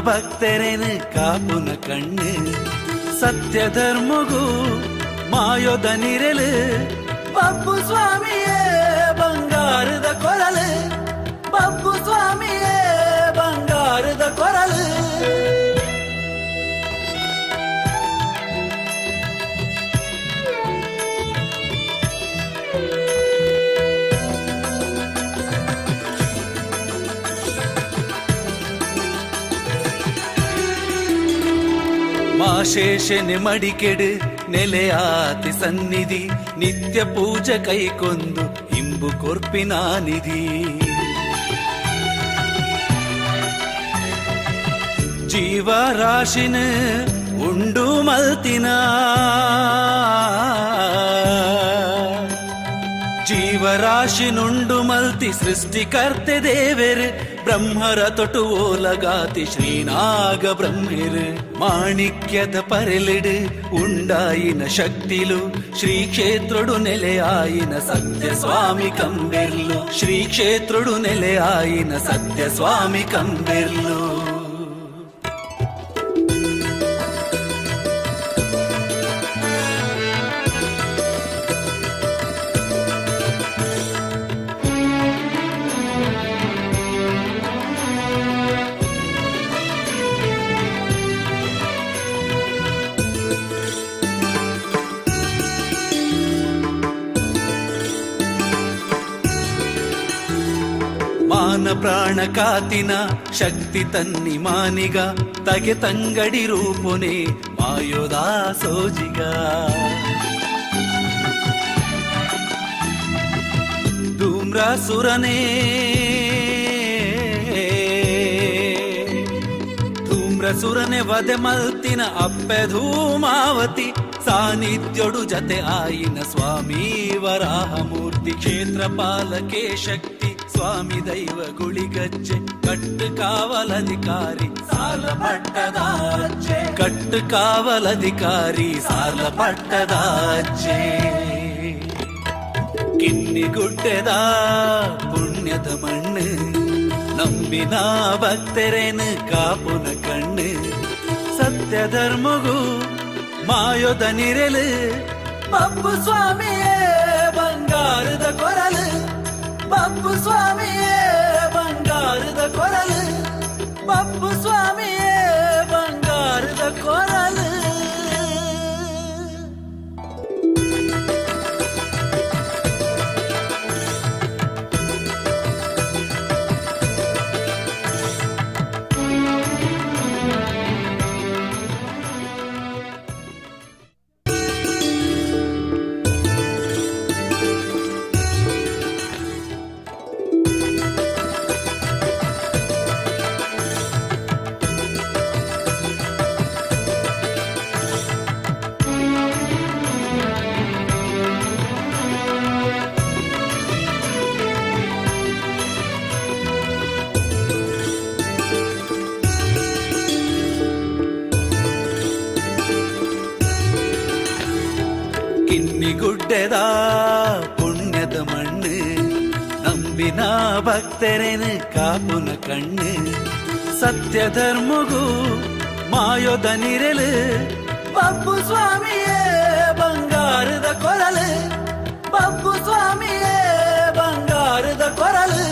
ಭಕ್ತರೆನು ಕಾಪುನ ಕಣ್ಣು ಸತ್ಯ ಧರ್ಮಗೂ ಮಾಯೋದ ನಿರಲು ಬಬ್ಬು ಸ್ವಾಮಿಯೇ ಬಂಗಾರದ ಕೊರಲು ಬಬ್ಬು ಸ್ವಾಮಿಯೇ ಬಂಗಾರದ ಕೊರಲು. ಮಾಶೇಷನೆ ಮಡಿಕೆಡು ನೆಲೆಯಾತಿ ಸನ್ನಿಧಿ ನಿತ್ಯ ಪೂಜೆ ಕೈಕೊಂದು ಇಂಬು ಕೊರ್ಪಿನ ನಿಧಿ. ಜೀವರಾಶಿನ ಉಂಡು ಮಲ್ತಿನ ಜೀವರಾಶಿನುಂಡು ಮಲ್ತಿ ಸೃಷ್ಟಿಕರ್ತೆ ದೇವೆರು ಬ್ರಹ್ಮರ ತೊಟು ಓಲಗಾತಿ ಶ್ರೀನಾಗ ಬ್ರಹ್ಮೆರು ಮಾಣಿಕ್ಯದ ಪರೆಲಿಡು ಉಂಡಾಯಿನ ಶಕ್ತಿಲು ಶ್ರೀ ಕ್ಷೇತ್ರಡು ನೆಲೆಯಾಯಿನ ಸತ್ಯ ಸ್ವಾಮಿ ಕಂಬೆರ್ಲು ಶ್ರೀ ಕ್ಷೇತ್ರಡು ನೆಲೆಯಾಯಿನ ಸತ್ಯ ಸ್ವಾಮಿ ಕಂಬೆರ್ಲು. ಮಾನ ಪ್ರಾಣ ಕಾತಿನ ಶಕ್ತಿ ತನ್ನಿ ಮಾನಿಗ ತಗೆ ತಂಗಡಿ ರೂಪುನೆ ಮಾಯೋದಾ ಸೋಜಿಗ. ಧೂಮ್ರಾಸುರನೇ ಧೂಮ್ರಸುರನೆ ವಧೆ ಮಲ್ತಿನ ಅಪ್ಪೆ ಧೂಮಾವತಿ ಸಾನ್ನಿಧ್ಯೊಡು ಜತೆ ಆಯಿನ ಸ್ವಾಮಿ ವರಾಹಮೂರ್ತಿ ಕ್ಷೇತ್ರ ಪಾಲಕೆ ಶಕ್ತಿ ಸ್ವಾಮಿ ದೈವ ಗುಳಿಗಜ್ಜೆ ಕಟ್ಟು ಕಾವಲಧಿಕಾರಿ ಸಾಲ ಪಟ್ಟದಾಚೆ ಕಟ್ಟು ಕಾವಲಧಿಕಾರಿ ಸಾಲ ಪಟ್ಟದಾಚೆ. ಕಿನ್ನಿ ಗುಡ್ಡೆದ ಪುಣ್ಯದ ಮಣ್ಣು ನಂಬಿನ ಭಕ್ತರೇನು ಕಾಪುನ ಕಣ್ಣು ಸತ್ಯ ಧರ್ಮಗೂ ಮಾಯೋದ ನಿರಲು ಬಬ್ಬು ಸ್ವಾಮಿಯೇ ಬಂಗಾರದ ಕೊರಲು ಬಬ್ಬು ಸ್ವಾಮಿಯೇ ಬಂಗಾರದ ಕೊರಲು ಬಬ್ಬು ಸ್ವಾಮಿಯೇ ಬಂಗಾರದ ಕೊರಲು. ಕಿನ್ನಿಗುಡ್ಡೆದ ಪುಣ್ಯದ ಮಣ್ಣು ನಂಬಿನ ಭಕ್ತರೇನು ಕಾಪುನ ಕಣ್ಣು ಸತ್ಯ ಧರ್ಮಗೂ ಮಾಯೋದ ನಿರಲು ಬಬ್ಬು ಸ್ವಾಮಿಯೇ ಬಂಗಾರದ ಕೊರಲು ಬಬ್ಬು ಸ್ವಾಮಿಯೇ ಬಂಗಾರದ ಕೊರಲು.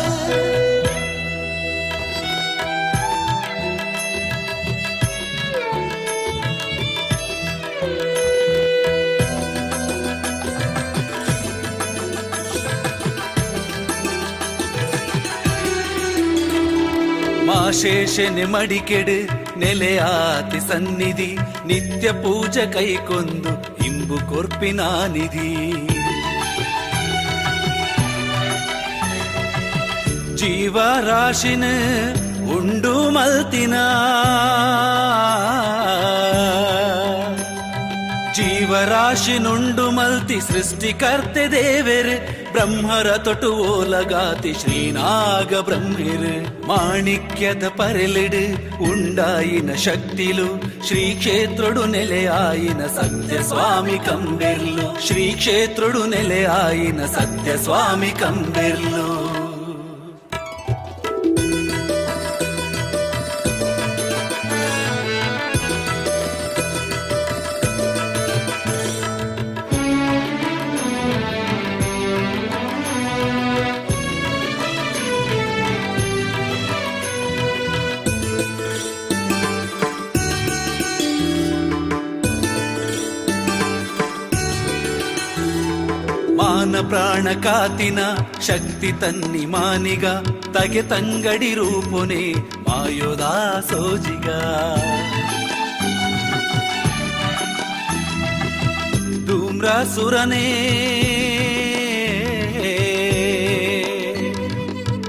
ಮಾಶೇಷನೆ ಮಡಿಕೆಡು ನೆಲೆಯಾತಿ ಸನ್ನಿಧಿ ನಿತ್ಯ ಪೂಜೆ ಕೈಕೊಂದು ಇಂಬು ಕೊರ್ಪಿನ ನಿಧಿ. ಜೀವರಾಶಿನ ಉಂಡು ಮಲ್ತಿನ ಜೀವರಾಶಿನುಂಡು ಮಲ್ತಿ ಸೃಷ್ಟಿಕರ್ತೆ ದೇವೆರು ಬ್ರಹ್ಮರ ತೊಟು ಓಲಗಾತಿ ಶ್ರೀನಾಗ ಬ್ರಹ್ಮೆರು ಮಾಣಿಕ್ಯದ ಪರೆಲಿಡು ಉಂಡಾಯಿನ ಶಕ್ತಿಲು ಶ್ರೀ ಕ್ಷೇತ್ರಡು ನೆಲೆಯಾಯಿನ ಸತ್ಯ ಸ್ವಾಮಿ ಕಂಬೆರ್ಲು ಶ್ರೀ ಕ್ಷೇತ್ರಡು ನೆಲೆಯಾಯಿನ ಸತ್ಯ ಸ್ವಾಮಿ ಕಂಬೆರ್ಲು. ಮಾನ ಪ್ರಾಣ ಕಾತಿನ ಶಕ್ತಿ ತನ್ನಿ ಮಾನಿಗ ತಗೆ ತಂಗಡಿ ರೂಪುನೆ ಮಾಯೋದಾ ಸೋಜಿಗ. ಧೂಮ್ರಾಸುರನೇ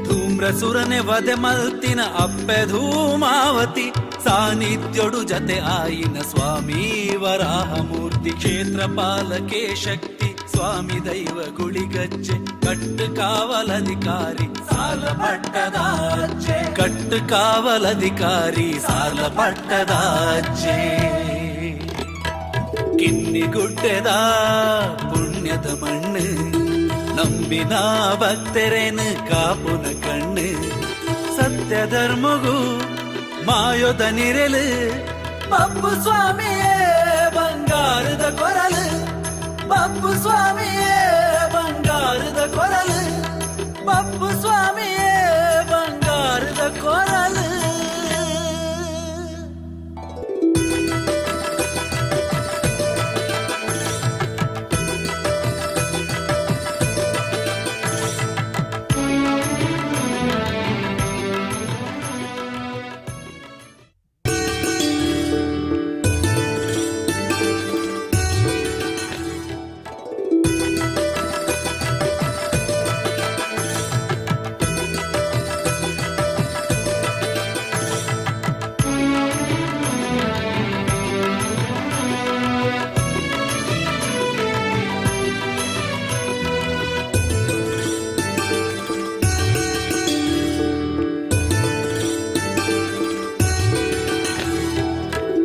ಧೂಮ್ರಸುರನೆ ವಧೆ ಮಲ್ತಿನ ಅಪ್ಪೆ ಧೂಮಾವತಿ ಸಾನ್ನಿಧ್ಯೊಡು ಜತೆ ಆಯಿನ ಸ್ವಾಮಿ ವರಾಹಮೂರ್ತಿ ಕ್ಷೇತ್ರ ಪಾಲಕೆ ಶಕ್ತಿ ಸ್ವಾಮಿ ದೈವ ಗುಳಿಗಜ್ಜೆ ಕಟ್ಟು ಕಾವಲಧಿಕಾರಿ ಸಾಲ ಪಟ್ಟದಾಜ್ಜೆ ಕಟ್ಟು ಕಾವಲಧಿಕಾರಿ ಸಾಲ ಪಟ್ಟದಾಜ್ಜೆ. ಕಿನ್ನಿಗುಡ್ಡೆದ ಪುಣ್ಯದ ಮಣ್ಣು ನಂಬಿನ ಭಕ್ತರೇನು ಕಾಪುನ ಕಣ್ಣು ಸತ್ಯ ಧರ್ಮಗೂ ಮಾಯೋದ ನಿರೆಲು ಬಪ್ಪು ಸ್ವಾಮಿಯೇ ಬಂಗಾರದ ಕೊರಲು ಬಪ್ಪು ಸ್ವಾಮಿಯೇ ಬಂಗಾರದ ಕೊರಲು ಬಪ್ಪು ಸ್ವಾಮಿಯೇ ಬಂಗಾರದ ಕೊರಲು.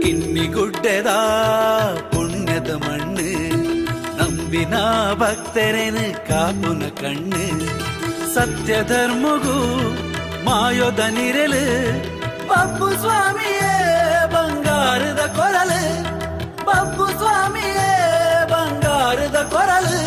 ಕಿನ್ನಿಗುಡ್ಡೆದ ಪುಣ್ಯದ ಮಣ್ಣು ನಂಬಿನ ಭಕ್ತರೇನು ಕಾಪುನ ಕಣ್ಣು ಸತ್ಯ ಧರ್ಮಗೂ ಮಾಯೋದ ನಿರೆಲು ಬಪ್ಪು ಸ್ವಾಮಿಯೇ ಬಂಗಾರದ ಕೊರಲು ಬಪ್ಪು ಸ್ವಾಮಿಯೇ ಬಂಗಾರದ ಕೊರಲು.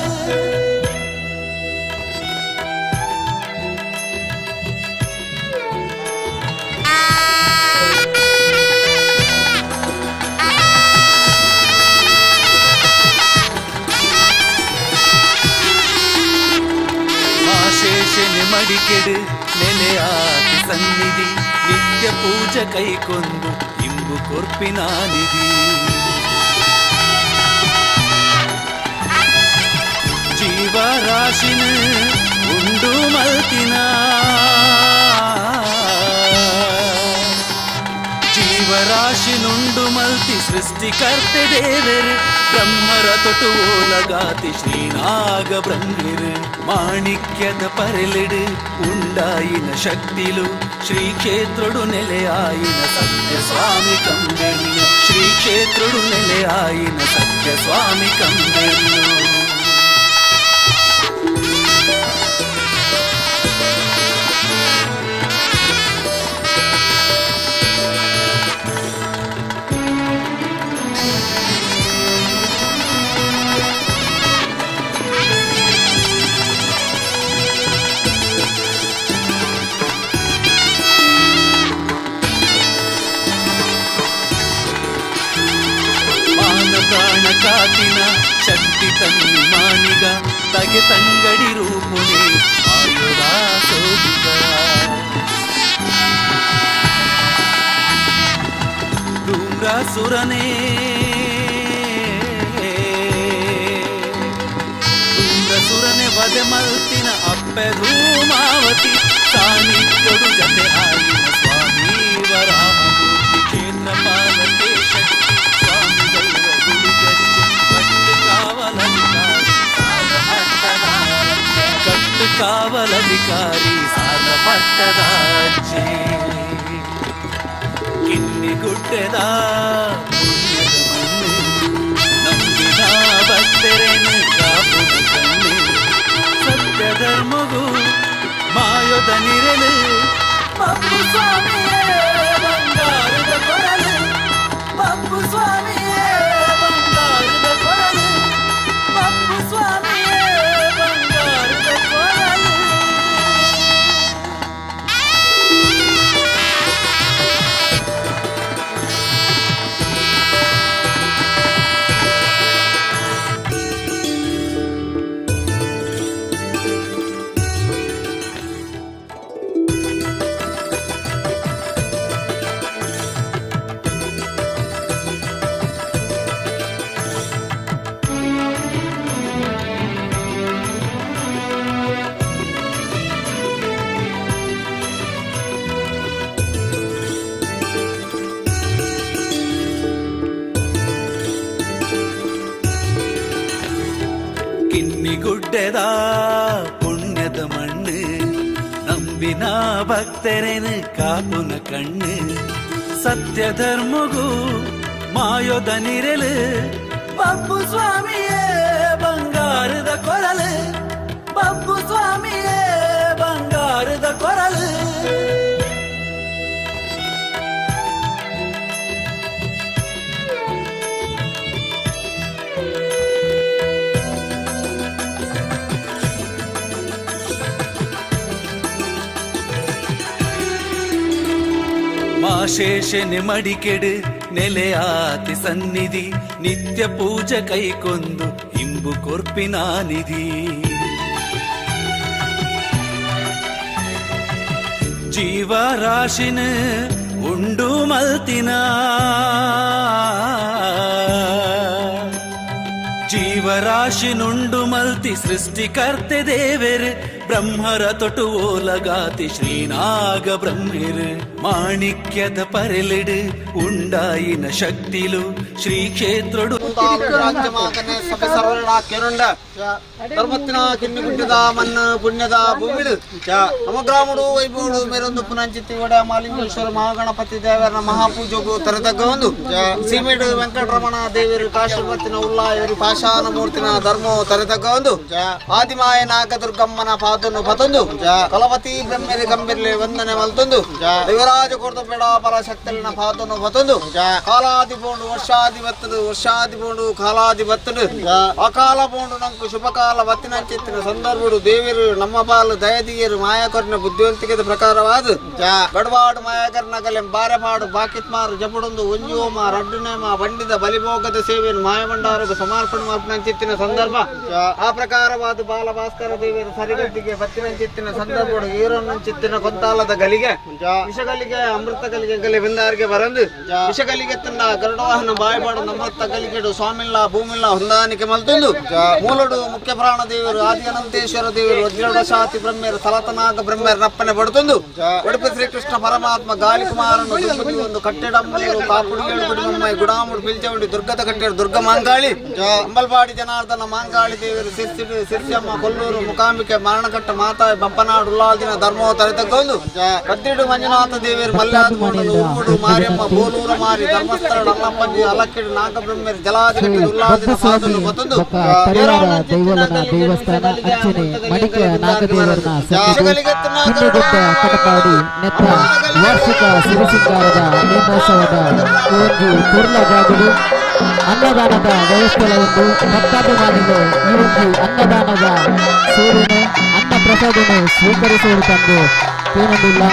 ಶೇಷನೆ ಮಡಿಕೆಡು ನೆಲೆಯಾತಿ ಸನ್ನಿಧಿ ನಿತ್ಯ ಪೂಜೆ ಕೈಕೊಂದು ಇಂಬು ಕೊರ್ಪಿನ ನಿಧಿ. ಜೀವರಾಶಿನ ಉಂಡು ಮಲ್ತಿನ ಜೀವರಾಶಿನುಂಡು ಮಲ್ತಿ ಸೃಷ್ಟಿಕರ್ತೆ ದೇವರು ಬ್ರಹ್ಮರ ತೊಟು ಓಲಗಾತಿ ಶ್ರೀನಾಗ ಬ್ರಹ್ಮಿರು ಮಾಣಿಕ್ಯದ ಪರೆಲಿಡು ಉಂಡಾಯಿನ ಶಕ್ತಿಲು ಶ್ರೀ ಕ್ಷೇತ್ರಡು ನೆಲೆಯಾಯಿನ ಸತ್ಯ ಸ್ವಾಮಿ ಕಂಬೆರ್ಲು ಶ್ರೀ ಕ್ಷೇತ್ರಡು ನೆಲೆಯಾಯಿನ ಸತ್ಯ ಸ್ವಾಮಿ ಕಂಬೆರ್ಲು. ಕಾತಿನ ಶಕ್ತಿ ತನ್ನಿ ಮಾನಿಗ ತಗೆ ತಂಗಡಿ ರೂಪುನೆ ಆಯುಧ ಸೋಜಿಗ. ಧೂಮ್ರಾಸುರನೇ ಧೂಮ್ರಸುರನೆ ವಧೆ ಮಲ್ತಿನ ಅಪ್ಪೆ ಧೂಮಾವತಿ ಸಾನ್ನಿಧ್ಯೊಡು ಜತೆ ಆಯಿನ ಸ್ವಾಮಿ ವರಾಹಮೂರ್ತಿ ಕ್ಷೇತ್ರ ಪಾಲಕೆ ಶಕ್ತಿ ಸ್ವಾಮಿ ದೈವ ಗುಳಿಗಜ್ಜೆ ಕಟ್ಟು ಕಾವಲಧಿಕಾರಿ ಸಾಲ ಪಟ್ಟದಾಜ್ಜೆ ಕಟ್ಟು ಕಾವಲಧಿಕಾರಿ ಸಾಲ ಪಟ್ಟದಾಜ್ಜೆ. ಕಿನ್ನಿಗುಡ್ಡೆದ ಪುಣ್ಯದ ಮಣ್ಣು ನಂಬಿನ ಭಕ್ತರೇನು ಕಾಪುನ ಕಣ್ಣು ಸತ್ಯ ಧರ್ಮಗೂ ಮಾಯೋದ ನಿರೆಲು ಬಪ್ಪು ಸ್ವಾಮಿಯೇ ಬಂಗಾರದ ಕೊರಲು ಬಪ್ಪು ಸ್ವಾಮಿಯೇ ಬಂಗಾರದ ಕೊರಲು ಬಪ್ಪು ಸ್ವಾಮಿಯೇ ಬಂಗಾರದ ಕೊರಲು. ಕಿನ್ನಿಗುಡ್ಡೆದ ಪುಣ್ಯದ ಮಣ್ಣು, ನಂಬಿನ ಭಕ್ತರೇನು ಕಾಪುನ ಕಣ್ಣು. ಸತ್ಯ ಧರ್ಮಗೂ ಮಾಯೋದ ನಿರಲು, ಬಬ್ಬು ಸ್ವಾಮಿಯೇ ಬಂಗಾರದ ಕೊರಲು, ಬಬ್ಬು ಸ್ವಾಮಿಯೇ ಬಂಗಾರದ ಕೊರಲು. ಮಾಶೇಷನೆ ಮಡಿಕೆಡು ನೆಲೆಯಾತಿ ಸನ್ನಿಧಿ, ನಿತ್ಯ ಪೂಜೆ ಕೈಕೊಂದು ಇಂಬು ಕೊರ್ಪಿನ ನಿಧಿ. ಜೀವರಾಶಿನ ಉಂಡು ಮಲ್ತಿನ, ಜೀವರಾಶಿನುಂಡು ಮಲ್ತಿ ಸೃಷ್ಟಿಕರ್ತೆ ದೇವೆರು, ಬ್ರಹ್ಮರ ತೊಟು ಓಲಗಾತಿ ಶ್ರೀನಾಗ ಬ್ರಹ್ಮೆರು. ಮಾಣಿಕ್ಯದ ಪರೆಲಿಡು ಉಂಡಾಯಿನ ಶಕ್ತಿಲು ಶ್ರೀ ಕ್ಷೇತ್ರಡು. ಧರ್ಮತ್ತಿನ ಕಿನ್ನಿಗುಡ್ಡದ ಮನ್ನ ಪುಣ್ಯದ ಭೂಮಿಡು ಸಮಗ್ರಾಮುಡು ವೈಭವಡು ಮೇರೊಂದು ಪುನಂಚಿತ್ತಿ ಒಡ ಮಾಲಿಂಗೇಶ್ವರ ಮಹಾಗಣಪತಿ ದೇವರ ಮಹಾಪೂಜೆಗೂ ತರತಕ್ಕ ಒಂದು ಸೀಮೆಡು ವೆಂಕಟರಮಣ ದೇವರು ಕಾಶಿಪತ್ತಿನ ಉಲ್ಲಾಯರು ಪಾಷಾಣ ಮೂರ್ತಿನ ಧರ್ಮ ತರತಕ್ಕ ಒಂದು ಆದಿಮಾಯ ನಾಗದುರ್ಗಮ್ಮನ ಪಾತನ್ನು ಪತೊಂದು ಕಲವತಿ ಬ್ರಹ್ಮೆರಿ ಗಂಬಿರ್ಲೆ ವಂದನೆ ಮಲ್ತೊಂದು ದೇವರಾಜ ಕೊರ್ದಬೇಡ ಪರ ಶಕ್ತಿನ ಪಾತನ್ನು ಪತೊಂದು ಕಾಲಾದಿ ಪೋಂಡು ವರ್ಷಾದಿ ಬತ್ತದು ವರ್ಷಾದಿ ಪೋಂಡು ಕಾಲಾದಿ ಬತ್ತದು ಅಕಾಲ ಪೋಂಡು ನಂಕು ಶುಭಕಾಲ ಬತ್ತಿನಂಚಿತ್ತಿನ ಸಂದರ್ಭಡು ದೇವರು ನಮ್ಮ ಪಾಲು ದಯದಿಯರು ಮಾಯಾಕರ್ನ ಬುದ್ಧಿವಂತಿಕೆದ ಪ್ರಕಾರವಾದ ಗಡವಾಡು ಮಾಯಾಕರ್ನ ಕಲೆ ಬಾರೆಪಾಡು ಬಾಕಿತ್ಮಾರು ಜಪುಡೊಂದು ಒಂಜೋಮ ರಡ್ಡು ನೇಮ ಬಂಡಿದ ಬಲಿಭೋಗದ ಸೇವೆಯನ್ನು ಮಾಯಭಂಡಾರಗ ಸಮರ್ಪಣೆ ಮಾರ್ಪಣಂಚಿತ್ತಿನ ಸಂದರ್ಭ ಆ ಪ್ರಕಾರವಾದ ಬಾಲ ಭಾಸ್ಕರ ದೇವಿಯರ ಸರಿಗಟ್ಟಿಗೆ ಬತ್ತಿನಂಚಿತ್ತಿನ ಸಂದರ್ಭಡು ಈರನ್ನಂಚಿತ್ತಿನ ಕೊಂತಾಲದ ಗಲಿಗೆ ವಿಷಗಲಿಗೆ ಅಮೃತ ಗಲಿಗೆ ಗಲೆ ಬೆಂದಾರಿಗೆ ಬರಂದು ವಿಷಗಲಿಗೆ ತನ್ನ ಗರುಡವಾಹನ ಬಾಯಪಾಡು ನಮ್ಮತ್ತ ಗಲಿಗೆಡು ಸ್ವಾಮಿಲ್ಲ ಭೂಮಿಲ್ಲ ಹೊಂದಾಣಿಕೆ ಮಲ್ತೊಂದು ಮೂಲಡು ಮುಖ್ಯ ಪ್ರಾಣ ದೇವರು ಆದಿ ಅನಂತೇಶ್ವರ ದೇವರು ವಜ್ರಶಾತಿ ಬ್ರಹ್ಮೆಯರು ಸಲತನಾಗ ಬ್ರಹ್ಮೆಯರ ನಪ್ಪನೆ ಪಡ್ತೊಂದು ಉಡುಪಿ ಶ್ರೀಕೃಷ್ಣ ಪರಮಾತ್ಮ ಗಾಳಿಕುಮಾರನು ಒಂದು ಕಟ್ಟಡ ಕಾಪುಡಿಯೇಳು ಗುಡಾಮುಡು ಪಿಲ್ಚೌಂಡಿ ದುರ್ಗದ ಕಟ್ಟಡ ದುರ್ಗ ಮಾಂಗಾಳಿ ಅಂಬಲ್ಪಾಡಿ ಜನಾರ್ದನ ಮಾಂಗಾಳಿ ದೇವರು ಸಿರ್ಸಿಡು ಸಿರ್ಸಮ್ಮ ಕೊಲ್ಲೂರು ಮುಕಾಂಬಿಕೆ ಮರಣಕಟ್ಟ ಮಾತಾ ಬಪ್ಪನಾಡು ಉಲ್ಲಾಲ್ದಿನ ಧರ್ಮೋ ತರೆತಕ್ಕೊಂದು ಕತ್ತಿಡು ಮಂಜುನಾಥ ದೇವರು ಮಲ್ಲಾದ ಉಮ್ಮುಡು ಮಾರಿಯಮ್ಮ ಬೋಲೂರ ಮಾರಿ ಧರ್ಮಸ್ಥಳ ಅಲ್ಲಪ್ಪಂಜಿ ಅಲಕ್ಕಿಡು ನಾಗಬ್ರಹ್ಮೆಯರು ಜಲಾದಿಗಟ್ಟಿ ಉಲ್ಲಾದಿನ ಪಾದಲು ಮತ್ತೊಂದು ದೈವಲನ ದೇವಸ್ಥಾನ ಅಂಚನೆ ಮಡಿಕೆ ನಾಗದೇವರನ ಕಿನ್ನಿಗುಡ್ಡ ಕಟಪಾಡಿ ನೆತ್ತ ವಾರ್ಷಿಕ ಸಿರಿಸಿಂಗಾರದ ನೇಮೋತ್ಸವದ ಒಂದು ಪೂರ್ಣ ಜಾಗಡು ಅನ್ನದಾನದ ವ್ಯವಸ್ಥೆ ಉಂಟು. ಭಕ್ತಾಭಿಮಾನಿಗಳು ಈ ಒಂದು ಅನ್ನದಾನದ ಸೇವೆಯನ್ನು ಅನ್ನ ಪ್ರಸಾದವನ್ನು ಸ್ವೀಕರಿಸುವುದು ತಂದು ಏನೊಂದಿಲ್ಲ.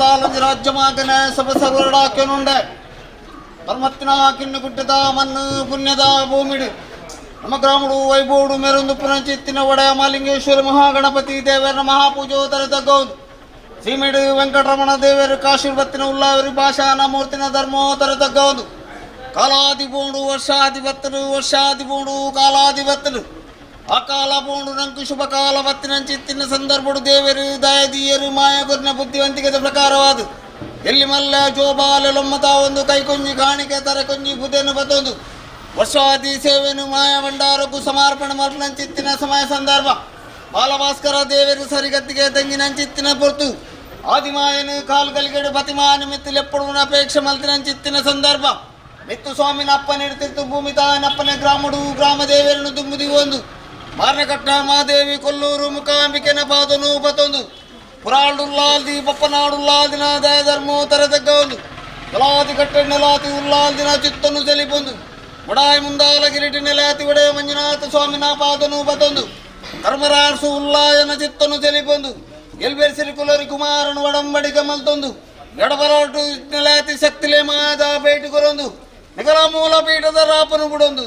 ಮುದಾಲೊಂಜಿ ರಾಜ್ಯಮಾಗನ ಸಭ ಸರ್ವರಡಾಕ್ಯನುಂಡೆ ಧರ್ಮತ್ತಿನ ಕಿನ್ನು ಗುಡ್ಡದ ಮಣ್ಣು ಪುಣ್ಯದ ಭೂಮಿಡು ನಮ್ಮ ಗ್ರಾಮಡು ವೈಭೋಡು ಮೇರೊಂದು ಪುನಂಚಿತ್ತಿನ ಒಡೆಯ ಮಾಲಿಂಗೇಶ್ವರ ಮಹಾಗಣಪತಿ ದೇವರ ಮಹಾಪೂಜೋತ್ತರ ತಗ್ಗೌದು ಸೀಮೆಡು ವೆಂಕಟರಮಣ ದೇವರು ಕಾಶೀರ್ವತ್ತಿನ ಉಲ್ಲಾವರಿ ಭಾಷಾನ ಮೂರ್ತಿನ ಧರ್ಮೋತ್ತರ ತಗ್ಗೌದು ಕಾಲಾದಿ ಬೋಂಡು ವರ್ಷಾದಿ ಬತ್ತಲು ವರ್ಷಾದಿ ಬೋಂಡು ಕಾಲಾದಿ ಬತ್ತಲು ಅಕಾಲ ಪೋಂಡು ನಂಕು ಶುಭ ಕಾಲ ಬತ್ತಿನಂಚಿತ್ತಿನ ಸಂದರ್ಭಡು ದೇವರು ದಯದೀಯರು ಮಾಯಗುರ್ನ ಬುದ್ಧಿವಂತಿಕೆದ ಪ್ರಕಾರವಾದು ಎಲ್ಲಿ ಮಲ್ಲ ಜೋಬಾಲ ಲೊಮ್ಮತ ಒಂದು ಕೈಕೊಂಜಿ ಕಾಣಿಕೆ ತರ ಕೊಂಜಿ ಬುಧೆನು ಬತ್ತೊಂದು ವರ್ಷಾದಿ ಸೇವೆನು ಮಾಯ ಭಂಡಾರಕ್ಕೂ ಸಮರ್ಪಣೆ ಮಲ್ಪನಂಚಿತ್ತಿನ ಸಮಯ ಸಂದರ್ಭ ಬಾಲಭಾಸ್ಕರ ದೇವರು ಸರಿಗತ್ತಿಗೆ ತಂಗಿನಂಚಿತ್ತಿನ ಪೊರ್ತು ಆದಿಮಾಯನು ಕಾಲು ಕಲಿಗೆಡು ಬತಿಮಾನ ಮಿತ್ತಿಲೆಪ್ಪಡುವನ ಅಪೇಕ್ಷೆ ಮಲ್ತಿನಂಚಿತ್ತಿನ ಸಂದರ್ಭ ಮಿತ್ತು ಸ್ವಾಮಿನ ಅಪ್ಪನ ಇಡ್ತಿತ್ತು ಭೂಮಿ ತಾನಪ್ಪನ ಗ್ರಾಮಡು ಗ್ರಾಮ ದೇವರನ್ನು ದುಂಬುದಿ ಒಂದು ಮಾರನಕಟ್ಟ ಮಾದೇವಿ ಕೊಲ್ಲೂರು ಮುಖಾಂಬಿಕೆನ ಪಾದನು ಬತೊಂದು ಪುರಾಳುಲ್ಲಾಲ್ದಿ ಬಪ್ಪನಾಡುಲ್ಲಾಲ್ದಿನ ದಯ ಧರ್ಮೋ ತರತಕ್ಕ ಒಂದು ಕಲಾತಿ ಕಟ್ಟೆಣ್ಣಲಾತಿ ಉಲ್ಲಾಲ್ದಿನ ಚಿತ್ತನು ಸೆಲಿಪೊಂದು ಮುಡಾಯಿ ಮುಂದಾಲ ಕಿರೀಟಿ ನೆಲಾತಿ ಒಡೆಯ ಮಂಜುನಾಥ ಸ್ವಾಮಿನ ಪಾದನು ಬತೊಂದು ಧರ್ಮರಾರ್ಸು ಉಲ್ಲಾಯನ ಚಿತ್ತನು ಸೆಲಿಪೊಂದು ಎಲ್ಬೇರ್ ಸಿರಿಕುಲರಿ ಕುಮಾರನು ಒಡಂಬಡಿಕೆ ಮಲ್ತೊಂದು ಎಡಬರಾಟು ನೆಲಾತಿ ಶಕ್ತಿಲೆ ಮಾದ ಬೇಟಿ ಕೊರೊಂದು ನಿಗಲ ಮೂಲ ಪೀಠದ ರಾಪನು ಬಿಡೊಂದು.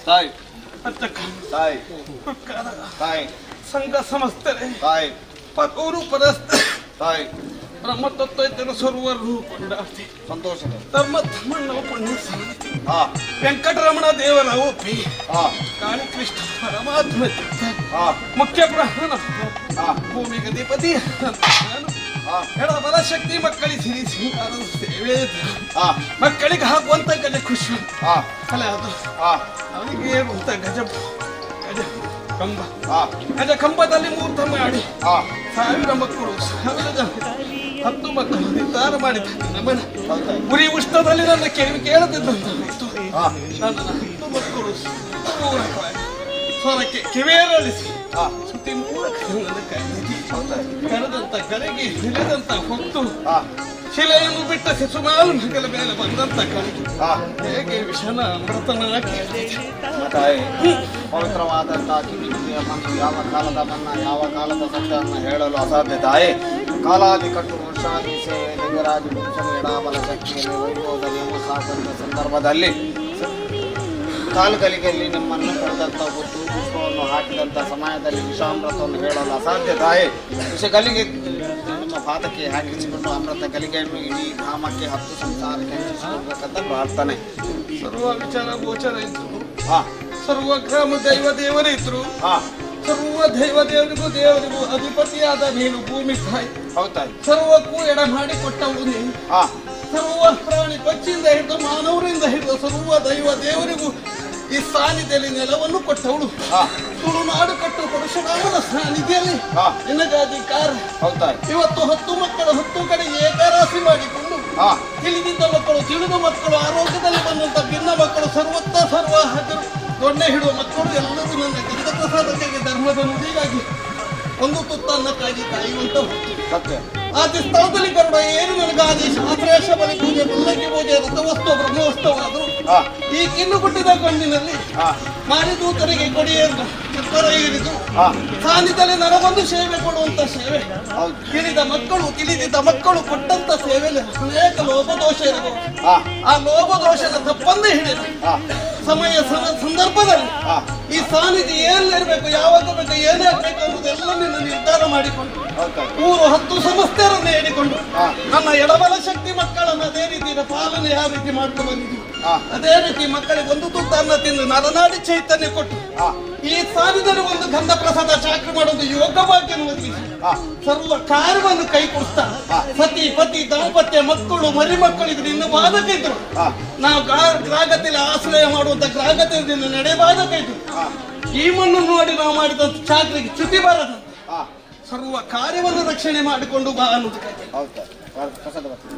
ತಾಯಿ ಅರ್ಚಕ ತಾಯಿ ಉಪಕಾರ ತಾಯಿ ಸಂಘ ಸಮಸ್ತರೆ ತಾಯಿ ಪರೂರು ಪರಸ್ತ ತಾಯಿ ಬ್ರಹ್ಮತತ್ವ ಇದ್ದರು ಸರ್ವರು ಕೊಂಡಾಡ್ತಿ ಸಂತೋಷದ ಧರ್ಮ ತಮ್ಮಣ್ಣ ಪುಣ್ಯ ಸಮಿತಿ ಹಾ ವೆಂಕಟರಮಣ ದೇವರ ಒಪ್ಪಿ ಹಾ ಕಾಳಿಕೃಷ್ಣ ಪರಮಾತ್ಮ ಚಿತ್ತ ಹಾ ಮುಖ್ಯ ಪ್ರಾಣ ಹಾ ಭೂಮಿಗೆ ಅಧಿಪತಿ ನಾನು ಹಾ ಎಡ ಬಲಶಕ್ತಿ ಮಕ್ಕಳಿಗೆ ಸಿರಿ ಸಿಂಗಾರದ ಸೇವೆ ಇದೆ. ಹಾ ಮಕ್ಕಳಿಗೆ ಹಾಕುವಂತ ಗಜ ಖುಷಿ ಹಾ ಅಲ್ಲ ಅದು ಹಾ ಅವನಿಗೆ ಏರುವಂತ ಗಜ ಗಜ ಕಂಬ ಹಾ ಗಜ ಕಂಬದಲ್ಲಿ ಮೂರ್ತ ಮಾಡಿ ಹಾ ಸಾವಿರ ಮಕ್ಕಳು ಸಾವಿರ ಜನ 10 ಮಕ್ಕಳು ನಿರ್ಧಾರ ಮಾಡಿದ ನಮ್ಮನ ಹೌದಾ? ಗುರಿ ಉಷ್ಣದಲ್ಲಿ ನನ್ನ ಕೆವಿ ಕೇಳದಿದ್ದಂತಾಯಿತು. ಹಾ. ನನ್ನ 10 ಮಕ್ಕಳು ಪೂರಕವಾಗಿ ಸ್ವರಕ್ಕೆ ಕಿವಿಯರಳಿಸಿ ಹಾ. ಸುತ್ತಿ ಮೂಲಕ ನನ್ನ ಕೈ ಹೌದಾ? ಕರೆದಂತ ಕರೆಗೆ ಹಿಡಿದಂತ ಹೊತ್ತು ಹಾ ಶಿಲೆಯನ್ನು ಬಿಟ್ಟ ಶಿಶುಮಾಲ್ ಮಗಲ ಮೇಲೆ ಬಂದಂತ ಕಡೆಗೆ ಹಾ ಹೇಗೆ ವಿಷನ ಅಮೃತನ ಕೇಳ್ತಿದ್ದೆ. ತಾಯಿ ಪವಿತ್ರವಾದಂತಹ ಕಿವಿಗುಡಿಯ ಮಣ್ಣು ಯಾವ ಕಾಲದ ಮನ್ನ ಯಾವ ಕಾಲದ ಸತ್ಯವನ್ನು ಹೇಳಲು ಅಸಾಧ್ಯ ತಾಯಿ. ಕಾಲಾದಿ ಕಟ್ಟು ವರ್ಷಾದಿ ಸೇವೆ ಲಿಂಗರಾಜ ಪುರುಷನ ಎಡಬಲ ಶಕ್ತಿಯಲ್ಲಿ ವೈಭವದ ನಿಯಮ ಸಾಕಂತ ಸಂದರ್ಭದಲ್ಲಿ ಕಾಲುಗಲಿಗೆಯಲ್ಲಿ ನಿಮ್ಮನ್ನು ಕರೆದಂಥ ಹೊತ್ತು ಪುಷ್ಪವನ್ನು ಹಾಕಿದಂಥ ಸಮಯದಲ್ಲಿ ವಿಷಾಮೃತವನ್ನು ಹೇಳಲು ಅಸಾಧ್ಯ ತಾಯಿ. ವಿಷಗಲಿಗೆ ನಿಮ್ಮ ಪಾದಕ್ಕೆ ಹಾಕಿಸಿಕೊಂಡು ಅಮೃತ ಗಲಿಗೆಯನ್ನು ಇಡೀ ಧಾಮಕ್ಕೆ 10 ಸಂಸಾರಕ್ಕೆ ಹಂಚಿಸಿಕೊಳ್ಬೇಕಂತ ಪ್ರಾರ್ಥನೆ. ಸರ್ವ ವಿಚಾರ ಗೋಚರ ಇದ್ರು, ಹಾ ಸರ್ವ ಗ್ರಾಮ ದೈವ ದೇವರೇ ಇದ್ರು, ಹಾ ಸರ್ವ ದೈವ ದೇವರಿಗೂ ದೇವರಿಗೂ ಅಧಿಪತಿಯಾದ ನೀನು ಭೂಮಿ ತಾಯಿ. ಹೌದು ತಾಯಿ. ಸರ್ವಕ್ಕೂ ಎಡ ಮಾಡಿ ಕೊಟ್ಟವಳು ನೀನು. ಹಾ ಸರ್ವ ಪ್ರಾಣಿ ಪಕ್ಷಿಯಿಂದ ಹಿಡಿದು ಮಾನವರಿಂದ ಹಿಡಿದು ಸರ್ವ ದೈವ ದೇವರಿಗೂ ಈ ಸಾನ್ನಿಧ್ಯದಲ್ಲಿ ನೆಲವನ್ನು ಕೊಟ್ಟವಳು. ಹಾ. ತುಳುನಾಡು ಕಟ್ಟು ಪರಶುರಾಮನ ಸಾನ್ನಿಧ್ಯದಲ್ಲಿ ಹಾ. ನಿನಗಾಧಿಕಾರ. ಹೌದು ತಾಯಿ. ಇವತ್ತು 10 ಮಕ್ಕಳು 10 ಕಡೆ ಏಕರಾಶಿ ಮಾಡಿಕೊಂಡು ಹಾ ತಿಳಿದಿದ್ದ ಮಕ್ಕಳು ತಿಳಿದ ಮಕ್ಕಳು ಆರೋಗ್ಯದಲ್ಲಿ ಬಂದಂತ ಭಿನ್ನ ಮಕ್ಕಳು ಸರ್ವತ್ರ ಸರ್ವ ಹಾಜರು ದೊಣ್ಣೆ ಹಿಡುವ ಮಕ್ಕಳು ಎಲ್ಲರೂ ನನ್ನ ಗಂಧ ಪ್ರಸಾದಕ್ಕಾಗಿ ಧರ್ಮದ ನುಡಿಗಾಗಿ ಒಂದು ತುತ್ತನ್ನಕ್ಕಾಗಿ ಕಾಯುವಂತ ಹೊತ್ತು. ಸತ್ಯ. ಆದಿ ಸ್ಥಳದಲ್ಲಿ ಗರುಡ ಏನು ನನಗೆ ಆದೇಶ ಆಶ್ರೇಷ ಬಲಿ ಪೂಜೆ ಪಲ್ಲಕ್ಕಿ ಪೂಜೆ ರಥವಸ್ತು ಬ್ರಹ್ಮೋತ್ಸವ ಆದರೂ ಹಾ. ಈ ಕಿನ್ನುಗುಟ್ಟಿದ ಕಣ್ಣಿನಲ್ಲಿ ಹಾ. ಮಾರಿದೂತರಿಗೆ ಕೊಡಿ ಎಂದು ಚಕ್ಕರ ಏರಿದು ಹಾ. ಸಾನ್ನಿಧ್ಯದಲ್ಲಿ ನನಗೊಂದು ಸೇವೆ ಕೊಡುವಂತ ಸೇವೆ. ಹೌದು. ತಿಳಿದ ಮಕ್ಕಳು ತಿಳಿದಿದ್ದ ಮಕ್ಕಳು ಕೊಟ್ಟಂತ ಸೇವೆಯಲ್ಲಿ ಅನೇಕ ಲೋಪದೋಷ ಇರಬಹುದು. ಹಾ. ಆ ಲೋಪದೋಷದ ತಪ್ಪನ್ನು ಹಿಡಿದು ಹಾ. ಸಮಯ ಸಂದರ್ಭದಲ್ಲಿ ಹಾ. ಈ ಸಾನ್ನಿಧ್ಯ ಏನಿರಬೇಕು ಯಾವಾಗ ಬೇಕು ಏನೇ ಆಗ್ಬೇಕು ಅನ್ನೋದೆಲ್ಲ ನಿನ್ನ ನಿರ್ಧಾರ ಮಾಡಿಕೊಂಡು ಹೌದು ತಾಯಿ. ಊರು 10 ಸಮಸ್ಯೆಯನ್ನು ಹೇಳಿಕೊಂಡು ಹಾ. ನನ್ನ ಎಡಬಲ ಶಕ್ತಿ ಮಕ್ಕಳನ್ನು ಅದೇ ರೀತಿ ಪಾಲನೆ ಯಾವ ರೀತಿ ಮಾಡ್ಕೊಂಡು ಬಂದಿದ್ದೀವಿ ಹಾ. ಅದೇ ರೀತಿ ಮಕ್ಕಳಿಗೆ ಒಂದು ತುತ್ತು ಅನ್ನ ತಿಂದು ನರನಾಡಿ ಚೈತನ್ಯ ಕೊಟ್ಟು ಹಾ. ಈ ಸಾಲಿನಲ್ಲಿ ಒಂದು ಗಂಧ ಪ್ರಸಾದ ಚಾಕ್ರಿ ಮಾಡುವುದು ಯೋಗ ಭಾಗ್ಯವನ್ನು ಒದಗಿಸಿ ಹಾ. ಸರ್ವ ಕಾರ್ಯವನ್ನು ಕೈಕೊಡ್ತಾ ಹಾ. ಸತಿ ಪತಿ ದಾಂಪತ್ಯ ಮಕ್ಕಳು ಮರಿ ಮಕ್ಕಳು ಇದ್ರು ಇನ್ನು ಬಾಧಕ ಇದ್ರು ಹಾ. ನಾವು ಗ್ರಾಗತಿಯಲ್ಲಿ ಆಶ್ರಯ ಮಾಡುವಂತ ಗ್ರಾಗತಿಯಲ್ಲಿ ನಡೆ ಬಾಧಕ ಇದ್ರು ಹಾ. ಈ ಮಣ್ಣು ನೋಡಿ ನಾವು ಮಾಡಿದಂತ ಚಾಕ್ರಿಗೆ ಚ್ಯುತಿ ಬಾರದಂತೆ ಹಾ. ಸರ್ವ ಕಾರ್ಯವನ್ನು ರಕ್ಷಣೆ ಮಾಡಿಕೊಂಡು ಬಾ ಅನ್ನೋದಕ್ಕಾಗಿ. ಹೌದು ತಾಯಿ. ಪ್ರಸಾದ ಬರ್ತದೆ.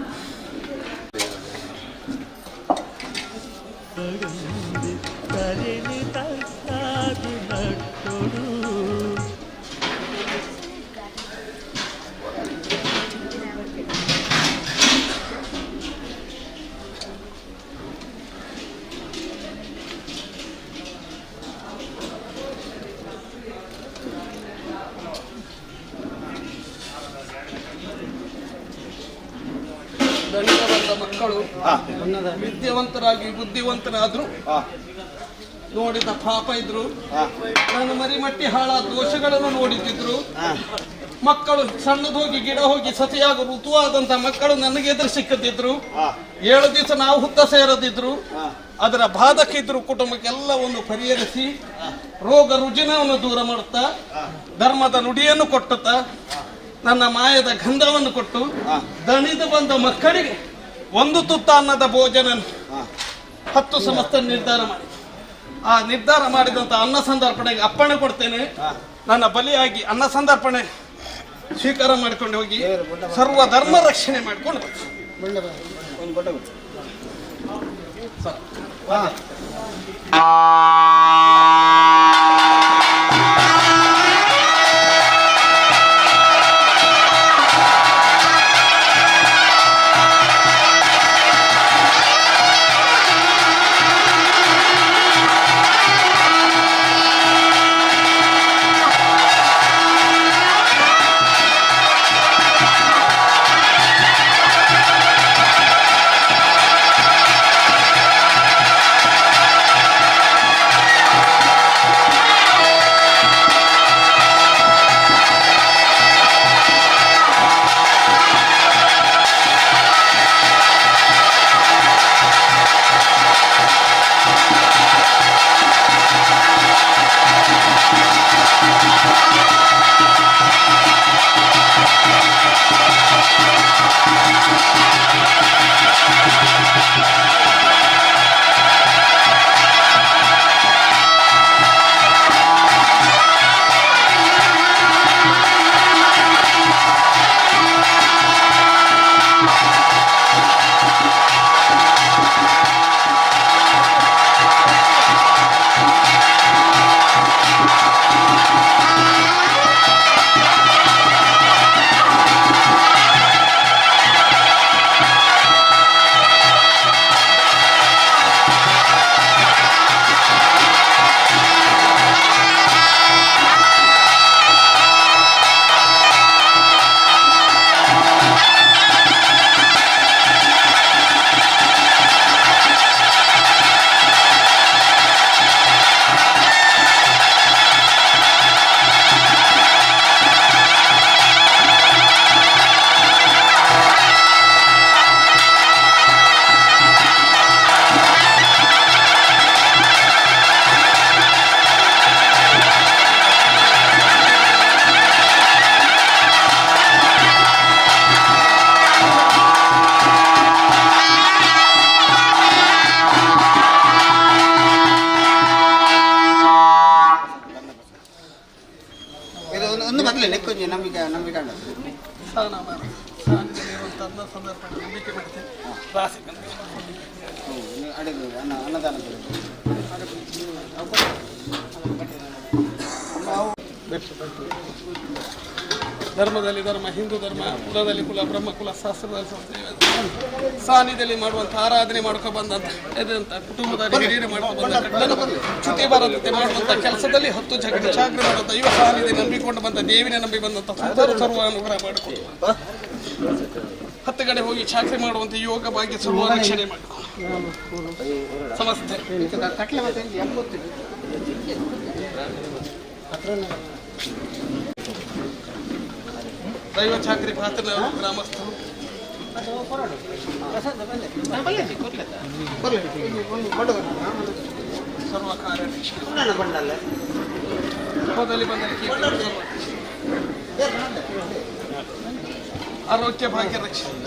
ದಣಿದ ಬಂದ ಮಕ್ಕಳು ಹಾ. ವಿದ್ಯಾವಂತರಾಗಿ ಬುದ್ಧಿವಂತರಾದ್ರು ಹಾ. ನೋಡಿದ ಪಾಪ ಇದ್ರು ಹಾ. ನನ್ನ ಮರಿಮಟ್ಟಿ ಹಾಳಾದ ದೋಷಗಳನ್ನು ನೋಡಿದ್ದಿದ್ರು. ಹಾ. ಮಕ್ಕಳು ಸಣ್ಣದು ಹೋಗಿ ಗಿಡ ಹೋಗಿ ಸತಿಯಾಗ ಋತುವಾದಂತ ಮಕ್ಕಳು ನನಗೆ ಎದುರು ಸಿಕ್ಕದಿದ್ರು. ಹಾ. 7 ದಿವಸ ನಾವು ಹುತ್ತ ಸೇರದಿದ್ರು. ಹಾ. ಅದರ ಬಾಧಕಿದ್ರು ಕುಟುಂಬಕ್ಕೆಲ್ಲ ಒಂದು ಪರಿಹರಿಸಿ ರೋಗ ರುಜಿನವನ್ನು ದೂರ ಮಾಡುತ್ತಾ ಧರ್ಮದ ನುಡಿಯನ್ನು ಕೊಟ್ಟುತ್ತಾ ನನ್ನ ಮಾಯದ ಗಂಧವನ್ನು ಕೊಟ್ಟು ಹಾ. ದಣಿದು ಬಂದ ಮಕ್ಕಳಿಗೆ ಒಂದು ತುತ್ತ ಅನ್ನದ ಭೋಜನ ಹಾ. 10 ಸಮಸ್ತ ನಿರ್ಧಾರ ಮಾಡಿ ಆ ನಿರ್ಧಾರ ಮಾಡಿದಂತ ಅನ್ನ ಸಂದರ್ಪಣೆಗೆ ಅಪ್ಪಣೆ ಕೊಡ್ತೇನೆ. ನನ್ನ ಬಲಿಯಾಗಿ ಅನ್ನ ಸಂದರ್ಪಣೆ ಸ್ವೀಕಾರ ಮಾಡಿಕೊಂಡು ಹೋಗಿ ಸರ್ವ ಧರ್ಮ ರಕ್ಷಣೆ ಮಾಡಿಕೊಂಡು ಬರ್ತೀನಿ. ಒಂದು ಬಟ್ಟೆ ಬಿಡು. ಸರ್. ಹಾ. ಿ. ಒಂದು ಬದಲೇ ನೆಕ್ಕೊಂಜಿ ನಂಬಿಕೆ ನಂಬಿಕೆ ಸಂದರ್ಭ ನಂಬಿಕೆ ಮಾಡ್ತೇನೆ ರಾಸಿ ಅಡಿಗೆ ಅನ್ನ ಅನ್ನದಾನ ಧರ್ಮದಲ್ಲಿ ಧರ್ಮ, ಹಿಂದೂ ಧರ್ಮ, ಕುಲದಲ್ಲಿ ಕುಲ, ಬ್ರಹ್ಮ ಕುಲ, ಶಾಸ್ತ್ರದಲ್ಲಿ ಸಾನ್ನಿಧ್ಯದಲ್ಲಿ ಮಾಡುವಂಥ ಆರಾಧನೆ ಮಾಡ್ಕೊ ಬಂದಂತ ಇದಂತ ಕುಟುಂಬದ ಹಿರಿಯರು ಮಾಡ್ಕೊ ಬಂದ ಕಟ್ಟನ್ನು ಚ್ಯುತಿ ಬಾರದಂತೆ ಮಾಡುವಂಥ ಕೆಲಸದಲ್ಲಿ ಹತ್ತು ಜಗತ್ತು ಚಾಕ್ರಿ ಮಾಡುವಂಥ ಯುವ ಸಾನ್ನಿಧ್ಯ ನಂಬಿಕೊಂಡು ಬಂದ ದೇವಿನ ನಂಬಿ ಬಂದಂಥ ಸುಂದರ ಸರ್ವ ಅನುಗ್ರಹ ಮಾಡಿಕೊಂಡು ಹತ್ತು ಕಡೆ ಹೋಗಿ ಚಾಕ್ರಿ ಮಾಡುವಂಥ ಯೋಗ ಭಾಗ್ಯ ಸರ್ವ ರಕ್ಷಣೆ ಮಾಡಿಕೊಂಡು ಸಮಸ್ತೆ ದೈವ ಚಾಕ್ರಿ ಪಾತ್ರ ಗ್ರಾಮಸ್ಥರು ಸರ್ವ ಕಾರ್ಯ ಹೋದಲ್ಲಿ ಬಂದಲ್ಲಿ ಆರೋಗ್ಯ ಭಾಗ್ಯ ರಕ್ಷಣೆ.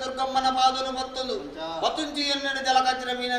ದುರ್ಗಮ್ಮನ ಪಾದನು ಬತ್ತಲು ಬತ್ತುಂಜಿ ಎನ್ನೆಡೆ ಜಲಕಚ್ಚಿನ ಮೀನ.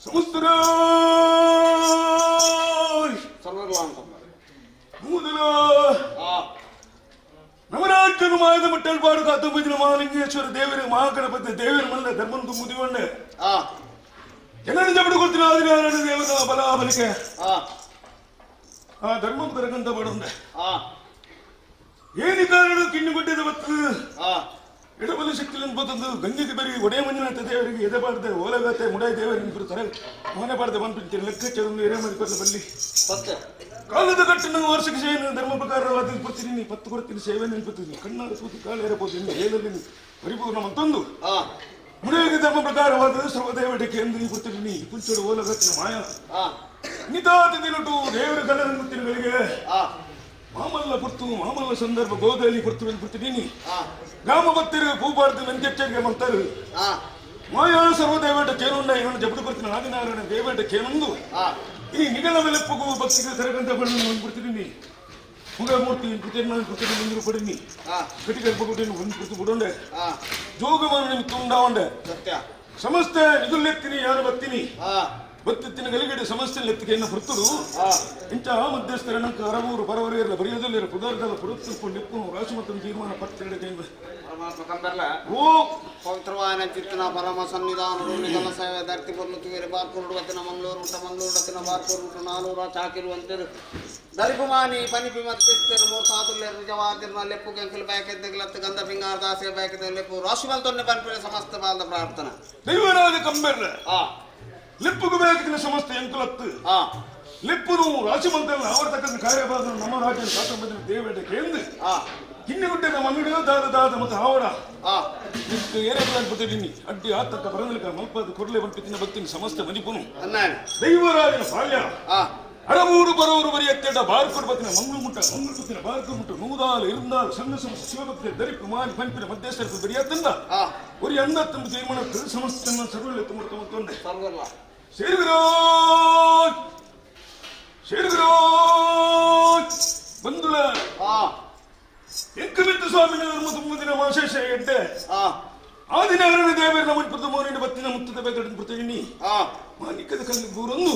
ಸಮಸ್ತರ ನವರಾಜ್ಯನು ಮಾಯದ ಮಟ್ಟಲ್ಪಾಡು ಕಾತುಂಬಿದಿನ ಮಹಾಲಿಂಗೇಶ್ವರ ದೇವರ ಮಹಾಗಣಪತಿ ದೇವರ ಮಲ್ಲ ಧರ್ಮನ ತುಂಬಿದಿವಂಡೆ ಜನನ ಜಬಡು ಕೊಡ್ತೀನಿ ಆದಿನಾರಾಯಣ ದೇವರ ಬಲ ಬಲಿಕೆ ಆ ಧರ್ಮ ಕರಗಂತ ಬಡಂದೆ ಏನು ಕಾರಣ ಕಿಣ್ಣುಗುಡ್ಡೆದ ಬತ್ತು ಎಡಬಲ ಶಕ್ತಿಯನ್ನು ಬತ್ತಂದು ಗಂಗೆಗೆ ಬರಿ ಒಡೆ ಮಂಜುನಾಥ ದೇವರಿಗೆ ಎದೆಬಾರ್ದೆ ಓಲಗಾತೆ ಮುಡಾಯಿ ದೇವರಿಗೆ ತರ ಮೋನೆ ಬಾರ್ದೆ ಬಂದು ಲೆಕ್ಕ ಚರಂದು ಎರೆ ಮಾಡಿ ಬಲ್ಲಿ ಕಾಲದ ಕಟ್ಟನ್ನು ವರ್ಷಕ್ಕೆ ಸೇವೆ ಧರ್ಮ ಪ್ರಕಾರವಾದ ಕೊಡ್ತೀನಿ ಪತ್ತು ಕೊಡ್ತೀನಿ ಸೇವೆ ನೆನಪುತ್ತೀನಿ ಕಣ್ಣಾರ ಸೂತಿ ಕಾಲು ಏರಬಹುದು ಏಲಲ್ಲಿ ಪರಿಪೂರ್ಣ ಮತ್ತೊಂದು ಮುಡಿಯ ಧರ್ಮ ಪ್ರಕಾರವಾದ ಸರ್ವದೇವಟಿಕೆ ಎಂದು ಕೊಡ್ತೀನಿ ಪುಂಚೋಡು ಓಲಗತ್ತಿನ ಮಾಯ ನಿತಾತಿ ದಿನಟು ದೇವರ ಕಲರ ಮುತ್ತಿನಗಳಿಗೆ ಮಾಮಲ್ಲ ಪುರ್ತು ಮಾಮಲ್ಲ ಸಂದರ್ಭ ಗೋದಲ್ಲಿ ಪುರ್ತು ಕೊಡ್ತೀನಿ ಗ್ರಾಮ ಭಕ್ತರು ಪೂಪಾಡ್ತು ವೆಂಕಟೇಶ್ವರಿಗೆ ಮಾಡ್ತಾರೆ ಮಾಯಾ ಸರ್ವದೇವಟ ಕೇನುಂಡ ಇವನು ಜಬಡು ಕೊಡ್ತೀನಿ ಆದಿನಾರಾಯಣ ದೇವಟ ಕೇನೊಂದು ಈ ನಿಗಲ ಬೆಲೆಪ್ಪಗೂ ಭಕ್ತಿಗೆ ಸರಗಂತ ಬಣ್ಣ ಕೊಡ್ತೀನಿ ಮುಗಮೂರ್ತಿ ಕೃತಿಯನ್ನು ಕೃತಿಯನ್ನು ಮುಂದಿರು ಕೊಡಿನಿ ಕಟಿಕಲ್ಪಗುಟಿಯನ್ನು ಒಂದು ಕುರ್ತು ಬಿಡೊಂಡೆ ಜೋಗಮಾನ ನಿಮಿತ್ತ ಉಂಡಾವಂಡೆ ಸಮಸ್ತ ನಿಗುಲ್ಲೆತ್ತೀನಿ ಯಾರು ಬತ್ತೀನಿ ಬತ್ತಿತ್ತಿನ ಗಲಿಗಡೆ ಸಮಸ್ಯೆ ಲೆತ್ತಿಗೆಯನ್ನು ಹೊರ್ತರು ಇಂಥ ಮಧ್ಯಸ್ಥರ ನಂಕ ಅರವೂರು ಪರವರು ಇರಲ್ಲ ಬರೆಯೋದಿಲ್ಲ ಪದಾರ್ಥದ ಪುರತ್ತು ನಿಪ್ಪುನು ರಾಶಿ ಮತ್ತು ತೀರ್ಮಾನ ಪತ್ತೆಡೆ ಓ ಪವಿತ್ರವಾದ ಚಿತ್ತನ ಪರಮ ಸನ್ನಿಧಾನರು ನಿಗಮ ಸೇವೆ ಧರ್ತಿ ಬೊರ್ಲು ತುವೇರಿ ಬಾರ್ಕೂರು ವತಿನ ಮಂಗಳೂರು ಊಟ ಮಂಗಳೂರು ವತಿನ ಬಾರ್ಕೂರು ಊಟ ನಾನೂರ ಚಾಕಿರುವಂತಿರು ದರಿಪುಮಾನಿ ಪನಿಪಿ ಮತ್ತಿಸ್ತರು ಮೂರ್ತಾತುಲ್ಯರು ನಿಜವಾದಿರ್ನ ಲೆಪ್ಪು ಕೆಂಕಲ್ ಬ್ಯಾಕೆದ್ದಗ್ಲತ್ತು ಗಂಧ ಪಿಂಗಾರ ದಾಸೆ ಬ್ಯಾಕೆದ ಲೆಪ್ಪು ರಾಶಿ ತೊನ್ನೆ ಪನ್ಪಿನ ಸಮಸ್ತ ಬಾಲದ ಪ್ರಾರ್ಥನಾ ದೈವರಾಜ ಕಂಬೆರ್ರ ಲಿಪ್ಪುಗು ಬೇಕಿನ ಸಮಸ್ತ ಎಂಕುಲತ್ತು ಲಿಪ್ಪುನು ರಾಶಿಮಂತನ ಆವರ್ತಕ್ಕಂಥ ಕಾರ್ಯಭಾರ ನಮ್ಮ ರಾಜ್ಯ ಸ್ವಾತಂತ್ರ್ಯ ದೇವೇಟ ಕೇಂದ್ರ ಕಿನ್ನಿಗುಡ್ಡೆ ಮಂಗಡಿಯೋ ದಾದ ದಾದ ಮತ್ತು ಆವಡ ಏನೇ ಬಿಟ್ಟಿದ್ದೀನಿ ಅಡ್ಡಿ ಆತಕ್ಕ ಬರಂದಲಿಕ ಮಲ್ಪಾದ ಕೊರಲೆ ಬಂಪಿತ್ತಿನ ಭಕ್ತಿನ ಸಮಸ್ತ ಮನಿಪುನು ದೈವರಾಜನ ಬಾಲ್ಯ ಅರವೂರು ಬರೋರು ಬರಿ ಎತ್ತೆಡ ಬಾರ್ಕೊಡು ಬತ್ತಿನ ಮಂಗಳು ಮುಟ್ಟ ಮಂಗಳು ಬತ್ತಿನ ಬಾರ್ಕು ಮುಟ್ಟ ನೂದಾಲು ಇರುಂದಾಲು ಸಣ್ಣ ಸಮಸ್ತ ಶಿವಭಕ್ತಿ ದರಿಪು ಮಾನಿ ಪಂಪಿನ ಮಧ್ಯಸ್ಥರ ಬರಿಯತ್ತಂದ ஒரு எண்ணத்தும் தீர்மானத்தில் ಸಮಸ್ತ ಸರ್ವಲ್ಲಿ ತುಂಬ ಸೇರುವಿರೋ ಸೇರುವಿರೋ ಬಂಧುಳ ಎಂಕಮಿತ್ತು ಸ್ವಾಮಿ ಧರ್ಮ ತುಂಬುದಿನ ಮಾಶೇಷ ಎಡ್ಡೆ ಆದಿನಾರಾಯಣ ದೇವರ ನಮ್ಮ ಮೋನಿನ ಬತ್ತಿನ ಮುತ್ತದ ಬೇಗಡಿನ ಪ್ರತಿನಿ ಮಾನಿಕದ ಕಲ್ಲು ಗೂರೊಂದು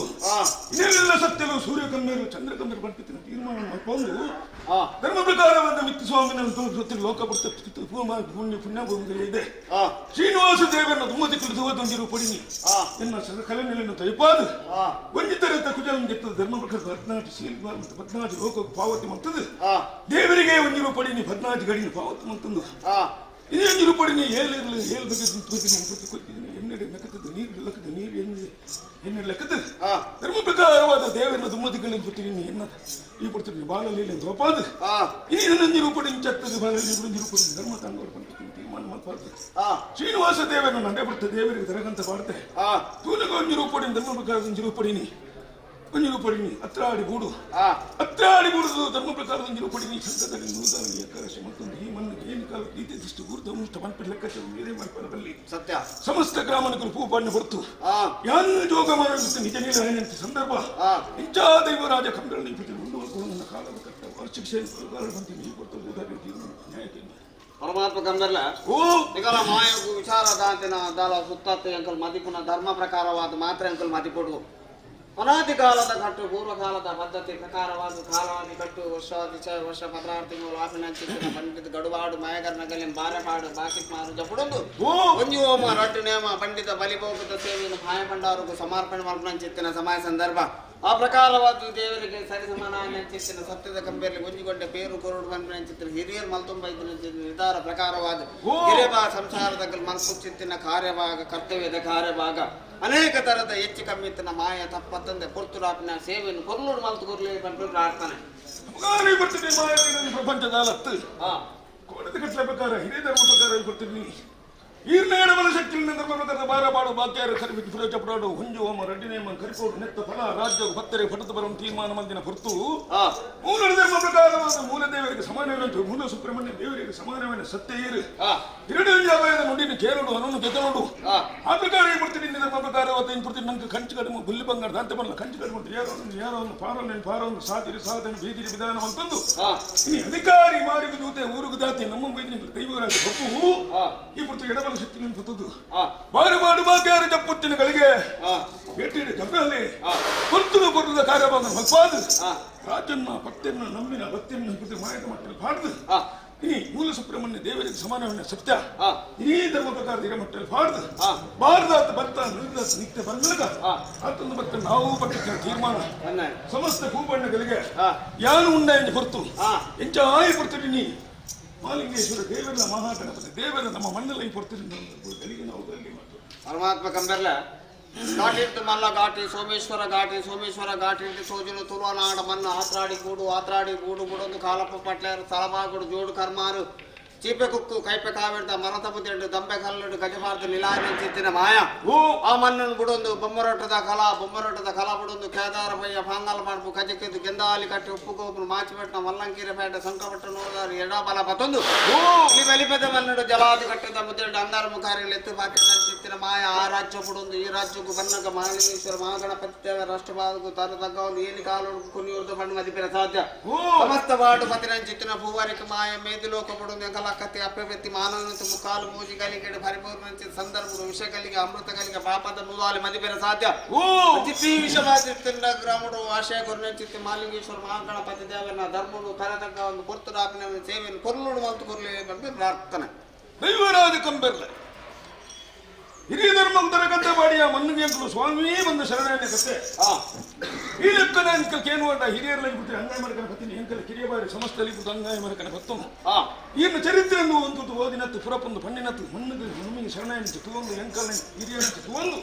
ಇನ್ನೆಲ್ಲ ಸತ್ಯಲು ಸೂರ್ಯ ಕಮ್ಮೇರು ಚಂದ್ರ ಕಮ್ಮೇರು ಬಂಪಿತ್ತಿನ ತೀರ್ಮಾನ ಮಾಡಿಕೊಂಡು ಧರ್ಮ ಪ್ರಕಾರವಾದ ಮಿತ್ತು ಸ್ವಾಮಿನ ಲೋಕ ಪುಣ್ಯ ಪುಣ್ಯ ಭೂಮಿಗೆ ಇದೆ ಶ್ರೀನಿವಾಸ ದೇವರನ್ನ ತುಂಬ ತಿಕ್ಕಲು ತೊಂದಿರು ಪಡಿನಿ ಎನ್ನ ಕಲೆನೆಲೆಯನ್ನು ತೈಪಾದು ಒಂಜಿತರ ಕುಜಲ ಗೆತ್ತದ ಧರ್ಮ ಪ್ರಕಾರ ಭದ್ನಾಟಿ ಶೀಲ ಮತ್ತು ಭದ್ನಾಟಿ ಲೋಕ ಪಾವತಿ ಮಂತದ್ದು ದೇವರಿಗೆ ಒಂಜಿರು ಪಡಿನಿ ಭದ್ನಾಟಿ ಗಡಿನ ಪಾವತಿ ಮಂತಂದು ಇದೇ ರೂಪಡಿನಿ ಏಳಿರಲಿ ಏಳು ಬಗ್ಗೆ ಕೊಯ್ತೀನಿ ಎಣ್ಣೆಡೆ ಮೆಕ್ಕದ ನೀರು ಲೆಕ್ಕದ ನೀರು ಎಣ್ಣೆ ಎಣ್ಣೆ ಲೆಕ್ಕದ ಧರ್ಮ ಪ್ರಕಾರವಾದ ದೇವರನ್ನ ದುಮ್ಮತಿಗಳಿಗೆ ಕೊಡ್ತೀನಿ ಎನ್ನ ಈ ಕೊಡ್ತೀನಿ ಬಾಲಲೀಲೆ ದೋಪಾದು ಈ ನಂಜಿ ರೂಪಡಿ ಚತ್ತದ ಬಾಲಲಿ ರೂಪಡಿ ಧರ್ಮ ತಂಗೋರು ಪಂಡಿತೀನಿ ತೀರ್ಮಾನ ಮಾಡ್ಬಾರ್ದು ಶ್ರೀನಿವಾಸ ದೇವರನ್ನ ನಂಡೆ ಬಿಡ್ತ ದೇವರಿಗೆ ತರಗಂತ ಬಾಡ್ತೆ ತೂನಗ ಒಂಜಿ ರೂಪಡಿ ಧರ್ಮ ಪ್ರಕಾರದ ಒಂಜಿ ರೂಪಡಿನಿ ಒಂಜಿ ರೂಪಡಿನಿ ಅತ್ರಾಡಿ ಗೂಡು ಅತ್ರಾಡಿ ಗೂಡುದು ಧರ್ಮ ಪ್ರಕಾರದ ಒಂಜಿ ರೂಪಡಿನಿ ಸಂತದಲ್ಲಿ ನೂದಾಗಿ ಎಕ್ಕರಸಿ ಮತ್ತೊಂದು ಈ ಮಣ್ಣು ಏನು ಕಾಲ ನೀತಿ ದೃಷ್ಟಿ ಗುರುತ ಮುಷ್ಟ ಮನ್ಪಿಡ ಲೆಕ್ಕ ನೀರೇ ಮಾಡ್ಕೊಳ್ಳಲ್ಲಿ ಸತ್ಯ ಸಮಸ್ತ ಗ್ರಾಮನಕರು ಪೂಪಾಣ್ಯ ಹೊರತು ಯಾನ್ ಜೋಗ ಮಾಡುತ್ತ ನಿಜ ನೀರ ಸಂದರ್ಭ ಇಂಚಾ ದೈವರಾಜ ಕಂಬರಳಿ ಮುಂದುವರೆದು ಕಾಲದ ಕಟ್ಟ ವಾರ್ಷಿಕ ಬಂತೀನಿ ಈ ಕೊಡ್ತು ನ್ಯಾಯಕ್ಕೆ ಪರಮಾತ್ಮ ಕಂಬರ್ಲ ಓ ನಿಗಲ ಮಾಯಗೂ ವಿಚಾರ ದಾಂತಿನ ದಾಲ ಸುತ್ತಾತ ಅಂಕಲ್ ಮದಿಪುನ ಧರ್ಮ ಪ್ರಕಾರವಾದ ಮಾತ್ರ ಅಂಕಲ್ ಮದಿಪೊಡು ಅನಾದಿ ಕಾಲದ ಕಟ್ಟು ಪೂರ್ವಕಾಲದ ಪದ್ಧತಿ ಪ್ರಕಾರವಾದ ಕಾಲವಾದಿ ಕಟ್ಟು ವರ್ಷ ದಿಶ ವರ್ಷ 16 ತಿಂಗಳು ಆಪಿನಂಚಿತ್ತಿನ ಪಂಡಿತ ಗಡುವಾಡು ಮಾಯಗರ್ನಗಲಿ ಬಾರೆಪಾಡು ಬಾಕಿಟ್ ಮಾರು ಜಪುಡೊಂದು ಒಂಜಿ ಓಮ ರಡ್ಡು ನೇಮ ಪಂಡಿತ ಬಲಿಭೋಗದ ಸೇವೆಯನ್ನು ಮಾಯ ಭಂಡಾರಗೂ ಸಮರ್ಪಣೆ ಮಲ್ಪನಂಚಿತ್ತಿನ ಸಮಯ ಸಂದರ್ಭ ಆ ಪ್ರಕಾರವಾದ ದೇವರಿಗೆ ಸರಿಸಮಾನ ಸತ್ಯದ ಕಂಬೆಯಲ್ಲಿ ಒಂಜಿಗೊಂಡ ಪೇರು ಕೊರಡು ಮನ್ಪಿನಂಚಿತ್ತಿನ ಹಿರಿಯರು ಮಲ್ತುಂಬ ನಿರ್ಧಾರ ಪ್ರಕಾರವಾದ ಹಿರಿಯಬಾ ಸಂಸಾರದ ಮನ್ಪುಚಿತ್ತಿನ ಕಾರ್ಯಭಾಗ ಕರ್ತವ್ಯದ ಕಾರ್ಯಭಾಗ ಅನೇಕ ತರದ ಹೆಚ್ಚು ಕಮ್ಮಿತ್ತಿನ ಮಾಯ ತಪ್ಪತ್ತಂದೆ ಪೊರ್ತುರಾಪಿನ ಸೇವೆಯನ್ನು ಕೊರ್ಲೂರು ಮಲ್ತು ಕೊರ್ಲಿ ಬಂದು ಪ್ರಾರ್ಥನೆ ಪ್ರಪಂಚದ ಅಲತ್ತು ಕೋಣದ ಕಟ್ಟಲೆ ಪ್ರಕಾರ ಹಿರಿಯ ಧರ್ಮ ಪ್ರಕಾರ ಕೊಡ್ತೀನಿ ಈರ್ನೇಡಬಲ ಶಕ್ತಿಯಿಂದ ಧರ್ಮ ಪ್ರಕಾರ ಬಾರ ಬಾಡು ಬಾಕ್ಯಾರ ಕರಿಬಿಟ್ಟು ಫುರ ಚಪಡಾಡು ಹುಂಜು ಹೋಮ ರಡ್ಡಿ ನೇಮ ಕರಿಕೋಡು ನೆತ್ತ ಫಲ ರಾಜ್ಯ ಭತ್ತರೆ ಫಟದ ಬರುವ ತೀರ್ಮಾನ ಮಂದಿನ ಹೊರತು ಮೂಲ ಧರ್ಮ ಪ್ರಕಾರವಾದ ಮೂಲ ದೇವರಿಗೆ ಸಮಾನವೇನಂತ ಮೂಲ ಸುಬ್ರಹ್ಮಣ್ಯ ದೇವರಿಗೆ ಸಮಾನವೇನ ಸತ್ಯ ಏರು ಎರಡು ಜಾಬಾಯದ ನುಡಿನ ಕೇರಳು ಅನನ್ನು ಗೆದ್ದನೋಡು ಆ ಪ್ರಕಾರ ಏನ್ ಕೊಡ್ತೀನಿ ಧರ್ಮ ಪ್ರಕಾರವಾದ ಏನ್ ಕೊಡ್ತೀನಿ ನಂಗೆ ಕಂಚು ಕಡಿಮೆ ಗುಲ್ಲಿ ಬಂಗಾರ ದಾಂತೆ ಬರಲ್ಲ ಕಂಚು ಕಡಿಮೆ ಯಾರೋ ಯಾರೋ ಒಂದು ಪಾರನ್ನು ಪಾರವನ್ನು ಸಾಧಿರಿ ಸಾಧನೆ ಬೀದಿರಿ ವಿಧಾನ ಅಂತಂದು ಈ ಅಧಿಕಾರಿ ಮಾರಿಗ ಜೊತೆ ಊರುಗು ದಾತಿ ನಮ್ಮ ದೈವರಾಜ ಬಪ್ಪು ಈ ಪುರ್ತು ಎಡಬಲ ಶಕ್ತಿಗಳನ್ನು ಪತ್ತದು ಬಾರಿ ಮಾಡಿ ಬಾಕಿಯಾರ ಜಪ್ಪುತ್ತಿನಗಳಿಗೆ ಭೇಟಿ ಜಪ್ಪಲ್ಲಿ ಪೊರ್ತುದು ಪೊರ್ತದ ಕಾರ್ಯಭಾಗ ಮಲ್ಪಾದು ರಾಜನ್ನ ಪತ್ತೆಯನ್ನು ನಂಬಿನ ಭಕ್ತಿಯನ್ನು ಪ್ರತಿ ಮಾಯದ ಮಟ್ಟದಲ್ಲಿ ಪಾಡ್ದು ಈ ಮೂಲ ಸುಬ್ರಹ್ಮಣ್ಯ ದೇವರಿಗೆ ಸಮಾನವನ್ನ ಸತ್ಯ ಈ ಧರ್ಮ ಪ್ರಕಾರ ಮಟ್ಟದಲ್ಲಿ ಪಾಡ್ದು ಬಾರದಾತ ಭಕ್ತ ನಿರ್ದಾತ ನಿತ್ಯ ಬಂದಾಗ ಆತೊಂದು ಭಕ್ತ ನಾವು ಪಟ್ಟಕ್ಕೆ ತೀರ್ಮಾನ ಸಮಸ್ತ ಭೂಪಣ್ಣಗಳಿಗೆ ಯಾನು ಉಂಡ ಎಂದು ಹೊರತು ಎಂಚ ಆಯಿ ಪೊರ್ತು ನೀ ಮಾಲಿಂಗೇಶ್ವರ ದೇವರ ಮಹಾಗಣಪತಿ ದೇವರ ನಮ್ಮ ಮಣ್ಣಲ್ಲಿ ಪೊರ್ತು ಗಳಿಗೆ ನಾವು ಗಳಿಗೆ ಮಾಡ್ತೇವೆ. ಪರಮಾತ್ಮ ಕಂಬೆರ್ಲ ಘಾಟಿಟ್ಟು ಮಲ್ಲ ಘಾಟಿ ಸೋಮೇಶ್ವರ ಘಾಟಿ ಸೋಮೇಶ್ವರ ಘಾಟಿ ಸೋಜುನು ತುಳುನಾಡ ಮಣ್ಣು ಆತ್ರಾಡಿ ಗೂಡು ಆತ್ರಾಡಿ ಗೂಡು ಬುಡೊಂದು ಕಾಲಪ್ಪ ಪಟ್ಲೇರು ತಲಬಾಗುಡು ಜೋಡು ಕರ್ಮಾರು ಚೀಪೆ ಕುಕ್ಕು ಕೈಪೆ ಕಾವಿಡ್ದ ಮರತ ಬುದೆಂಡು ದಂಬೆ ಕಲ್ಲುಡು ಗಜಬಾರ್ದು ನಿಲಾರಿ ಚಿತ್ತಿನ ಮಾಯ ಆ ಮಣ್ಣನ್ನು ಬುಡೊಂದು ಬೊಮ್ಮರೊಟ್ಟದ ಕಲಾ ಬೊಮ್ಮರೊಟ್ಟದ ಕಲಾ ಬುಡೊಂದು ಕೇದಾರ ಬಯ್ಯ ಪಾಂಗಲ್ ಮಾಡ್ಪು ಕಜಕ್ಕೆದ್ದು ಗೆಂದಾಲಿ ಕಟ್ಟಿ ಉಪ್ಪು ಗೋಪುರು ಮಾಚಿಪಟ್ಟಣ ಮಲ್ಲಂಕೀರಪೇಟೆ ಸಂಕಪಟ್ಟ ನೋದಾರು ಎಡಬಲ ಪತ್ತೊಂದು ಇಲ್ಲಿ ಬಲಿಪದ ಮನ್ನಡು ಜಲಾದಿ ಕಟ್ಟದ ಮುದ್ದೆಂಡು ಅಂಗಾರ ಮುಖಾರಿಗಳು ಎತ್ತು ಬಾಕಿದ ಚಿತ್ತಿನ ಮಾಯ ಆ ರಾಜ್ಯ ಬುಡೊಂದು ಈ ರಾಜ್ಯಕ್ಕೂ ಬನ್ನಗ ಮಹಾಲಿಂಗೇಶ್ವರ ಮಹಾಗಣಪತಿ ದೇವ ರಾಷ್ಟ್ರಪಾದಕ್ಕೂ ತರ ತಗ್ಗ ಒಂದು ಏಲಿ ಕಾಲು ಕುನಿಯುರ್ದು ಬಣ್ಣ ಮದಿಪಿರ ಸಾಧ್ಯ ಸಮಸ್ತ ವಾರ್ಡು ಪತಿನ ಚಿತ್ತಿನ ಪೂವಾರಿಕ ಮಾಯ ಮೇದಿಲೋಕ ಬುಡೊಂದು ಎಂಕಲ ಕತೆ ಅಪ್ಪೆತ್ತಿ ಮಾನವನಂತೆ ಮುಕ್ಕಾಲು ಮೂಜಿ ಗಲಿಗೆಡು ಪರಿಪೂರ್ಣ ಸಂದರ್ಭ ವಿಷ ಗಲಿಗೆ ಅಮೃತ ಗಲಿಗೆ ಪಾಪದ ನೂದಾಲಿ ಮದಿಪೆರ ಸಾಧ್ಯ ಚಿತ್ತಿ ವಿಷವಾದಿತ್ತಿನ ಗ್ರಾಮಡು ಆಶಯ ಗುರುನಚಿತ್ತಿ ಮಾಲಿಂಗೇಶ್ವರ ಮಹಾಗಣಪತಿ ದೇವನ ಧರ್ಮನು ತರತಕ್ಕ ಒಂದು ಪೊರ್ತುಡಾಪಿನ ಸೇವೆಯನ್ನು ಕೊರ್ಲುಡು ಮಲ್ತು ಕೊರ್ಲಿ ಅಂತ ಪ್ರಾರ್ಥನೆ. ದೈವರಾಜ ಕಂಬೆರ್ಲ ಹಿರಿಯ ಧರ್ಮ ಉತ್ತರಕಂತ ಮಾಡಿಯ ಮನ್ನಿಗೆ ಅಂಕಲು ಸ್ವಾಮಿ ಬಂದ ಶರಣಾಯಣ ಕತೆ ಈ ಲೆಕ್ಕದ ಅಂಕಲ್ ಕೇನುವಂಡ ಹಿರಿಯರಲ್ಲಿ ಬಿಟ್ಟು ಅಂಗಾಯ ಮರಕನ ಪತ್ನಿ ಅಂಕಲ್ ಕಿರಿಯ ಬಾರಿ ಸಮಸ್ತಲ್ಲಿ ಬಿಟ್ಟು ಅಂಗಾಯ ಮರಕನ ಪತ್ತನು ಈರ್ನ ಚರಿತ್ರೆಯನ್ನು ಒಂದು ಓದಿನತ್ತು ಪುರಪೊಂದು ಪಣ್ಣಿನತ್ತು ಮಣ್ಣಿಗೆ ನಮಗೆ ಶರಣಾಯಣ ತುವಂದು ಎಂಕಲ್ ಹಿರಿಯನ ತುವಂದು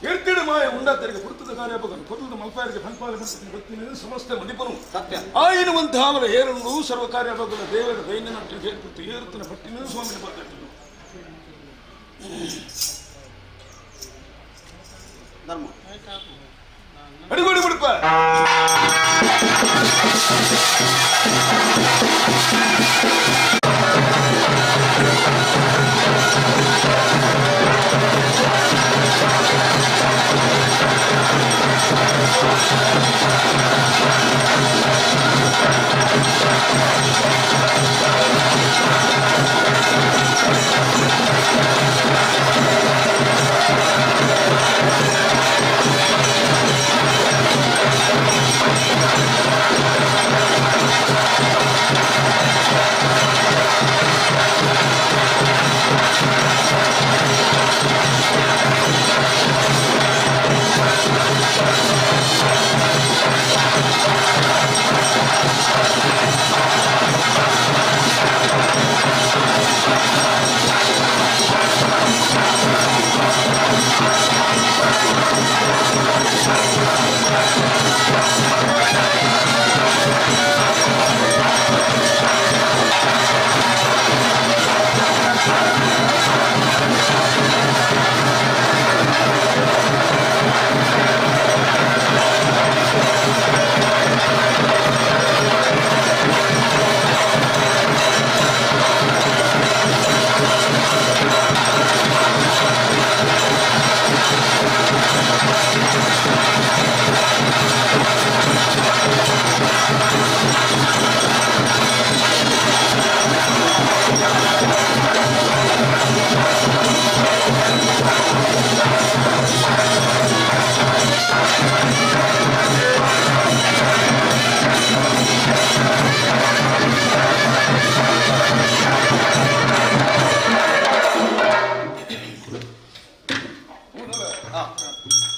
ಎರ್ತಿಡ ಮಾಯ ಉಂಡಾತರಿಗೆ ಪುರ್ತದ ಕಾರ್ಯಪಗನು ಪೊರ್ತದ ಮಲ್ಪಾರಿಗೆ ಫನ್ಪಾಲ ಗೊತ್ತಿನ ಸಮಸ್ತ ಮದಿಪನು ಸತ್ಯ ಆಯಿನುವಂತಹ ಅವರ ಏರನ್ನು ಸರ್ವ ಕಾರ್ಯಪಗಲ ದೇವರ ದೈನ್ಯನ ಹೇಳ್ಬಿಟ್ಟು ಏರುತ್ತನ ಪಟ್ಟಿನ ಸ್ವಾಮಿನ ಪದ್ಧತಿ ಧರ್ಮ ಅಡಿಗೋಡಿ ಬಿಡಪ್ಪ.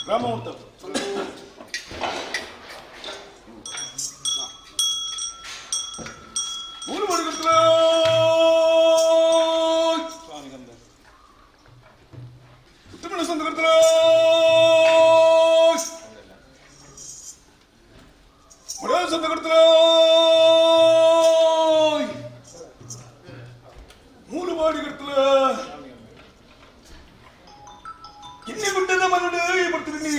ರಾಮಮೂರ್ತ ಮೂರು ಮಾಡಿಕೊಡ್ತಾರ ಉತ್ತಮ ಸಂತ ಕೊಡ್ತಾರ ಸಂತ ಕೊಡ್ತಾರ ಮೂರು ಮಾಡಿ ಕೊಡ್ತಾರ ಕಿನ್ನಿ ಗುಡ್ಡದ ಮನಡು ಬರ್ತೀನಿ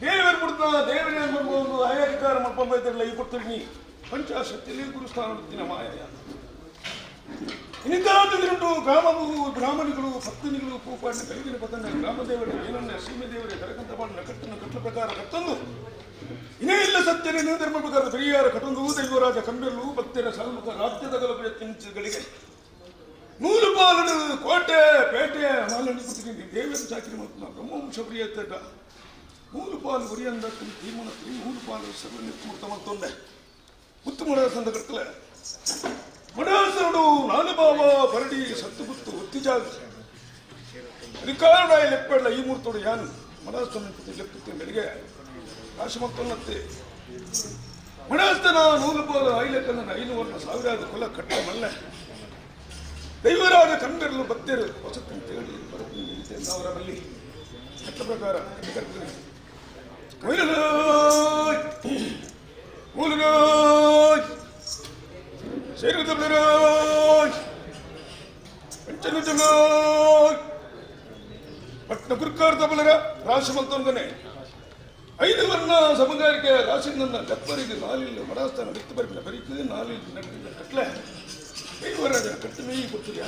ದೇವರು ಕೊಡ್ತಾ ದೇವರೇ ಒಂದು ಅಧಿಕಾರ ಮಪ್ಪಂಬೈತಿರಲ್ಲ ಈ ಕೊಡ್ತೀನಿ ಪಂಚಾಶಕ್ತಿಯಲ್ಲಿ ಗುರುಸ್ಥಾನ ಮಾಯ ಇನ್ನಿಂದಾದಂದ್ರುಂಟು ಗ್ರಾಮವು ಬ್ರಾಹ್ಮಣಿಗಳು ಪತ್ನಿಗಳು ಪೂಪಾಡಿನ ಕೈದಿನ ಪತನ ಗ್ರಾಮದೇವರೇ ಏನನ್ನ ಸೀಮೆ ದೇವರೇ ಕರಕಂತ ಪಾಡಿನ ಕಟ್ಟನ್ನು ಕಟ್ಲ ಪ್ರಕಾರ ಕಟ್ಟೊಂದು ಇನೇ ಇಲ್ಲ ಸತ್ಯನೇ ಧರ್ಮ ಪ್ರಕಾರದ ಪರಿಹಾರ ಕಟ್ಟೊಂದು ದೈವರಾಜ ಕಂಬೆರಲು ಭಕ್ತರ ಸಲ್ಮುಖ ರಾಜ್ಯದ ಪ್ರಯತ್ನಿಗಳಿಗೆ ನೂಲು ಪಾಲಡು ಕೋಟೆ ಪೇಟೆ ಮಾಲಂಡಿ ಪುತ್ತಿಗೆ ದೇವರ ಚಾಕಿರಿ ಮತ್ತು ಬ್ರಹ್ಮವಂಶ ಪ್ರಿಯತ್ತ ನೂಲು ಪಾಲು ಉರಿಯಂದ ತೀರ್ಮಾನ ನೂಲು ಪಾಲು ಸರ್ವ ನಿರ್ಮೂರ್ತ ಮತ್ತೊಂದೆ ಮುತ್ತು ಮಡಾಸಂದ ಕಟ್ಟಲೆ ಮಡಾಸರುಡು ನಾಲು ಬಾವ ಬರಡಿ ಸತ್ತು ಗುತ್ತು ಒತ್ತಿಜಾಗ ಅಧಿಕಾರಡ ಲೆಪ್ಪೆಡ್ಲ ಈ ಮೂರ್ತೋಡು ಯಾನು ಮಡಾಸನ ಲೆಪ್ಪುತ್ತೆ ಬೆಳಿಗ್ಗೆ ಕಾಶಿ ಮತ್ತೊನ್ನತ್ತೆ ಮಡಾಸ್ತನ ನೂಲು ಪಾಲು ಐಲೆಕ್ಕನ್ನ 5 ಸಾವಿರಾದ ಕೊಲ ಕಟ್ಟ ಮಲ್ಲೆ ದೈವರಾದ ಕಣ್ಗರಲು ಬತ್ತೇರು ಹೊಸತನ್ನು ತೇಡಿ ಬರುತ್ತಿದ್ದ ಅವರ ಬಲ್ಲಿ ಕಟ್ಟ ಪ್ರಕಾರ ಪಟ್ನ ಗುರುಕಾರ ತಬಲರ ರಾಶಿ ಮಂತೊಂದನೆ 5 ವರ್ಣ ಸಮುದಾಯಕ್ಕೆ ರಾಶಿ ನನ್ನ ಕಪ್ಪರಿಗೆ ನಾಲಿಲ್ಲ ಮಡಾಸ್ಥಾನ ಬಿತ್ತು ಬರಿಪಿನ ಬರೀತದೆ ನಾಲಿಲ್ಲ ನಟ್ಟಿಲ್ಲ ಕಟ್ಲೆ ದೈವರಾಜನ ಕಟ್ಟಮೇ ಕೊಡ್ತದೆ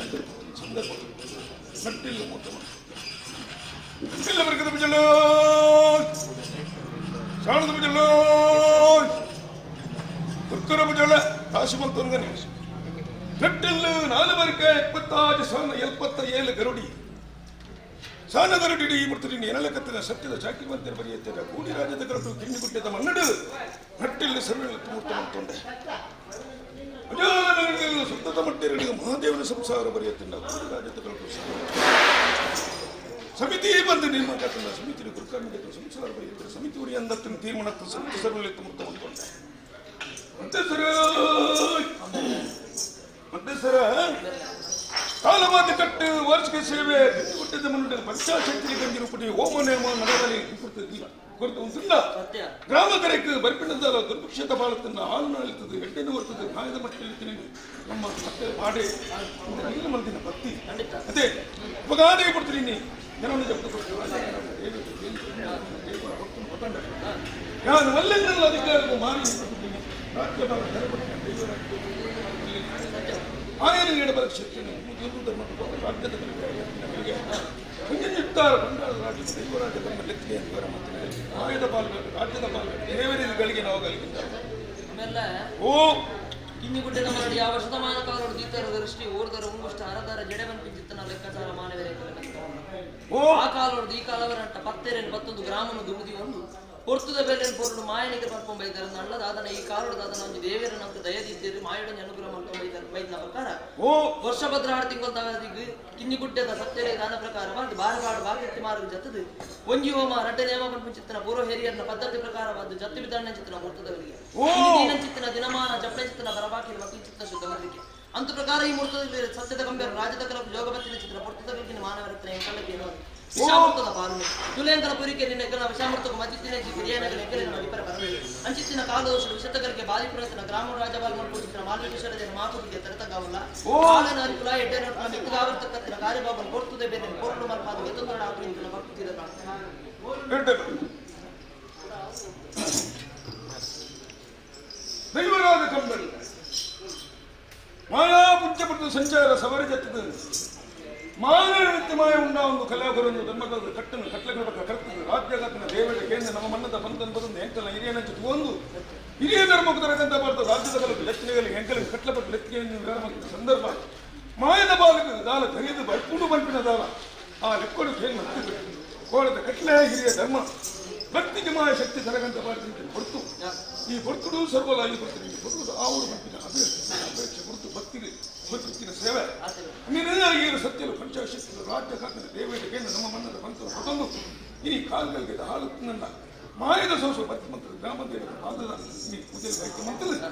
ಸಂದರ್ಭ ನಟ್ಟಿಲ್ಲ ಮೂತ ಇಲ್ಲ ಬರ್ತದೆ ಬಿಜಲ ಸಾಣದ ಬಿಜಲ ಉತ್ತರ ಬಿಜಲ ರಾಶಿ ಮಂತೊಂದನೆ ನಟ್ಟಿಲ್ಲ 4 ಬರಿಕೆ 26 ಸಾನ 77 ಗರುಡಿ ಸಾನ ಗರುಡಿ ಮುರ್ತರಿ ಎನಲಕತ್ತಿನ ಸತ್ಯದ ಚಾಕಿ ಮಂತಿರ ಬರೆಯುತ್ತೇವೆ ಕೂಡಿ ರಾಜ್ಯದ ಗರುಡು ಕಿಂಡಿಗುಟ್ಟೆದ ಮನ್ನಡು ನಟ್ಟಿಲ್ಲ ಸರ್ವ ಮೂರ್ತ ಮಂತೊಂಡೆ ಸುತ್ತದ ಮಟ್ಟಿರಡಿಗೆ ಮಹಾದೇವನ ಸಂಸಾರ ಬರೆಯುತ್ತಿಲ್ಲ ಕೂಡಿ ರಾಜ್ಯದ ಗರುಡು ಸಮಿತಿ ಬಂದು ನಿರ್ಮಾಣ ಸಮಿತಿ ಗುರುಕರ್ಮಿಗೆ ಸಂಸಾರ ಬರೆಯುತ್ತಾರೆ ಸಮಿತಿ ಉರಿ ಅಂದತ್ತಿನ ತೀರ್ಮಾನ ಸಮಿತಿ ಸರ್ವಲಿತ್ತು ಮೂರ್ತ ಮಂತೊಂಡೆ ಮತ್ತೆ ಸರ ಕಾಲವಾದ ಕಟ್ಟು ವಾರ್ಷಿಕ ಸೇವೆ ಹುಟ್ಟಿದ ಮನುಷ್ಯನ ಪಂಚಾಶಕ್ತಿ ಗಂಜಿರುಪಟಿ ಹೋಮ ನೇಮ ನಡವಳಿ ಕೊರತೆ ಉಂಟುಲ್ಲ ಗ್ರಾಮ ಕರೆக்கு ಬರ್ಪಿಣದಾಲ ದುರ್ಭಿಕ್ಷತ ಬಾಳತನ್ನ ಹಾಲು ನಳಿತದೆ ಎಡ್ಡೆನ ಬರ್ತದೆ ಗಾಯದ ಮಟ್ಟದಲ್ಲಿ ನಮ್ಮ ಮತ್ತೆ ಪಾಡೆ ನೀಲ ಮಲ್ದಿನ ಭಕ್ತಿ ಅದೇ ಉಪಗಾದೆ ಕೊಡ್ತೀನಿ ಜನವನ್ನು ಜಪ್ತ ಕೊಡ್ತೀವಿ ನಾನು ಅಲ್ಲೆಲ್ಲ ಅಧಿಕಾರಕ್ಕೂ ಮಾರಿ ರಾಜ್ಯಭಾರ ಆಯನ ಎಡಬಲ ಕ್ಷೇತ್ರ ರಾಜ್ಯದ ಮುಂಜಿತ್ತಾರ ಬಂಗಾಳ ರಾಜ್ಯದ ದೈವರಾಜ್ಯ ತಮ್ಮ ಲೆಕ್ಕಿಗೆ ಆಯದ ಪಾಲ್ಗಳು ರಾಜ್ಯದ ಪಾಲ್ಗಳು ದೇವರಿಗೆ ನಾವು ಆಮೇಲೆ ಓ ಕಿನ್ನಿಗುಡ್ಡೆ ನಮ್ಮ ಯಾವ ಶತಮಾನ ಕಾಲೋಡು ದೀತರ ದೃಷ್ಟಿ ಊರ್ದರ ಉಂಗುಷ್ಟ ಅರದರ ಜಡೆ ಬಂಪಿಂಚಿತ್ತನ ಲೆಕ್ಕಾಚಾರ ಮಾನವರೇ ಆ ಕಾಲೋಡು ಈ ಕಾಲವರಂಟ ಪತ್ತೆರೇನು ಪತ್ತೊಂದು ಗ್ರಾಮನು ದುಮುದಿ ಒಂದು ಪೊರ್ತುದ ಬೇಲೆನ್ ಪೊರುಡು ಮಾಯನಿಗೆ ಪರ್ಪೊಂಬ ಬೈದಾರ ನಳ್ಳದಾದನ ಈ ಕಾಲೋಡದಾದನ ಒಂಜಿ ದೇವೇರ ನಮ್ಗೆ ದಯದಿದ್ದೀರಿ ಮಾಯೊಡನೆ ಅನುಗ್ರಹ ಮಾಡ್ಕೊಂಡ್ ಬೈದಾರ ಬೈದ್ನ ಪ್ರಕಾರ ವರ್ಷ ಭದ್ರಾಡು ತಿಂಗಳ ಕಿನ್ನಿಗುಡ್ಡೆದ ಸತ್ಯರೇ ದಾನ ಪ್ರಕಾರವಾಗಿ ಬಾರಬಾಡು ಬಾಗಿತ್ತಿ ಮಾರು ಜತ್ತದು ಒಂಜಿ ಹೋಮ ರಡ್ಡ ನೇಮ ಪಂಚಿತ್ತನ ಪೂರ್ವ ಹಿರಿಯರ್ನ ಪದ್ಧತಿ ಪ್ರಕಾರವಾದ ಜತ್ತಿ ವಿಧಾನ ಚಿತ್ತನ ಮೂರ್ತದವರಿಗೆ ಚಿತ್ತನ ದಿನಮಾನ ಜಪ್ಪೆ ಚಿತ್ತನ ಬರಬಾಕಿ ಮಕ್ಕಳ ಚಿತ್ತ ಶುದ್ಧ ಮಾಡಲಿಕ್ಕೆ ಅಂತ ಪ್ರಕಾರ ಈ ಮೂರ್ತದಲ್ಲಿ ಸತ್ಯದ ಗಂಭೀರ ರಾಜ್ಯದ ಕಲವು ಯೋಗಬತ್ತಿನ ಚಿತ್ರ ಪೊರ್ತದವರಿಗೆ ಮಾನವರತ್ನ ಎಂಕಲಕ್ಕೆ ಏನೋ ವಿಷಾಮೃತದ ಪಾಲು ತುಲೇಂದ್ರ ಪುರಿಕೆ ನಿನ್ನ ವಿಷಾಮೃತకు ಮಜ್ಜಿತ್ತಿನ ಹಿರಿಯನಗರ ಎಕ್ಕಲಿನ ಮಡಿಪರ ಬರಲಿ ಅಂಚಿತ್ತಿನ ಕಾಲದೋಷ ವಿಷತಗಳಿಗೆ ಬಾಧಿಪುರತನ ಗ್ರಾಮ ರಾಜಬಾಲ್ ಮಾಡ್ಕೊಂಡಿದ್ದ ಮಾಲ್ಮೀಕೇಶ್ವರ ಮಾತುಗೆ ತರತಗಾವಲ್ಲ ಕಾಲನಾರಿ ಕುಲ ಎಡ್ಡೆ ಮಿತ್ತಗಾವರ್ತಕ್ಕತ್ತಿನ ಕಾರ್ಯಬಾಬನ್ ಕೊರ್ತುದೆ ಬೇರೆ ಕೊರಡು ಮಲ್ಪಾದ ಎತ್ತೊಂದರ ಆಕಳಿಂದ ಬರ್ತಿರ ದೈವರಾದ ಕಂಬಳಿ ಮಾಯಾ ಪುಂಜಪಟ್ಟು ಸಂಚಾರ ಸವರಿ ಜತ್ತದ ಮಾನವನಂತೆ ಮಾಯ ಉಂಡ ಒಂದು ಕಲಾಕರನ್ನು ಧರ್ಮದ ಕಟ್ಟನ್ನು ಕಟ್ಲಗಳ ಕರ್ತದ ರಾಜ್ಯಗತನ ದೇವರ ಕೇಂದ್ರ ನಮ್ಮ ಮನ್ನದ ಪಂತನ ಬದಲು ಎಂಕಲ ಹಿರಿಯನಂಚು ಒಂದು ಹಿರಿಯ ಧರ್ಮಕ್ಕೆ ತರಕಂತ ಭಾರತ ರಾಜ್ಯದ ಕಲಕು ಲೆಚ್ಚನೆಗಳಿಗೆ ಎಂಕಲಿಗೆ ಕಟ್ಲಪಟ್ಟು ಲೆತ್ತಿಗೆ ಸಂದರ್ಭ ಮಾಯದ ಬಾಲಕ ದಾಲ ಕರಿಯದು ಬೈಪುಂಡು ಬಂಪಿನ ದಾಲ ಆ ಲೆಕ್ಕೋಡು ಕೇಳಿ ಮತ್ತಿದ್ರು ಕೋಳದ ಕಟ್ಲೆ ಹಿರಿಯ ಧರ್ಮ ಭಕ್ತಿಗೆ ಮಾಯ ಶಕ್ತಿ ತರಗಂತ ಭಾರತ ಹೊರತು ಈ ಹೊರತುಡು ಸರ್ವಲಾಗಿ ಕೊಡ್ತೀನಿ ಹೊರತು ಆ ಊರು ಬಂಪಿನ ಅಪೇಕ್ಷೆ ಹೊರತು ಭಕ್ತಿಗೆ ಭಕ್ತಿನ ಸೇವೆ ನೀನು ಸತ್ಯಲು ಪಂಚಾಶಕ್ತಿ ರಾಜ್ಯ ಕಾಕಿನ ದೇವರಿಗೆ ನಮ್ಮ ಮನ್ನದ ಪಂಥದ ಹೊತ್ತೊಂದು ಇನಿ ಕಾಲ್ಗಳಿಗೆ ಹಾಲು ನನ್ನ ಮಾಯದ ಸೋಸು ಭಕ್ತಿ ಮಂತ್ರದ ಗ್ರಾಮ ದೇವರ ಪಾದದ ಈ ಪೂಜೆ ಭಕ್ತಿ ಮಂತ್ರದ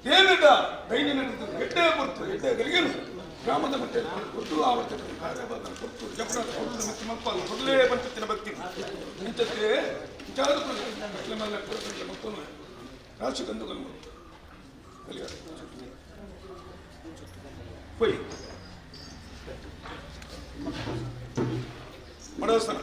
ದೇವಿಡ ದೈನ್ಯ ನಡೆದ ಎಡ್ಡೆ ಹೊರತು ಎಡ್ಡೆ ಗಳಿಗೆನು ಗ್ರಾಮದ ಮಟ್ಟದಲ್ಲಿ ಕೊಟ್ಟು ಆವರ್ತಕ ಕಾರ್ಯಭಾರ ಕೊಟ್ಟು ಜಪನ ಕೊಟ್ಟು ಮತ್ತು ಮಕ್ಕಳು ಕೊಡಲೇ ಪಂಚತ್ತಿನ ಭಕ್ತಿ ಇಂಥದ್ದೇ ವಿಚಾರ ಮೇಲೆ ಮತ್ತೊಂದು ರಾಶಿ ಕಂದುಗಳು ಹೋಯ್ ಮಡೋಸ್ತನ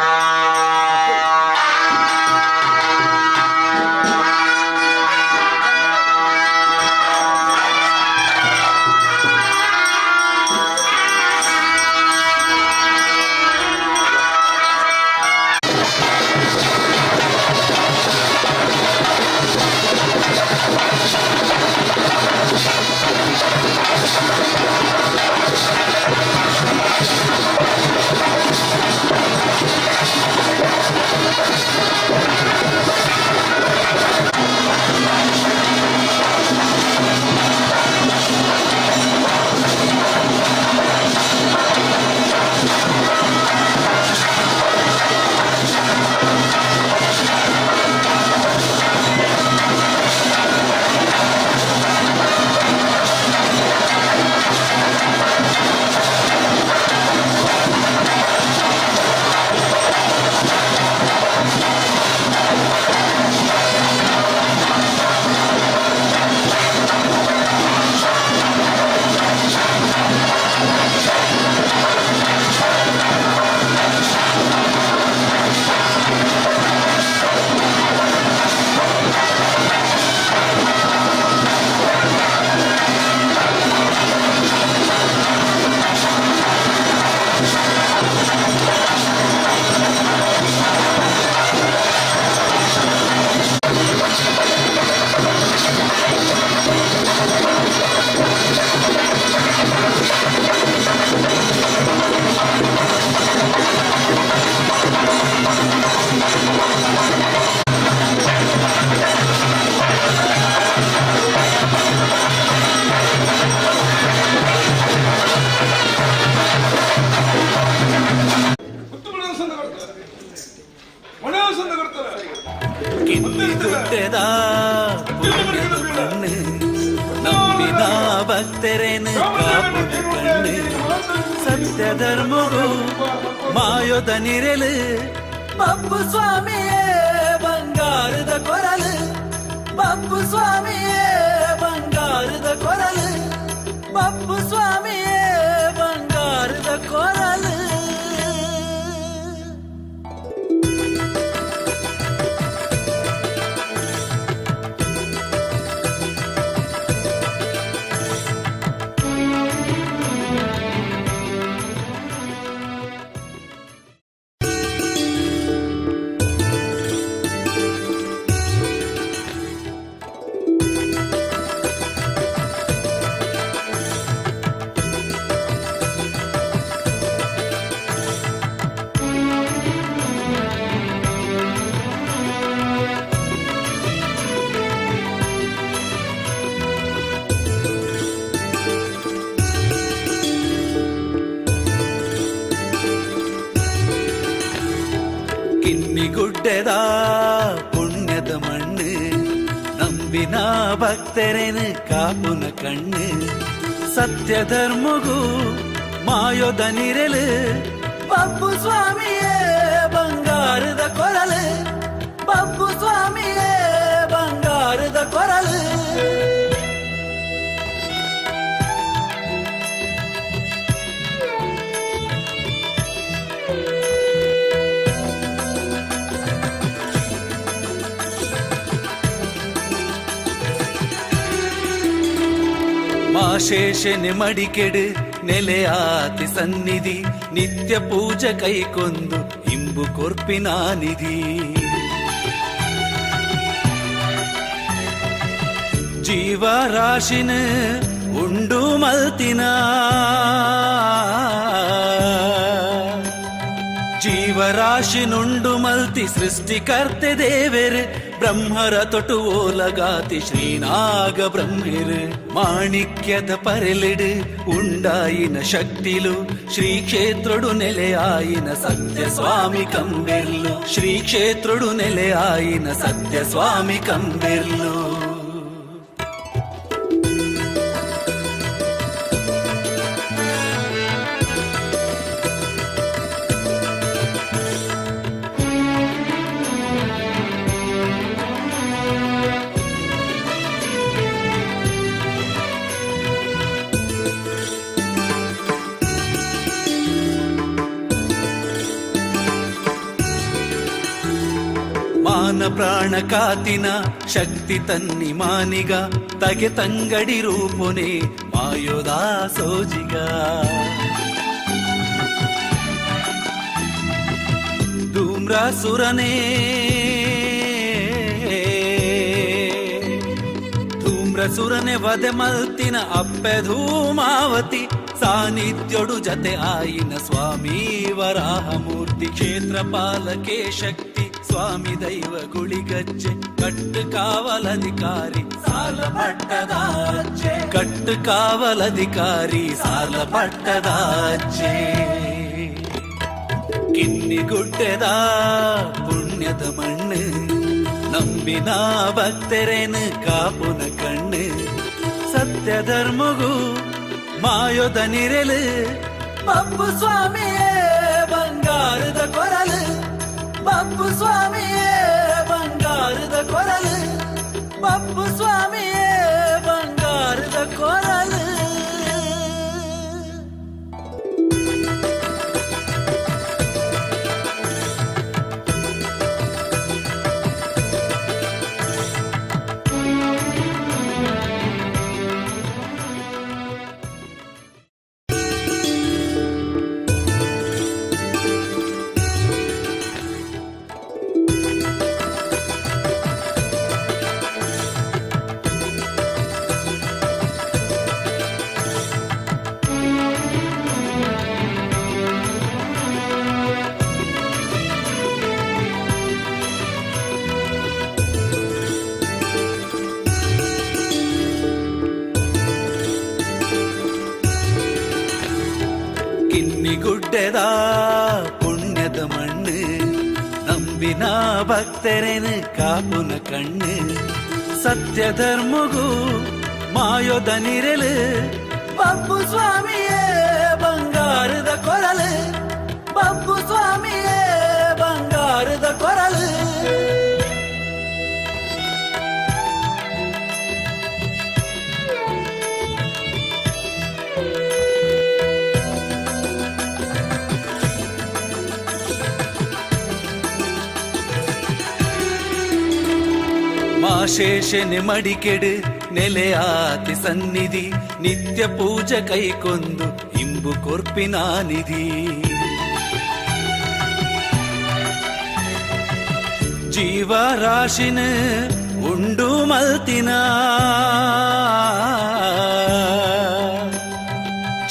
Thank ಕಿನ್ನಿಗುಡ್ಡೆದ ಪುಣ್ಯದ ಮಣ್ಣು ನಂಬಿದ ಭಕ್ತರೇನು ಕಾಪುನ ಕಣ್ಣು ಸತ್ಯ ಧರ್ಮಗೂ ಮಾಯೋದ ನಿರೆಲು ಬಪ್ಪು ಸ್ವಾಮಿಯೇ ಬಂಗಾರದ ಕೊರಲು ಬಪ್ಪು ಸ್ವಾಮಿಯೇ ಬಂಗಾರದ ಕೊರಲು ಬಪ್ಪು ಸ್ವಾಮಿಯೇ ಬಂಗಾರದ ಕೊರಲು. ಕಿನ್ನಿಗುಡ್ಡೆದ ಪುಣ್ಯದ ಮಣ್ಣು ನಂಬಿನ ಭಕ್ತರೇನು ಕಾಪುನ ಕಣ್ಣು ಸತ್ಯ ಧರ್ಮಗೂ ಮಾಯೋದ ನಿರೆಲು ಬಪ್ಪು ಸ್ವಾಮಿಯೇ ಬಂಗಾರದ ಕೊರಲು ಬಪ್ಪು ಸ್ವಾಮಿಯೇ ಬಂಗಾರದ ಕೊರಲು. ಮಾಶೇಷನೆ ಮಡಿಕೆಡು ನೆಲೆಯಾತಿ ಸನ್ನಿಧಿ ನಿತ್ಯ ಪೂಜೆ ಕೈಕೊಂದು ಇಂಬು ಕೊರ್ಪಿನ ನಿಧಿ ಜೀವರಾಶಿನ ಉಂಡು ಮಲ್ತಿನ ಜೀವರಾಶಿನುಂಡು ಮಲ್ತಿ ಸೃಷ್ಟಿಕರ್ತೆ ದೇವೆರು ಬ್ರಹ್ಮರ ತೊಟು ಓಲಗಾತಿ ಶ್ರೀನಾಗ ಬ್ರಹ್ಮೆರು ಮಾಣಿಕ್ಯದ ಪರೆಲಿಡು ಉಂಡಾಯಿನ ಶಕ್ತಿಲು ಶ್ರೀ ಕ್ಷೇತ್ರಡು ನೆಲೆಯಾಯಿನ ಸತ್ಯ ಸ್ವಾಮಿ ಕಂಬೆರ್ಲು ಶ್ರೀ ಕ್ಷೇತ್ರಡು ನೆಲೆಯಾಯಿನ ಸತ್ಯ ಸ್ವಾಮಿ ಕಂಬೆರ್ಲು. ಮಾನ ಪ್ರಾಣ ಕಾತಿನ ಶಕ್ತಿ ತನ್ನಿ ಮಾನಿಗ ತಗೆ ತಂಗಡಿ ರೂಪುನೆ ಮಾಯೋದಾ ಸೋಜಿಗ ಧೂಮ್ರಾಸುರನೇ ಧೂಮ್ರಸುರನೆ ವಧೆ ಮಲ್ತಿನ ಅಪ್ಪೆ ಧೂಮಾವತಿ ಸಾನ್ನಿಧ್ಯೊಡು ಜತೆ ಆಯಿನ ಸ್ವಾಮಿ ವರಾಹಮೂರ್ತಿ ಕ್ಷೇತ್ರ ಪಾಲಕೆ ಶಕ್ತಿ ಸ್ವಾಮಿ ದೈವ ಗುಳಿಗಜ್ಜೆ ಕಟ್ಟು ಕಾವಲಧಿಕಾರಿ ಸಾಲ ಪಟ್ಟದಾಚೆ ಕಟ್ಟು ಕಾವಲಧಿಕಾರಿ ಸಾಲ ಪಟ್ಟದಾಚೆ. ಕಿನ್ನಿಗುಡ್ಡೆದ ಪುಣ್ಯದ ಮಣ್ಣು ನಂಬಿನ ಭಕ್ತರೇನು ಕಾಪುನ ಕಣ್ಣು ಸತ್ಯ ಧರ್ಮಗೂ ಮಾಯೋದ ನಿರೆಲು ಬಪ್ಪು ಸ್ವಾಮಿಯೇ ಬಂಗಾರದ ಕೊರಲು ಬಪ್ಪು ಸ್ವಾಮಿಯೇ ಬಂಗಾರದ ಕೊರಲು ಬಪ್ಪು ಸ್ವಾಮಿಯೇ ಬಂಗಾರದ ಕೊರಲು. ಕಿನ್ನಿಗುಡ್ಡೆದ ಪುಣ್ಯದ ಮಣ್ಣು ನಂಬಿನ ನಂಬಿನ ಭಕ್ತರೆನು ಕಾಪುನ ಕಣ್ಣು ಸತ್ಯ ಧರ್ಮಗೂ ಮಾಯೋದ ನಿರಲು ಬಬ್ಬು ಸ್ವಾಮಿಯೇ ಬಂಗಾರದ ಕೊರಲು ಬಬ್ಬು ಸ್ವಾಮಿಯೇ ಬಂಗಾರದ ಕೊರಲು. ಮಾಶೇಷನೆ ಮಡಿಕೆಡು ನೆಲೆಯಾತಿ ಸನ್ನಿಧಿ ನಿತ್ಯ ಪೂಜೆ ಕೈಕೊಂದು ಇಂಬು ಕೊರ್ಪಿನ ನಿಧಿ. ಜೀವರಾಶಿನ ಉಂಡು ಮಲ್ತಿನ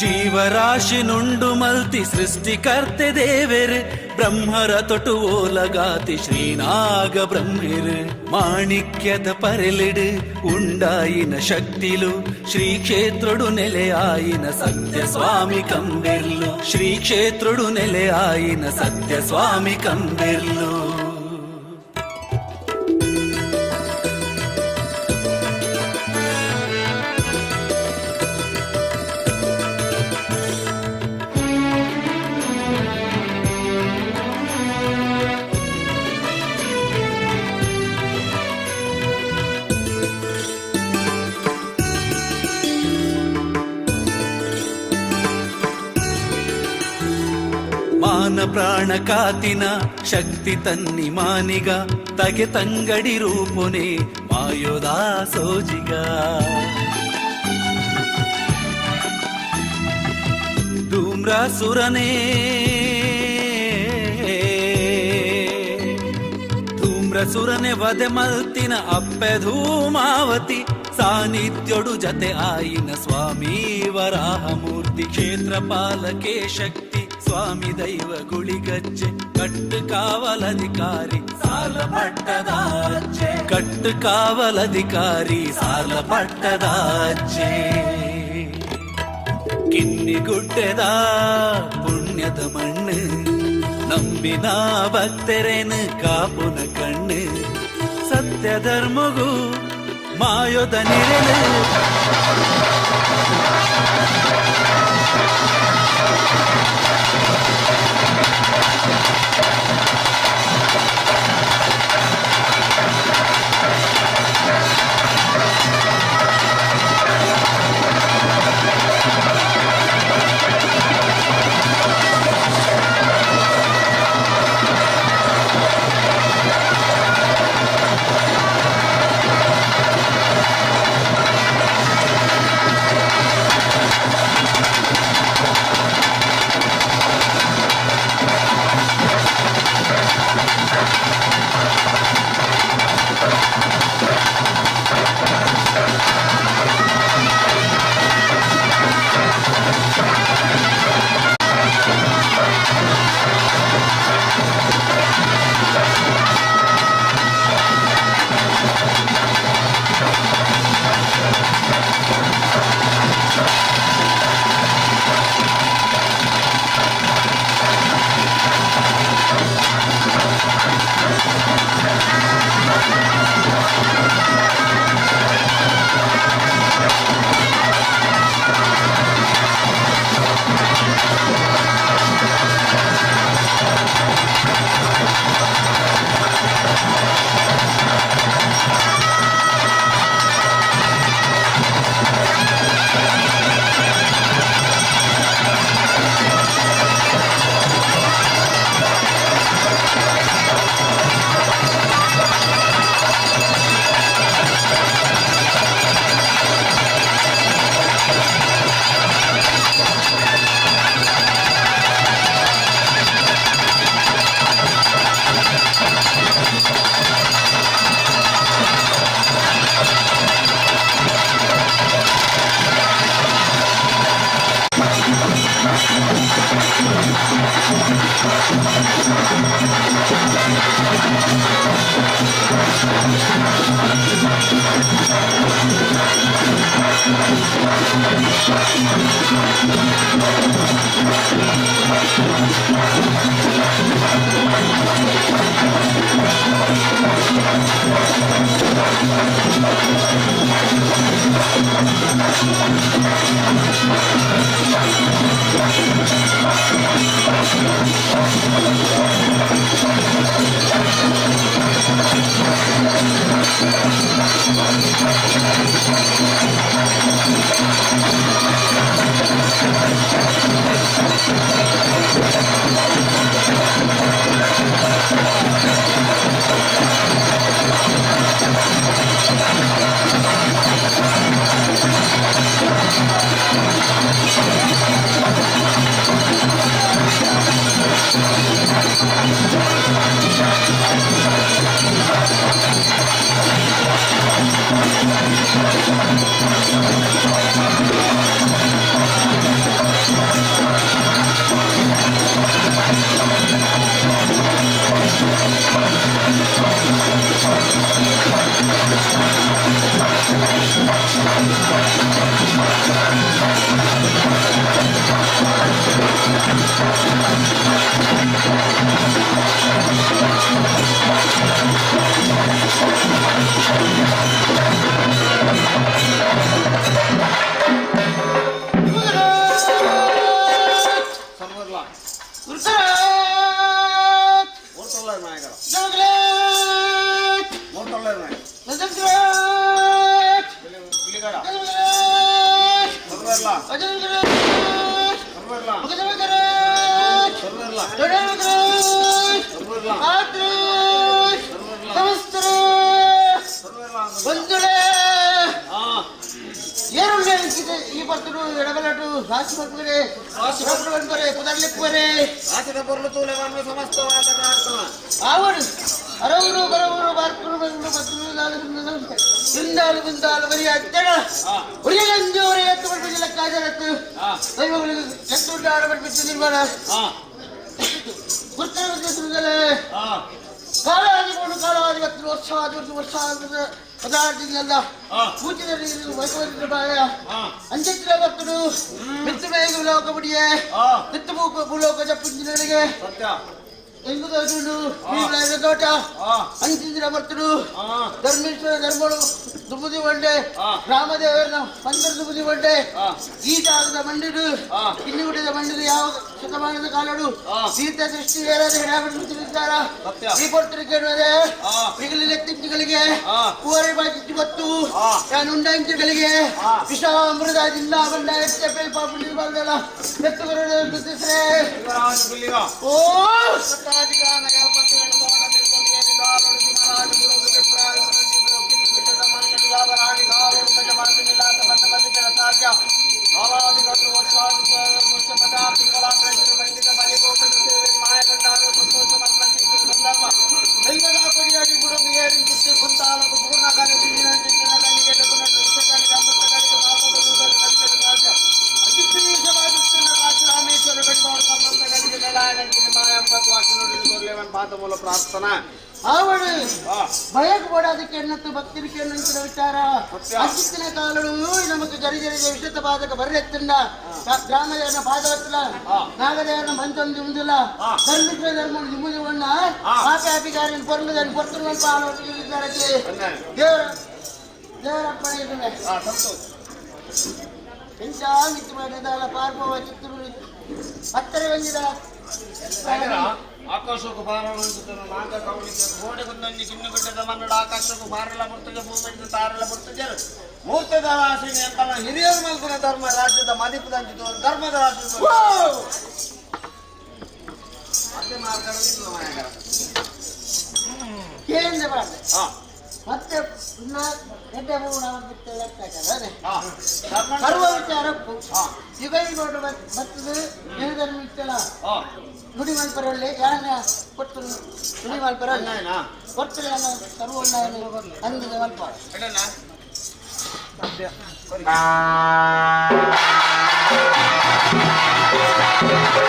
ಜೀವರಾಶಿನುಂಡು ಮಲ್ತಿ ಸೃಷ್ಟಿಕರ್ತೆ ದೇವೆರು ಬ್ರಹ್ಮರ ತೊಟು ಓಲಗಾತಿ ಶ್ರೀನಾಗ ಬ್ರಹ್ಮೆರು ಮಾಣಿಕ್ಯದ ಪರೆಲಿಡು ಉಂಡಾಯಿನ ಶಕ್ತಿಲು ಶ್ರೀ ಕ್ಷೇತ್ರಡು ನೆಲೆಯಾಯಿನ ಸತ್ಯ ಸ್ವಾಮಿ ಕಂಬೆರ್ಲು ಶ್ರೀ ಕ್ಷೇತ್ರಡು ನೆಲೆಯಾಯಿನ ಸತ್ಯ ಸ್ವಾಮಿ ಕಂಬೆರ್ಲು. ಮಾನ ಪ್ರಾಣ ಕಾತಿನ ಶಕ್ತಿ ತನ್ನಿ ಮಾನಿಗ ತಗೆ ತಂಗಡಿ ರೂಪುನೆ ಮಾಯೋದಾ ಸೋಜಿಗ. ಧೂಮ್ರಾಸುರನೇ ಧೂಮ್ರಸುರನೆ ವಧೆ ಮಲ್ತಿನ ಅಪ್ಪೆ ಧೂಮಾವತಿ ಸಾನ್ನಿಧ್ಯೊಡು ಜತೆ ಆಯಿನ ಸ್ವಾಮಿ ವರಾಹಮೂರ್ತಿ ಕ್ಷೇತ್ರ ಪಾಲಕೆ ಶಕ್ತಿ ಸ್ವಾಮಿ ದೈವ ಗುಳಿಗಜ್ಜೆ ಕಟ್ಟು ಕಾವಲಧಿಕಾರಿ ಸಾಲ ಪಟ್ಟದಾಚೆ ಕಟ್ಟು ಕಾವಲಧಿಕಾರಿ ಸಾಲ ಪಟ್ಟದಾಚೆ. ಕಿನ್ನಿಗುಡ್ಡೆದ ಪುಣ್ಯದ ಮಣ್ಣು ನಂಬಿನ ಭಕ್ತರೇನು ಕಾಪುನ ಕಣ್ಣು ಸತ್ಯ ಧರ್ಮಗೂ ಮಾಯೋದ ನಿರಲು. ಧರ್ಮೇಶ್ವರ ಧರ್ಮಳು ದುಬುದಿ ಬಂಡೆ ರಾಮದೇವರನ ಪಂಚರ ದುಬುದಿ ಬಂಡೆ ಈ ಜಾಗದ ಮಂಡಿಡು ಕಿನ್ನಿಗುಡಿದ ಮಂಡಿಡು ಯಾವ ಶತಮಾನದ ಕಾಲಡು ಸೀತಾ ಸೃಷ್ಟಿ ತಿಳಿದಾರ ಈ ಪೊರ್ತರಿಗೆ ಮಿಗಲಿಗೆ ಕೂರೆ ಬಾಜಿ ಗೊತ್ತು ನಾನು ಉಂಡಂಚಿಗಳಿಗೆ ವಿಷ ಅಮೃತ ಜಿಲ್ಲಾ ಬಂಡ ಓ ಪ್ರಾರ್ಥನಾ ಭಯಕ್ಕೆ ಬೋಡಾದಕ್ಕೆ ಎನ್ನತ್ತು ಭಕ್ತರಿಗೆ ಎನ್ನುವಂತ ವಿಚಾರ ಅಚ್ಚಿತ್ತಿನ ಕಾಲಡು ನಮಗೆ ಜರಿ ಜರಿಗೆ ವಿಷತ ಬಾಧಕ ಬರ್ರೆತ್ತಿಲ್ಲ ಗ್ರಾಮದೇವನ ಪಾದವತ್ತಿಲ್ಲ ನಾಗದೇವನ ಬಂತೊಂದು ನಿಮ್ಮದಿಲ್ಲ ಧರ್ಮಿತ್ರ ಧರ್ಮ ನಿಮ್ಮದಿವಣ್ಣ ಪಾಪಿ ಆಪಿಗಾರಿನ ಪೊರ್ಲುದನ್ನು ಪೊರ್ತುರುವಂತ ಆಲೋಚನೆ ದೇವರ ದೇವರಪ್ಪಣೆ ಇರುವೆ ಎಂಚ ಮಿತ್ತು ಮಾಡಿದಾಲ ಪಾರ್ಪವ ಚಿತ್ತೂರು ಹತ್ತರ ಬಂದಿದ ಆಕಾಶಕ್ಕೂ ಭಾರ ನಾಗ ಕವಳಿಗೆ ಗೋಡೆ ಕುಂದೊಂಜಿ ಕಿನ್ನು ಮನ್ನಡ ಆಕಾಶಕ್ಕೂ ಭಾರಲ ಬರ್ತದೆ ಭೂಮಿಯಿಂದ ತಾರಲ ಬರ್ತದೆ ಮೂರ್ತದ ರಾಶಿನಿ ಅಂತ ಹಿರಿಯರು ಮಲ್ಪುನ ಧರ್ಮ ರಾಜ್ಯದ ಮದಿಪದಂಚಿತು ಧರ್ಮದ ರಾಶಿ ಮತ್ತೆ ಮಾರ್ಗರ ಕೇಂದ್ರ ಮತ್ತೆ ಸರ್ವ ವಿಚಾರಕ್ಕೂ ಯುಗ ಯುಗ ಬರ್ತದೆ ಧರ್ಮ ಇತ್ತಲ್ಲ ನುಡಿ ಮಲ್ಪರಲ್ಲಿ ಯಾನ ಕೊಟ್ಟು ನುಡಿ ಮಲ್ಪರಲ್ಲ ಕೊಟ್ಟು ಸರ್ವ ಅಂದದ ಮಲ್ಪ Thank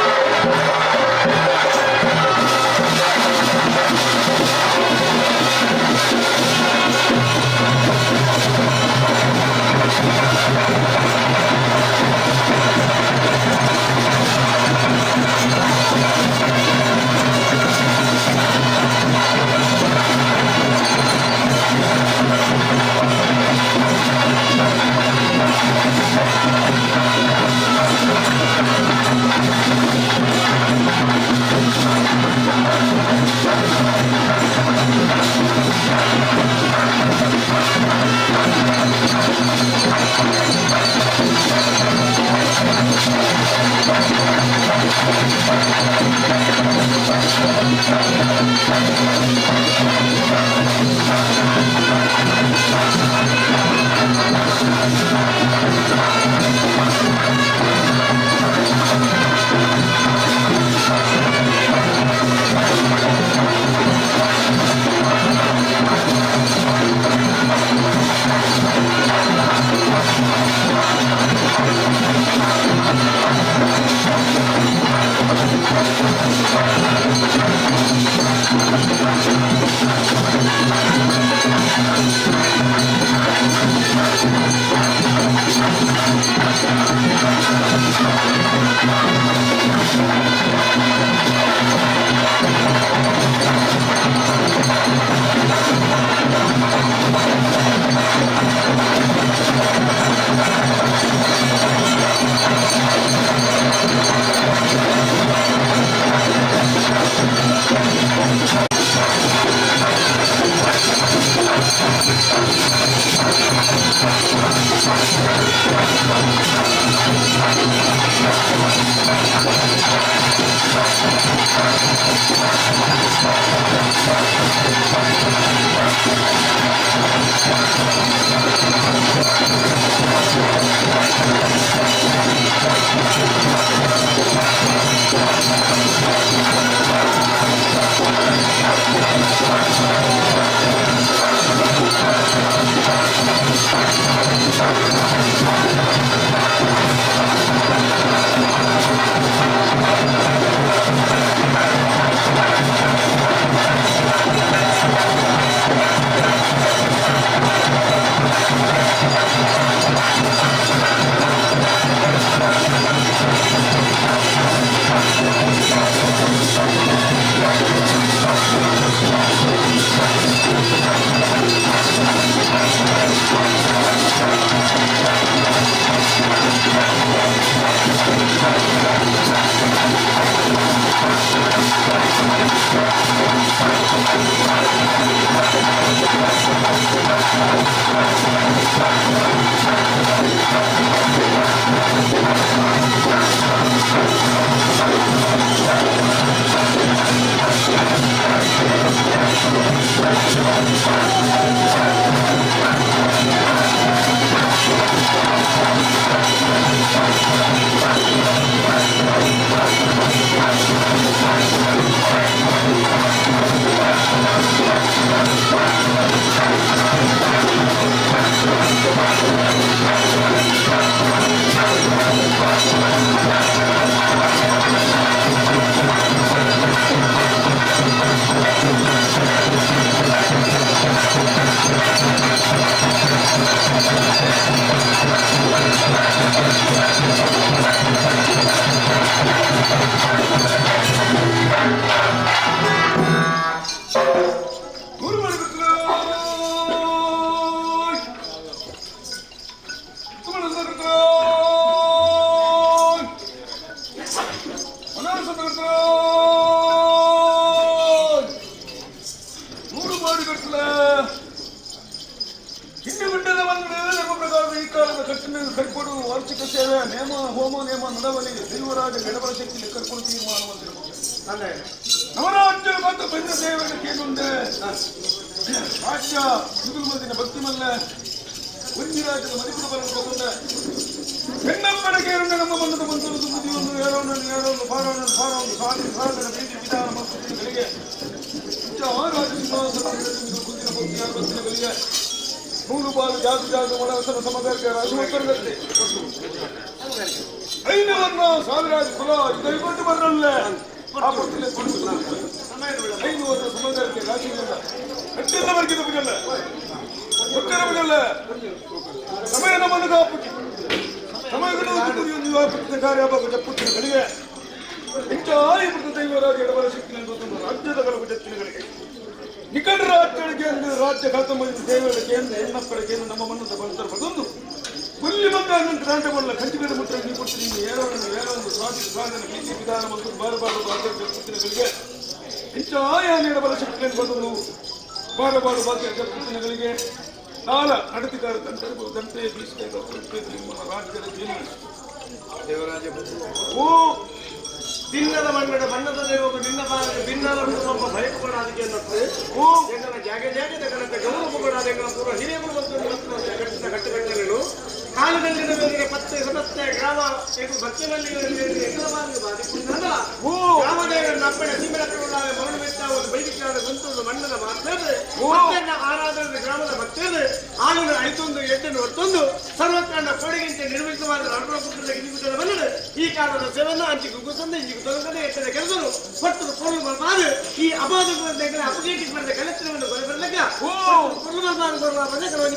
ಈ ಅಪಾದಕಗಳ ಅಪಕೀರ್ತಿ ಮಾಡಿದ ಕಲೆತ್ರವನ್ನು ಕೊಲೆ ಬರಲಕ್ಕ ಓ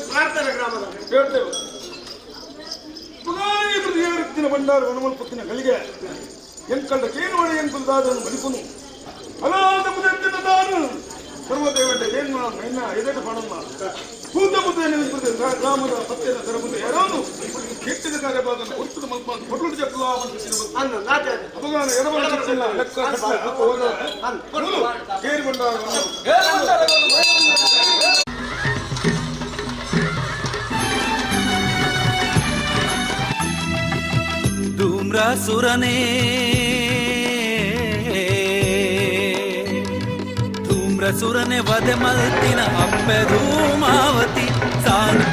ಪ್ರಾರ್ಥನೆ ಗ್ರಾಮದ ಹೇಳ್ತೇವೆ. ಪುಗಾರಿ ಪ್ರತಿಯೊತ್ತಿನ ಬಂಡಾರ ವನಮಲ್ಪತ್ತಿನ ಗಳಿಗೆ ಎಂಕಲ್ಡ ಕೇನುವಳಿ ಎಂಕುಲ್ದಾದನು ಬಲಿಪುನು ಅಲಾದ ಮುದೆತ್ತಿನ ದಾನು ಸರ್ವದೇವಂಡ ಏನು ಮೈನ ಎದೆಟ ಪಣಮ್ಮ ಪೂತ ಮುದ್ದೇನ ಗ್ರಾಮದ ಪತ್ತೆನ ಸರಬುದ ಯಾರೋನು ಕೆಟ್ಟಿದ ಕಾರ್ಯಭಾಗನ ಒತ್ತುದ ಮಲ್ಪಾದ ಕೊಟ್ಟುಡು ಜಕ್ಕಲ ಅನ್ನ ನಾಟ್ಯ ಅಪಗಾನ ಎಡಬಲ ಚರ್ಚಿಲ್ಲ ಲೆಕ್ಕ ಕಟ್ಟ ಬುಕ್ಕ ಹೋದ ಕೇರಿ ಬಂಡಾರ ಧೂಮ್ರಾಸುರನೇ ಧೂಮ್ರಸುರನೆ ವಧೆ ಮಲ್ತಿನ ಅಪ್ಪೆ ಧೂಮಾವತಿ ಸಾನ್.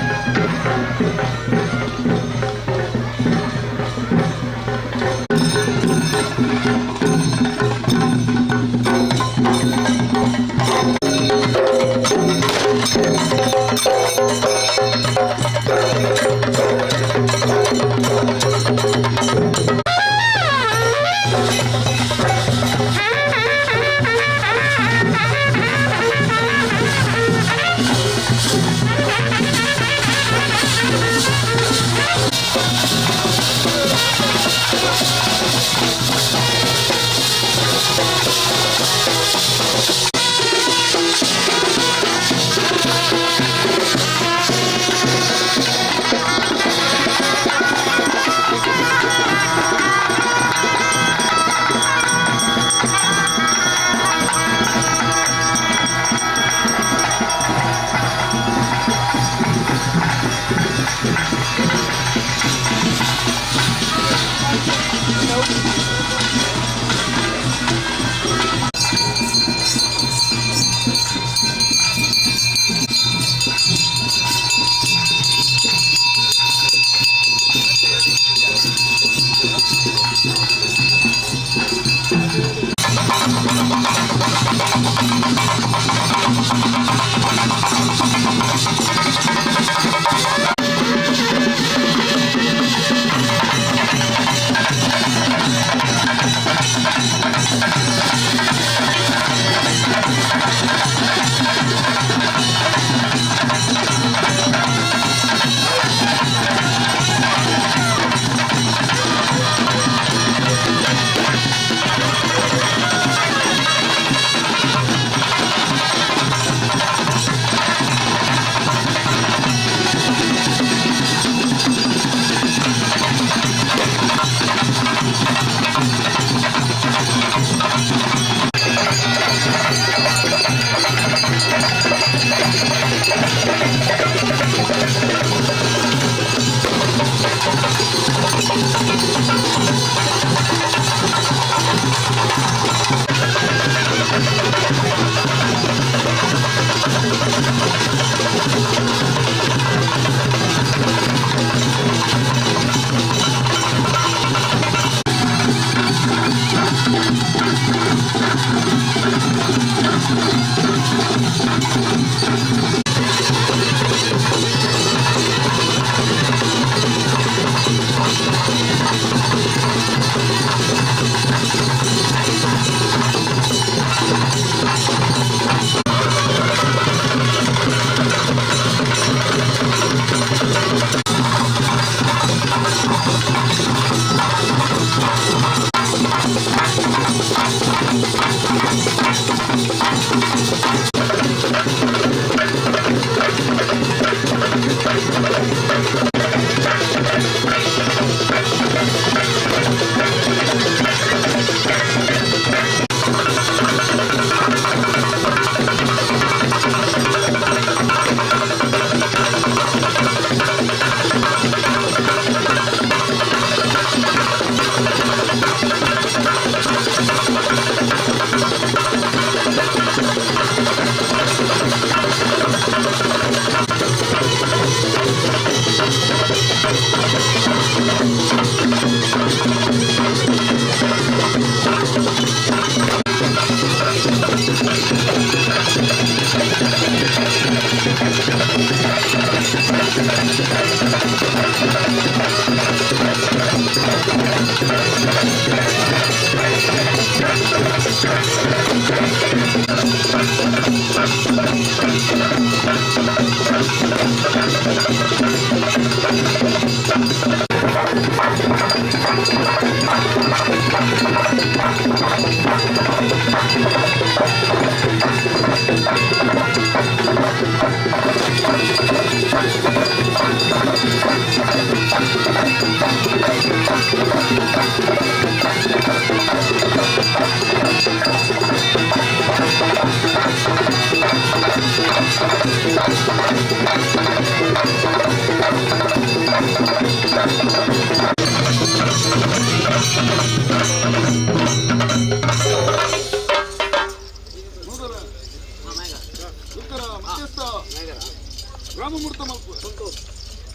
ರಾಮಮೂರ್ತ ಮಲ್ಪು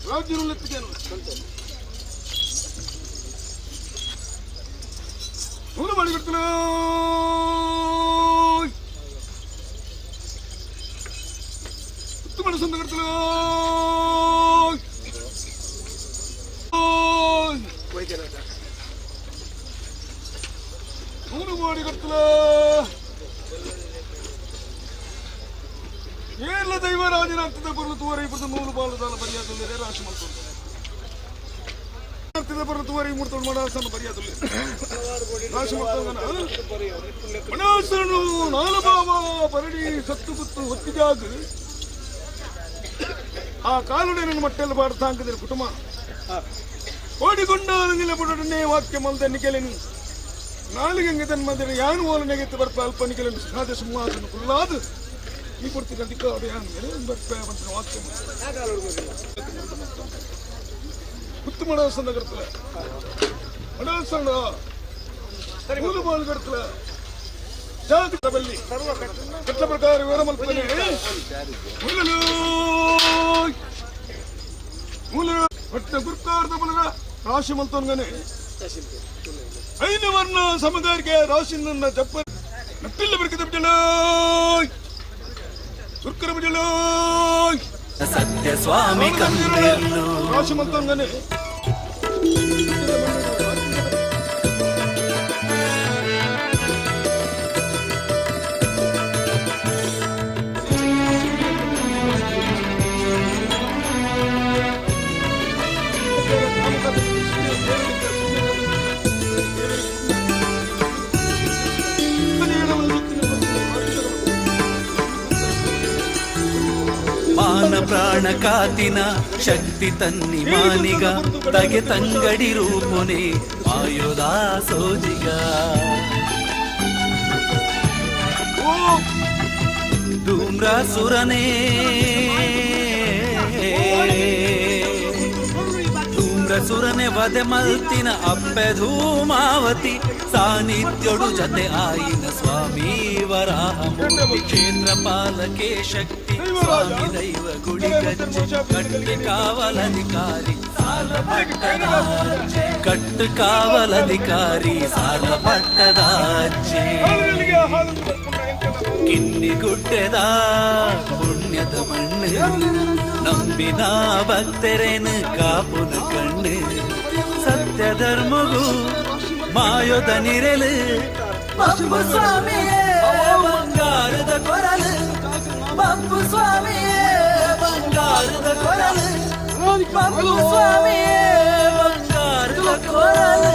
ರಾಜ್ಯರುಳ್ಳೆತ್ತಿಗೇನು ನೂರು ಮಾಡಿಬಿಡ್ತಲೋ ಉತ್ತಮ ಸುಂದರ ನೂರು ಮಾಡಿ ಕರ್ತಲ ಏರ್ಲ ದೈವರಾಜನ ಅರ್ಥದ ಬರಲು ತೋರಿ ಬರೆದು ನೂರು ಬಾಲು ದಾಲ ಬರಿಯಾದಲ್ಲಿ ರಾಶಿ ಮಾಡ್ಕೊಂಡು ಅರ್ಥದ ಬರಲು ತೋರಿ ಮೂರ್ತೋಡು ಮಾಡಾಸನ ಬರಿಯಾದಲ್ಲಿ ರಾಶಿ ಮಾಡ್ತಾನ ಮಣಾಸನು ನಾಲಭಾವ ಬರಡಿ ಸತ್ತು ಗುತ್ತು ಹೊತ್ತಿದಾಗ ಆ ಕಾಲುಡೆ ಮಟ್ಟೆಲ್ಲ ಬಾಡ್ತಾಂಕದಿರ ಕುಟುಂಬ ಕೋಡಿಗೊಂಡ ನಿಲಬಡನೆ ವಾಕ್ಯ ಮಲ್ದ ನಿಕೆಲೆನು ನಾಲಿಗೆ ತನ್ಮಂದಿರ ಯಾನು ಓಲ ನೆಗೆತ್ತು ಬರ್ಪ ಅಲ್ಪ ನಿಕೆಲೆನು ಸಾಧ ಸಿಂಹಾಸನ ಕುಲ್ಲಾದು ಈ ಕೊಡ್ತಿದ್ದ ದಿಕ್ಕಾಡು ಯಾನು ಮೇಲೆ ಬರ್ಪ ಬಂತ ವಾಕ್ಯ குத்து மடாசன கருத்துல மடாசன ಮೂಲು ಕರ್ತಲ ಜಾಗೃತ ಬಲ್ಲಿ ಕಟ್ಲ ಪ್ರಕಾರ ವಿವರ ಮಲ್ಪನೆ ಮೂಲ ಮೂಲ ಪಟ್ಟ ಗುರ್ಕಾರ್ದ ಬಲರ ರಾಶಿ ಮಲ್ತೋನ್ಗನೆ ಐದು ವರ್ಣ ಸಮುದಾಯಕ್ಕೆ ರಾಶಿ ನನ್ನ ಜಪ್ಪ ನಟ್ಟಿಲ್ಲ ಬರ್ಕಿದ ಬಿಡಲ ಗುರ್ಕರ ಬಿಡಲ ಸತ್ಯ ಸ್ವಾಮಿ ಕಂದಿರ್ಲು ರಾಶಿ ಮಲ್ತೋನ್ಗನೆ ಮಾನ ಪ್ರಾಣ ಕಾತಿನ ಶಕ್ತಿ ತನ್ನಿ ಮಾನಿಗ ತಗೆ ತಂಗಡಿ ರೂಪುನೆ ಮಾಯೋದ ಸೋಜಿಗ ಧೂಮ್ರಾಸುರನೇ ಧೂಮ್ರಸುರನೆ ವಧೆ ಮಲ್ತಿನ ಅಪ್ಪೆ ಧೂಮಾವತಿ ಸಾನ್ನಿಧ್ಯೊಡು ಜತೆ ಆಯಿನ ಸ್ವಾಮಿ ವರಾಹಮೂರ್ತಿ ಕ್ಷೇತ್ರ ಪಾಲಕೆ ಶಕ್ತಿ ಸ್ವಾಮಿ ದೈವ ಗುಡಿ ಗಜ್ಜೆ ಕಟ್ಟು ಕಾವಲಧಿಕಾರಿ ಸಾಲ ಪಟ್ಟದಾಚೆ ಕಟ್ಟು ಕಾವಲಧಿಕಾರಿ ಸಾಲ ಪಟ್ಟದಾಚೆ ಕಿನ್ನಿ ಗುಡ್ಡೆದ ಪುಣ್ಯದ ಮಣ್ಣು ನಂಬಿನ ಭಕ್ತರೇನು ಕಾಪುನ ಕಣ್ಣು ಸತ್ಯ ಧರ್ಮಗೂ ಮಾಯೋದ ನಿರಲು ಬಪ್ಪು ಸ್ವಾಮಿಯೇ ಬಂಗಾರದ ಕೊರಲು ಬಪ್ಪು ಸ್ವಾಮಿಯೇ ಬಂಗಾರದ ಕೊರಲು ಬಪ್ಪು ಸ್ವಾಮಿಯೇ ಬಂಗಾರದ ಕೊರಲು.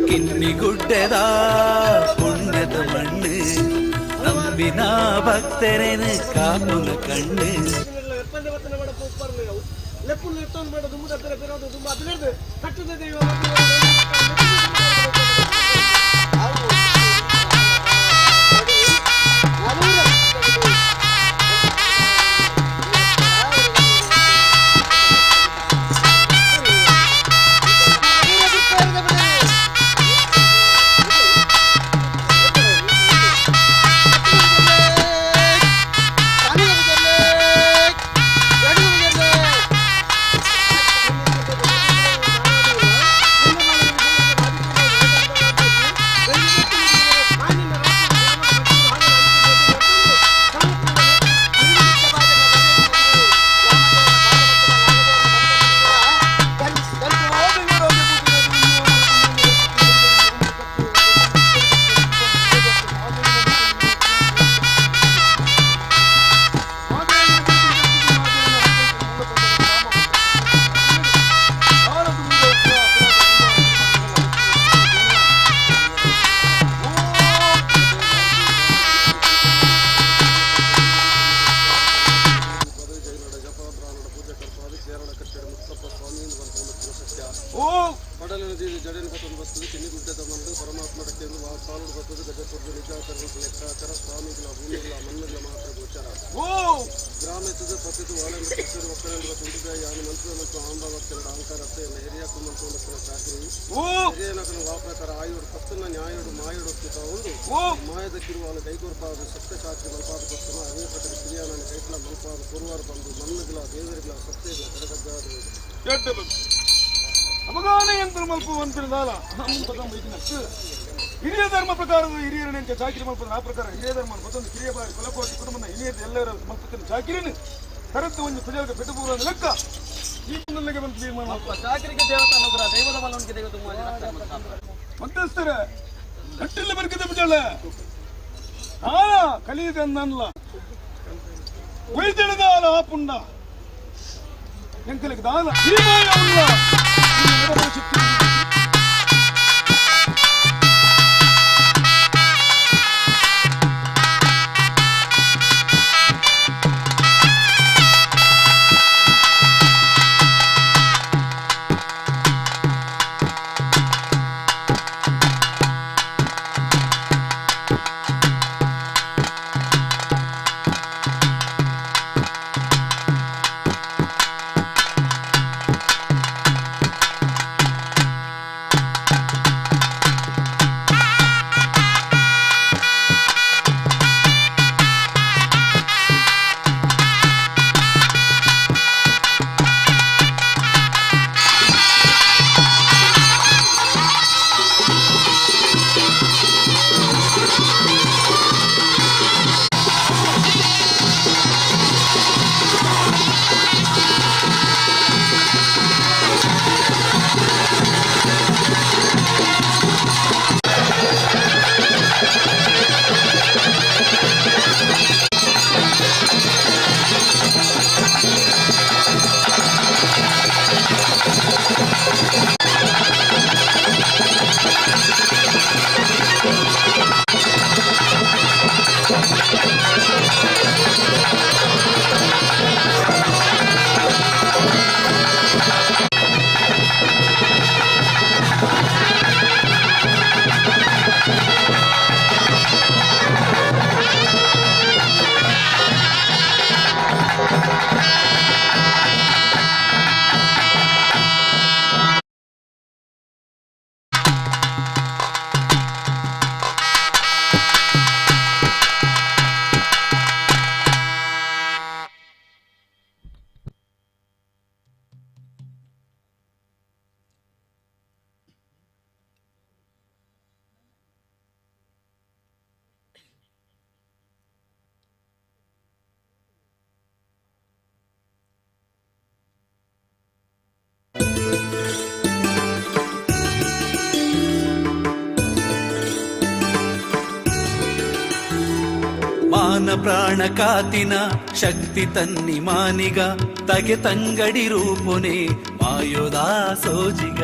ಕಿನ್ನಿ ಗುಡ್ಡೆದ ಪುಣ್ಯದ ಮಣ್ಣು ನಂಬಿನ ಭಕ್ತರೇನು ಕಾಪುನ ಕಣ್ಣು. Thank you. ಮೆತ್ತದ ಪತ್ತಿದ ವಾಲೆ ಮೆತ್ತರು ಒಕ್ಕಣೆ ತುಂಬಿದ ಯಾನು ಮಂತ್ರ ಮತ್ತು ಆಂಬವರ್ತನ ಅಹಂಕಾರತ್ತೆ ಹಿರಿಯಕು ಮಂತ್ರ ಚಾಕ್ರಿ ಹಿರಿಯನಕನ ವಾಪ್ರಕಾರ ಆಯುಡು ಪತ್ತನ ನ್ಯಾಯುಡು ಮಾಯುಡು ಒಂದು ಮಾಯದ ಕಿರುವಾನ ಕೈಕೊರ್ಪಾದ ಸತ್ಯ ಚಾಕ್ರಿ ಮಲ್ಪಾದ ಪತ್ತನ ಅವೇ ಪ್ರಕಾರ ಕಿರಿಯಾನ ಕೈಕಲ ಮಲ್ಪಾದ ಪುರುವಾರ ಬಂದು ಮಣ್ಣುಗಳ ದೇವರಿಗಳ ಸತ್ಯಗಳ ಕರಗದ್ದಾದ ಅಮಗಾನೆ ಯಂತ್ರ ಮಲ್ಪು ಅಂತಿರದಾಲ ಹಿರಿಯ ಧರ್ಮ ಪ್ರಕಾರದ ಹಿರಿಯರನೆಂಚ ಚಾಕಿರಿ ಮಲ್ಪದ ಆ ಪ್ರಕಾರ ಹಿರಿಯ ಧರ್ಮ ಮತ್ತೊಂದು ಕಿರಿಯ ಬಾರಿ ಕುಲಕೋಟಿ ಕುಟುಂಬದ ಹಿರಿಯರು ಎಲ್ಲರ ಮಲ್ಪತ್ತಿನ ಚಾಕಿರಿನ ತರತ್ತು ಒಂದು ಕುಜಾಗ ಪೆಟ್ಟುಪೂರ ಲೆಕ್ಕ ಈ ಕುಂದಲಿಗೆ ಬಂದು ತೀರ್ಮಾನ ಚಾಕರಿಗೆ ದೇವತ ಅನುಗ್ರಹ ದೈವದ ಬಲವನಿಗೆ ದೈವದ ಮಧ್ಯಸ್ಥರ ಗಟ್ಟಿಲ್ಲ ಬರ್ಕಿದ ಬಿಜಳ ಆ ಕಲಿಯುಗ ಅನ್ನಲ್ಲ ವೈದ್ಯದ ಆಪುಂಡ ಎಂಕಲಿಗೆ ದಾನ ಈ ಮಾಯ ಉಲ್ಲ ಈ ನಡವಳಿಕೆ ಶಕ್ತಿ. ಮಾನ ಪ್ರಾಣ ಕಾತಿನ ಶಕ್ತಿ ತನ್ನಿ ಮಾನಿಗ ತಗೆ ತಂಗಡಿ ರೂಪುನೆ ಮಾಯೋದಾ ಸೋಜಿಗ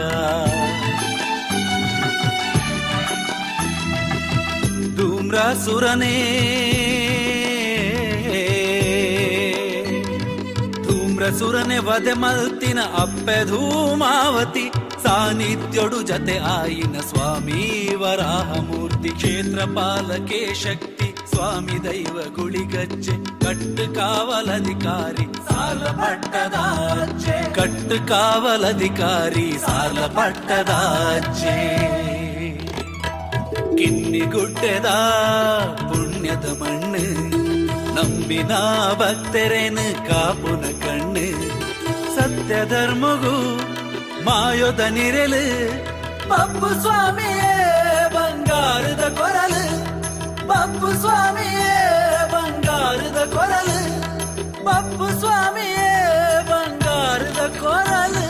ಧೂಮ್ರಾಸುರನೇ ಧೂಮ್ರಸುರನೆ ವಧೆ ಮಲ್ತಿನ ಅಪ್ಪೆ ಧೂಮಾವತಿ ಸಾನ್ನಿಧ್ಯೊಡು ಜತೆ ಆಯಿನ ಸ್ವಾಮಿ ವರಾಹಮೂರ್ತಿ ಕ್ಷೇತ್ರ ಪಾಲಕೆ ಶಕ್ತಿ ಸ್ವಾಮಿ ದೈವ ಗುಳಿಗಜ್ಜೆ ಕಟ್ಟು ಕಾವಲಧಿಕಾರಿ ಸಾಲ ಪಟ್ಟದಾಚೆ ಕಟ್ಟು ಕಾವಲಧಿಕಾರಿ ಸಾಲ ಪಟ್ಟದಾಚೆ ಕಿನ್ನಿಗುಡ್ಡೆದ ಪುಣ್ಯದ ಮಣ್ಣು ನಂಬಿನ ಭಕ್ತರೇನು ಕಾಪುನ ಕಣ್ಣು ಸತ್ಯ ಧರ್ಮಗೂ ಮಾಯೋದ ನಿರೆಲು ಪಪ್ಪು ಸ್ವಾಮಿಯೇ ಬಂಗಾರದ ಕೊರಲು ಪಪ್ಪು ಸ್ವಾಮಿಯೇ ಬಂಗಾರದ ಕೊರಲು ಪಪ್ಪು ಸ್ವಾಮಿಯೇ ಬಂಗಾರದ ಕೊರಲು.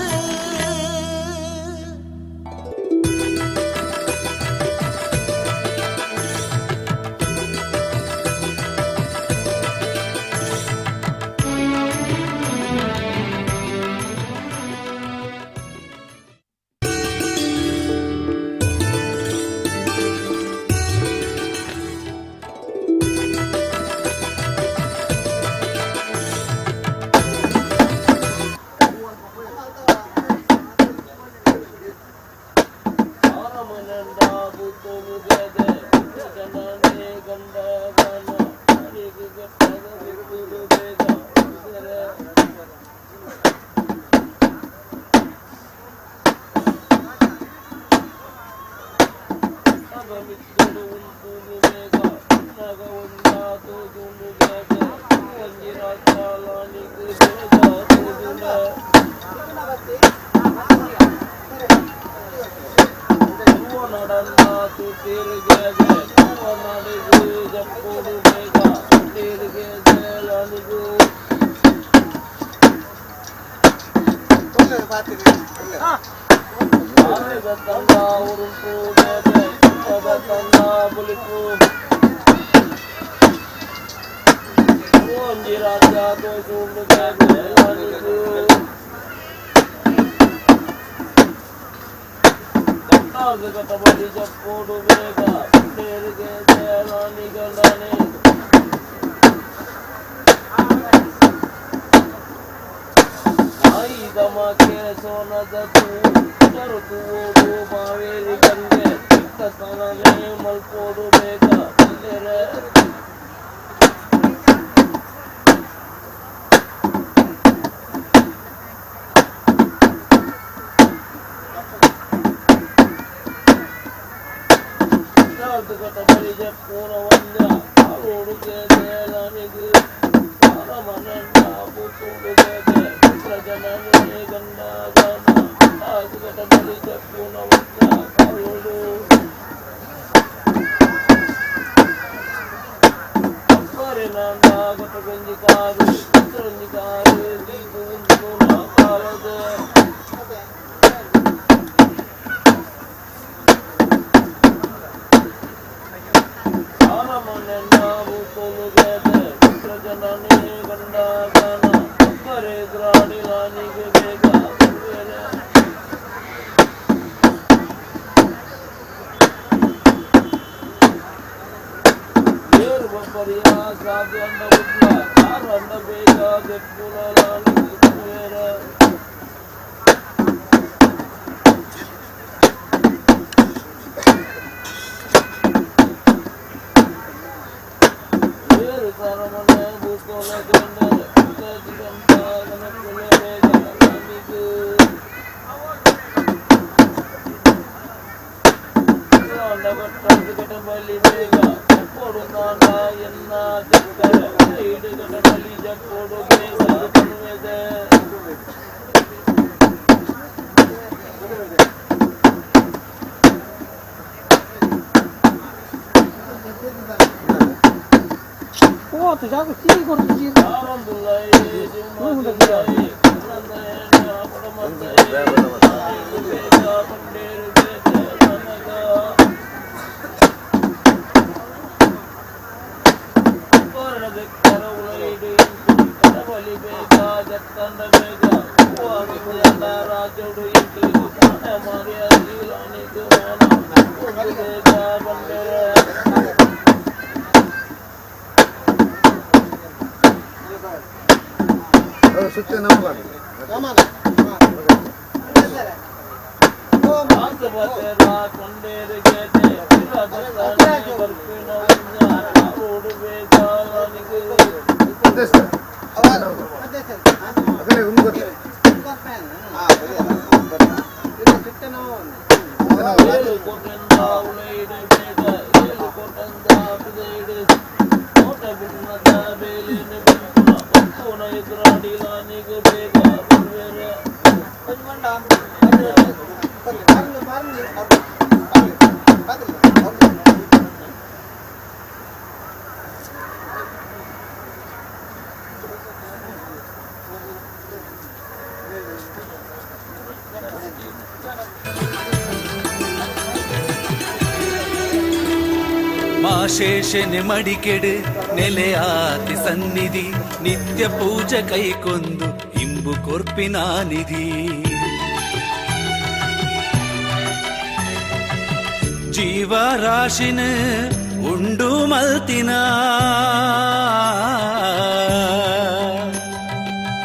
ಮಾಶೇಷನೆ ಮಡಿಕೆಡು ನೆಲೆಯಾತಿ ಸನ್ನಿಧಿ ನಿತ್ಯ ಪೂಜೆ ಕೈಕೊಂದು ಇಂಬು ಕೊರ್ಪಿನ ನಿಧಿ ಜೀವರಾಶಿನ ಉಂಡು ಮಲ್ತಿನ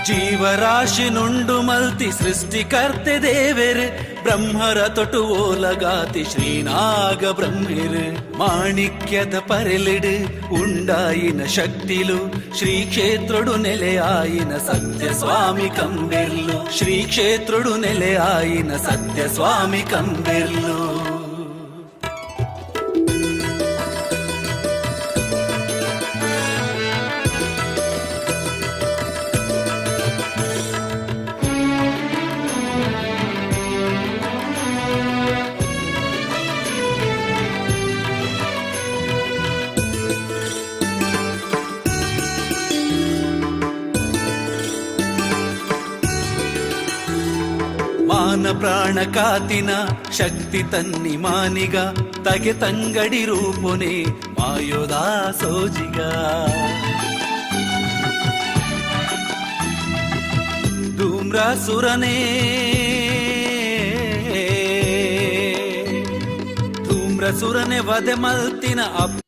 ಜೀವರಾಶಿನುಂಡು ಮಲ್ತಿ ಸೃಷ್ಟಿಕರ್ತೆ ದೇವೆರು ಬ್ರಹ್ಮರ ತೊಟು ಓಲಗಾತಿ ಶ್ರೀನಾಗ ಬ್ರಹ್ಮಿರು ಮಾಣಿಕ್ಯದ ಪರೆಲಿಡು ಉಂಡಾಯಿನ ಶಕ್ತಿಲು ಶ್ರೀ ಕ್ಷೇತ್ರುಡು ನೆಲೆಯಾಯಿನ ಸತ್ಯ ಸ್ವಾಮಿ ಕಂಬೆರ್ಲು ಶ್ರೀ ಕ್ಷೇತ್ರುಡು ನೆಲೆಯಾಯಿನ ಸತ್ಯ ಸ್ವಾಮಿ ಕಂಬೆರ್ಲು. ಮಾನ ಪ್ರಾಣ ಕಾತಿನ ಶಕ್ತಿ ತನ್ನಿ ಮಾನಿಗ ತಗೆ ತಂಗಡಿ ರೂಪುನೆ ಮಾಯೋದಾ ಸೋಜಿಗ ಧೂಮ್ರಾಸುರನೇ ಧೂಮ್ರಸುರನೆ ವಧೆ ಮಲ್ತಿನ ಅಪ್ಪ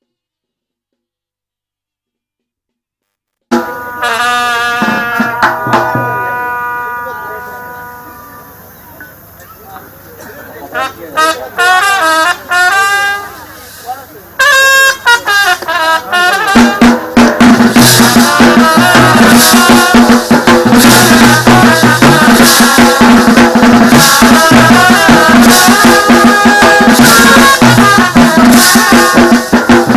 Thank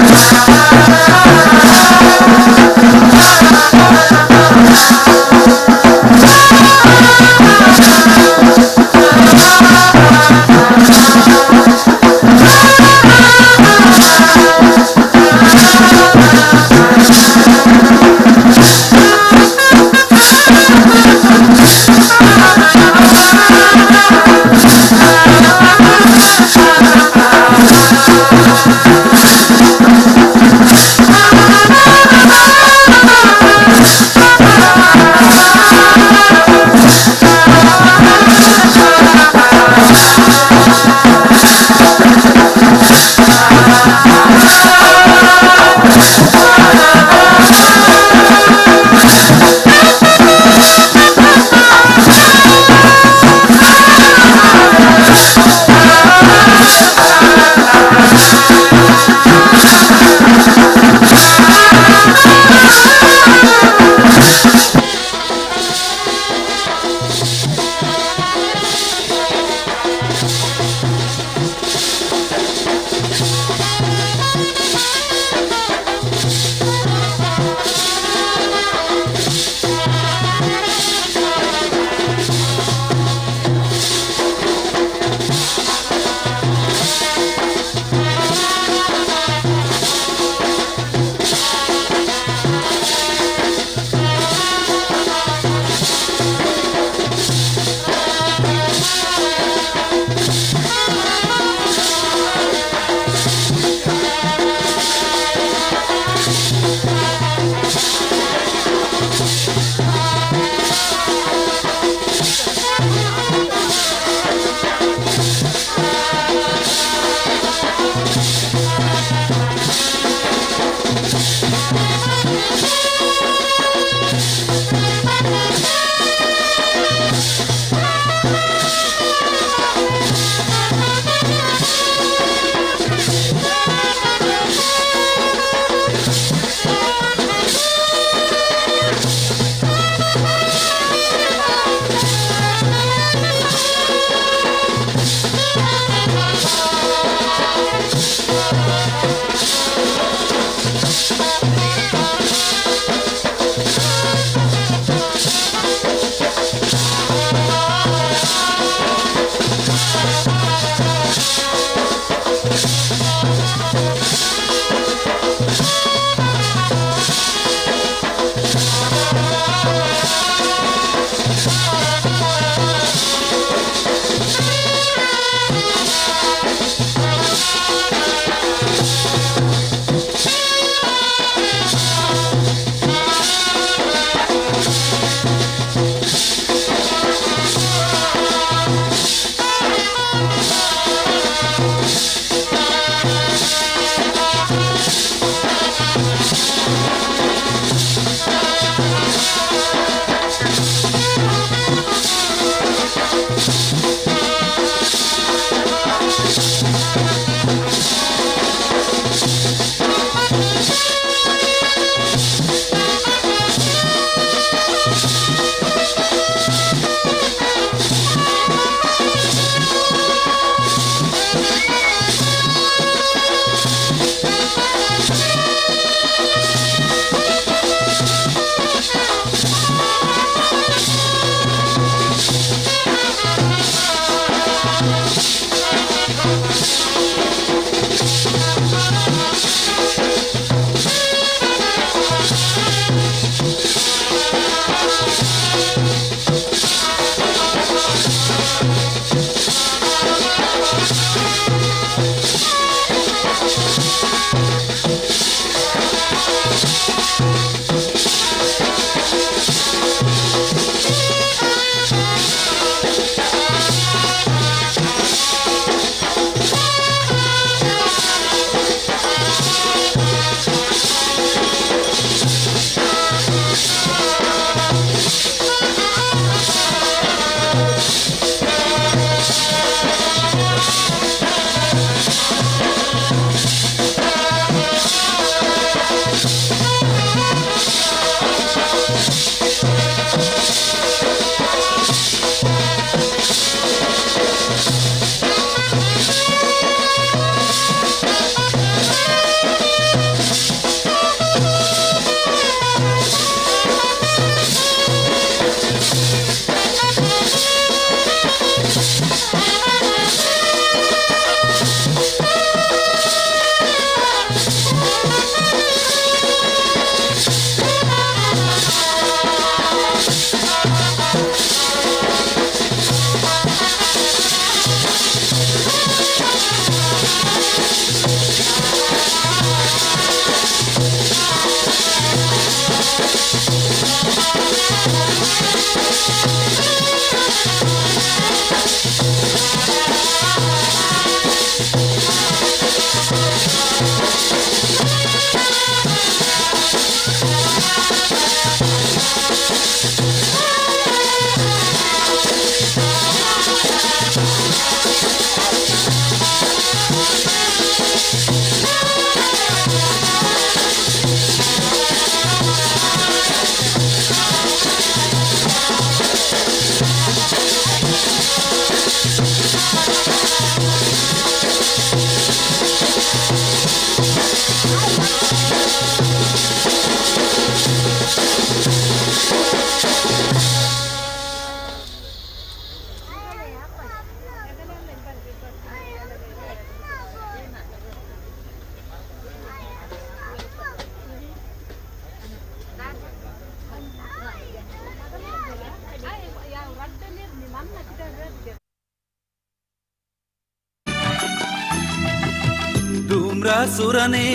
ನರಕಾಸುರನೇ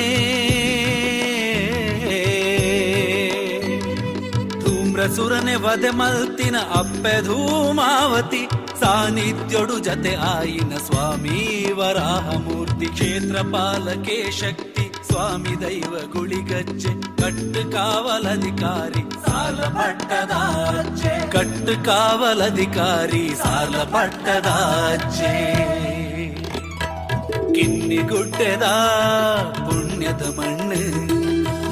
ಧೂಮ್ರಸುರನೆ ವಧೆ ಮಲ್ತಿನ ಅಪ್ಪೆ ಧೂಮಾವತಿ ಸಾನ್ನಿಧ್ಯೊಡು ಜತೆ ಆಯಿನ ಸ್ವಾಮಿ ವರಾಹಮೂರ್ತಿ ಕ್ಷೇತ್ರ ಪಾಲಕೆ ಶಕ್ತಿ ಸ್ವಾಮಿ ದೈವ ಗುಳಿಗಜ್ಜೆ ಕಟ್ಟು ಕಾವಲಧಿಕಾರಿ ಸಾಲ ಪಟ್ಟದಾಚೆ ಕಟ್ಟು ಕಾವಲಧಿಕಾರಿ ಸಾಲ ಪಟ್ಟದಾಚೆ ಕಿನ್ನಿಗುಡ್ಡೆದ ಪುಣ್ಯದ ಮಣ್ಣು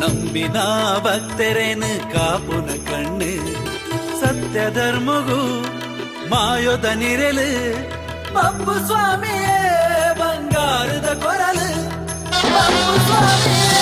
ನಂಬಿನ ಭಕ್ತರೇನು ಕಾಪುನ ಕಣ್ಣು ಸತ್ಯ ಧರ್ಮಗೂ ಮಾಯೋದ ನಿರೆಲು ಬಬ್ಬು ಸ್ವಾಮಿಯೇ ಬಂಗಾರದ ಕೊರಲು ಬಬ್ಬು ಸ್ವಾಮಿಯೇ.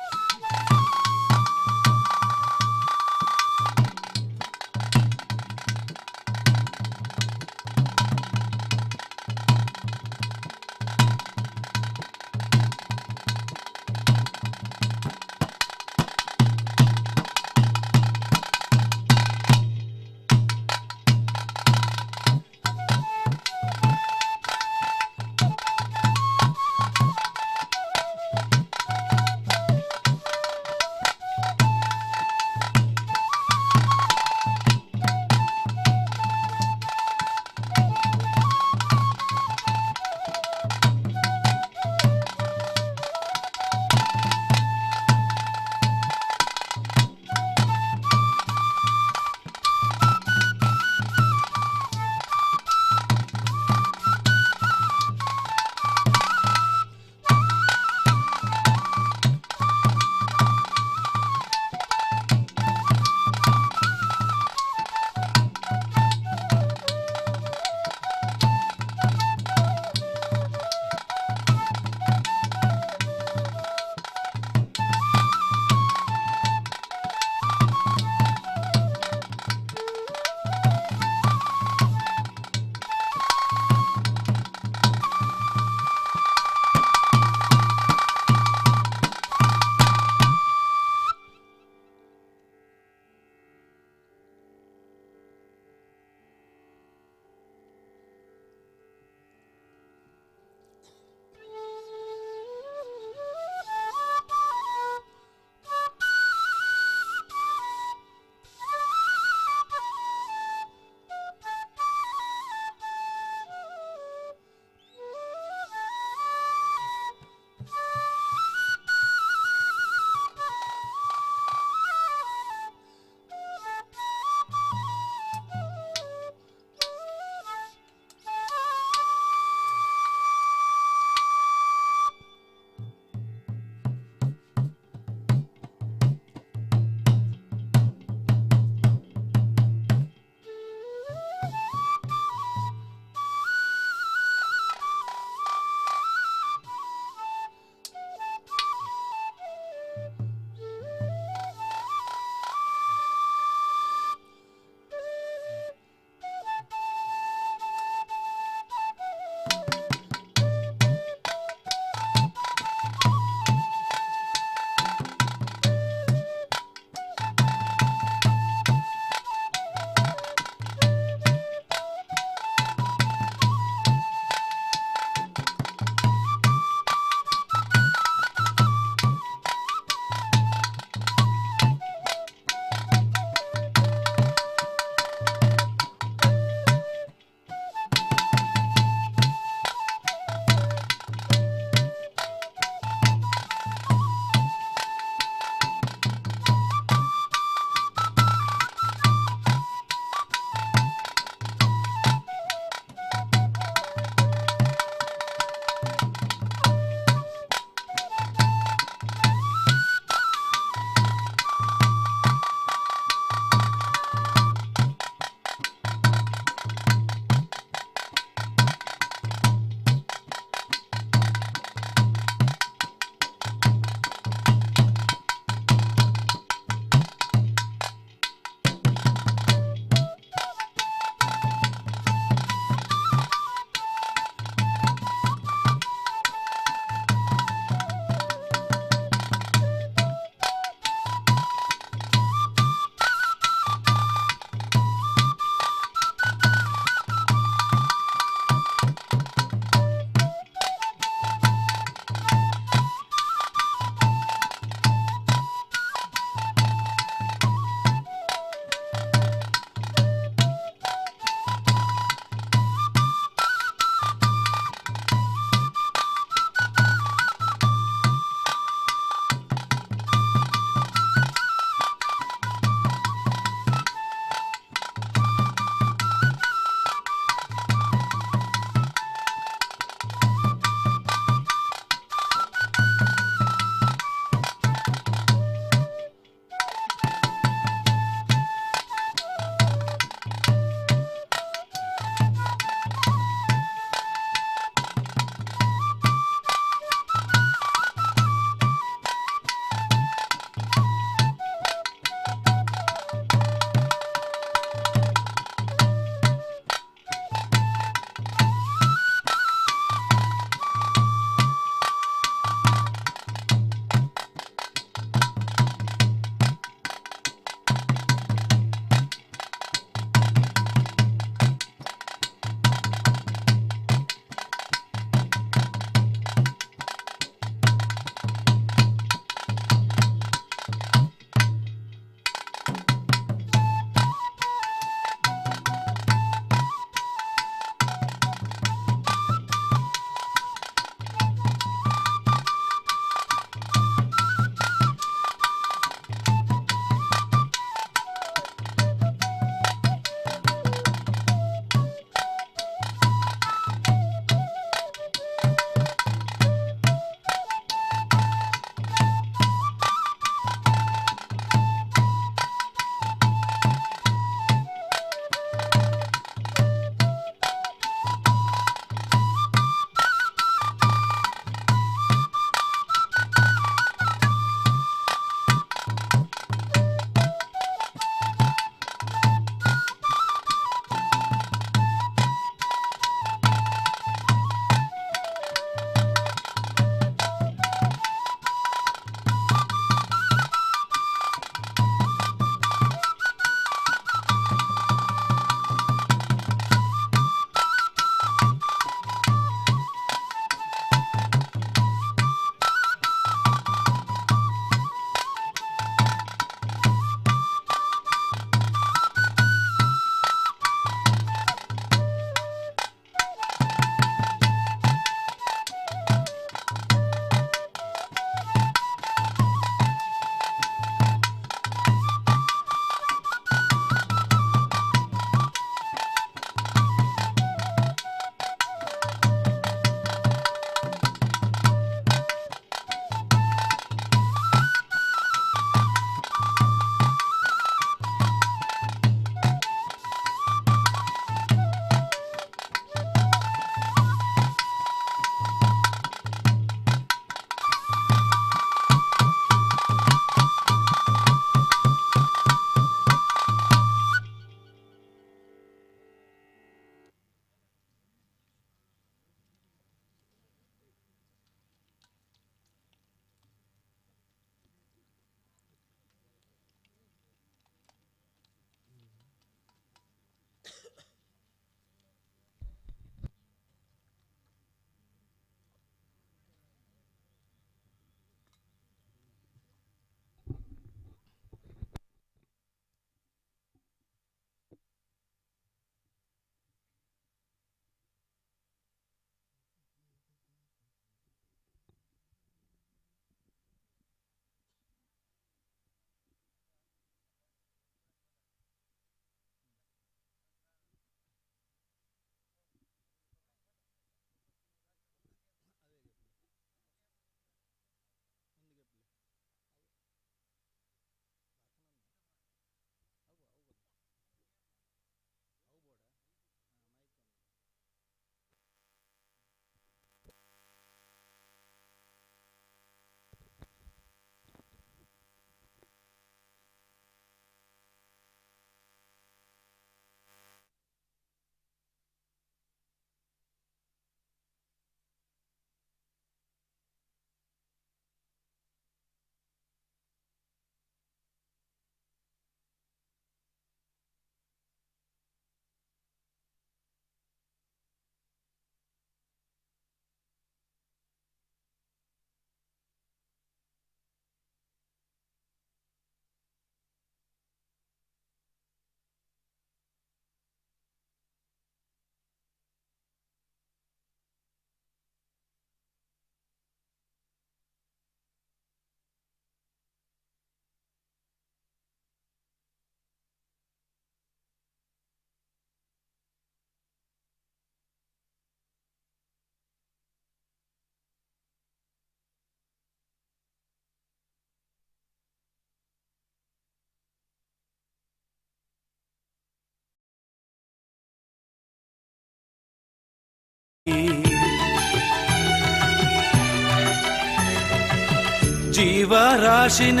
ಜೀವರಾಶಿನ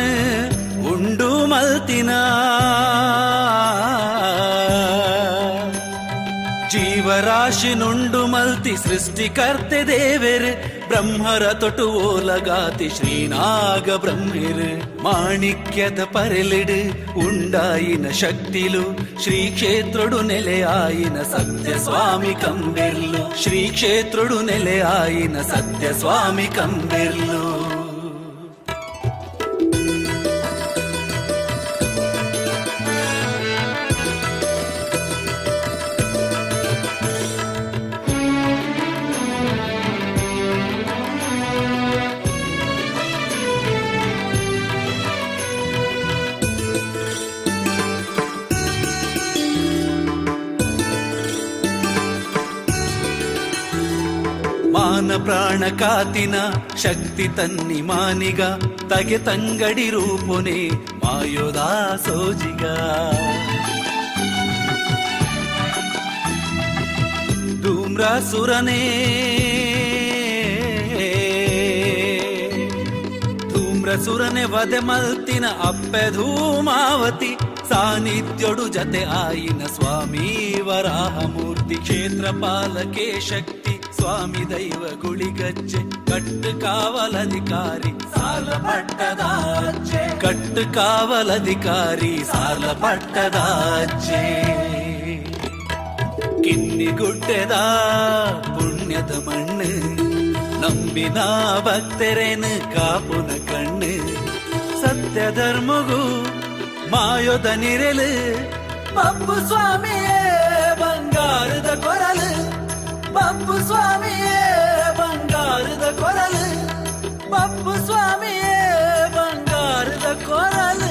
ಉಂಡು ಮಲ್ತಿನ ಜೀವರಾಶಿನುಂಡು ಮಲ್ತಿ ಸೃಷ್ಟಿಕರ್ತೆ ದೇವೆರ್ ಬ್ರಹ್ಮರ ತೊಟು ಓಲಗಾತಿ ಶ್ರೀನಾಗ ಬ್ರಹ್ಮೆರ್ ಮಾಣಿಕ್ಯದ ಪರೆಲಿಡು ಉಂಡಾಯಿನ ಶಕ್ತಿಲು ಶ್ರೀ ಕ್ಷೇತ್ರಡು ನೆಲೆಯಾಯಿನ ಸತ್ಯ ಸ್ವಾಮಿ ಕಂಬೆರ್ಲು ಶ್ರೀ ಕ್ಷೇತ್ರಡು ನೆಲೆಯಾಯಿನ ಸತ್ಯ ಸ್ವಾಮಿ ಕಂಬೆರ್ಲು. ಮಾನ ಪ್ರಾಣ ಕಾತಿನ ಶಕ್ತಿ ತನ್ನಿ ಮಾನಿಗ ತಗೆ ತಂಗಡಿ ರೂಪುನೆ ಮಾಯೋದಾ ಸೋಜಿಗ ಧೂಮ್ರಾಸುರನೇ ಧೂಮ್ರಸುರನೆ ವಧೆ ಮಲ್ತಿನ ಅಪ್ಪೆ ಧೂಮಾವತಿ ಸಾನ್ನಿಧ್ಯೊಡು ಜತೆ ಆಯಿನ ಸ್ವಾಮಿ ವರಾಹಮೂರ್ತಿ ಕ್ಷೇತ್ರ ಪಾಲಕೆ ಶಕ್ತಿ ಸ್ವಾಮಿ ದೈವ ಗುಳಿಗಜ್ಜೆ ಕಟ್ಟು ಕಾವಲಧಿಕಾರಿ ಸಾಲ ಪಟ್ಟದಾಚೆ ಕಟ್ಟು ಕಾವಲಧಿಕಾರಿ ಸಾಲ ಪಟ್ಟದಾಚೆ. ಕಿನ್ನಿಗುಡ್ಡೆದ ಪುಣ್ಯದ ಮಣ್ಣು ನಂಬಿನ ಭಕ್ತರೇನು ಕಾಪುನ ಕಣ್ಣು ಸತ್ಯ ಧರ್ಮಗೂ ಮಾಯೋದ ನಿರೆಲು ಬಬ್ಬು ಸ್ವಾಮಿಯೇ ಬಂಗಾರದ ಕೊರಲು ಬಬ್ಬು ಸ್ವಾಮಿಯೇ ಬಂಗಾರದ ಕೊರಲು ಬಬ್ಬು ಸ್ವಾಮಿಯೇ ಬಂಗಾರದ ಕೊರಲು.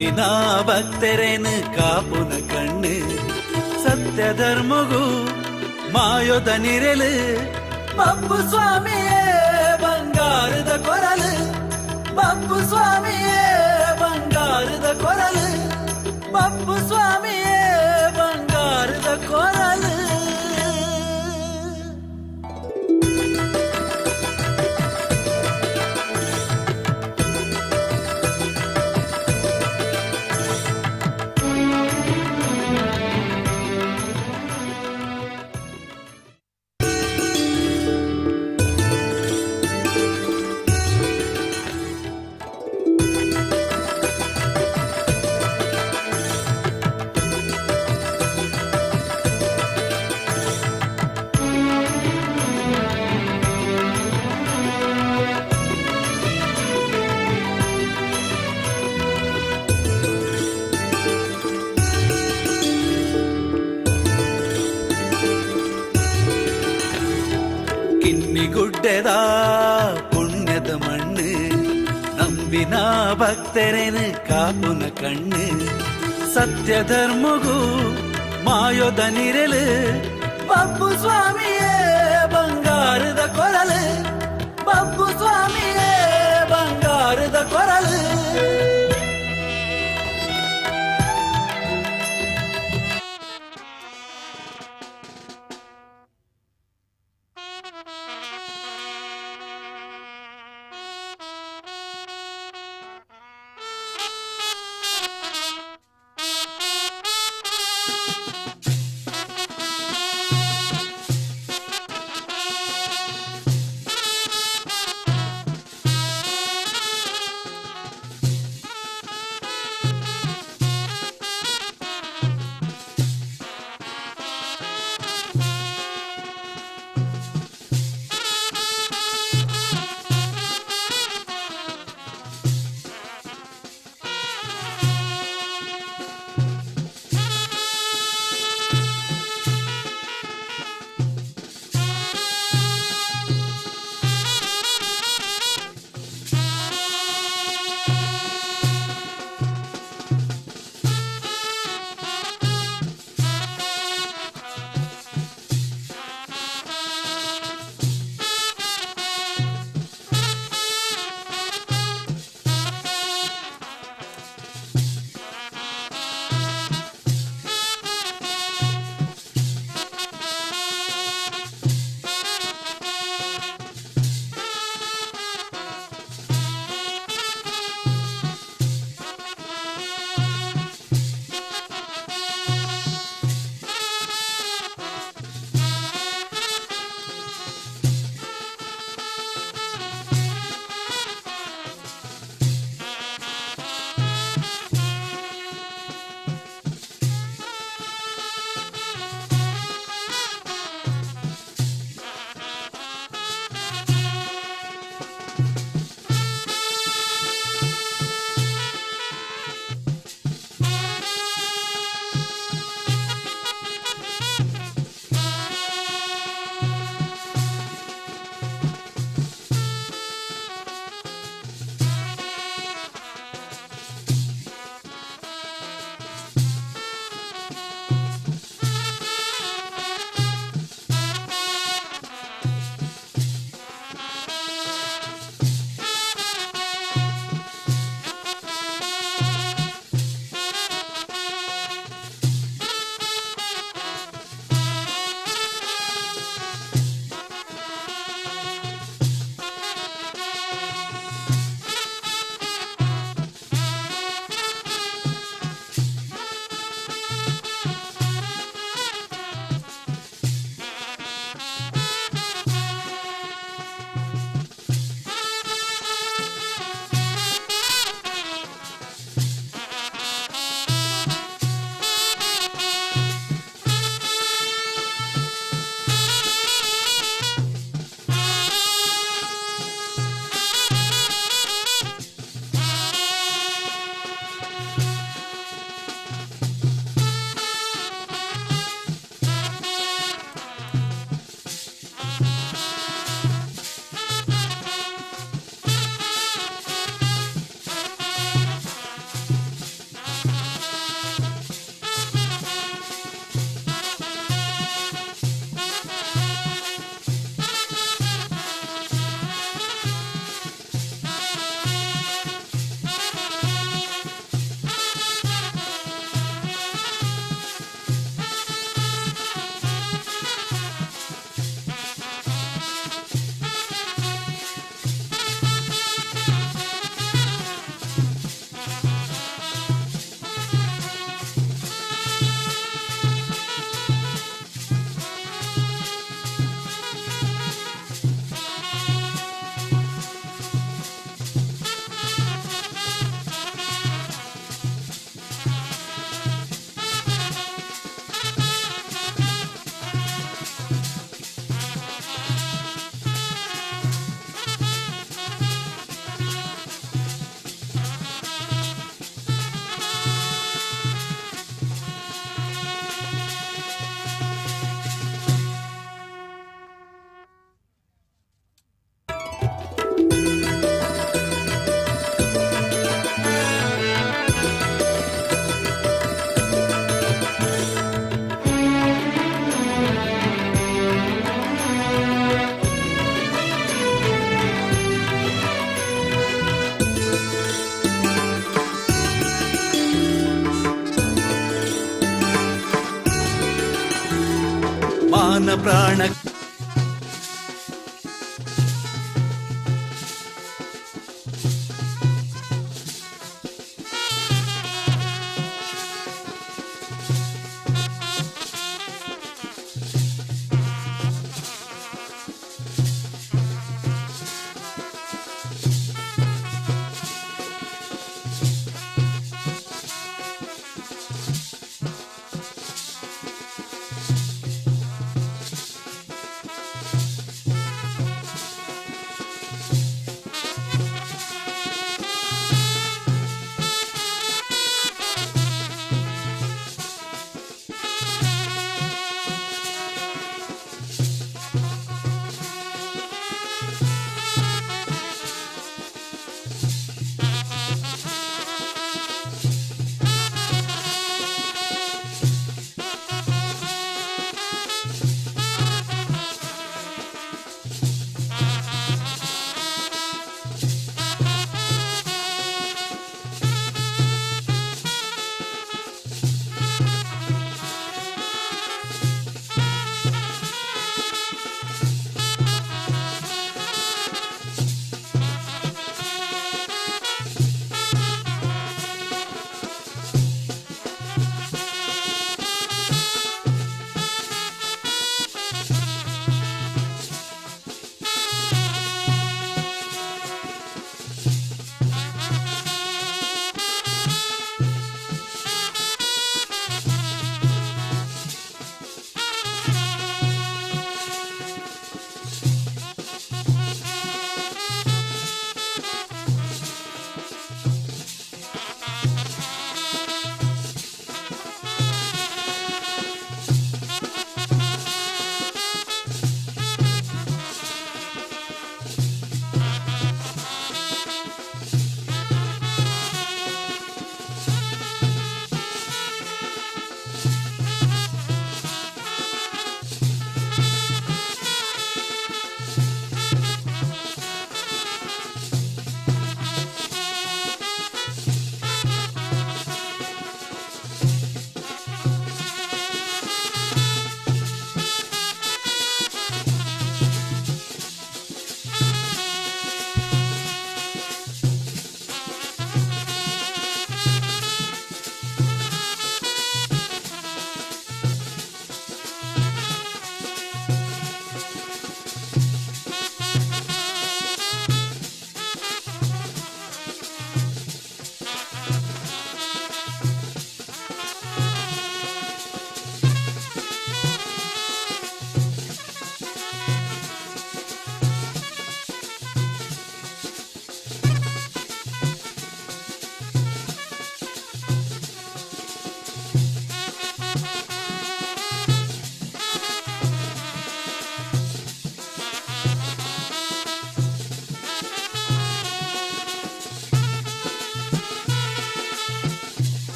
ನಾ ಭಕ್ತರೇನು ಕಾಪುನ ಕಣ್ಣು ಸತ್ಯ ಧರ್ಮಗೂ ಮಾಯೋದ ನಿರೆಲು ಬಪ್ಪು ಸ್ವಾಮಿಯೇ ಬಂಗಾರದ ಕೊರಲು ಬಪ್ಪು ಸ್ವಾಮಿಯೇ ಬಂಗಾರದ ಕೊರಲು ಬಪ್ಪು ಸ್ವಾಮಿಯೇ ಬಂಗಾರದ ಕೊರಲು. ಕಿನ್ನಿಗುಡ್ಡೆದ ಪುಣ್ಯದ ಮಣ್ಣು ನಂಬಿನ ಭಕ್ತರೇನು ಕಾಪುನ ಕಣ್ಣು ಸತ್ಯ ಧರ್ಮಗೂ ಮಾಯೋದ ನಿರೆಲು ಬಪ್ಪು ಸ್ವಾಮಿಯೇ ಬಂಗಾರದ ಕೊರಲು ಬಪ್ಪು ಸ್ವಾಮಿಯೇ ಬಂಗಾರದ ಕೊರಲು. ಮಾನ ಪ್ರಾಣ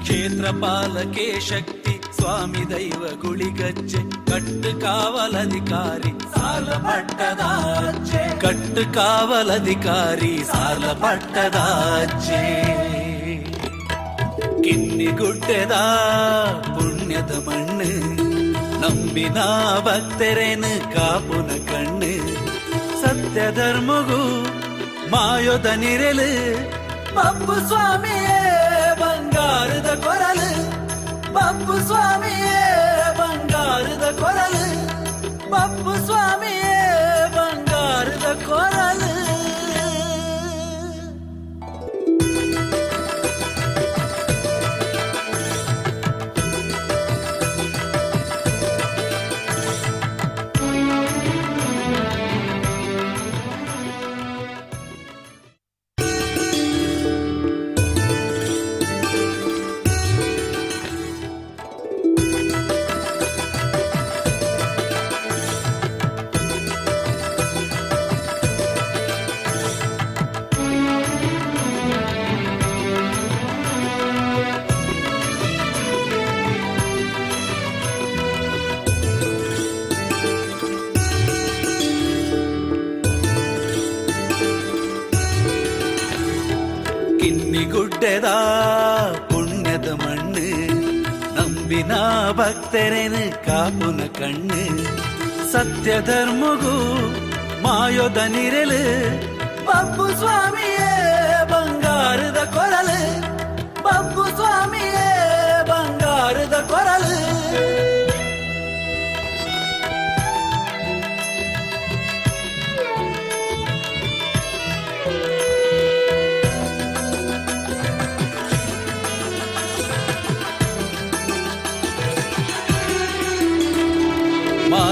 ಕ್ಷೇತ್ರ ಪಾಲಕೆ ಶಕ್ತಿ ಸ್ವಾಮಿ ದೈವ ಗುಳಿಗಜ್ಜೆ ಕಟ್ಟು ಕಾವಲಧಿಕಾರಿ ಸಾಲ ಪಟ್ಟದಾಚೆ ಕಟ್ಟು ಕಾವಲಧಿಕಾರಿ ಸಾಲ ಪಟ್ಟದಾಚೆ ಕಿನ್ನಿಗುಡ್ಡೆದ ಪುಣ್ಯದ ಮಣ್ಣು ನಂಬಿನ ಭಕ್ತರೇನು ಕಾಪುನ ಕಣ್ಣು ಸತ್ಯ ಧರ್ಮಗೂ ಮಾಯೋದ ನಿರೆಲು ಬಪ್ಪು ಸ್ವಾಮಿಯೇ ಬಂಗಾರದ ಕೊರಲು ಬಪ್ಪು ಸ್ವಾಮಿಯೇ ಬಂಗಾರದ ಕೊರಲು ಬಪ್ಪು ಸ್ವಾಮಿಯೇ ಬಂಗಾರದ ಕೊರಲು. ನಂಬಿನ ಭಕ್ತರೆನು ಕಾಪುನ ಕಣ್ಣು ಸತ್ಯ ಧರ್ಮಗೂ ಮಾಯೋದ ನಿರಲು ಬಬ್ಬು ಸ್ವಾಮಿಯೇ ಬಂಗಾರದ ಕೊರಲು ಬಬ್ಬು ಸ್ವಾಮಿಯೇ ಬಂಗಾರದ ಕೊರಲು. ಮಾ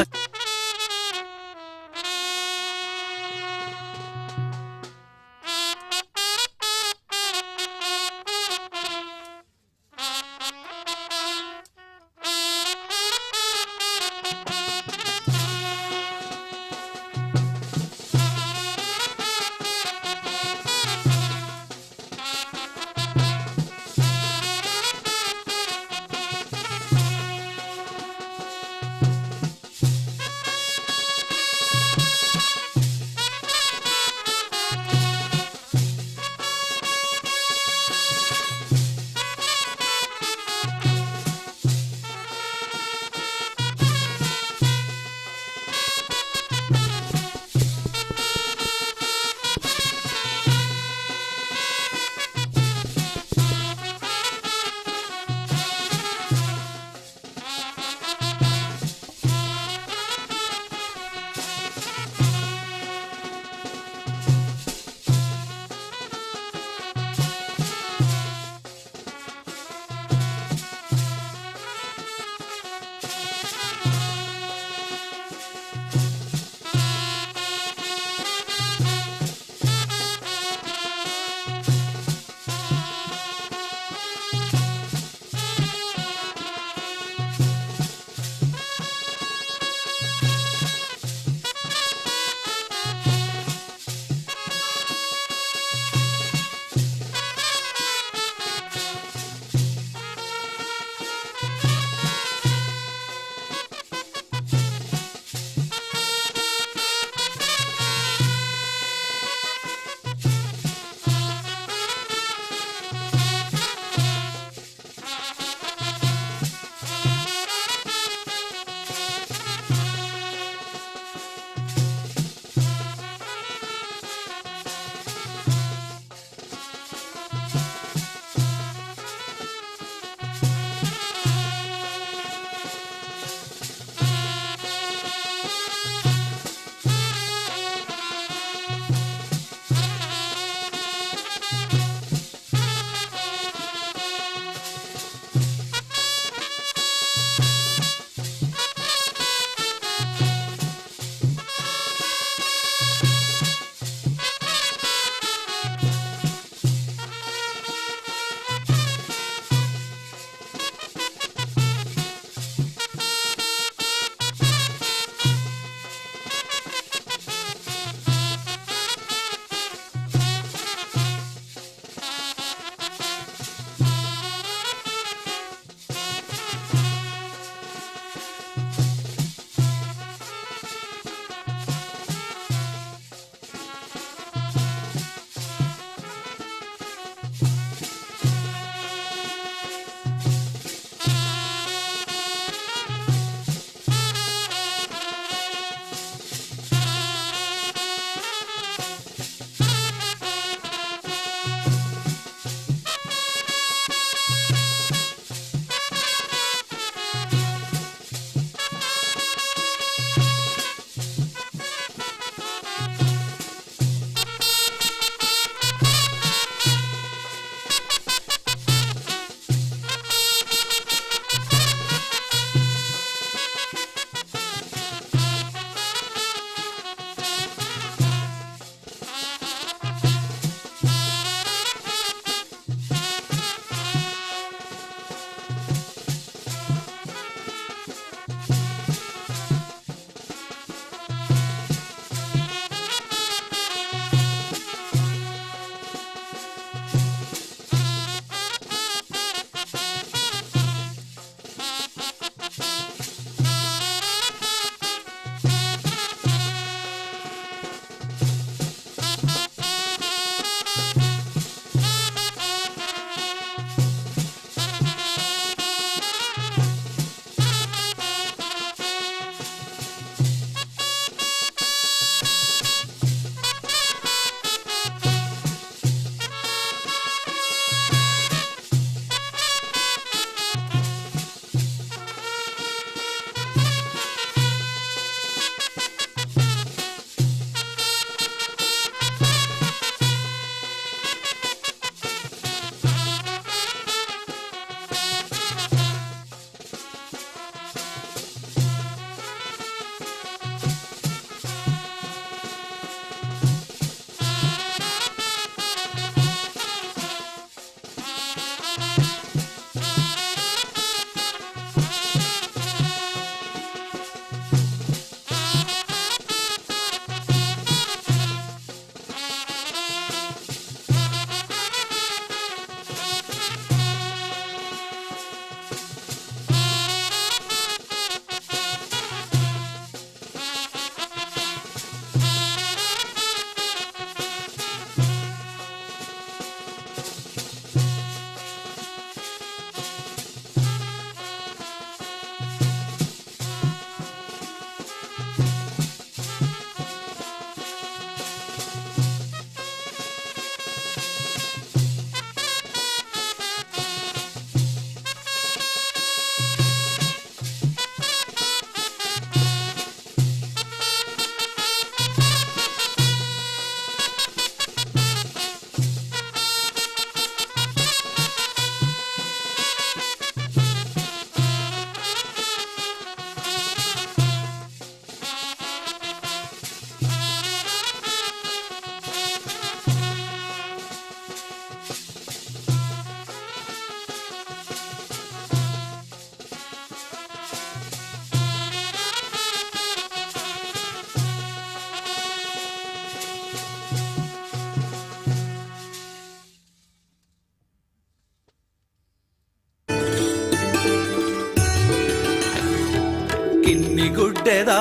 ಕಿನ್ನಿಗುಡ್ಡೆದ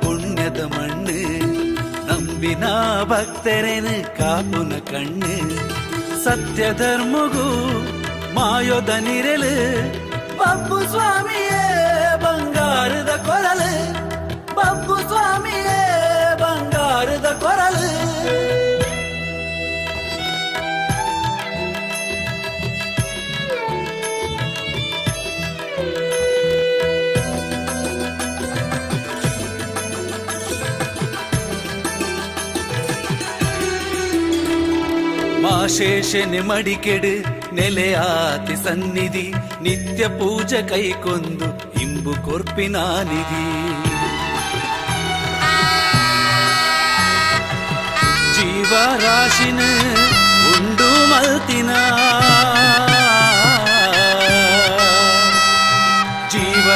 ಪುಣ್ಯದ ಮಣ್ಣು, ನಂಬಿನ ಭಕ್ತರೇನು ಕಾಪುನ ಕಣ್ಣು, ಸತ್ಯ ಧರ್ಮಗೂ ಮಾಯೋದ ನಿರಲು, ಬಬ್ಬು ಸ್ವಾಮಿಯೇ ಬಂಗಾರದ ಕೊರಲು, ಬಬ್ಬು ಸ್ವಾಮಿಯೇ ಬಂಗಾರದ ಕೊರಲು. ಮಾಶೇಷನೆ ಮಡಿಕೆಡು ನೆಲೆಯಾತಿ ಸನ್ನಿಧಿ, ನಿತ್ಯ ಪೂಜೆ ಕೈಕೊಂದು ಇಂಬು ಕೊರ್ಪಿನ ನಿಧಿ. ಜೀವರಾಶಿನ ಉಂಡು ಮಲ್ತಿನ ಜೀವ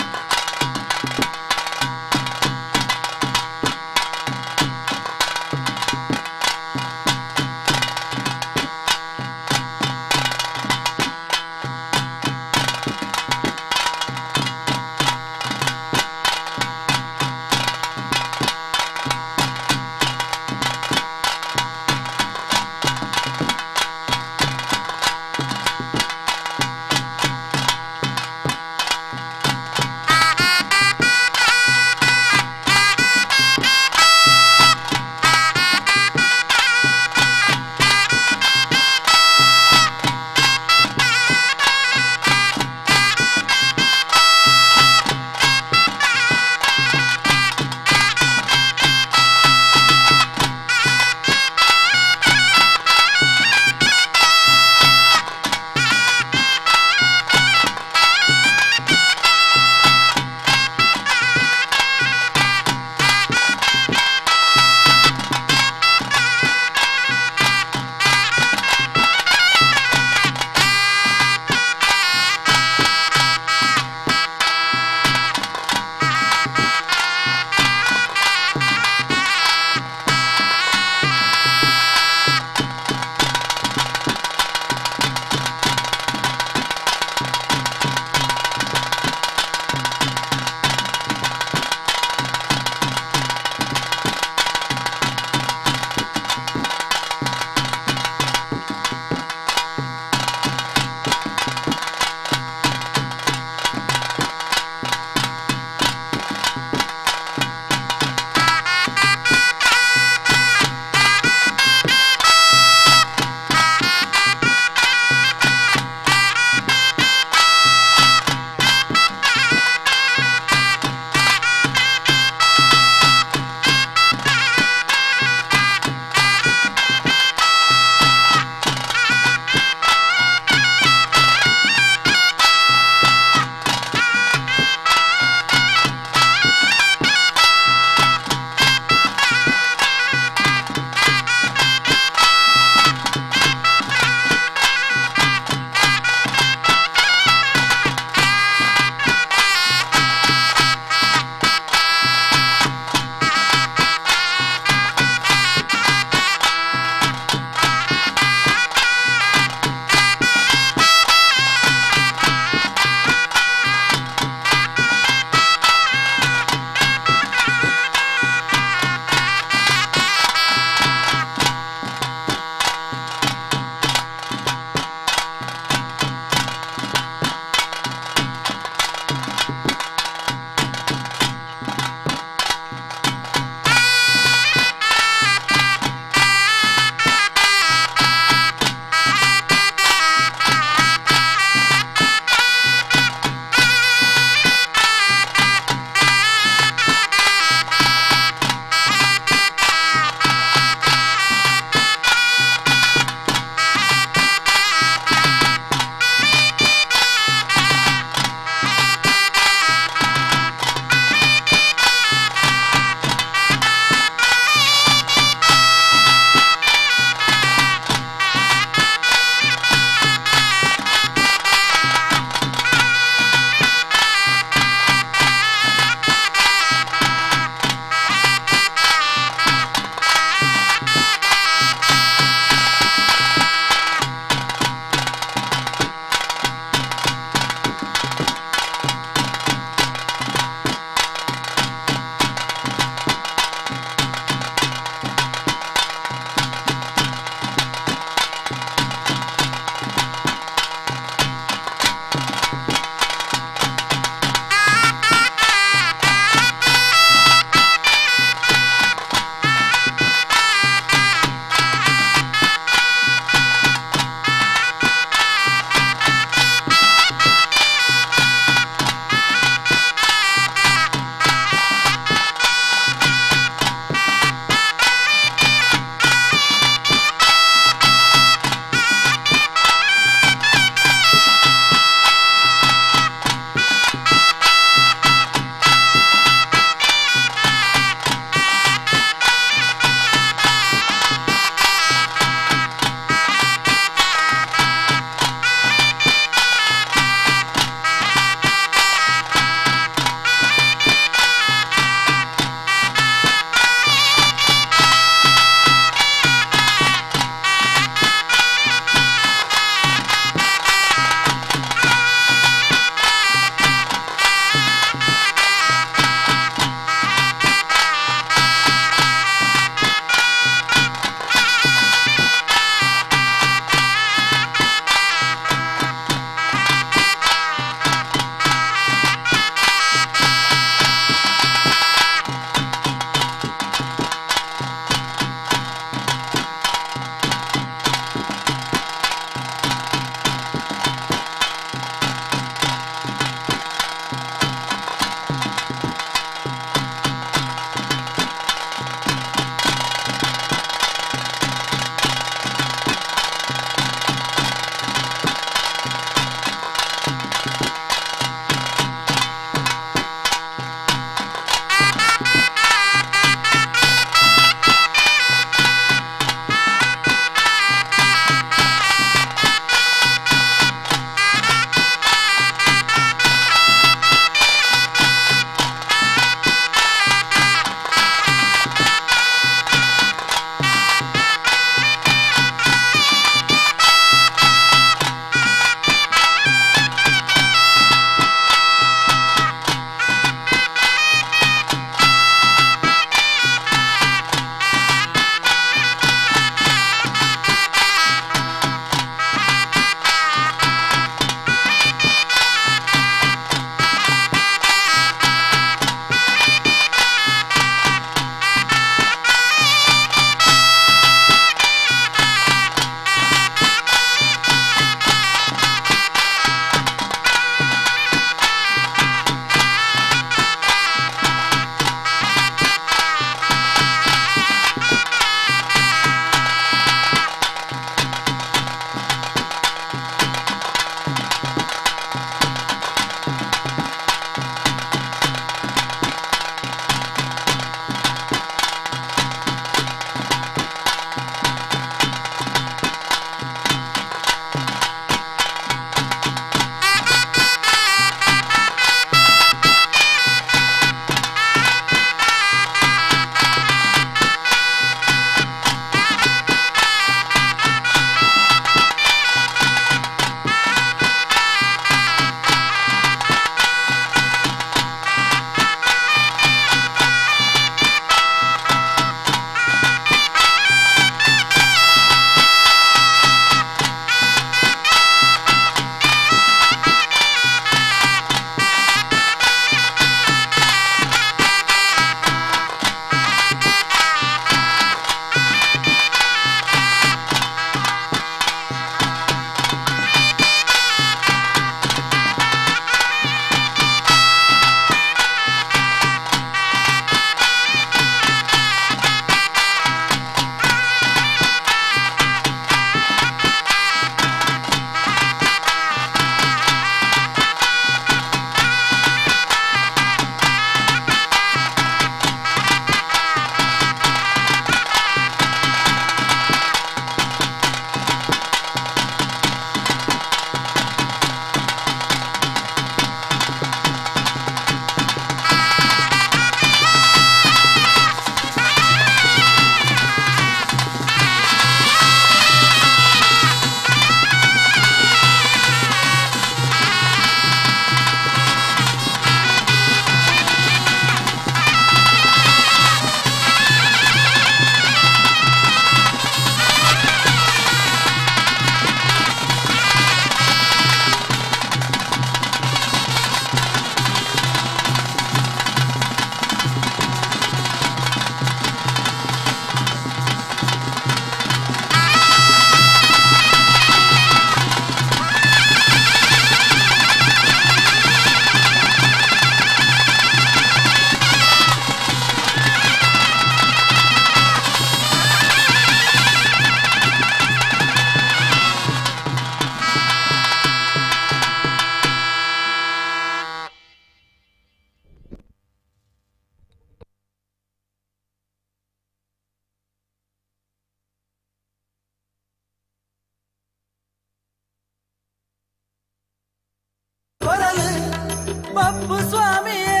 ಬಬ್ಬು ಸ್ವಾಮಿಯೇ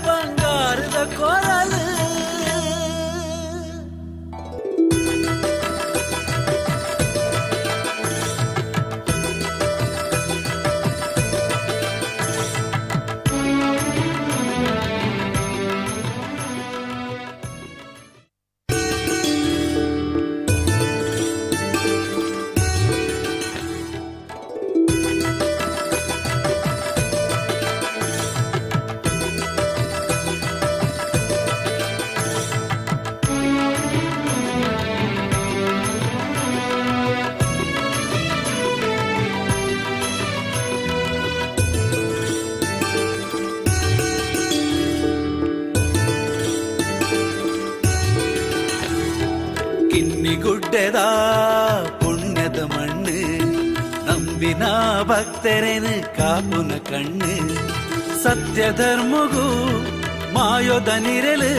ಬಂಗಾರದ ಕೊರಲು. ಕಿನ್ನಿಗುಡ್ಡೆದ ಪುಣ್ಯದ ಮಣ್ಣು, ನಂಬಿನ ಭಕ್ತರೇನು ಕಾಪುನ ಕಣ್ಣು, ಸತ್ಯ ಧರ್ಮಗೂ ಮಾಯೋದ ನಿರಲು,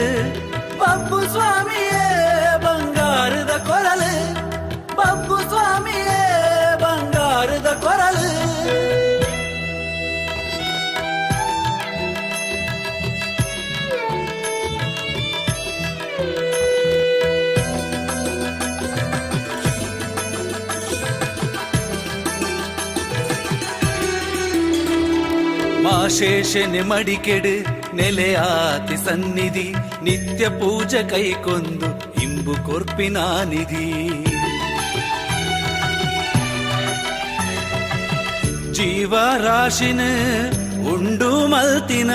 ಬಬ್ಬು ಸ್ವಾಮಿಯೇ ಬಂಗಾರದ ಕೊರಲು, ಬಬ್ಬು ಸ್ವಾಮಿಯೇ ಬಂಗಾರದ ಕೊರಲು. ಮಾಶೇಷನೆ ಮಡಿಕೆಡು ನೆಲೆಯಾತಿ ಸನ್ನಿಧಿ, ನಿತ್ಯ ಪೂಜೆ ಕೈಕೊಂದು ಇಂಬು ಕೊರ್ಪಿನ ನಿಧಿ. ಜೀವರಾಶಿನ ಉಂಡು ಮಲ್ತಿನ,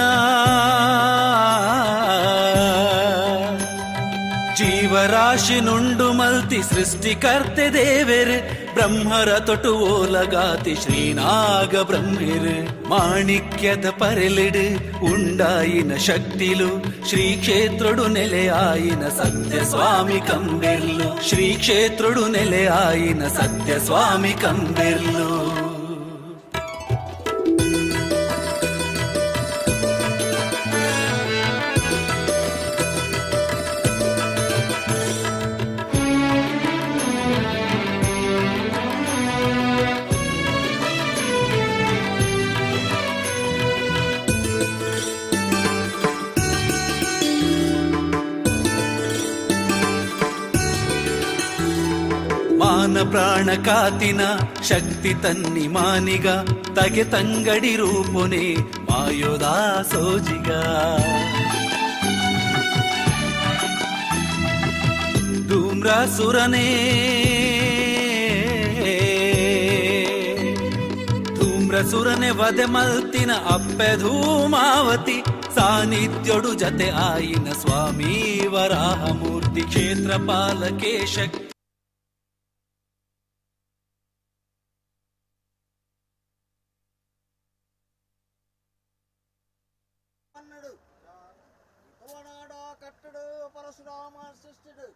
ಜೀವರಾಶಿನುಂಡು ಮಲ್ತಿ ಸೃಷ್ಟಿಕರ್ತೆ ದೇವೆರು, ಬ್ರಹ್ಮರ ತೊಟು ಓಲಗಾತಿ ಶ್ರೀನಾಗ ಬ್ರಹ್ಮಿರು, ಮಾಣಿಕ್ಯದ ಪರೆಲಿಡು ಉಂಡಾಯಿನ ಶಕ್ತಿಲು, ಶ್ರೀ ಕ್ಷೇತ್ರಡು ನೆಲೆಯಾಯಿನ ಸತ್ಯ ಸ್ವಾಮಿ ಕಂಬೆರ್ಲು, ಶ್ರೀ ಕ್ಷೇತ್ರಡು ನೆಲೆಯಾಯಿನ ಸತ್ಯ ಸ್ವಾಮಿ ಕಂಬೆರ್ಲು. ಮಾನ ಪ್ರಾಣ ಕಾತಿನ ಶಕ್ತಿ ತನ್ನಿ ಮಾನಿಗ, ತಗೆ ತಂಗಡಿ ರೂಪುನೆ ಮಾಯೋದಾ ಸೋಜಿಗ. ಧೂಮ್ರಾಸುರನೇ ಧೂಮ್ರಸುರನೆ ವಧೆ ಮಲ್ತಿನ ಅಪ್ಪೆ ಧೂಮಾವತಿ, ಸಾನ್ನಿಧ್ಯೊಡು ಜತೆ ಆಯಿನ ಸ್ವಾಮಿ ವರಾಹಮೂರ್ತಿ, ಕ್ಷೇತ್ರ ಪಾಲಕೆ ಶಕ್ತಿ. ಪರಶುರಾಮ ಸೃಷ್ಟಿಡು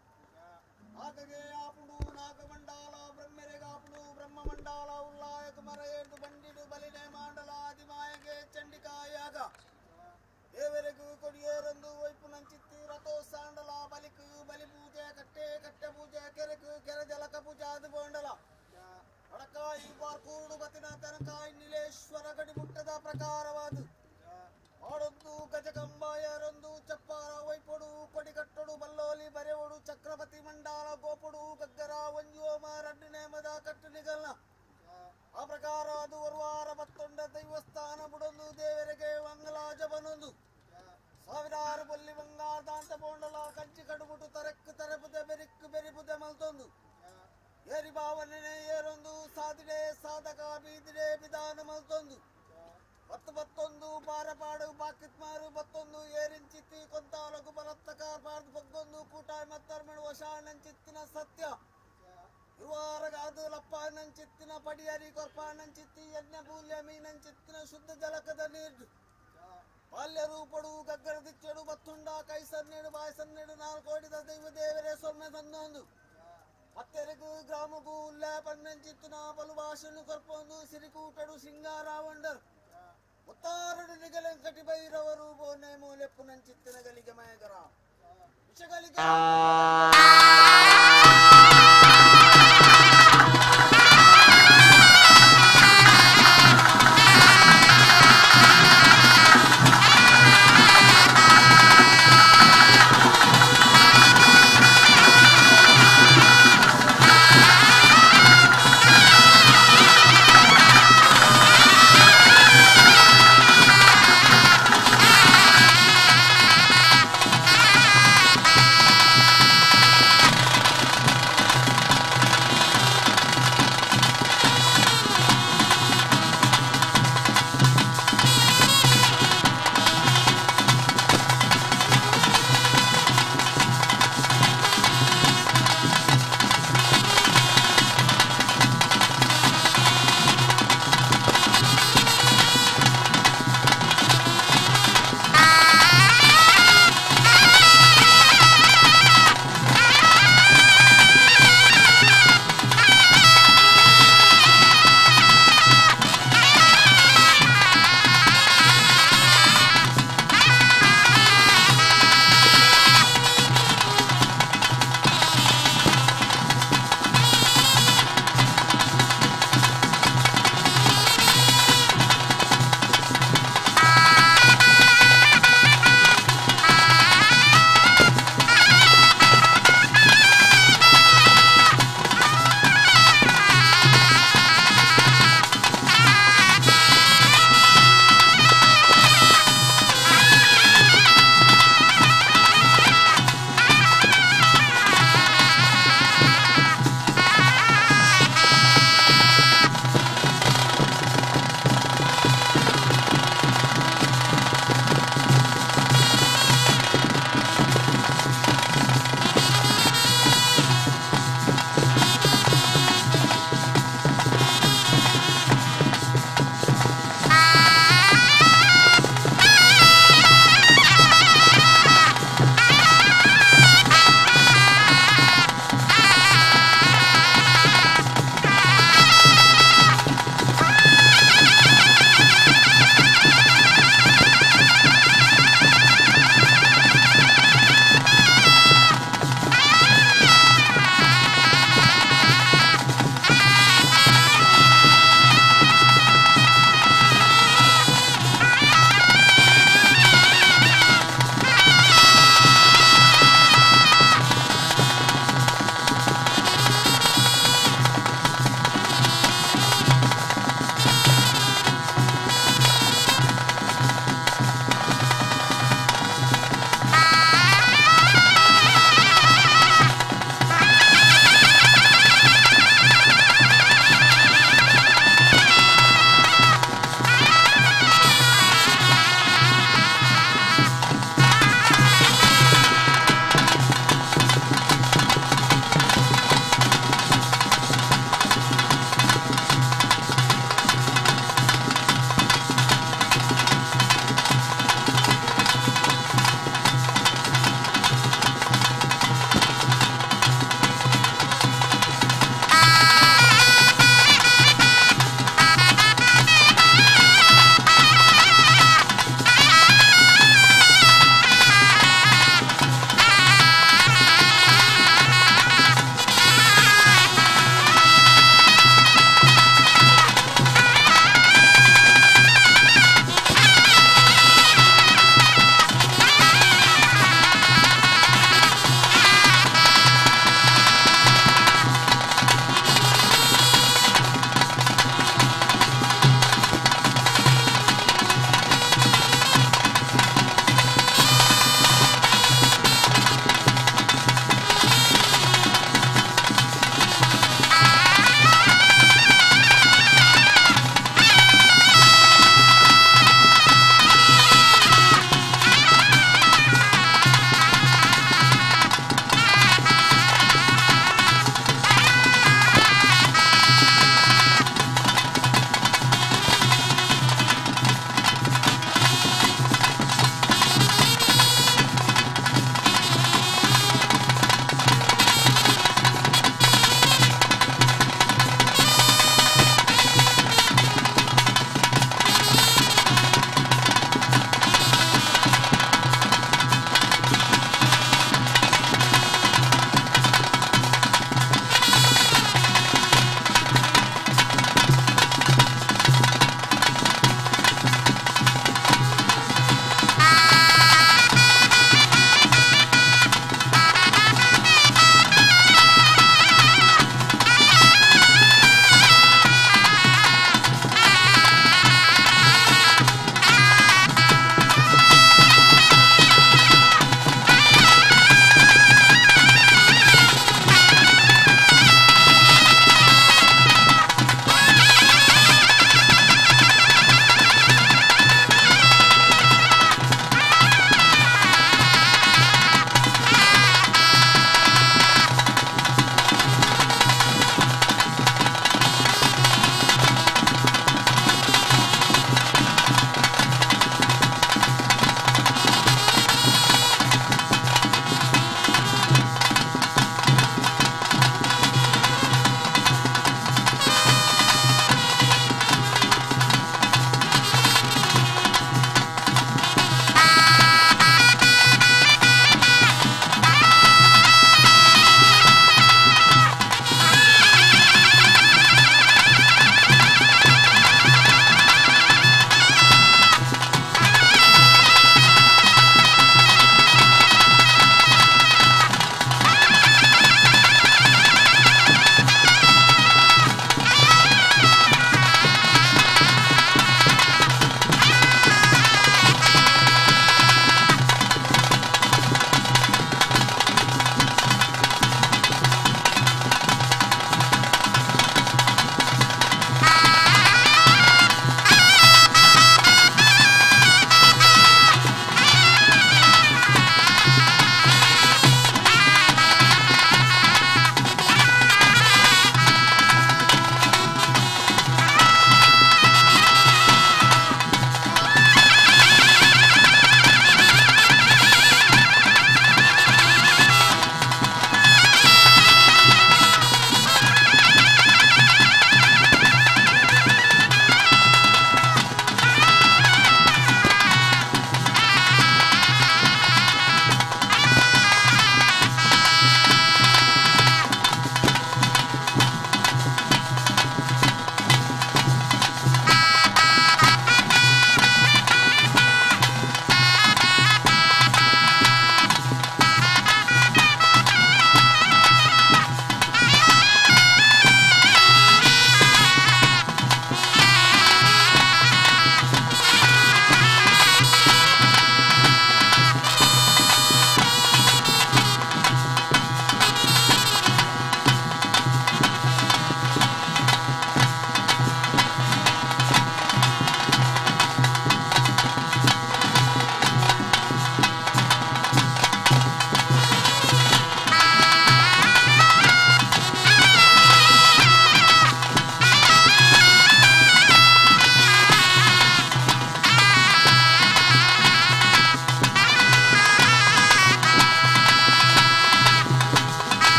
ಆತಗೆ ಆಪುಡು ನಾಗಮಂಡಲ ಬ್ರಹ್ಮೆರೆಗಾಪುಡು ಬ್ರಹ್ಮಮಂಡಲ ಉಲ್ಲಾಯ ಕುಮರಯೇದು ಬಂಡಿಡು ಬಲಿನೆ ಮಾಂಡಲ ಅದಿಮಾಯಗೆ ಚಂಡಿಕಾಯಾಗ ದೇವರೆಗೂ ಕೊಡಿಯೇರೊಂದು ವೈಪು ನಂಚಿತ್ತಿ ರಥೋ ಸಾಂಡಲ ಬಲಿಕು ಬಲಿ ಪೂಜೆ ಕಟ್ಟೆ ಕಟ್ಟೆ ಪೂಜೆ ಕೆರೆಕು ಕೆರೆ ಜಲಕ ಪೂಜೆ ಅದು ಬೋಂಡಲ ಅಡಕಾಯಿ ಬಾರ್ಕೂರುಡು ಬತಿನ ತನಕಾಯಿ ನಿಲೇಶ್ವರ ಗಡಿಮುಟ್ಟದ ಪ್ರಕಾರವಾದು ಆಡೊಂದು ಗಜಕಂಬಾಯರೊಂದು ಚಪ್ಪಾರ ವೈಪೊಡು ಕೊಡಿಕಟ್ಟೊಡು ಬಲ್ಲೋಲಿ ಬರೆವೊಡು ಚಕ್ರಪತಿ ಮಂಡಾಲ ಗೋಪುಡು ಗಗ್ಗರ ಒಂಜೋಮ ರಡ್ಡು ನೇಮದ ಕಟ್ಟು ನಿಗಲ್ನ ಆ ಪ್ರಕಾರ ಅದು ಒರ್ವಾರ ಬತ್ತೊಂಡ ದೈವಸ್ಥಾನ ಬುಡೊಂದು ದೇವರಿಗೆ ಮಂಗಲಾಜಬನೊಂದು ಸಾವಿರಾರು ಬೊಲ್ಲಿ ಬಂಗಾರದಾಂತ ಬೋಂಡಲ ಕಂಚಿ ಕಡುಬುಟು ತರಕ್ಕು ತರಪುದೆ ಬೆರಿಕ್ಕು ಬೆರಿಪುದೆ ಮಲ್ತೊಂದು ಏರಿ ಭಾವನೆ ಏರೊಂದು ಸಾಧಿಡೆ ಸಾಧಕ ಬೀದಿಡೆ ವಿಧಾನ ಮಲ್ತೊಂದು ಬತ್ತು ಬತ್ತೊಂದು ಬಾರಪಾಡು ಬಾಕಿತ್ಮಾರು ಬತ್ತೊಂದು ಏರಿಂಚಿತ್ತಿ ಕೊಂತಾಲಗು ಬಲತ್ತಕ ಬಾರ್ದು ಬಗ್ಗೊಂದು ಕೂಟಾಯ್ ಮತ್ತರ್ಮಣು ವಶಾನಂಚಿತ್ತಿನ ಸತ್ಯ ಇರುವಾರಗಾದು ಲಪ್ಪಾನಂಚಿತ್ತಿನ ಪಡಿಯರಿ ಕೊರ್ಪಾನಂಚಿತ್ತಿ ಯಜ್ಞ ಪೂಲ್ಯ ಮೀನಂಚಿತ್ತಿನ ಶುದ್ಧ ಜಲಕದ ನೀರು ಬಾಲ್ಯ ರೂಪಡು ಗಗ್ಗರ ದಿಚ್ಚಡು ಬತ್ತುಂಡ ಕೈ ಸನ್ನೆಡು ಬಾಯ್ ಸನ್ನೆಡು ನಾಲ್ಕೋಡಿದ ದೈವ ದೇವರೇ ಸೊನ್ನೆ ಸನ್ನೊಂದು ಪತ್ತೆರೆಗು ಗ್ರಾಮಗೂ ಉಲ್ಲ ಪನ್ನಂಚಿತ್ತಿನ ಬಲು ಭಾಷೆನು ಕೊರ್ಪೊಂದು ಸಿರಿಕೂಟಡು ಸಿಂಗಾರಾವಂಡರ್ ಉತ್ತಾರಡು ನಿಗಲಂಕಟಿ ಭೈರವರು ಬೋನೆ ಮೂಲೆಪ್ಪು ನಂಚಿತ್ತಿನ ಗಲಿಗೆ ಮಯಗರ ವಿಷಗಲಿಗೆ.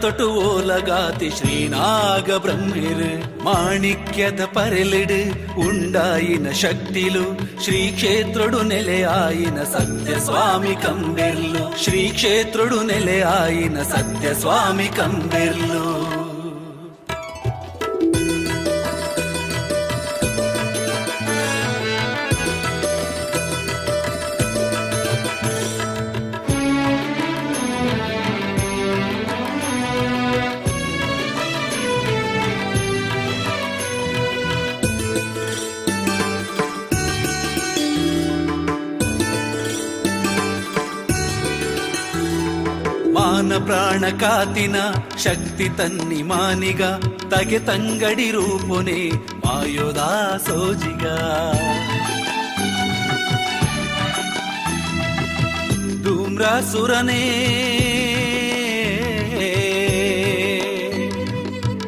ಬ್ರಹ್ಮರ ತೊಟು ಓಲಗಾತಿ ಶ್ರೀನಾಗ ಬ್ರಹ್ಮಿರು ಮಾಣಿಕ್ಯದ ಪರೆಲಿಡು ಉಂಡಾಯಿನ ಶಕ್ತಿಲು ಶ್ರೀ ಕ್ಷೇತ್ರಡು ನೆಲೆಯಾಯಿನ ಸತ್ಯ ಸ್ವಾಮಿ ಕಂಬೆರ್ಲು ಶ್ರೀ ಕ್ಷೇತ್ರಡು ನೆಲೆಯಾಯಿನ ಸತ್ಯ ಸ್ವಾಮಿ ಕಂಬೆರ್ಲು. ಮಾನ ಪ್ರಾಣ ಕಾತಿನ ಶಕ್ತಿ ತನ್ನಿ ಮಾನಿಗ ತಗೆ ತಂಗಡಿ ರೂಪುನೆ ಮಾಯೋದಾ ಸೋಜಿಗ. ಧೂಮ್ರಾಸುರನೇ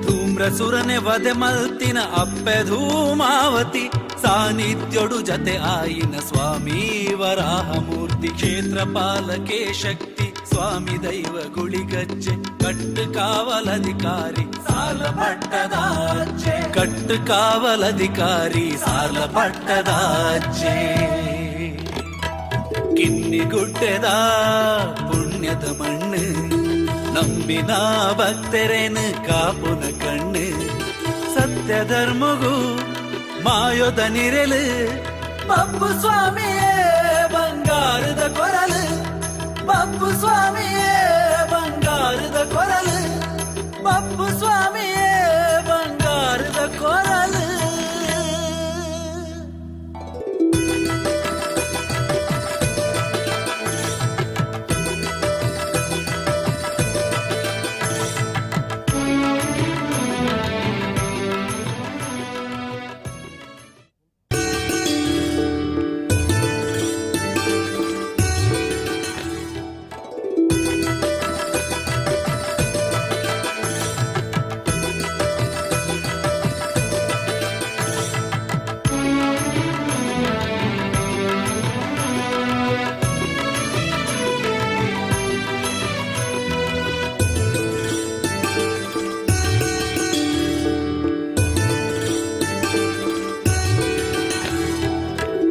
ಧೂಮ್ರಸುರನೆ ವಧೆ ಮಲ್ತಿನ ಅಪ್ಪೆ ಧೂಮಾವತಿ ಸಾನ್ನಿಧ್ಯೊಡು ಜತೆ ಆಯಿನ ಸ್ವಾಮಿ ವರಾಹಮೂರ್ತಿ ಕ್ಷೇತ್ರ ಪಾಲಕೆ ಶಕ್ತಿ ಸ್ವಾಮಿ ದೈವ ಗುಳಿಗಜ್ಜೆ ಕಟ್ಟು ಕಾವಲಧಿಕಾರಿ ಸಾಲ ಪಟ್ಟದಾಚೆ ಕಟ್ಟು ಕಾವಲಧಿಕಾರಿ ಸಾಲ ಪಟ್ಟದಾಚೆ. ಕಿನ್ನಿಗುಡ್ಡೆದ ಪುಣ್ಯದ ಮಣ್ಣು ನಂಬಿನ ಭಕ್ತರೇನು ಕಾಪುನ ಕಣ್ಣು ಸತ್ಯ ಧರ್ಮಗೂ ಮಾಯೋದ ನಿರೆಲು ಬಪ್ಪು ಸ್ವಾಮಿಯೇ ಬಂಗಾರದ ಕೊರಲು ಬಪ್ಪು ಸ್ವಾಮಿಯೇ ಬಂಗಾರದ ಕೊರಲು ಬಪ್ಪು ಸ್ವಾಮಿಯೇ ಬಂಗಾರದ ಕೊರಲು.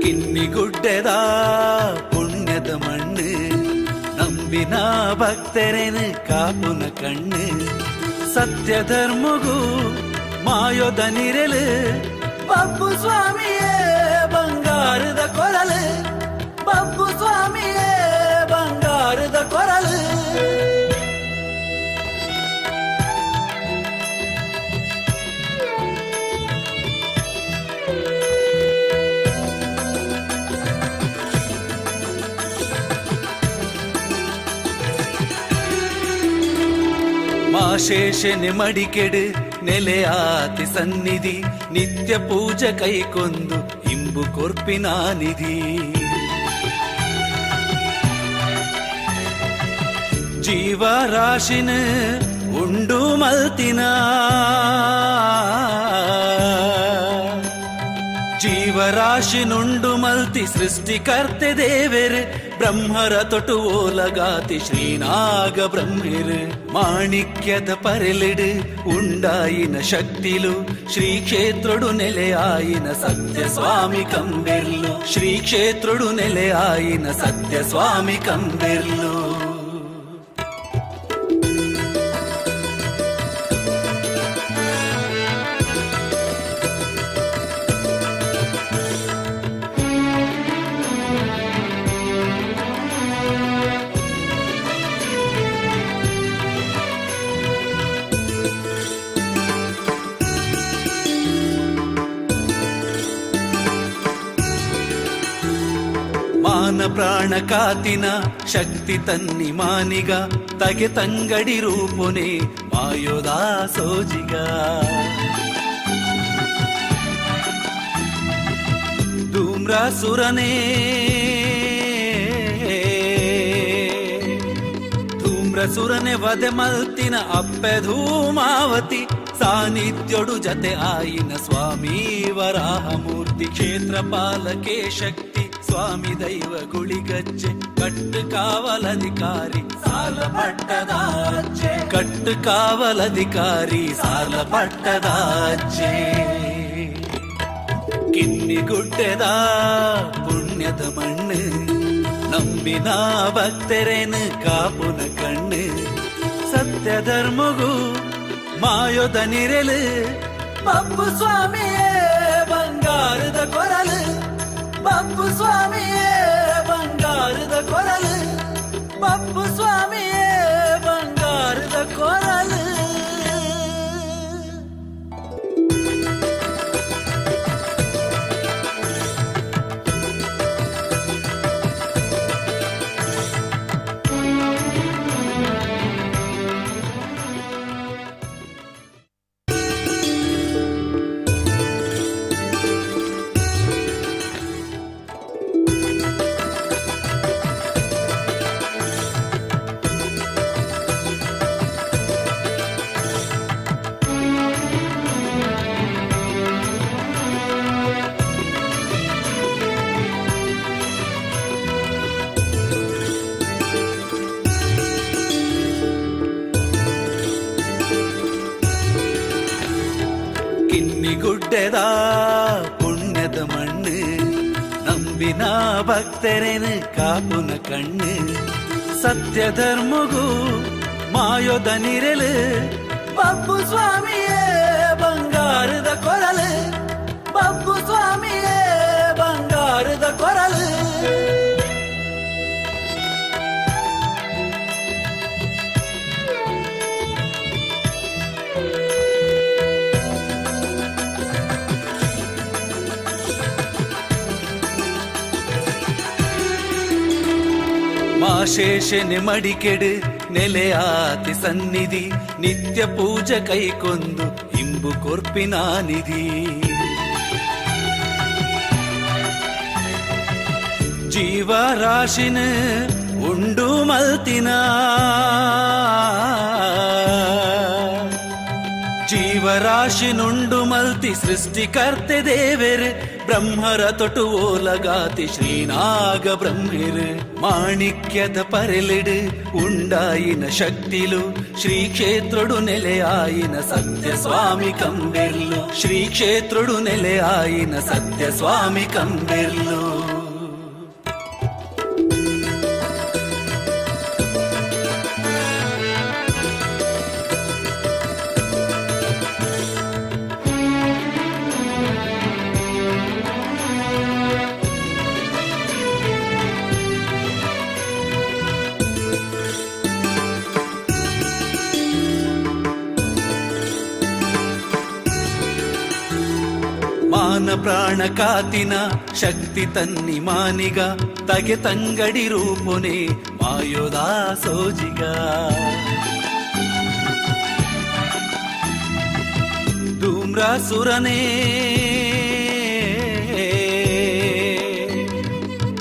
ಕಿನ್ನಿಗುಡ್ಡೆದ ಪುಣ್ಯದ ಮಣ್ಣು ನಂಬಿನ ಭಕ್ತರೇನು ಕಾಪುನ ಕಣ್ಣು ಸತ್ಯ ಧರ್ಮಗೂ ಮಾಯೋದ ನಿರೆಲು ಬಪ್ಪು ಸ್ವಾಮಿಯೇ ಬಂಗಾರದ ಕೊರಲು ಬಪ್ಪು ಸ್ವಾಮಿಯೇ ಬಂಗಾರದ ಕೊರಲು. ಮಾಶೇಷನೆ ಮಡಿಕೆಡು ನೆಲೆಯಾತಿ ಸನ್ನಿಧಿ ನಿತ್ಯ ಪೂಜೆ ಕೈಕೊಂದು ಇಂಬು ಕೊರ್ಪಿನ ನಿಧಿ. ಜೀವರಾಶಿನ ಉಂಡು ಮಲ್ತಿನ ಜೀವರಾಶಿನುಂಡು ಮಲ್ತಿ ಸೃಷ್ಟಿಕರ್ತೆ ದೇವೆರು ಬ್ರಹ್ಮರ ತೊಟು ಓಲಗಾತಿ ಶ್ರೀನಾಗ ಬ್ರಹ್ಮಿರು ಮಾಣಿಕ್ಯದ ಪರೆಲಿಡು ಉಂಡಾಯಿನ ಶಕ್ತಿಲು ಶ್ರೀ ಕ್ಷೇತ್ರಡು ನೆಲೆಯಾಯಿನ ಸತ್ಯ ಸ್ವಾಮಿ ಕಂಬೆರ್ಲು ಶ್ರೀ ಕ್ಷೇತ್ರಡು ನೆಲೆಯಾಯಿನ ಸತ್ಯ ಸ್ವಾಮಿ ಕಂಬೆರ್ಲು. ಮಾನ ಪ್ರಾಣ ಕಾತಿನ ಶಕ್ತಿ ತನ್ನಿ ಮಾನಿಗ ತಗೆ ತಂಗಡಿ ರೂಪುನೆ ಮಾಯೋದಾ ಸೋಜಿಗ. ಧೂಮ್ರಾಸುರನೇ ಧೂಮ್ರಸುರನೆ ವಧೆ ಮಲ್ತಿನ ಅಪ್ಪೆ ಧೂಮಾವತಿ ಸಾನ್ನಿಧ್ಯೊಡು ಜತೆ ಆಯಿನ ಸ್ವಾಮಿ ವರಾಹಮೂರ್ತಿ ಕ್ಷೇತ್ರ ಪಾಲಕೆ ಶಕ್ತಿ ಸ್ವಾಮಿ ದೈವ ಗುಳಿಗಚ್ಚೆ ಕಟ್ಟು ಕಾವಲಧಿಕಾರಿ ಸಾಲ ಪಟ್ಟದಾಚೆ ಕಟ್ಟು ಕಾವಲಧಿಕಾರಿ ಸಾಲ ಪಟ್ಟದಾಚೆ ಕಿನ್ನಿಗುಡ್ಡೆದ ಪುಣ್ಯದ ಮಣ್ಣು ನಂಬಿನ ಭಕ್ತರೇನು ಕಾಪುನ ಕಣ್ಣು ಸತ್ಯ ಧರ್ಮಗೂ ಮಾಯೋದ ನಿರೆಲು ಬಬ್ಬು ಸ್ವಾಮಿಯೇ ಬಂಗಾರದ ಕೊರಲು ಬಬ್ಬು ಸ್ವಾಮಿಯೇ ಬಂಗಾರದ ಕೊರಲು ಬಬ್ಬು ಸ್ವಾಮಿಯೇ ಬಂಗಾರದ ಕೊರಲು. ಕಿನ್ನಿಗುಡ್ಡೆದ ಪುಣ್ಯದ ಮಣ್ಣು ನಂಬಿನ ಭಕ್ತರೇನು ಕಾಪುನ ಕಣ್ಣು ಸತ್ಯ ಧರ್ಮಗೂ ಮಾಯೋದ ನಿರೆಲು ಬಬ್ಬು ಸ್ವಾಮಿಯೇ ಬಂಗಾರದ ಕೊರಲು ಬಬ್ಬು ಸ್ವಾಮಿಯೇ ಬಂಗಾರದ ಕೊರಲು. ಮಾಶೇಷನೆ ಮಡಿಕೆಡು ನೆಲೆಯಾತಿ ಸನ್ನಿಧಿ ನಿತ್ಯ ಪೂಜೆ ಕೈಕೊಂದು ಇಂಬು ಕೊರ್ಪಿನ ನಿಧಿ ಜೀವರಾಶಿನ ಉಂಡು ಮಲ್ತಿನ ಜೀವರಾಶಿನುಂಡು ಮಲ್ತಿ ಸೃಷ್ಟಿಕರ್ತೆ ದೇವೆರು ಬ್ರಹ್ಮರ ತೊಟು ಓಲಗಾತಿ ಶ್ರೀನಾಗ ಬ್ರಹ್ಮಿರು ಮಾಣಿಕ್ಯದ ಪರೆಲಿಡು ಉಂಡಾಯಿನ ಶಕ್ತಿಲು ಶ್ರೀ ಕ್ಷೇತ್ರುಡು ನೆಲೆಯಾಯಿನ ಸತ್ಯ ಸ್ವಾಮಿ ಕಂಬೆರ್ಲು ಶ್ರೀ ಕ್ಷೇತ್ರುಡು ನೆಲೆಯಾಯಿನ ಸತ್ಯ ಸ್ವಾಮಿ ಕಂಬೆರ್ಲು. ಮಾನ ಪ್ರಾಣ ಕಾತಿನ ಶಕ್ತಿ ತನ್ನಿ ಮಾನಿಗ ತಗೆ ತಂಗಡಿ ರೂಪುನೆ ಮಾಯೋದ ಸೋಜಿಗ ಧೂಮ್ರಾಸುರನೇ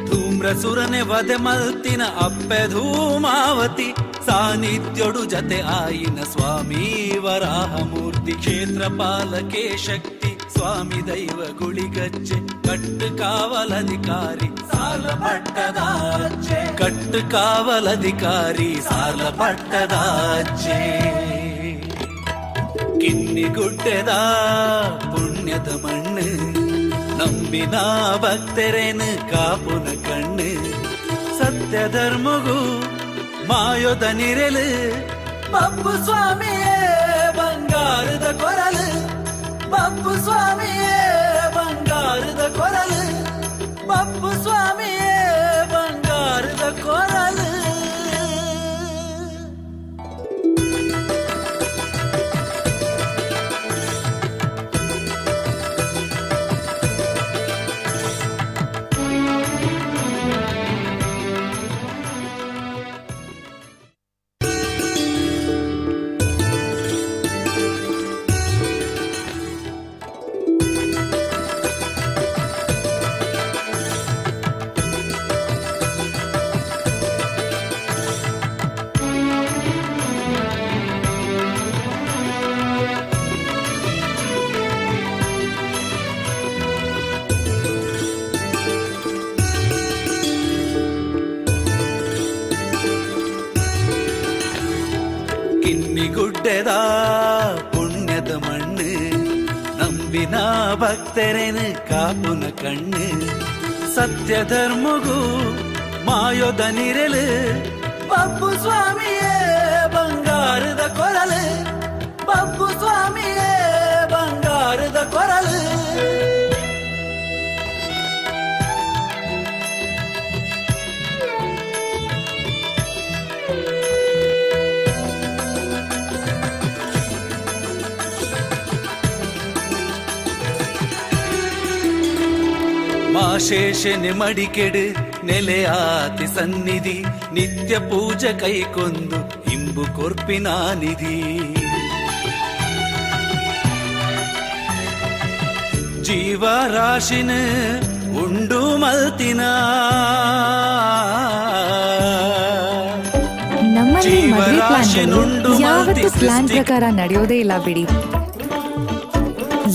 ಧೂಮ್ರಸುರನೆ ವಧೆ ಮಲ್ತಿನ ಅಪ್ಪೆ ಧೂಮಾವತಿ ಸಾನ್ನಿಧ್ಯೋಡು ಜತೆ ಆಯಿನ ಸ್ವಾಮಿ ವರಾಹಮೂರ್ತಿ ಕ್ಷೇತ್ರ ಪಾಲಕೆ ಶಕ್ತಿ ಸ್ವಾಮಿ ದೈವ ಗುಳಿಗಚ್ಚೆ ಕಟ್ಟು ಕಾವಲಧಿಕಾರಿ ಸಾಲ ಪಟ್ಟದಾಚೆ ಕಟ್ಟು ಕಾವಲಧಿಕಾರಿ ಸಾಲ ಪಟ್ಟದಾಚೆ ಕಿನ್ನಿಗುಡ್ಡೆದ ಪುಣ್ಯದ ಮಣ್ಣು ನಂಬಿನ ಭಕ್ತರೇನು ಕಾಪುನ ಕಣ್ಣು ಸತ್ಯ ಧರ್ಮಗೂ ಮಾಯೋದ ನಿರೆಲು ಬಬ್ಬು ಸ್ವಾಮಿಯೇ ಬಂಗಾರದ ಕೊರಲು ಬಬ್ಬು ಸ್ವಾಮಿಯೇ ಬಂಗಾರದ ಕೊರಲು ಬಬ್ಬು ಸ್ವಾಮಿಯೇ ಬಂಗಾರದ ಕೊರಲು. ಗುಡ್ಡೆದ ಪುಣ್ಯದ ಮಣ್ಣು, ನಂಬಿನ ಭಕ್ತರೇನು ಕಾಪುನ ಕಣ್ಣು. ಸತ್ಯ ಧರ್ಮಗೂ ಮಾಯೋದ ನಿರಲು, ಬಬ್ಬು ಸ್ವಾಮಿಯೇ ಬಂಗಾರದ ಕೊರಲು, ಬಬ್ಬು ಸ್ವಾಮಿಯೇ ಬಂಗಾರದ ಕೊರಲು. ಮಾಶೇಷನೆ ಮಡಿಕೆಡು ನೆಲೆಯಾತಿ ಸನ್ನಿಧಿ, ನಿತ್ಯ ಪೂಜೆ ಕೈಕೊಂದು ಇಂಬು ಕೊರ್ಪಿನ ನಿಧಿ. ಜೀವರಾಶಿನ ಉಂಡು ಮಲ್ತಿನ ನಮ್ಮಲ್ಲಿ ಮದುವೆ ಪ್ಲಾನ್ಗಳು ಯಾವತ್ತೂ ಪ್ಲಾನ್ ಪ್ರಕಾರ ನಡೆಯೋದೇ ಇಲ್ಲ ಬಿಡಿ.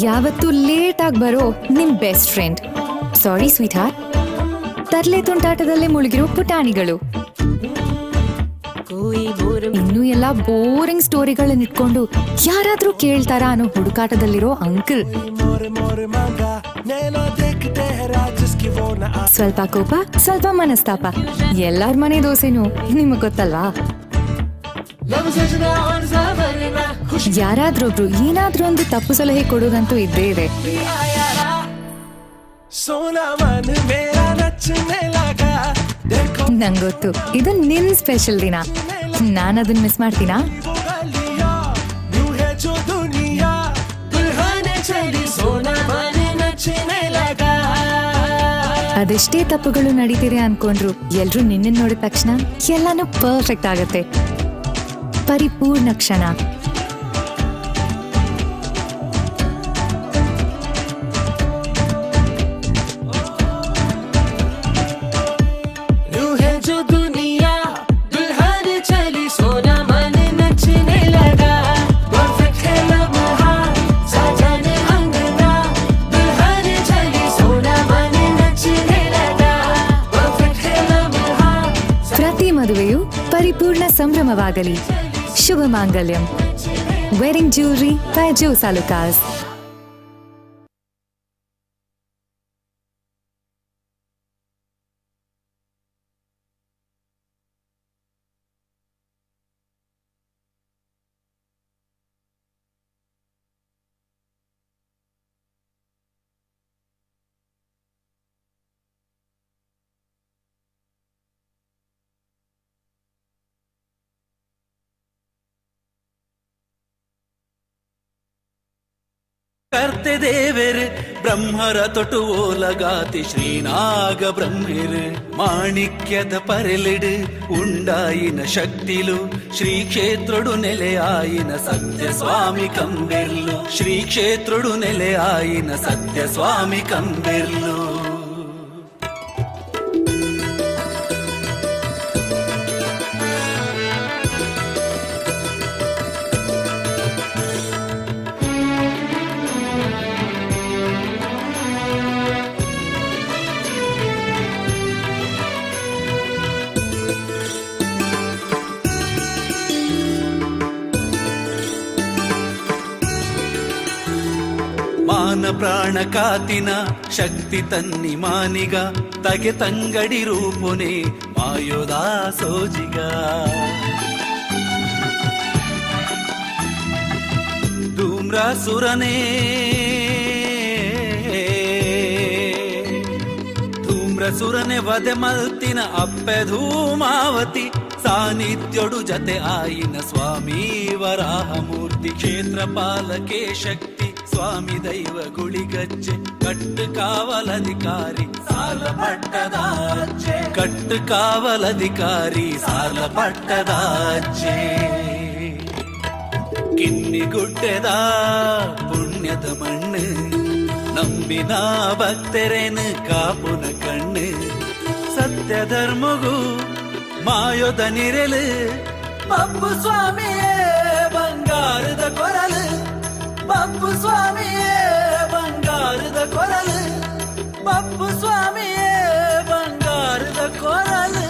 ಯಾವತ್ತೂ ಲೇಟ್ ಆಗಿ ಬರೋ ನಿಮ್ ಬೆಸ್ಟ್ ಫ್ರೆಂಡ್, ಸಾರಿ ಸ್ವೀಟ್ ಹಾರ್ಟ್, ತರ್ಲೆ ತುಂಟಾಟದಲ್ಲೇ ಮುಳುಗಿರೋ ಪುಟಾಣಿಗಳು, ಇನ್ನೂ ಎಲ್ಲ ಬೋರಿಂಗ್ ಸ್ಟೋರಿಗಳನ್ನ ಇಟ್ಕೊಂಡು ಯಾರಾದ್ರೂ ಕೇಳ್ತಾರಾ ಅನ್ನೋ ಹುಡುಕಾಟದಲ್ಲಿರೋ ಅಂಕಲ್, ಸ್ವಲ್ಪ ಕೋಪ ಸ್ವಲ್ಪ ಮನಸ್ತಾಪ, ಎಲ್ಲಾರ್ ಮನೆ ದೋಸೆನೂ ನಿಮಗ್ ಗೊತ್ತಲ್ವಾ? ಯಾರಾದ್ರೊಬ್ರು ಏನಾದ್ರೂ ಒಂದು ತಪ್ಪು ಸಲಹೆ ಕೊಡೋದಂತೂ ಇದ್ದೇ ಇದೆ. ನಂಗೊತ್ತು ಇದು ನಿನ್ ಸ್ಪೆಷಲ್ ದಿನ, ನಾನದನ್ನ ಮಿಸ್ ಮಾಡ್ತೀನಾ? ಅದೆಷ್ಟೇ ತಪ್ಪುಗಳು ನಡೀತಿದೆ ಅನ್ಕೊಂಡ್ರು ಎಲ್ರೂ ನಿನ್ನ ನೋಡಿದ ತಕ್ಷಣ ಎಲ್ಲಾನು ಪರ್ಫೆಕ್ಟ್ ಆಗತ್ತೆ. ಪರಿಪೂರ್ಣ ಕ್ಷಣ. ಪ್ರತಿ ಮದುವೆಯು ಪರಿಪೂರ್ಣ ಸಂಭ್ರಮವಾಗಲಿ. ಶುಭ ಮಾಂಗಲ್ಯಂ. Wedding jewellery by Jos Alukkas. ಕರ್ತೆ ದೇವೆರ್ ಬ್ರಹ್ಮರ ತೊಟು ಓಲಗಾತಿ ಶ್ರೀನಾಗ ಬ್ರಹ್ಮೆರ್, ಮಾಣಿಕ್ಯದ ಪರೆಲಿಡು ಉಂಡಾಯಿನ ಶಕ್ತಿಲು, ಶ್ರೀ ಕ್ಷೇತ್ರಡು ನೆಲೆಯಾಯಿನ ಸತ್ಯ ಸ್ವಾಮಿ ಕಂಬೆರ್ಲು, ಶ್ರೀ ಕ್ಷೇತ್ರಡು ನೆಲೆಯಾಯಿನ ಸತ್ಯ ಸ್ವಾಮಿ ಕಂಬೆರ್ಲು. ಮಾನ ಪ್ರಾಣ ಕಾತಿನ ಶಕ್ತಿ ತನ್ನಿ ಮಾನಿಗ, ತಗೆ ತಂಗಡಿ ರೂಪುನೆ ಮಾಯೋದಾ ಸೋಜಿಗ. ಧೂಮ್ರಾಸುರನೇ ಧೂಮ್ರಸುರನೆ ವಧೆ ಮಲ್ತಿನ ಅಪ್ಪೆ ಧೂಮಾವತಿ, ಸಾನ್ನಿಧ್ಯೋಡು ಜತೆ ಆಯಿನ ಸ್ವಾಮಿ ವರಾಹಮೂರ್ತಿ. ಕ್ಷೇತ್ರ ಪಾಲಕೆ ಶಕ್ತಿ ಸ್ವಾಮಿ ದೈವ ಗುಳಿಗಚ್ಚೆ, ಕಟ್ಟು ಕಾವಲಧಿಕಾರಿ ಸಾಲ ಪಟ್ಟದಾಚೆ, ಕಟ್ಟು ಕಾವಲಧಿಕಾರಿ ಸಾಲ ಪಟ್ಟದಾಚೆ. ಕಿನ್ನಿ ಗುಡ್ಡೆದ ಪುಣ್ಯದ ಮಣ್ಣು, ನಂಬಿನ ಭಕ್ತರೇನು ಕಾಪುನ ಕಣ್ಣು. ಸತ್ಯ ಧರ್ಮಗೂ ಮಾಯೋದ ನಿರಲು, ಬಬ್ಬು ಸ್ವಾಮಿಯೇ ಬಂಗಾರದ ಕೊರಲು, ಬಬ್ಬು ಸ್ವಾಮಿಯೇ ಬಂಗಾರದ ಕೊರಲು, ಬಬ್ಬು ಸ್ವಾಮಿಯೇ ಬಂಗಾರದ ಕೊರಲು.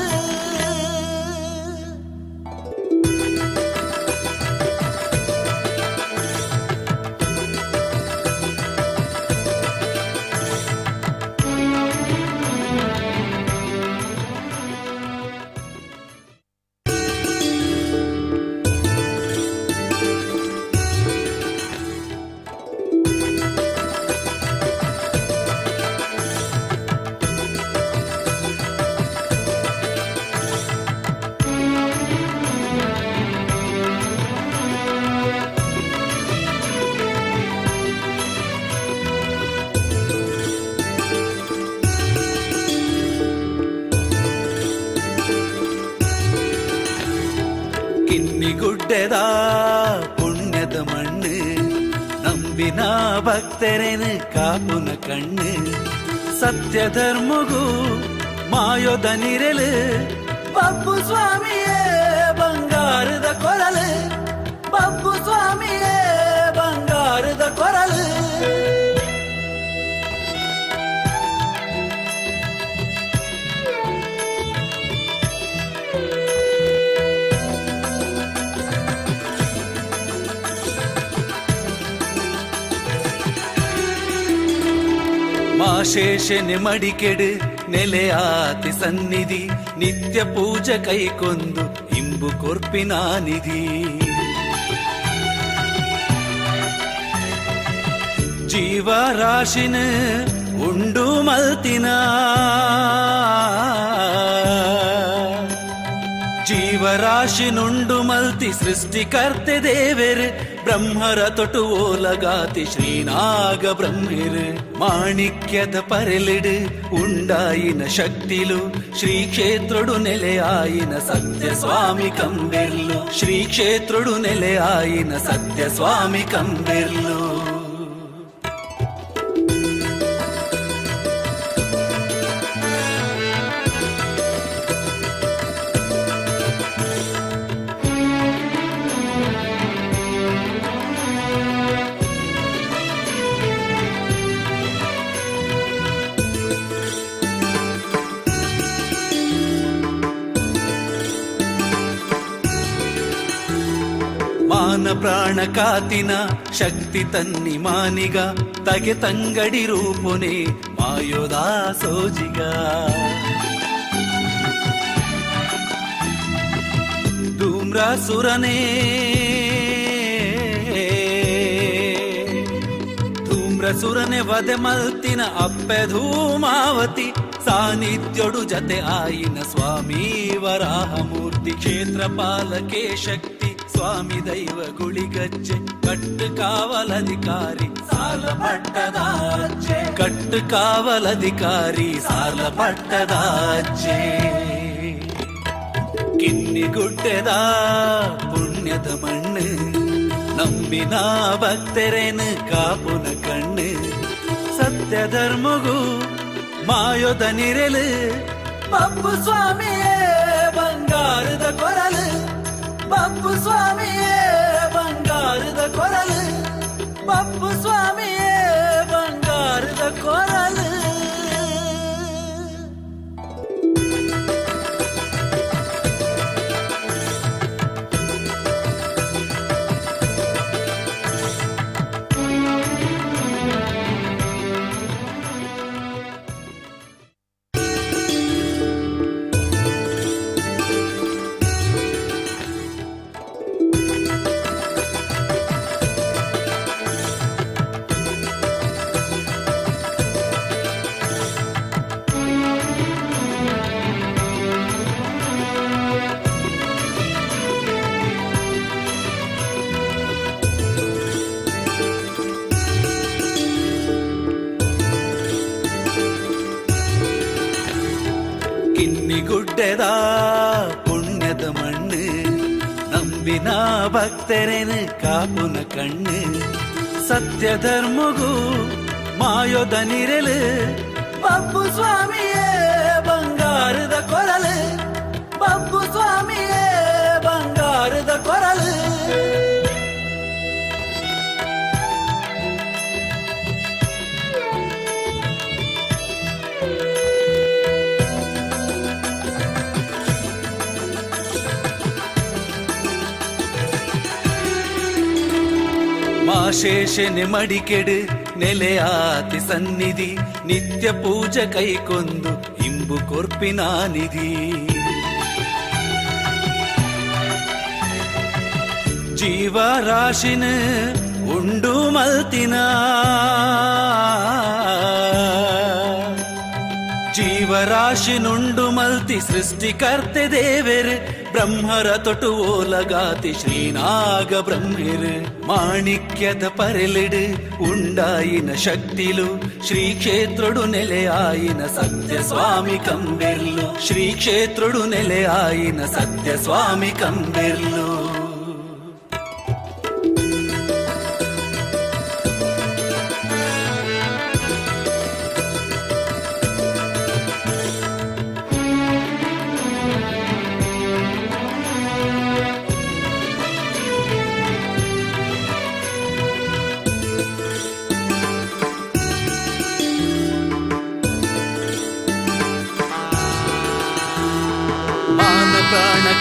ಗುಡ್ಡೆದ ಪುಣ್ಯದ ಮಣ್ಣು, ನಂಬಿನ ಭಕ್ತರೇನು ಕಾಪುನ ಕಣ್ಣು. ಸತ್ಯ ಧರ್ಮಗೂ ಮಾಯೋದ ನಿರಲು, ಬಬ್ಬು ಸ್ವಾಮಿಯೇ ಬಂಗಾರದ ಕೊರಲು, ಬಬ್ಬು ಸ್ವಾಮಿಯೇ ಬಂಗಾರದ ಕೊರಲು. ಮಾಶೇಷನೆ ಮಡಿಕೆಡು ನೆಲೆಯಾತಿ ಸನ್ನಿಧಿ, ನಿತ್ಯ ಪೂಜೆ ಕೈಕೊಂದು ಇಂಬು ಕೊರ್ಪಿನ ನಿಧಿ. ಜೀವರಾಶಿನ ಉಂಡು ಮಲ್ತಿನ, ಜೀವರಾಶಿನುಂಡು ಮಲ್ತಿ ಸೃಷ್ಟಿಕರ್ತೆ ದೇವೆರು, ಬ್ರಹ್ಮರ ತೊಟು ಓಲಗಾತಿ ಶ್ರೀನಾಗ ಬ್ರಹ್ಮೆರು. ಮಾಣಿಕ್ಯದ ಪರೆಲಿಡು ಉಂಡಾಯಿನ ಶಕ್ತಿಲು, ಶ್ರೀ ಕ್ಷೇತ್ರಡು ನೆಲೆಯಾಯಿನ ಸತ್ಯ ಸ್ವಾಮಿ ಕಂಬೆರ್ಲು, ಶ್ರೀ ಕ್ಷೇತ್ರಡು ನೆಲೆಯಾಯಿನ ಸತ್ಯ ಸ್ವಾಮಿ ಕಂಬೆರ್ಲು. ಮಾನ ಪ್ರಾಣ ಕಾತಿನ ಶಕ್ತಿ ತನ್ನಿ ಮಾನಿಗ, ತಗೆ ತಂಗಡಿ ರೂಪುನೆ ಮಾಯೋದಾ ಸೋಜಿಗ. ಧೂಮ್ರಾಸುರನೇ ಧೂಮ್ರಸುರನೆ ವಧೆ ಮಲ್ತಿನ ಅಪ್ಪೆ ಧೂಮಾವತಿ, ಸಾನ್ನಿಧ್ಯೊಡು ಜತೆ ಆಯಿನ ಸ್ವಾಮಿ ವರಾಹಮೂರ್ತಿ. ಕ್ಷೇತ್ರ ಪಾಲಕೆ ಶಕ್ತಿ ಸ್ವಾಮಿ ದೈವ ಗುಳಿಗಜ್ಜೆ, ಕಟ್ಟು ಕಾವಲಧಿಕಾರಿ ಸಾಲ ಪಟ್ಟದಾಚೆ, ಕಟ್ಟು ಕಾವಲಧಿಕಾರಿ ಸಾಲ ಪಟ್ಟದಾಚೆ. ಕಿನ್ನಿ ಗುಡ್ಡೆದ ಪುಣ್ಯದ ಮಣ್ಣು, ನಂಬಿನ ಭಕ್ತರೇನು ಕಾಪುನ ಕಣ್ಣು. ಸತ್ಯ ಧರ್ಮಗೂ ಮಾಯೋದ ನಿರಲು, ಬಬ್ಬು ಸ್ವಾಮಿಯೇ ಬಂಗಾರದ ಕೊರಲು, ಬಬ್ಬು ಸ್ವಾಮಿಯೇ ಬಂಗಾರದ ಕೊರಲು, ಬಬ್ಬು ಸ್ವಾಮಿಯೇ ಬಂಗಾರದ ಕೊರಲು. ಕಿನ್ನಿಗುಡ್ಡೆದ ಪುಣ್ಯದ ಮಣ್ಣು, ನಂಬಿನ ಭಕ್ತರೇನು ಕಾಪುನ ಕಣ್ಣು. ಸತ್ಯ ಧರ್ಮಗೂ ಮಾಯೋದ ನಿರಲು, ಬಬ್ಬು ಸ್ವಾಮಿಯೇ ಬಂಗಾರದ ಕೊರಲು, ಬಬ್ಬು ಸ್ವಾಮಿಯೇ ಬಂಗಾರದ ಕೊರಲು. ಮಾಶೇಷನೆ ಮಡಿಕೆಡು ನೆಲೆಯಾತಿ ಸನ್ನಿಧಿ, ನಿತ್ಯ ಪೂಜೆ ಕೈಕೊಂದು ಇಂಬು ಕೊರ್ಪಿನ ನಿಧಿ. ಜೀವರಾಶಿನ ಉಂಡು ಮಲ್ತಿನ, ಜೀವರಾಶಿನುಂಡು ಮಲ್ತಿ ಸೃಷ್ಟಿಕರ್ತೆ ದೇವೆರು, ಬ್ರಹ್ಮರ ತೊಟು ಓಲಗಾತಿ ಶ್ರೀನಾಗ ಬ್ರಹ್ಮೆರು. ಮಾಣಿಕ್ಯದ ಪರೆಲಿಡು ಉಂಡಾಯಿನ ಶಕ್ತಿಲು, ಶ್ರೀ ಕ್ಷೇತ್ರಡು ನೆಲೆಯಾಯಿನ ಸತ್ಯ ಸ್ವಾಮಿ ಕಂಬೆರ್ಲು, ಶ್ರೀ ಕ್ಷೇತ್ರಡು ನೆಲೆಯಾಯಿನ ಸತ್ಯ ಸ್ವಾಮಿ ಕಂಬೆರ್ಲು.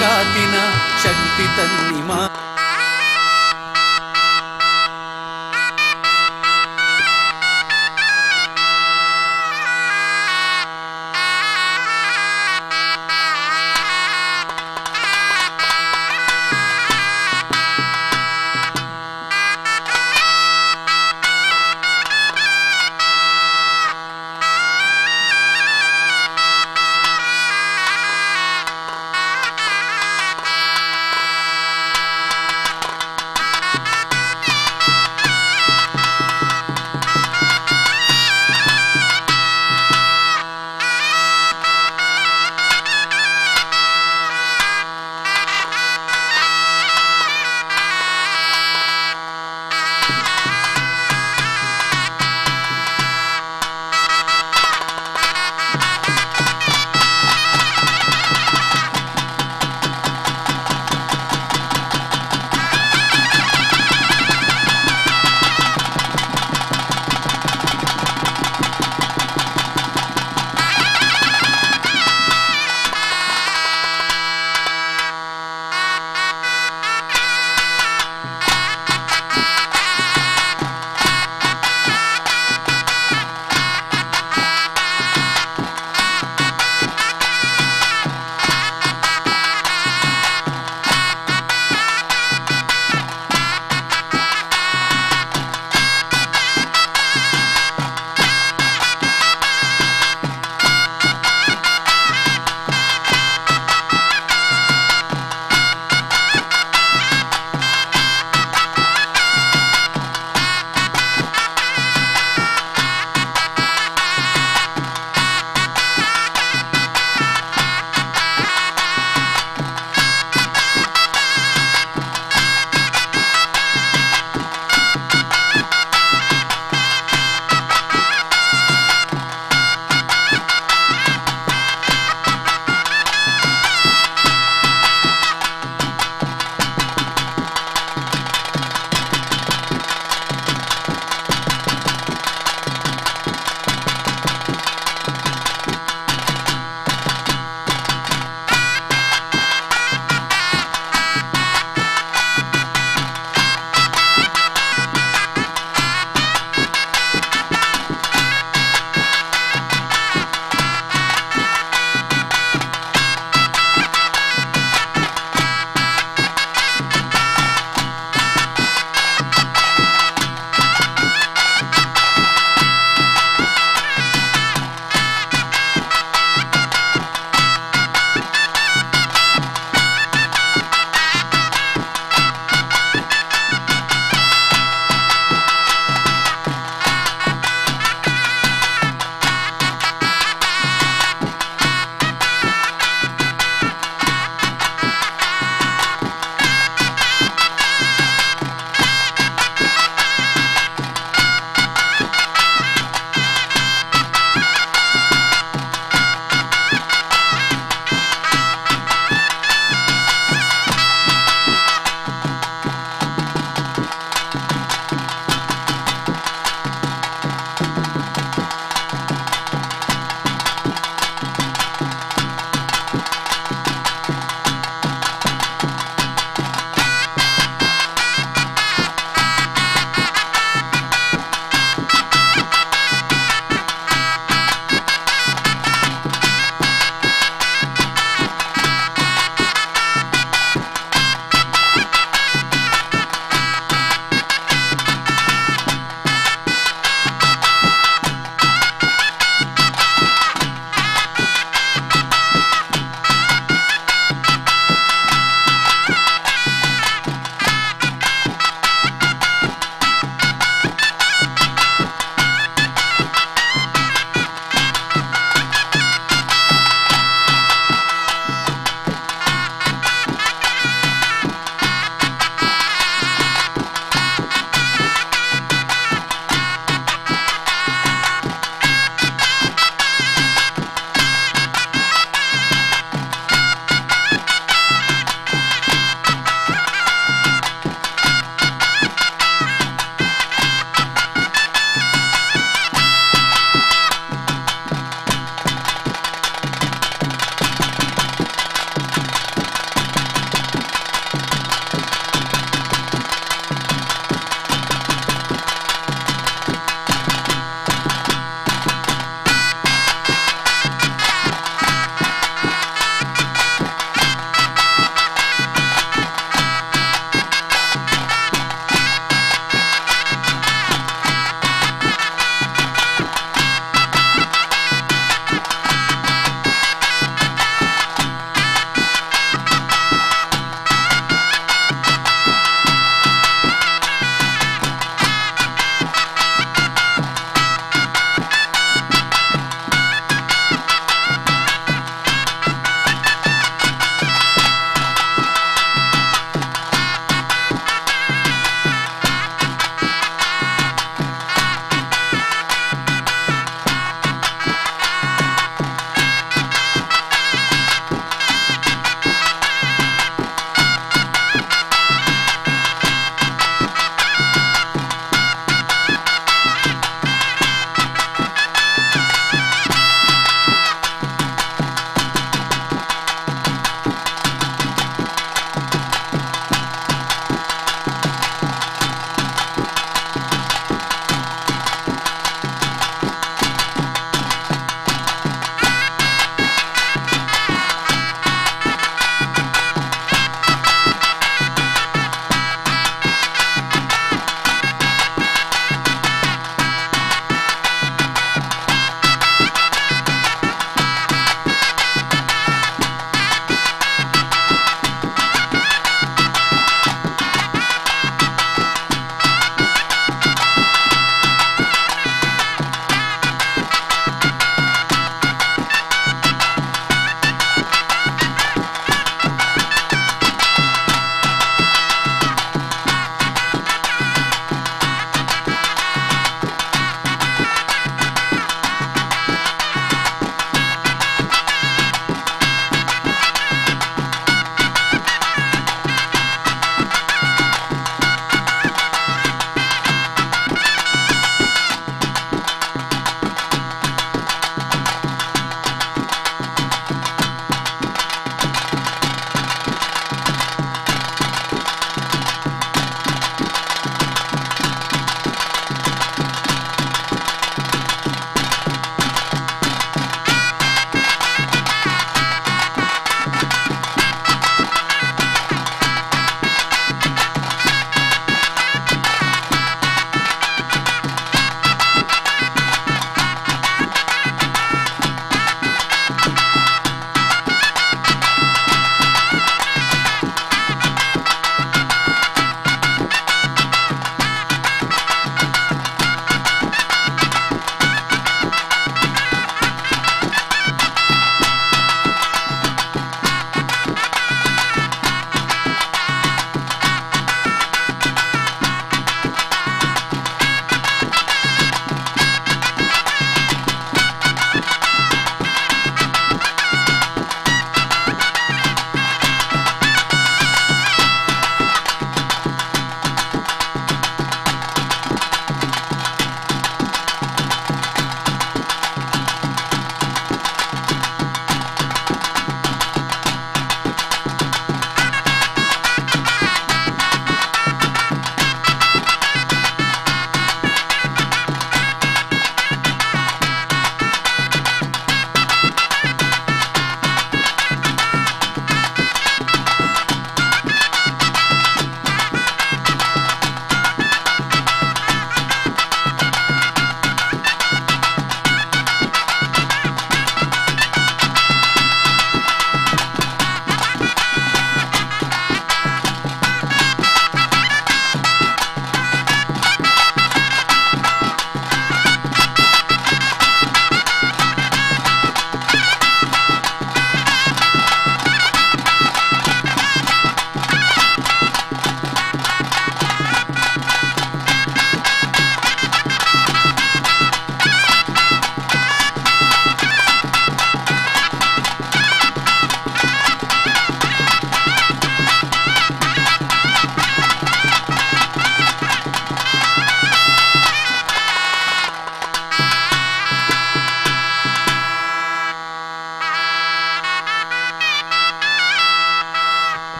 ಕಾತಿನ ಶಕ್ತಿ ತನ್ನಿ ಮಾ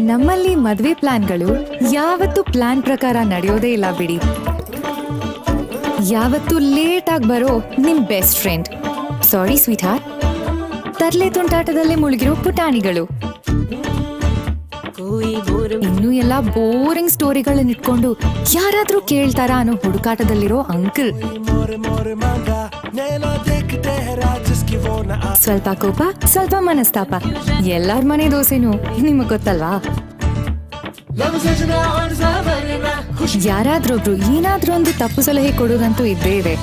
ನಮ್ಮಲ್ಲಿ ಮದುವೆ ಪ್ಲಾನ್ಗಳು ಯಾವತ್ತೂ ಪ್ಲಾನ್ ಪ್ರಕಾರ ನಡೆಯೋದೇ ಇಲ್ಲ ಬಿಡಿ. ಯಾವತ್ತೂ ಲೇಟ್ ಆಗಿ ಬರೋ ನಿಮ್ best friend, sorry sweet heart, ತರ್ಲೆ ತುಂಟಾಟದಲ್ಲೇ ಮುಳುಗಿರೋ ಪುಟಾಣಿಗಳು. ಇನ್ನು ಎಲ್ಲ ಬೋರಿಂಗ್ ಸ್ಟೋರಿಗಳನ್ನ ಇಟ್ಕೊಂಡು ಯಾರಾದ್ರೂ ಕೇಳ್ತಾರಾ ಅನ್ನೋ ಹುಡುಕಾಟದಲ್ಲಿರೋ ಅಂಕಲ್. ಸ್ವಲ್ಪ ಕೋಪ, ಸ್ವಲ್ಪ ಮನಸ್ತಾಪ, ಎಲ್ಲಾರ ಮನೆ ದೋಸೆನೂ ನಿಮಗ್ ಗೊತ್ತಲ್ವಾ? ಯಾರಾದ್ರೊಬ್ರು ಏನಾದ್ರೂ ಒಂದು ತಪ್ಪು ಸಲಹೆ ಕೊಡೋದಂತೂ ಇದ್ದೇ ಇದೆ.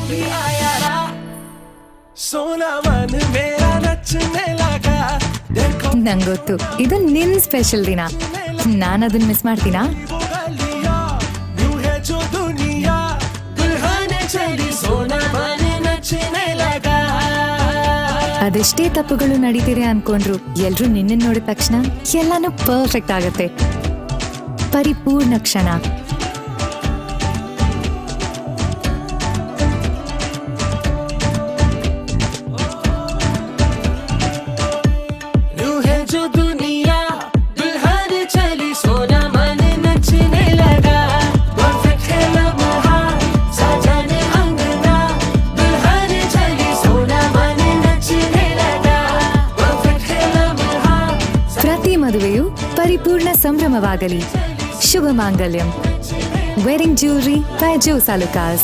ನಂಗೊತ್ತು ಇದು ನಿನ್ ಸ್ಪೆಷಲ್ ದಿನ, ನಾನು ಅದನ್ನ ಮಿಸ್ ಮಾಡ್ತೀನಾ? ಅದೆಷ್ಟೇ ತಪ್ಪುಗಳು ನಡೀತಿದೆ ಅನ್ಕೊಂಡ್ರು ಎಲ್ರೂ ನಿನ್ನ ನೋಡಿದ ತಕ್ಷಣ ಎಲ್ಲಾನು ಪರ್ಫೆಕ್ಟ್ ಆಗತ್ತೆ. ಪರಿಪೂರ್ಣ ಕ್ಷಣ. ಪ್ರತಿ ಮದುವೆಯು ಪರಿಪೂರ್ಣ ಸಂಭ್ರಮವಾಗಲಿ. ಶುಭ ಮಾಂಗಲ್ಯಂ. Wedding jewellery by Jos Alukkas.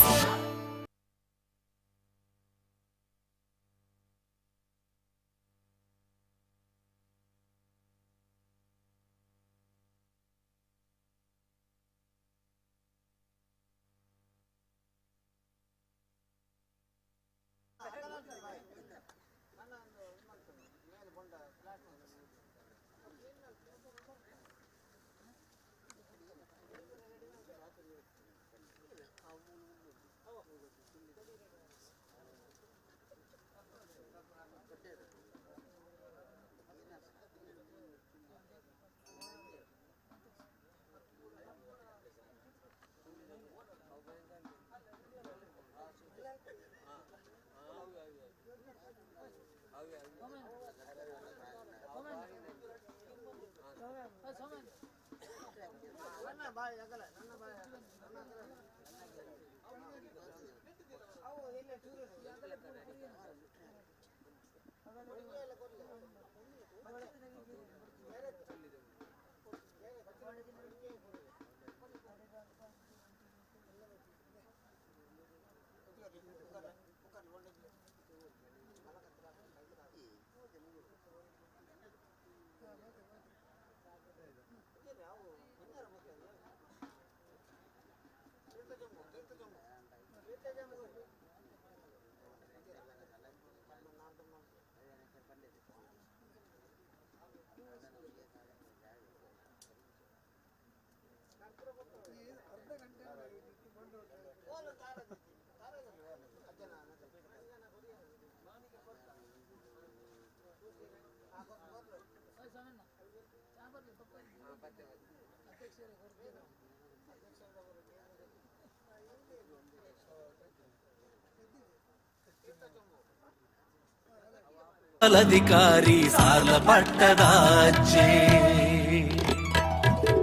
ಅಧಿಕಾರಿ ಸಾರ್ಲ ಪಟ್ಟದಾಚೆ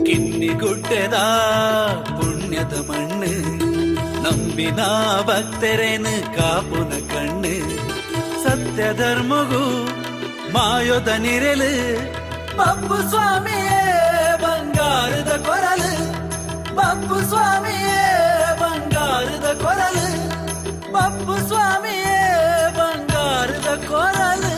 ಕಿನ್ನಿಗುಡ್ಡೆದ ಪುಣ್ಯದ ಮಣ್ಣು ನಂಬಿನ ಭಕ್ತರೇನು ಕಾಪುನ ಕಣ್ಣು ಸತ್ಯ ಧರ್ಮಗೂ ಮಾಯೋದ ನಿರೆಲು ಬಪ್ಪು ಸ್ವಾಮಿಯೇ ಬಂಗಾರದ ಕೊರಲು ಬಪ್ಪು ಸ್ವಾಮಿಯೇ ಬಂಗಾರದ ಕೊರಲು ಬಪ್ಪು ಸ್ವಾಮಿಯೇ ಬಂಗಾರದ ಕೊರಲು.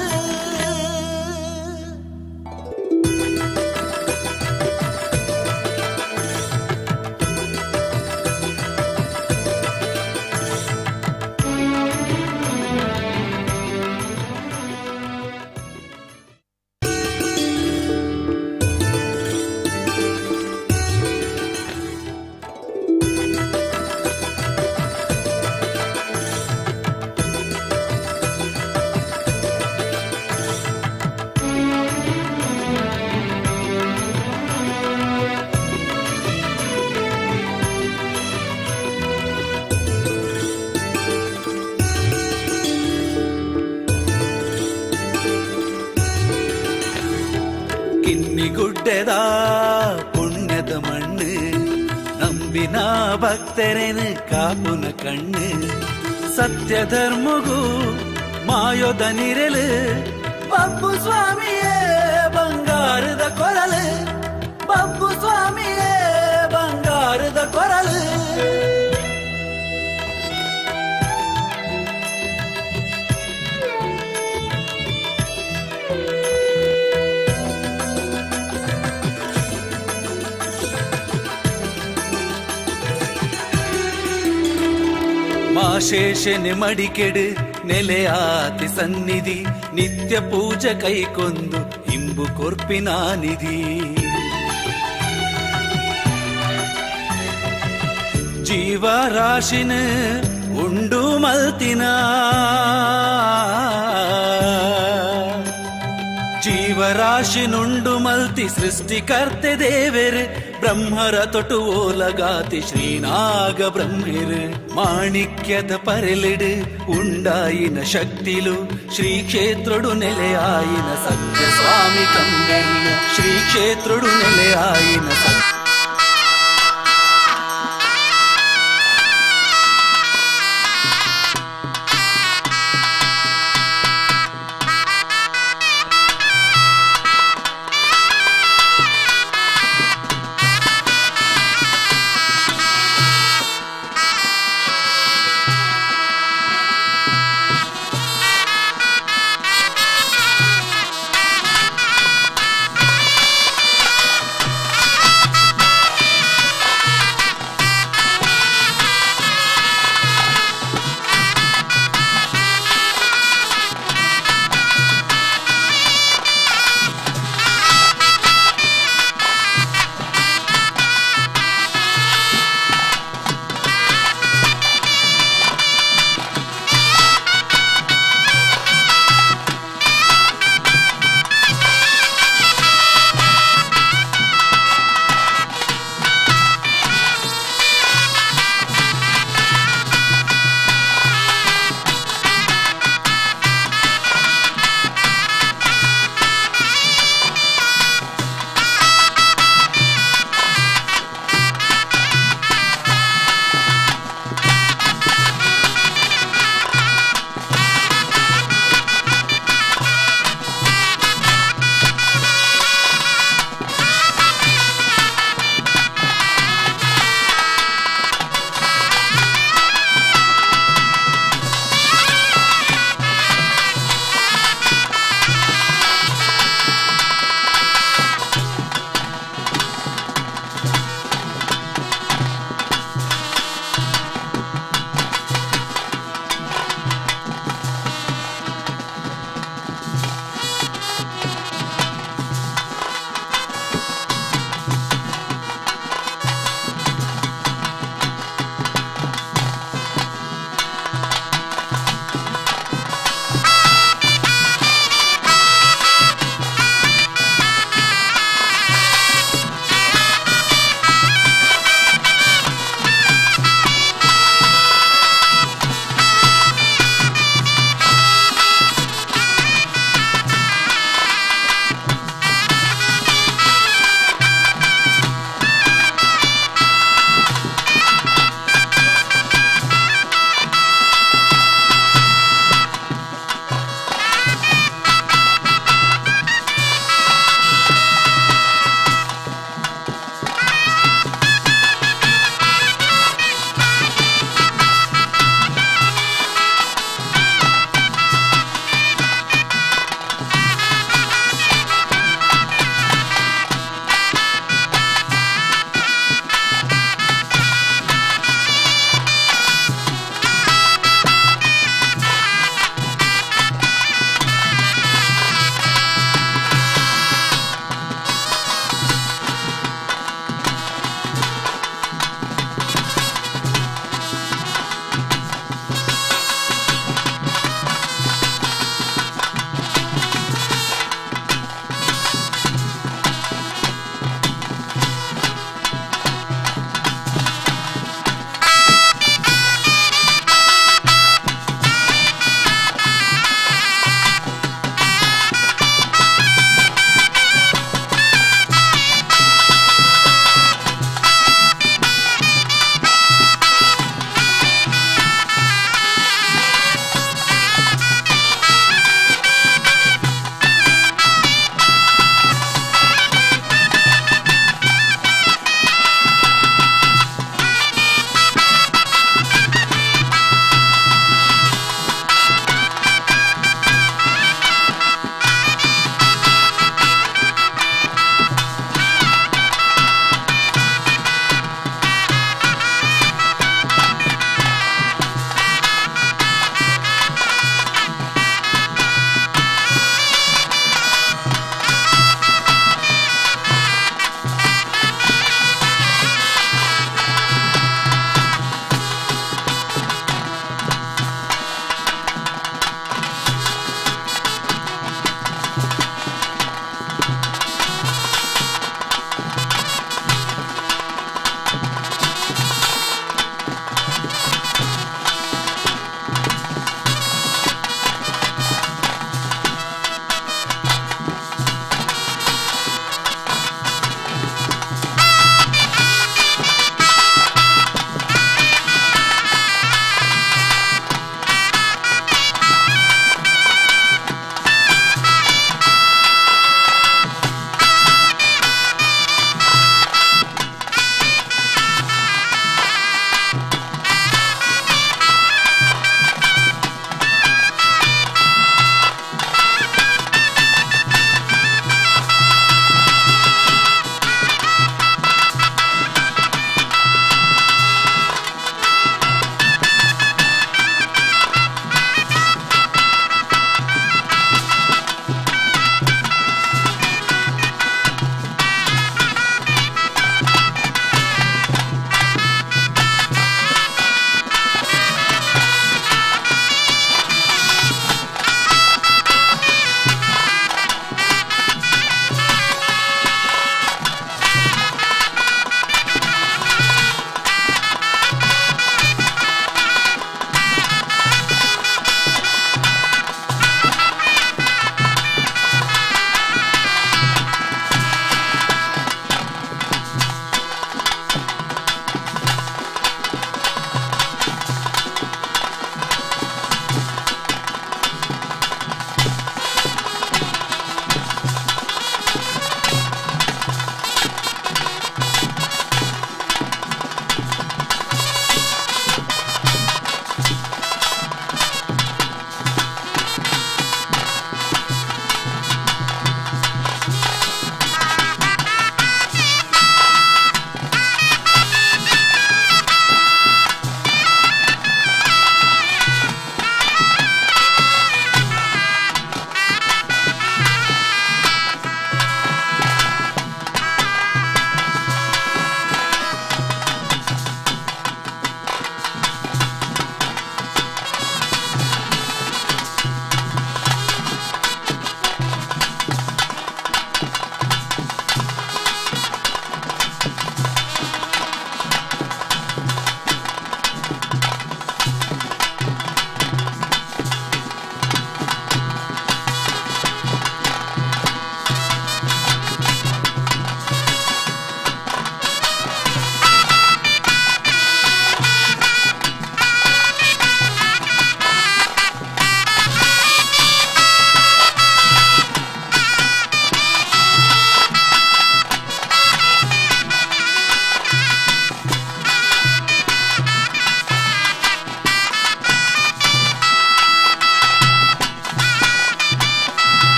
ಕಿನ್ನಿಗುಡ್ಡೆದ ಪುಣ್ಯದ ಮಣ್ಣು ನಂಬಿನ ಭಕ್ತರೇನು ಕಾಪುನ ಕಣ್ಣು ಸತ್ಯ ಧರ್ಮಗೂ ಮಾಯೋದ ನಿರೆಲು ಬಪ್ಪು ಆಶೇಷನೆ ಮಡಿಕೆಡು ನೆಲೆಯಾತಿ ಸನ್ನಿಧಿ ನಿತ್ಯ ಪೂಜೆ ಕೈಕೊಂದು ಇಂಬು ಕೊರ್ಪಿನ ನಿಧಿ. ಜೀವರಾಶಿನ ಉಂಡು ಮಲ್ತಿನ ಜೀವರಾಶಿನುಂಡು ಮಲ್ತಿ ಸೃಷ್ಟಿಕರ್ತೆ ದೇವೆರ್ ಬ್ರಹ್ಮರ ತೊಟು ಓಲಗಾತಿ ಶ್ರೀನಾಗ ಬ್ರಹ್ಮೆರ್ ಮಾಣಿಕ್ಯದ ಪರೆಲಿಡು ಉಂಡಾಯಿನ ಶಕ್ತಿಲು ಶ್ರೀ ಕ್ಷೇತ್ರಡು ನೆಲೆಯಾಯಿನ ಸತ್ಯ ಸ್ವಾಮಿ ಕಮ್ಮೆರ್ಲು ಶ್ರೀ ಕ್ಷೇತ್ರಡು ನೆಲೆಯಾಯಿನ ಸತ್ಯ.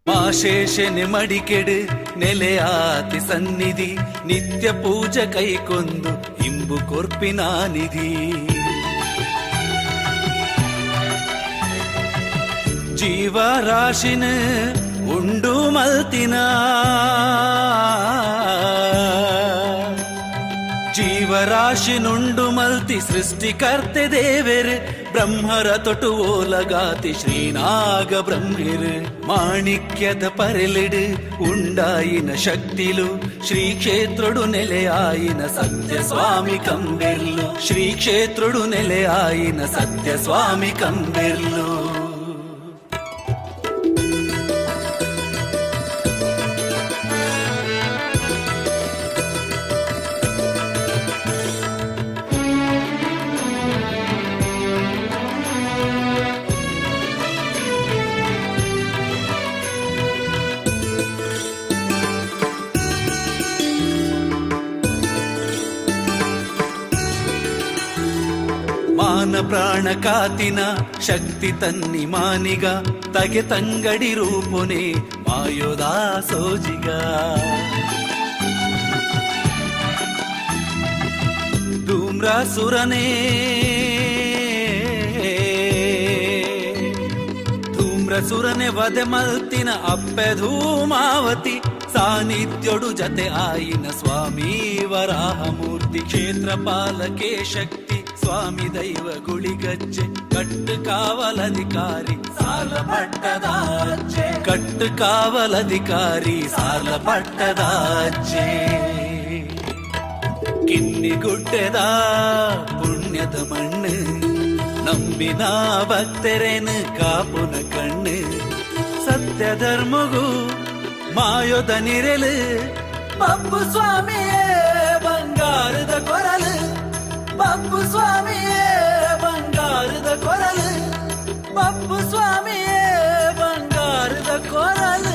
ಮಾಶೇಷನೆ ಮಡಿಕೆಡು ನೆಲೆಯಾತಿ ಸನ್ನಿಧಿ ನಿತ್ಯ ಪೂಜೆ ಕೈಕೊಂದು ಇಂಬು ಕೊರ್ಪಿನ ನಿಧಿ ಜೀವರಾಶಿನ ಉಂಡು ಮಲ್ತಿನ ಜೀವರಾಶಿನುಂಡು ಮಲ್ತಿ ಸೃಷ್ಟಿಕರ್ತೆ ದೇವೆರ್ ಬ್ರಹ್ಮರ ತೊಟು ಓಲಗಾತಿ ಶ್ರೀನಾಗ ಬ್ರಹ್ಮೆರ್ ಮಾಣಿಕ್ಯದ ಪರೆಲಿಡು ಉಂಡಾಯಿನ ಶಕ್ತಿಲು ಶ್ರೀ ಕ್ಷೇತ್ರಡು ನೆಲೆಯಾಯಿನ ಸತ್ಯ ಸ್ವಾಮಿ ಕಂಬೆರ್ಲು ಶ್ರೀ ಕ್ಷೇತ್ರಡು ನೆಲೆಯಾಯಿನ ಸತ್ಯ ಸ್ವಾಮಿ ಕಂಬೆರ್ಲು. ಮಾನ ಪ್ರಾಣ ಕಾತಿನ ಶಕ್ತಿ ತನ್ನಿ ಮಾನಿಗ ತಗೆ ತಂಗಡಿ ರೂಪುನೆ ಮಾಯೋದಾ ಸೋಜಿಗ ಧೂಮ್ರಾಸುರನೇ ಧೂಮ್ರಸುರನೆ ವಧೆ ಮಲ್ತಿನ ಅಪ್ಪೆ ಧೂಮಾವತಿ ಸಾನ್ನಿಧ್ಯೋಡು ಜತೆ ಆಯಿನ ಸ್ವಾಮಿ ವರಾಹಮೂರ್ತಿ ಕ್ಷೇತ್ರ ಪಾಲಕೆ ಶಕ್ತಿ ಸ್ವಾಮಿ ದೈವ ಗುಳಿಗಜ್ಜೆ ಕಟ್ಟು ಕಾವಲಧಿಕಾರಿ ಸಾಲ ಪಟ್ಟದಾಚೆ ಕಟ್ಟು ಕಾವಲಧಿಕಾರಿ ಸಾಲ ಪಟ್ಟದಾಚೆ ಕಿನ್ನಿಗುಡ್ಡೆದ ಪುಣ್ಯದ ಮಣ್ಣು ನಂಬಿನ ಭಕ್ತರೇನು ಕಾಪುನ ಕಣ್ಣು ಸತ್ಯ ಧರ್ಮಗೂ ಮಾಯೋದ ನಿರೆಲು ಬಬ್ಬು ಸ್ವಾಮಿಯೇ ಬಂಗಾರದ ಕೊರಲು ಬಬ್ಬು ಸ್ವಾಮಿಯೇ ಬಂಗಾರದ ಕೊರಲು ಬಬ್ಬು ಸ್ವಾಮಿಯೇ ಬಂಗಾರದ ಕೊರಲು.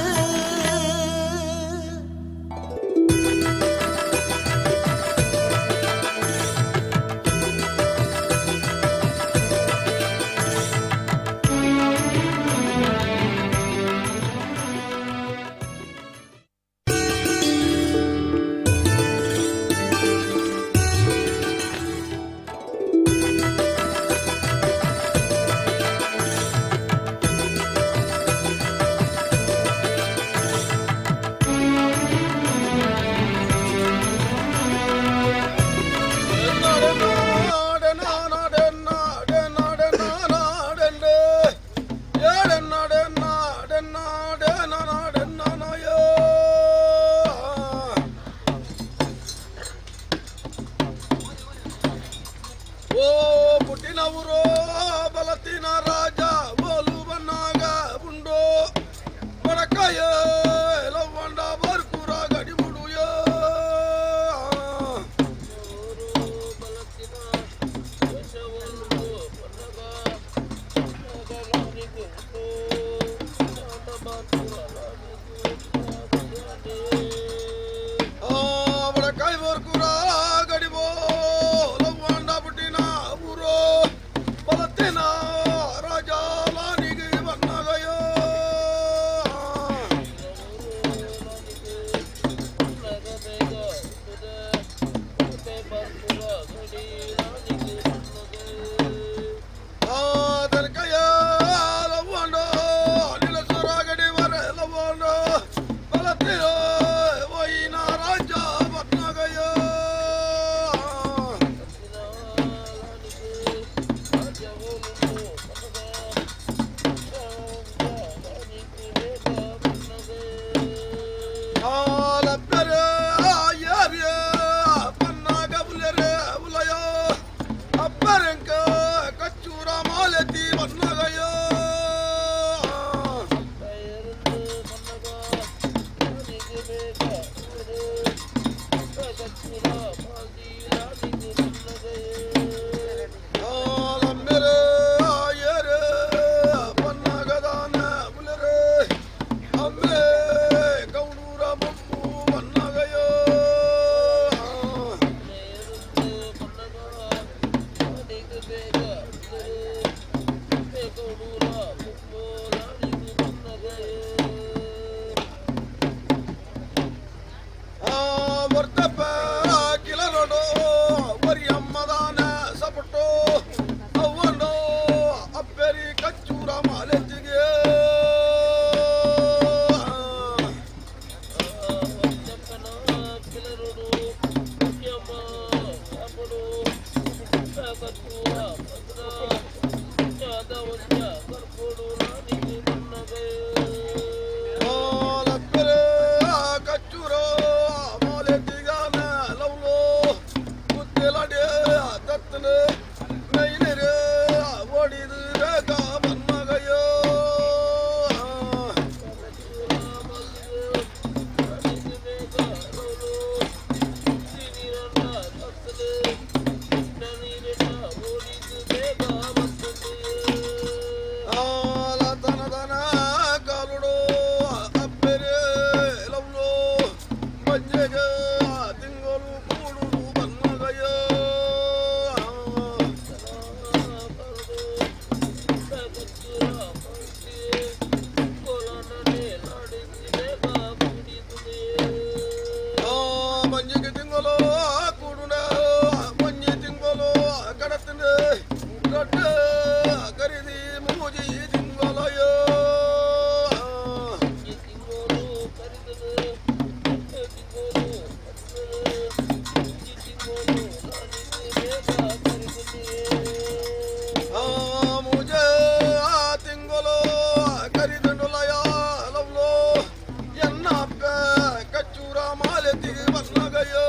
ಮಾಲೆತ್ತಿಗೆ ಬನ್ನಗಯ್ಯೋ.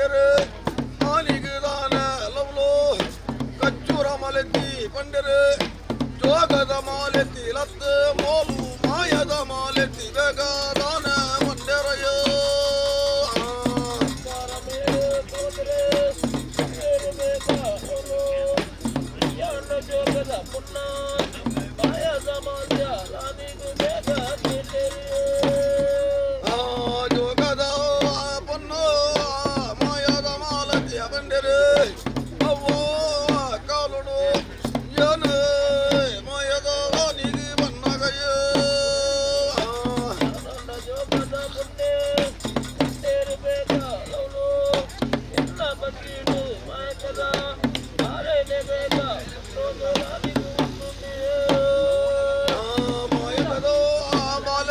ಪಂಡರು ಆನಿಗುದಾನ ಲವ್ಲೋ ಕಚ್ಚೂರ ಮಲೆತ್ತಿ ಪಂಡರು ಜೋಗದ ಮಾಲೆತ್ತಿ ಲತ್ತು ಮೋಲು ಮಾಯದ ಮಾಲೆತ್ತಿ ಬೇಗದಾನ ಮಂಡರಯೋ. ಜೋಗದ ಪೊನ್ನು ಮಾಯದ ಮಾಲತಿಯ ಬಂಡರು ಅವ್ವೋ ಕಾಲುಡು ಏನು ಮಾಯದ ರಾಣಿಗೆ ಬನ್ನಗಯ್ಯ. ಮಾಯದ ಮಾಲ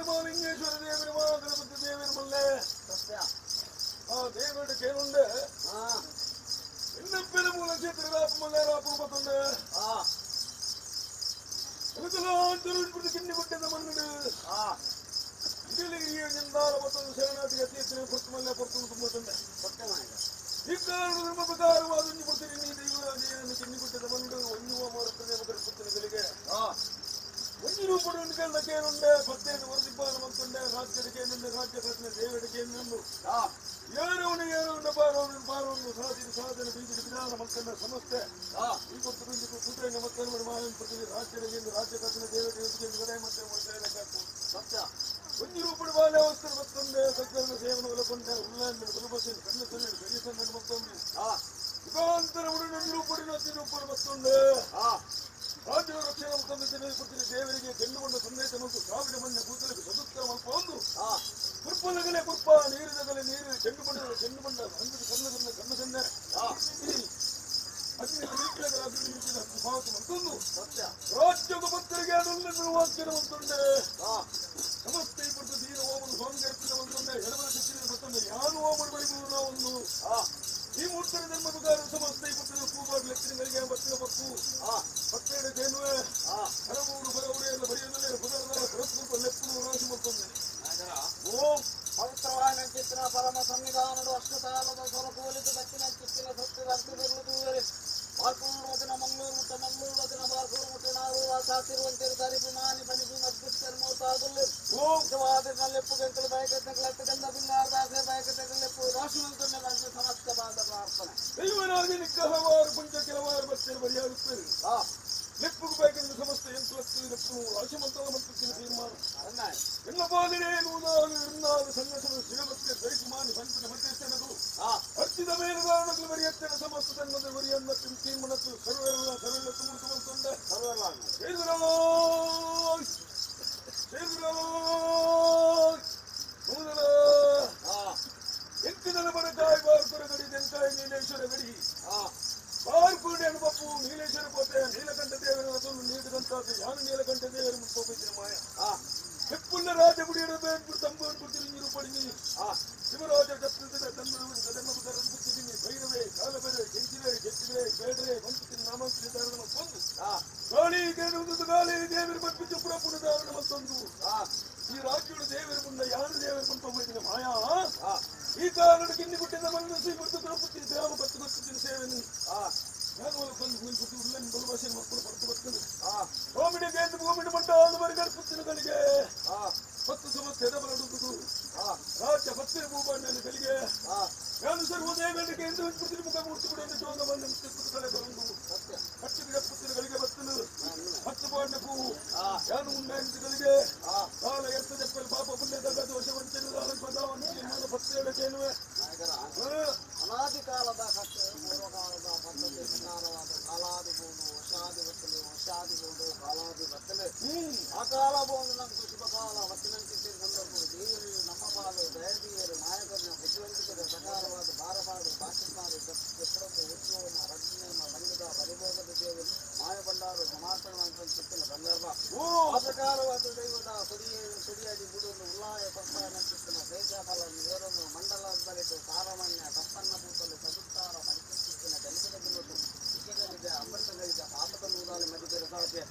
ಮಹಾಲಿಂಗೇಶ್ವರ ದೇವರ ಮಹಾಗಣಪತಿ ದೇವರ ಮಲ್ಲೆ ಆ ದೇವರ ಕೇಳುಂಡೆ ಇನ್ನೊಬ್ಬರ ಮೂಲ ಕ್ಷೇತ್ರ ರಾಪ ಮಲ್ಲೆ ರಾಪ ಮತ್ತೊಂದು ಕಿನ್ನಿ ಕೊಟ್ಟದ ಮಣ್ಣು ಮತ್ತೊಂದು ಶರಣಾರ್ಥಿ ಅತಿ ಹೆಚ್ಚಿನ ಪೊರ್ತು ಮಲ್ಲೆ ಪೊರ್ತು ತುಂಬುತ್ತಂಡೆ ಈ ಕಾರಣ ಧರ್ಮ ಪ್ರಕಾರವಾದ ಒಂಜಿ ಕೊಡ್ತೀನಿ ಕಿನ್ನಿ ಕೊಟ್ಟದ ಮಣ್ಣು ಒಂಜುವ ಮಾರುತ್ತದೆ ಪುತ್ತನಿಗಳಿಗೆ ಒಂಜಿ ರೂಪಡು ಕೇನುಂಡೆ ಪತ್ತೇನು ವರದಿಬ್ಬಾನ ಮಂತುಂಡೆ ರಾಜ್ಯದ ಕೇನುಂಡೆ ರಾಜ್ಯ ಕೃಷ್ಣ ದೇವರ ಕೇನುಂಡು ಯಾರವನು ಯಾರವನ್ನ ಬಾರವನು ಬಾರವನು ಸಾಧನೆ ಸಾಧನೆ ಬೀದಿನ ವಿಧಾನ ಮಕ್ಕಳ ಸಮಸ್ಯೆ ಈ ಕೊಟ್ಟು ಬಿಂದು ಕುದುರೆಗೆ ಮಕ್ಕಳು ಮಾಯನ್ ಪ್ರತಿ ರಾಜ್ಯದ ಕೇಂದ್ರ ರಾಜ್ಯ ಕೃಷ್ಣ ದೇವರ ಕೇಂದ್ರ ಮತ್ತೆ ಸತ್ಯ ಒಂಜಿ ರೂಪಡು ಬಾಲ್ಯಾವಸ್ಥೆ ಮತ್ತೊಂದೆ ಸಜ್ಜನ ಸೇವನ ಒಲಕೊಂಡೆ ಉಲ್ಲಾಂಡ ಕುಲಬಸೆ ಕಣ್ಣು ಸಣ್ಣ ಕೈ ಸಣ್ಣ ಮತ್ತೊಂದು ಯುಗಾಂತರ ಉಡನೆ ರೂಪಡಿನ ಅತಿ ರೂಪಡು ಮತ್ತೊಂದೆ ರಾಜ್ಯದ ರಕ್ಷಣೆ ಮುಖಂಡ ಕೊಟ್ಟಿದ್ದ ದೇವರಿಗೆ ಗೆಲ್ಲುಗೊಂಡ ಸಂದೇಶ ಮತ್ತು ಸಾವಿರ ಮಣ್ಣ ಕೂತಲಿಗೆ ಸದುತ್ತರ ಮಲ್ಪ ಒಂದು ಕುರ್ಪದಗಲೆ ಕುರ್ಪ ನೀರಿನಗಲೆ ನೀರು ಚೆಂಡು ಬಣ್ಣ ಚೆಂಡು ಬಣ್ಣ ಅಂದು ಸಣ್ಣ ಸಣ್ಣ ಕಣ್ಣು ಸಣ್ಣ ಮತ್ತೊಂದು ರಾಜ್ಯದ ಭಕ್ತರಿಗೆ ಅದೊಂದು ವಾಕ್ಯನ ಮತ್ತೊಂದೆ ಸಮಸ್ತ ಇಬ್ಬರು ದೀನ ಓಮನು ಸ್ವಾಮಿ ಅರ್ಪಿತ ಮತ್ತೊಂದೆ ಎಡಬಲ ಶಿಕ್ಷಣ ಮತ್ತೊಂದೆ ಯಾರು ಓಮನು ಬಳಿಗುವುದು ಒಂದು ಈ ಮೂರ್ತರ ಧರ್ಮ ಪ್ರಕಾರ ಸಮಸ್ತ ಇಬ್ಬರು ಕೂಬಾರ್ದು ಲೆಕ್ಕಿನಗಳಿಗೆ ಬತ್ತಿನ ಪಕ್ಕು ಪತ್ತೆಡೆ ತೇನುವೆ ಹರಮೂರು ಬರವುಡೆ ಎಲ್ಲ ಬರೆಯದಲ್ಲೇ ಬುಧರದ ಪರಸ್ಪರ ಲೆಪ್ಪು ರಾಶಿ ಮತ್ತೊಂದೆ ಓಂ ಪವಿತ್ರವಾದ ಚಿತ್ರ ಪರಮ ಸನ್ನಿಧಾನದ ಅಷ್ಟತಾಲದ ಸ್ವರಕೂಲಿತ ದಕ್ಷಿಣ ಚಿತ್ತಿನ ಸತ್ಯದ ಅರ್ಥದಲ್ಲೂ ಬಾರ್ಕೂರು ವಚನ ಮಂಗಳೂರು ಮುಟ್ಟ ಮಂಗಳೂರು ವಚನ ಬಾರ್ಕೂರು ಮುಟ್ಟ ನಾರು ಸಾತಿರುವಂತಿರು ತರಿಪು ಮಾನಿ ಪನಿಪು ಮದ್ಗುತ್ತರ್ಮೂರ್ತಾಗುಲ್ಲು ಓಂ ಶಿವಾದಿನಲ್ಲೆಪ್ಪು ಗಂಟಲು ಬಯಕತೆಗಳತ್ತ ಗಂಧ ಬಿಂಗಾರದಾಸೆ ಬಯಕತೆಗಳೆಪ್ಪು ರಾಶಿವಂತನ್ನೇ ಬಂದು ಸಮಸ್ತ ಬಾಂಧ ಪ್ರಾರ್ಥನೆ ದೈವನಾಗಿ ನಿಕ್ಕ ಹಲವಾರು ಪಂಚ ಕೆಲವಾರು ಬಚ್ಚೆ ಬರಿಯಾಗುತ್ತದೆ ಲೆಪ್ಪುಗೆ ಬೇಕೆಂದು ಸಮಸ್ತ ಯಂತ್ರತ್ತು ಲೆಪ್ಪು ರಾಶಿಮಂತಲ ಮತ್ತು ತೀರ್ಮಾನ ಎಲ್ಲ ಬಾಲಿನೇ ನೂನಾಲು ಇರುನಾಲು ಸನ್ನೆಸಲು ಶಿವಭಕ್ತಿಯ ದೈಕುಮಾನಿ ಪಂಚನ ಮಧ್ಯಸ್ಥನದು ಅರ್ಚಿದ ಮೇಲುಗಾರಣಗಳು ಬರೆಯತ್ತನ ಸಮಸ್ತ ತನ್ನದ ಬರಿಯನ್ನ ತೀರ್ಮಾನತ್ತು ಸರ್ವೆಲ್ಲ ಸರ್ವೆಲ್ಲ ತುಮುತು ಬಂತೊಂದೆ ಸೇದುರಾಯ್ ಸೇದುರಾಯ್ ನೂದಲ ಎಂಕಿದಲ ಬರಕಾಯ್ ಬಾರ್ಕುರ ಗಡಿ ದೆಂಕಾಯ್ ನೀಲೇಶ್ವರ ಗಡಿ ಬಾರ್ಕುರುಡೆ ಅನುಪಪ್ಪು ನೀಲೇಶ್ವರ ಕೋಟೆ ನೀಲಕಂಠ ದೇವರ ನೀಡಿದಂತಾದ ಯಾನು ನೀಲಕಂಠ ದೇವರ ಮುಕ್ಕೋಪಿದ್ದ ಮಾಯ ಹೆಪ್ಪುಲ್ಲ ರಾಜ ಗುಡಿಯಡ ತಂಬು ತಿರುಗಿರು ಪಡಿನಿ ಶಿವರಾಜ ದತ್ತದ ತಮ್ಮ ಭೈರವೇ ಕಾಲಬೆರೆ ಕೆಂಚಿರೆ ಕೆಚ್ಚಿರೆ ಬೇಡ್ರೆ ಮಂತ್ರಿ ನಾಮಾಂಕಿತ ಮತ್ತೊಂದು ಗಾಳಿ ಕೇಳುವುದು ಗಾಳಿ ದೇವರು ಬಂದು ಪುರಪುರ ದಾರಣ ಮತ್ತೊಂದು ಈ ರಾಜ್ಯದ ದೇವರ ಮುಂದೆ ಯಾರು ದೇವರ ಬಂದು ಮಾಯಾ ಈ ಕಾರಣ ಗಿನ್ನಿ ಗುಡ್ಡದ ಮನಸ್ಸು ಮತ್ತು ದ್ರೌಪದಿ ಗ್ರಾಮ ಬತ್ತು ಗೊತ್ತಿದ್ದ ಸೇವೆಯನ್ನು ನಾನು ಬಂದು ನಿಂತು ಉಲ್ಲನ್ನು ಬಲಭಾಷೆ ಮಕ್ಕಳು ಹೊರತು ಬರ್ತದೆ ಭೂಮಿಗೆ ಗೆದ್ದು ಭೂಮಿನ ಮಂಡ ಬರಿಗರ್ಪುತ್ತಿನಗಳಿಗೆ ಪತ್ತು ಸಮಸ್ಯೆ ಬರಡುವುದು ರಾಜ್ಯ ಪತ್ತಿನ ಭೂಭಾಂಡಗಳಿಗೆ ನಾನು ಸರ್ವದೇವರಿಗೆ ಎಂದು ಮುಖ ಮೂರ್ತಿ ಕೂಡ ಜೋಗ ಬಂದು ಕಳೆ ಬಂದು ಹತ್ತಿರ ಪುತ್ತಿನಗಳಿಗೆ ಬತ್ತಲು ಹತ್ತು ಪಾಂಡ ಹೂವು ಯಾನು ಉಂಡಾಯಿಗಳಿಗೆ ಕಾಲ ಎತ್ತ ಜಪ್ಪಲ್ ಪಾಪ ಪುಣ್ಯದ ದೋಷ ವಂಚನೆ ಪತ್ತೇಳ ಕೇಳುವೆ ಅನಾದಿ ಕಾಲದ ಕಟ್ಟೆ ಪೂರ್ವಕಾಲದ ಪದ್ಧತಿ ಪ್ರಕಾರವಾದ ಕಾಲಾದಿ ಬೋನು ವರ್ಷಾದಿ ಬತ್ತಲು ವರ್ಷಾದಿ ಬೋನು ಕಾಲಾದಿ ಬತ್ತಲು ಆ ಕಾಲ ಬೋನು ನಮ್ಗೆ ಶುಭಕಾಲ ವಚನಂತಿದ್ದ ಸಂದರ್ಭ ದೇವರು ನಮ್ಮ ಪಾಲು ದಯದೀಯರು ನಾಯಕರನ್ನ ಬುದ್ಧಿವಂತಿಕರ ಪ್ರಕಾರವಾದ ಬಾರಬಾಡು ಪಾಕಿಸ್ತಾನ ಎಪ್ಪಡೊಂದು ಉದ್ಯೋಗ ರಜ್ಞನ ಬಂಗದ ಪರಿಭೋಗದ ದೇವರು ಮಾಯ ಭಂಡಾರು ಸಮರ್ಪಣೆ ಮಾಡಿದ ಸಂದರ್ಭ ಆ ಪ್ರಕಾರವಾದ ದೈವದ ಸುಡಿಯ ಸುಡಿಯಾಡಿ ಬುಡನ್ನು ಉಲ್ಲಾಯ ಸಂಪಾದನೆ ತೇಜಫಲ ನಿವರನ್ನು ಮಂಡಲ ಬರೆದು ಸಾರಮಾನ್ಯ ಸಂಪನ್ನ ಭೂತಲು ಸದುತ್ತಾರ ಪಂಚಶಿಕ್ಷಣ ದಲಿತದ ಬಿಲ್ಲುದು ವಿಷಗಳಿದೆ ಅಮೃತಗಳಿದೆ ಪಾಪದ ನೂರಾಲಿ ಮಧ್ಯದ ಸಾಧ್ಯ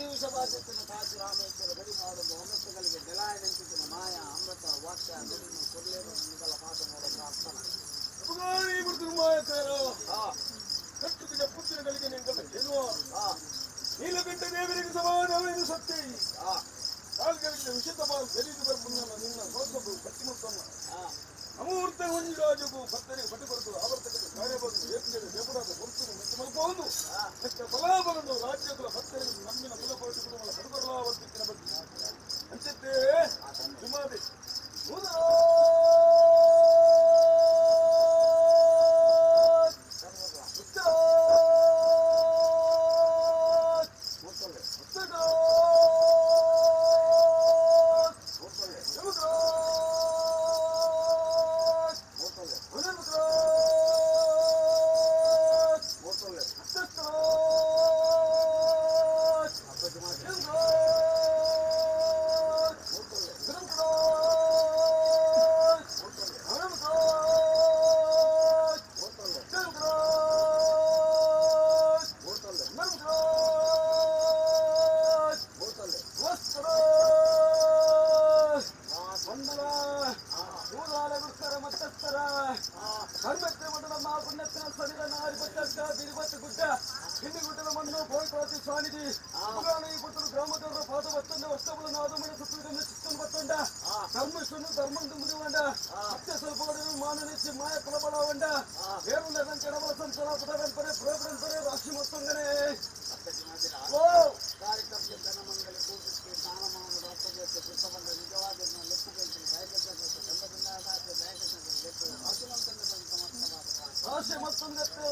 ವಿಷವಾದಿತ್ತಿನ ಸಾಧ್ಯ ರಾಮೇಶ್ವರ ಬಡಿ ಮಾಡುವುದು ಅಮೃತಗಳಿಗೆ ಜಲಾಯನಂತಿದ್ದ ಮಾಯ ಅಮೃತ ವಾಕ್ಯ ನುಡಿನು ಕೊಲ್ಲೇರು ನಿಗಲ ಪಾಠ ನೋಡ ಪ್ರಾರ್ಥನೆ ಕಟ್ಟುತ್ತಿದ್ದ ಪುತ್ರಗಳಿಗೆ ನೀವು ನೀಲಕಂಠ ದೇವರಿಗೆ ಸಮಾನವೇನು ಸತ್ಯ ಕಾಲ್ಗಳಿಗೆ ವಿಶಿದ್ಧವಾದ ಸಲೀಸು ಬರ್ಪುನ್ನ ನಿನ್ನ ಸೋಸಬು ಕಟ್ಟಿಮುತ್ತನ್ನ ಅಮೂರ್ತ ಒಂಜಾಜುಗು ಭಕ್ತರಿಗೆ ಬಟ್ಟಿ ಬರೆದು ಆವರ್ತಕದ ಕಾರ್ಯ ಬಂದು ಏಕಜನ ದೇವರಾದ ಹೊರತು ಮೆಚ್ಚು ಮಲ್ಪಬಹುದು ಹೆಚ್ಚ ಬಲಾಬಲನ್ನು ರಾಜ್ಯಗಳ ಭಕ್ತರಿಗೆ ನಮ್ಮಿನ ಕುಲಪರಟು ಕುಟುಂಬ ಸಡಬರಲಾವರ್ತಿನ ಬಗ್ಗೆ ಅಂಚತ್ತೆ ಸುಮಾರಿ ಸಾನಿಧಿ ಪುತ್ರರು ಗ್ರಾಮದವರ ಪಾದ ಬತ್ತಂಡ ವರ್ಷಗಳ ನಾದಮಣ ಸುತ್ತುವುದನ್ನು ಚಿತ್ತನ್ನು ಬತ್ತಂಡ ಧರ್ಮಸ್ಥನು ಧರ್ಮಂದು ಮುರಿವಂಡ ಸತ್ಯ ಸ್ವಲ್ಪ ಮಾನನಿಚ್ಚಿ ಮಾಯ ಪ್ರಬಲವಂಡ ಏರುಂಡ ಕೆಡಬಲ ಸಂಚಲ ಪುಟರನ್ ಪರೆ ಪ್ರೋಗ್ರನ್ ಪರೆ ರಾಶಿ ಮತ್ತೊಂಗನೆ ಓ ರಾಶಿ ಮತ್ತೊಂಗತ್ತೆ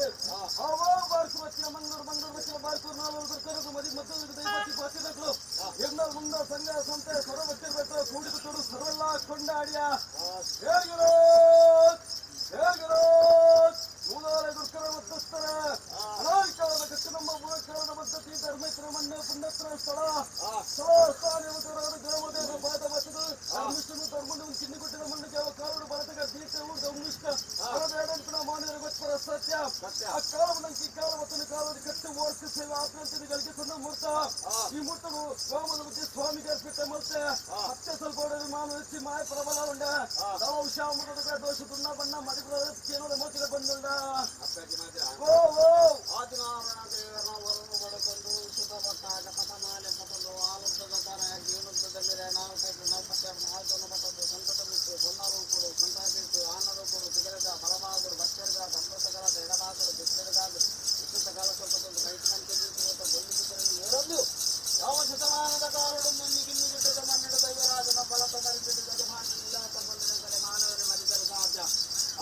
ಆವಾ ಬಾರ್ಕು ಬಚ್ಚಿನ ಮಂಗಳೂರು ಮಂಗಳೂರು ಬಚ್ಚಿನ ಬಾರ್ಕು ನಾಲ್ವರು ಬರ್ಕರದು ಮದಿ ಮತ್ತೊಂದು ದೈವತಿ ಬಾಚಿದಕ್ಲು ಎನ್ನಲ್ ಮುಂದ ಸಂಘ ಸಂತೆ ಸರ್ವ ಬಚ್ಚಿರ್ಬೇಕು ಕೂಡಿದ ಸರ್ವಲ್ಲ ಕೊಂಡಾಡಿಯ ಹೇಗಿರೋ ಹೇಗಿರೋ ಮೂಲಾರ ಗುರುಕರ ಮಧ್ಯಸ್ಥರ ಅನಾದಿಕಾಲದ ಕಚ್ಚನಮ್ಮ ಮೂಲಕಾಲದ ಪದ್ಧತಿ ಧರ್ಮೇಶ್ವರ ಮಣ್ಣು ಪುಣ್ಯತ್ರ ಸ್ಥಳ ಸ್ಥಳ ಸ್ಥಾನ ಗ್ರಾಮದೇವ ಪಾದ ಬಚ್ಚದು ಧರ್ಮಿಷ್ಠನು ಧರ್ಮನು ಕಿನ್ನಿಗುಟ್ಟಿನ ಮಣ್ಣಿಗೆ ಕಾರುಡು ಬಲತಗ ದೀಪವು ಧರ್ಮಿಷ್ಠ ಪರಬೇಡಂತನ ಮಾನವರ ಗೊತ್ತರ ಸತ್ಯ ಆ ಕಾಲವನ್ನಂಕಿ ಕಾಲ ಮತ್ತು ಕಾಲದ ಕಟ್ಟು ಓರ್ಕ ಸೇವೆ ಆತ್ಮಂತನಿಗಳಿಗೆ ಸಣ್ಣ ಮೂರ್ತ ಈ ಮೂರ್ತವು ಗ್ರಾಮದ ಬಗ್ಗೆ ಸ್ವಾಮಿಗೆ ಅರ್ಪಿತ ಮತ್ತೆ ಹತ್ತೆ ಸ್ವಲ್ಪ ಮಾನವ ಮಾಯ ಪ್ರಬಲ ಉಂಡ ಶ್ಯಾಮದ ದೋಷ ದುನ್ನ ಬಣ್ಣ ಮಡಿಪುರ ಕೇನೋದ ಮೋಚಿದ ಬಂದುಂಡ ಓ ಓ ಆದಿನಾರಾಯಣ ದೇವರ ವರನು ಪಡೆಕೊಂಡು ಸುತಪಟ್ಟಾಗ ಪತಮಾಲೆ ಪತಲು ಆಲುದ್ದದ ತರ ಜೀವನದ ಮೇಲೆ ನಾವು ಕೈದು ನೌಪತ್ಯ ಆಯ್ತನ್ನು ಪಟ್ಟದ್ದು ಸಂತತ ಬಿಟ್ಟು ಬೊನ್ನರೂಪುಡು ಸಂತಾಪಿಟ್ಟು ಆನರೂಪುಡು ತಿಗರದ ಬಲಭಾಗುಡು ಬಚ್ಚರ್ಗ ಸಂಪೃತಕರ ಎಡಭಾಗುಡು ಬಿಚ್ಚರ್ಗಾದು ವಿದ್ಯುತ್ ಕಾಲ ಸ್ವಲ್ಪ ರೈತ ಬೊಲ್ಲಿಸುತ್ತರಲ್ಲಿ ಯಾವ ಶತಮಾನದ ಕಾರಣ ಕಿನ್ನು ಗುಡ್ಡದ ಮಣ್ಣಿನ ದೈವರಾಜನ ಫಲತ ಮರಿಬಿಟ್ಟು ಗಜಮಾನ ನಿಲಾತ ಬಂದಿನ ಮಾನವನ ಮರಿಸಲು ಸಾಧ್ಯ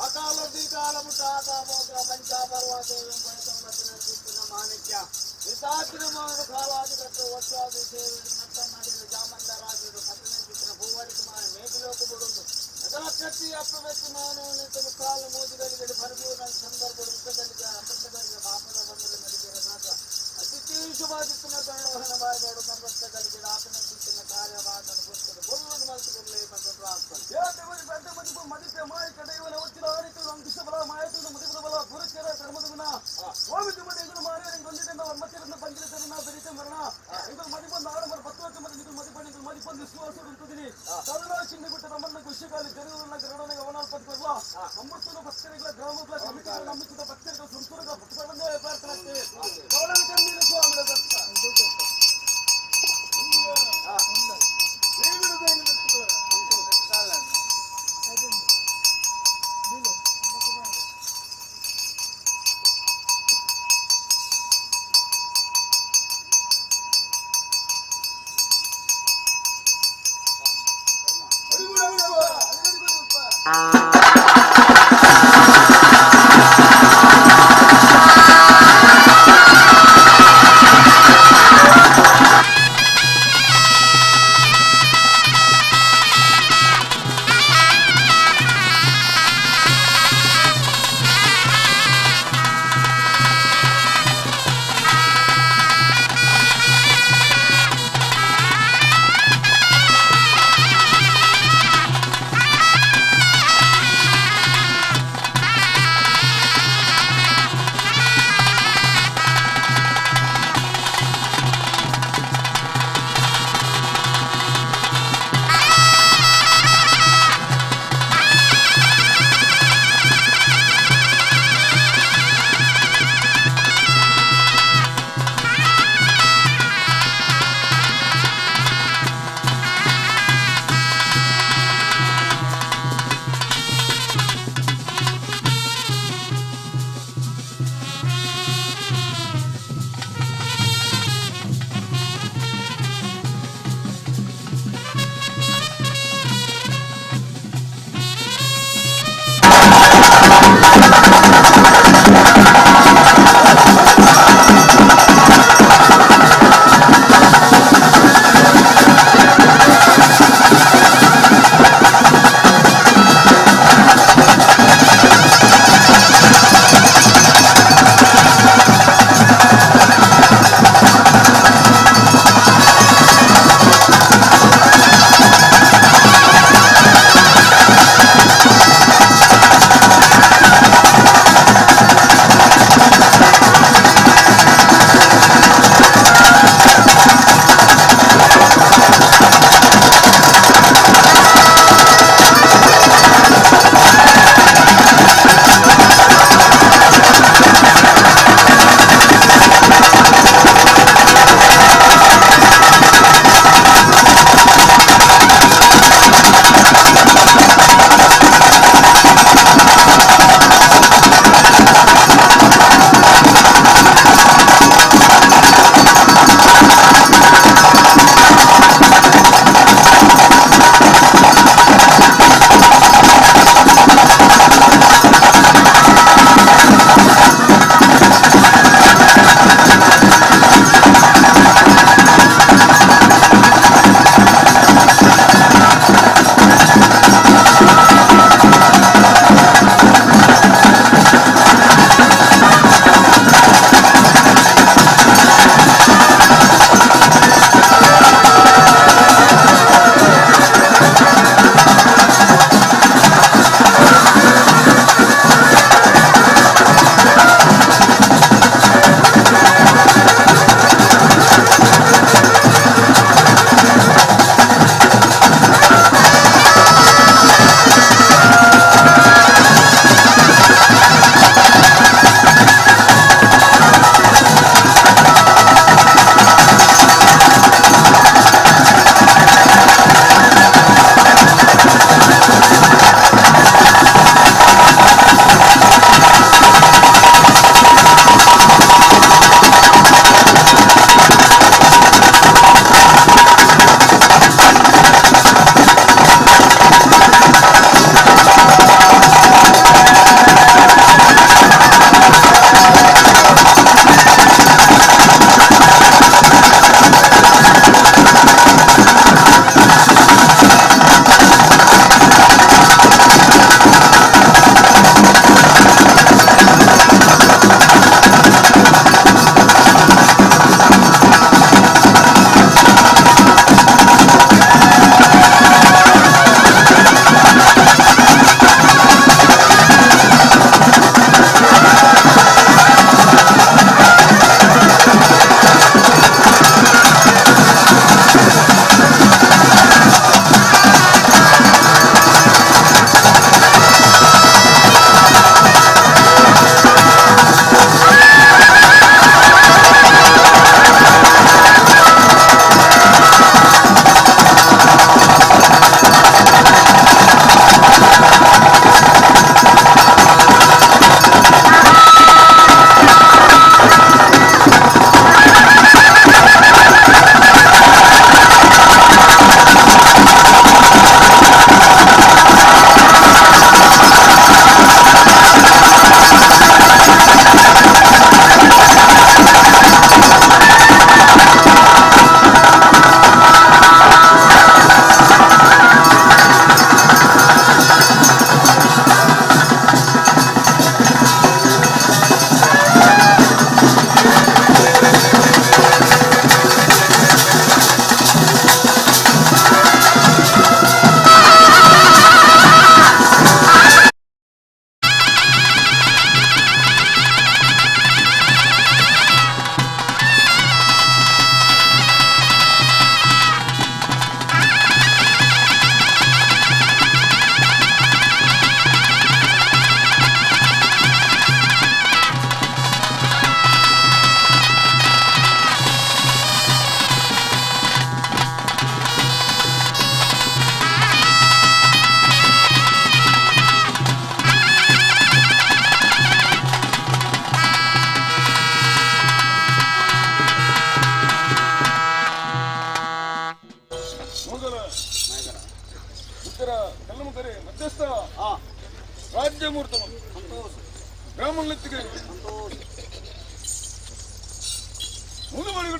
ಅಕಾಲದಿ ಕಾಲ ಮುಟ್ಟಾತ ಮೋಗ ಪಂಚಾಪರ್ವ ದೇವಿ ಪಣಿತಂಬತ್ತಿನ ಮಾಣಿಕ್ಯ ಹಿತಾಚಿನ ಮಾನ ಕಾಲಾದಿ ಕಟ್ಟು ವರ್ಷಾದಿ ಸೇವೆ ನಟ್ಟ ಮಾಡಿದ ಜಾಮಂದರಾಜರು ಕಥನೆ ಭೂವಡಿ ಕುಮಾರ ಮೇಘಲೋಕ ಬಿಡುವುದು ಅದರ ಕಟ್ಟಿ ಅಪ್ಪಬೇಕು ಮಾನವನಿತನು ಕಾಲು ಮೋದಿಗಳಿಗೆ ಪರಿಪೂರ್ಣ ಸಂದರ್ಭ ವೃತ್ತಗಳಿಗೆ ಅಮೃತಗಳಿಗೆ ಪಾಪದ ಬಂಧನ ಮಡಿಕೆಯ ಸಾಧ್ಯ ಅತಿಶೇಷವಾಗಿತ್ತಿನ ಗಂಡೋಹನ ಬಾಯ್ಬೋಡು ಸಂವೃತ್ತಗಳಿಗೆ ಆತನ ಚಿತ್ತಿನ ಕಾರ್ಯವಾದನು ಗೊತ್ತದು ಬೊಲ್ಲನ್ನು ಮಲ್ತುಕೊಳ್ಳೇ ಬಂದ ಪ್ರಾರ್ಥನೆ ಮದಿಪೆ ಮಾಯ ಕಡೆಯವನ ಒತ್ತಿನ ಆರಿತು ಅಂಕುಶ ಬಲ ಮಾಯತು ಮದಿಪುರ ಬಲ ಗುರುಚರ ಧರ್ಮದ ಗುಣ ಸ್ವಾಮಿ ಮಡಿಗಳು ಮಾರಿಯರು ಒಂದಿದೆ ಒಮ್ಮತ್ತಿರನ್ನು ಬಂದಿರತನ ಬೆರಿತ ಮರಣ ಇದು ಮದಿಪಂದು ಆಡಂಬರ ಪತ್ತು ವರ್ಷ ಮದಿ ಇದು ಮದಿಪಂದು ಮದಿಪಂದು ವಿಶ್ವಾಸ ಉಂಟುದಿನಿ ಕರುಣಾ ಚಿನ್ನಿಗುಟ್ಟ ನಮ್ಮನ್ನು ಖುಷಿಗಾಲಿ ಜನರನ್ನ ಗರಡನ ಗಮನಾಲ್ಪತ್ಕೊಳ್ವ ಅಮೃತನ ಭಕ್ತರಿಗಳ ಗ್ರಾಮಗಳ ಕಮಿಟಿಗಳ ನಂಬಿಸಿದ ಭಕ್ತರಿಗಳ ಸಂಸೂರಗ ಭಕ್ತರನ್ನೇ ಪ್ರಾರ್ಥನೆ ಗೌರವ ಕಣ್ಣೀರು ಸ್ವಾಮಿಗಳ ಭಕ್ತ ಆ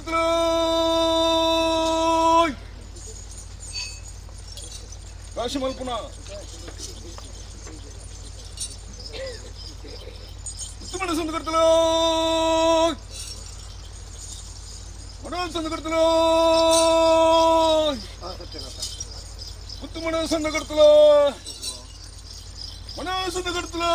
ಸಂದಕರ್ತಲೋ ಕಾಶಿ ಮಲ್ಪುನ ಉತ್ತಮನ ಸಂದಕರ್ತಲೋ ಮನೋಜ್ ಸಂದಕರ್ತಲೋ ಉತ್ತಮನ ಸಂದಕರ್ತಲೋ ಮನೋಜ್ ಸಂದಕರ್ತಲೋ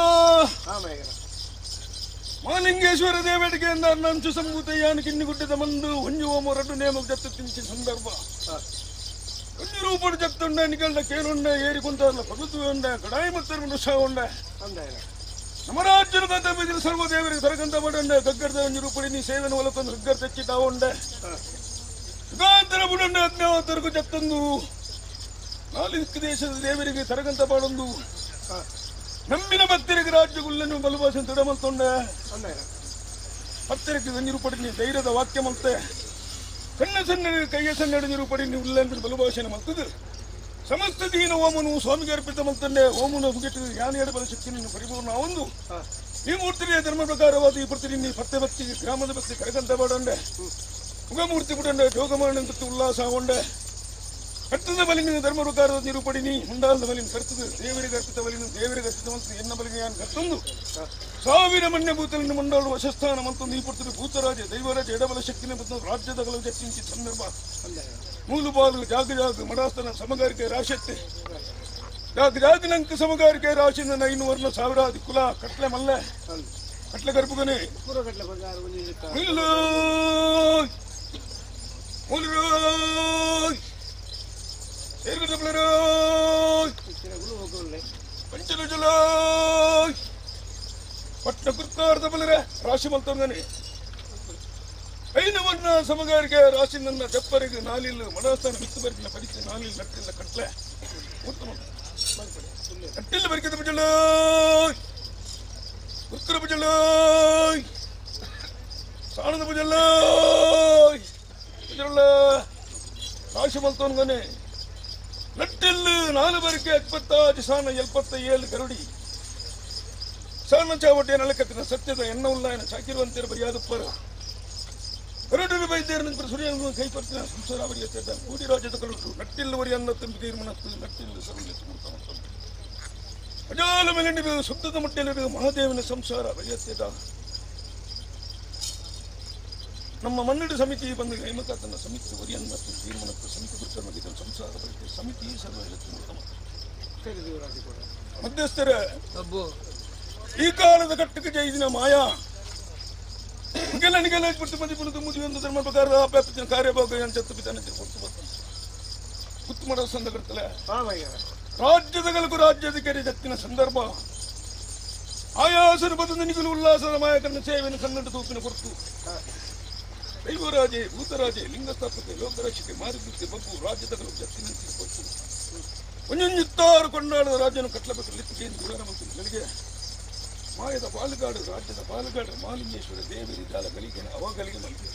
ಮಾಲಿಂಗೇಶ್ವರ ದೇವಟಿಗೆ ಅಂಚು ಸಂಭೂತಯ್ಯಾನು ಕಿನ್ನಿಗುಡ್ಡದ ಮಂದು ಒಂಜು ಓಮ ರಡ್ಡು ನೇಮ ಜತ್ತು ತಿಂಚಿ ಸಂದರ್ಭ ಒಂಜು ರೂಪಡು ಜತ್ತುಂಡ ನಿಗಲ್ದ ಕೇನುಂಡ ಏರಿಕೊಂತಾರಲ್ಲ ಪಗುತು ಉಂಡ ಕಡಾಯಿ ಮತ್ತರು ಮನುಷ್ಯ ಉಂಡ ನಮ್ಮ ರಾಜ್ಯದ ಕಂತ ಬಿದ್ದಿನ ಸರ್ವ ದೇವರಿಗೆ ಸರಗಂತ ಮಾಡಂಡ ಗಗ್ಗರದ ಒಂಜು ರೂಪಡಿ ನೀ ಸೇವೆನ ಒಲಕೊಂದು ಗಗ್ಗರ್ ತೆಚ್ಚಿದ ಉಂಡ ಯುಗಾಂತರ ಬುಡಂಡ ಅಜ್ಞಾವತರಿಗೂ ಜತ್ತೊಂದು ನಾಲ್ಕು ದೇಶದ ದೇವರಿಗೆ ಸರಗಂತ ಪಾಡೊಂದು ನಂಬಿನ ಭಕ್ತರಿಗೆ ರಾಜ್ಯಗುಲ್ಲನ್ನು ಬಲುಭಾಷೆ ತಿಡಮಲ್ತೊಂಡ ಭಕ್ತರಿಗೆ ನಿರೂಪಡಿ ಧೈರ್ಯದ ವಾಕ್ಯ ಮಂತೆ ಕಣ್ಣ ಸಣ್ಣ ಕೈಯ ಸಣ್ಣ ನಿರೂಪಡಿ ಉಲ್ಲಂಘನ ಬಲುಭಾಷೆನ ಮಲ್ತದು ಸಮಸ್ತ ದೀನ ಓಮನು ಸ್ವಾಮಿಗೆ ಅರ್ಪಿತ ಮಲ್ತಂಡೆ ಓಮನು ಮುಗಿಟ್ಟು ಯಾನ ಎಡಬಲ ಶಕ್ತಿ ನಿನ್ನ ಪರಿಪೂರ್ಣ ಒಂದು ಈ ಮೂರ್ತಿಯ ಧರ್ಮ ಪ್ರಕಾರವಾದ ಈ ಪ್ರತಿ ನೀ ಪತ್ತೆ ಭಕ್ತಿ ಗ್ರಾಮದ ಭಕ್ತಿ ಕರಗಂತ ಬಾಡಂಡೆ ಮುಖಮೂರ್ತಿ ಬಿಡಂಡೆ ಜೋಗಮಾಣ ಉಲ್ಲಾಸ ಉಂಡೆ ಕರ್ತದ ಬಲಿನ ಧರ್ಮ ಪ್ರಕಾರದ ನಿರೂಪಡಿ ನೀ ಮುಂಡಾಲದ ಬಲಿನ ಕರ್ತದ ದೇವರಿಗೆ ಅರ್ಪಿತ ಬಲಿನ ದೇವರಿಗೆ ಅರ್ಪಿತ ಮಂತು ಎನ್ನ ಬಲಿನ ಯಾನ್ ಕರ್ತೊಂದು ಸಾವಿರ ಮನ್ಯ ಭೂತಲಿನ ಮಂಡಾಳು ವಶಸ್ಥಾನ ಮಂತೊಂದು ಈ ಪುರ್ತದ ಭೂತರಾಜ ದೈವರಾಜ ಎಡಬಲ ಶಕ್ತಿನ ಮತ್ತು ರಾಜ್ಯದ ಗಲವು ಜಕ್ಕಿಂಚಿ ಸಂದರ್ಭ ಮೂಲು ಬಾಲು ಜಾಗ ಜಾಗ ಮಡಾಸ್ತನ ಸಮಗಾರಿಕೆ ರಾಶತ್ತೆ ಜಾಗ ಜಾಗನಂಕ ಸಮಗಾರಿಕೆ ರಾಶಿನ ಐನೂರ್ನ ಸಾವಿರಾದಿ ಕುಲ ಕಟ್ಲೆ ಮಲ್ಲೆ ಕಟ್ಲೆ ಗರ್ಭಗನೆ ಪಟ್ಟ ಕೃತಾರ್ಥ ಬಲರೆ ರಾಶಿ ಮಲ್ತಂಗನೆ ಐನವನ್ನ ಸಮಗಾರಿಕೆ ರಾಶಿ ನನ್ನ ಜಪ್ಪರಿಗೆ ನಾಲಿಲ್ ಮಡಸ್ಥಾನ ಬಿತ್ತು ಬರಿಕಿನ ಪರಿಸ್ಥಿತಿ ನಾಲಿಲ್ ನಟ್ಟಿಲ್ಲ ಕಟ್ಲೆ ಉತ್ತಮ ಕಟ್ಟಿಲ್ಲ ಬರಿಕಿದ ಬಿಜಲ ಉತ್ತರ ಬಿಜಲ ಸಾಣದ ಬಿಜಲ ಬಿಜಲ ರಾಶಿ ಮಲ್ತವನ್ಗನೆ ನಟ್ಟಿಲ್ಲು ನಾಲು ಬರಿಕೆ 76 ಸಾನ 77 ಗರುಡಿ ಸಾನ ಚಾವಟಿಯ ನಳಕತ್ತಿನ ಸತ್ಯದ ಎಣ್ಣವುಳ್ಳ ಚಾಕಿರುವಂತಿರ ಬರಿಯಾದಪ್ಪರ ಗರುಡರು ಬೈದೇರನ ಸೂರ್ಯನ ಕೈಪರ್ತಿನ ಸಂಸಾರ ಬರಿಯತ್ತ ಕೂಡಿ ರಾಜ್ಯದ ಕರುಡು ನಟ್ಟಿಲ್ಲು ವರಿ ಅನ್ನ ತುಂಬಿ ತೀರ್ಮನ ನಟ್ಟಿಲ್ಲು ಸರಳ ಅಜಾಲ ಮೇಲೆ ಶುದ್ಧದ ಮಟ್ಟೆಯಲ್ಲಿ ಮಹಾದೇವನ ಸಂಸಾರ ಬರಿಯತ್ತಿದ ನಮ್ಮ ಮನ್ನಡಿ ಸಮಿತಿ ಬಂದು ನೇಮಕಾತನ ಸಮಿತಿ ವರಿಯನ್ನ ತೀರ್ಮಾನಕ್ಕೆ ಸಮಿತಿ ಗುರುತನ ಸಂಸಾರ ಬರುತ್ತೆ ಸಮಿತಿ ಸರ್ವ ಮಧ್ಯಸ್ಥರ ಈ ಕಾಲದ ಕಟ್ಟಕ್ಕೆ ಜೈದಿನ ಮಾಯಾ ನಿಗೆಲ್ಲ ಬಿಟ್ಟು ಮದಿಪುನ ಮುದಿಯೊಂದು ಧರ್ಮ ಪ್ರಕಾರದ ಅಪ್ಯಾಪ್ತಿನ ಕಾರ್ಯಭಾಗ ಚತ್ತು ಪಿತನ ಕೊಟ್ಟು ಬರ್ತಾನೆ ಗುತ್ತು ಮಾಡೋ ಸಂದರ್ಭ ರಾಜ್ಯದ ಗಲಕು ರಾಜ್ಯಾಧಿಕಾರಿ ಜತ್ತಿನ ಸಂದರ್ಭ ಆಯಾಸನ ಬದ ನಿಗಲು ಉಲ್ಲಾಸದ ಮಾಯಕನ ಸೇವೆಯನ್ನು ಕನ್ನಡ ತೂಪಿನ ಕೊರತು ದೈವರಾಜೆ ಭೂತರಾಜೆ ಲಿಂಗಸ್ಥಾಪತೆ ಲೋಕರಕ್ಷತೆ ಮಾರುತಿ ಬಗ್ಗು ರಾಜ್ಯದ ಜತ್ತಿನ ಕೊಟ್ಟು ಒಂಜೊಂಜಿತ್ತಾರು ಕೊಂಡಾಡದ ರಾಜ್ಯನ ಕಟ್ಟಲಬೇಕು ಲಿಪ್ಪಿಗೆ ಗುಡಾರ ಮತ್ತು ಗಳಿಗೆ ಮಾಯದ ಬಾಲುಗಾಡು ರಾಜ್ಯದ ಬಾಲುಗಾಡು ಮಾಲಿಂಗೇಶ್ವರ ದೇವರಿ ಜಾಲ ಗಳಿಗೆ ಅವಾಗಲಿಗೆ ಮಲ್ಲಿಗೆ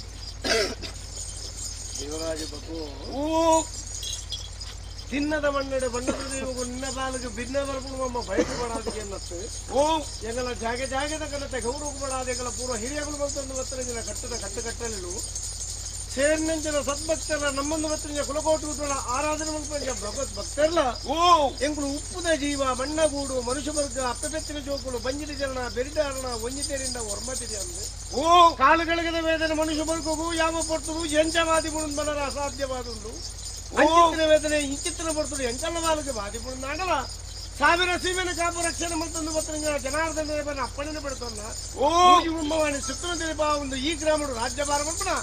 ದೇವರಾಜ ಬಗ್ಗು ತಿನ್ನದ ಮಣ್ಣಡೆ ಬಣ್ಣದ ದೇವಗು ನಿನ್ನ ಬಾಲಿಗೆ ಭಿನ್ನ ಬರ್ಕೊಂಡು ನಮ್ಮ ಬಯಲು ಬಡಾದಿಗೆ ಅನ್ನತ್ತು ಓ ಎಂಗಲ ಜಾಗೆ ಜಾಗೆದ ಕನತೆ ಗೌರವ ಬಡಾದಿಗಳ ಪೂರ್ವ ಹಿರಿಯಗಳು ಬಂತೊಂದು ಬತ್ತರಿನ ಕಟ್ಟದ ಕಟ್ಟು ಕಟ್ಟಲಿಲು ಸೇರ್ನಂಚಿನ ಸದ್ಭಕ್ತರ ನಮ್ಮೊಂದು ಬತ್ತರಿನ ಕುಲಕೋಟಿ ಉದ್ದಳ ಆರಾಧನೆ ಮಲ್ಪಂಜ ಭಗವತ್ ಭಕ್ತರ್ಲ ಓ ಎಂಗುಳು ಉಪ್ಪುದ ಜೀವ ಮಣ್ಣಗೂಡು ಮನುಷ್ಯ ವರ್ಗ ಅಪ್ಪೆತ್ತಿನ ಜೋಕುಳು ಬಂಜಿನ ಜರಣ ಬೆರಿದಾರಣ ಒಂಜಿತೆರಿಂದ ಒರ್ಮತಿರಿ ಅಂದು ಓ ಕಾಲುಗಳಿಗದ ವೇದನೆ ಮನುಷ್ಯ ವರ್ಗಗೂ ಯಾವ ಪೊರ್ತುಡು ಎಂಜವಾದಿ ಮನರ ಅಸಾಧ್ಯವಾದುಂಡು ಅಂಚಿತ್ತಿನ ವೇದನೆ ಇಂಚಿತ್ತಿನ ಪೊರ್ತುಡು ಎಂಕಲ್ಲ ಬಾಲಕ್ಕೆ ಬಾಧಿಪುಂಡಾಗಲ ಸಾವಿರ ಸೀಮೆನ ಕಾಪು ರಕ್ಷಣೆ ಮತ್ತೊಂದು ಬತ್ತನ ಜನಾರ್ದನ ದೇವನ ಅಪ್ಪಣೆನ ಪಡ್ತೊನ್ನ ಓ ಬ್ರಹ್ಮವಾಣಿ ಸುತ್ತಲ ದೇವ ಒಂದು ಈ ಗ್ರಾಮಡು ರಾಜ್ಯಭಾರ ಮಲ್ಪನ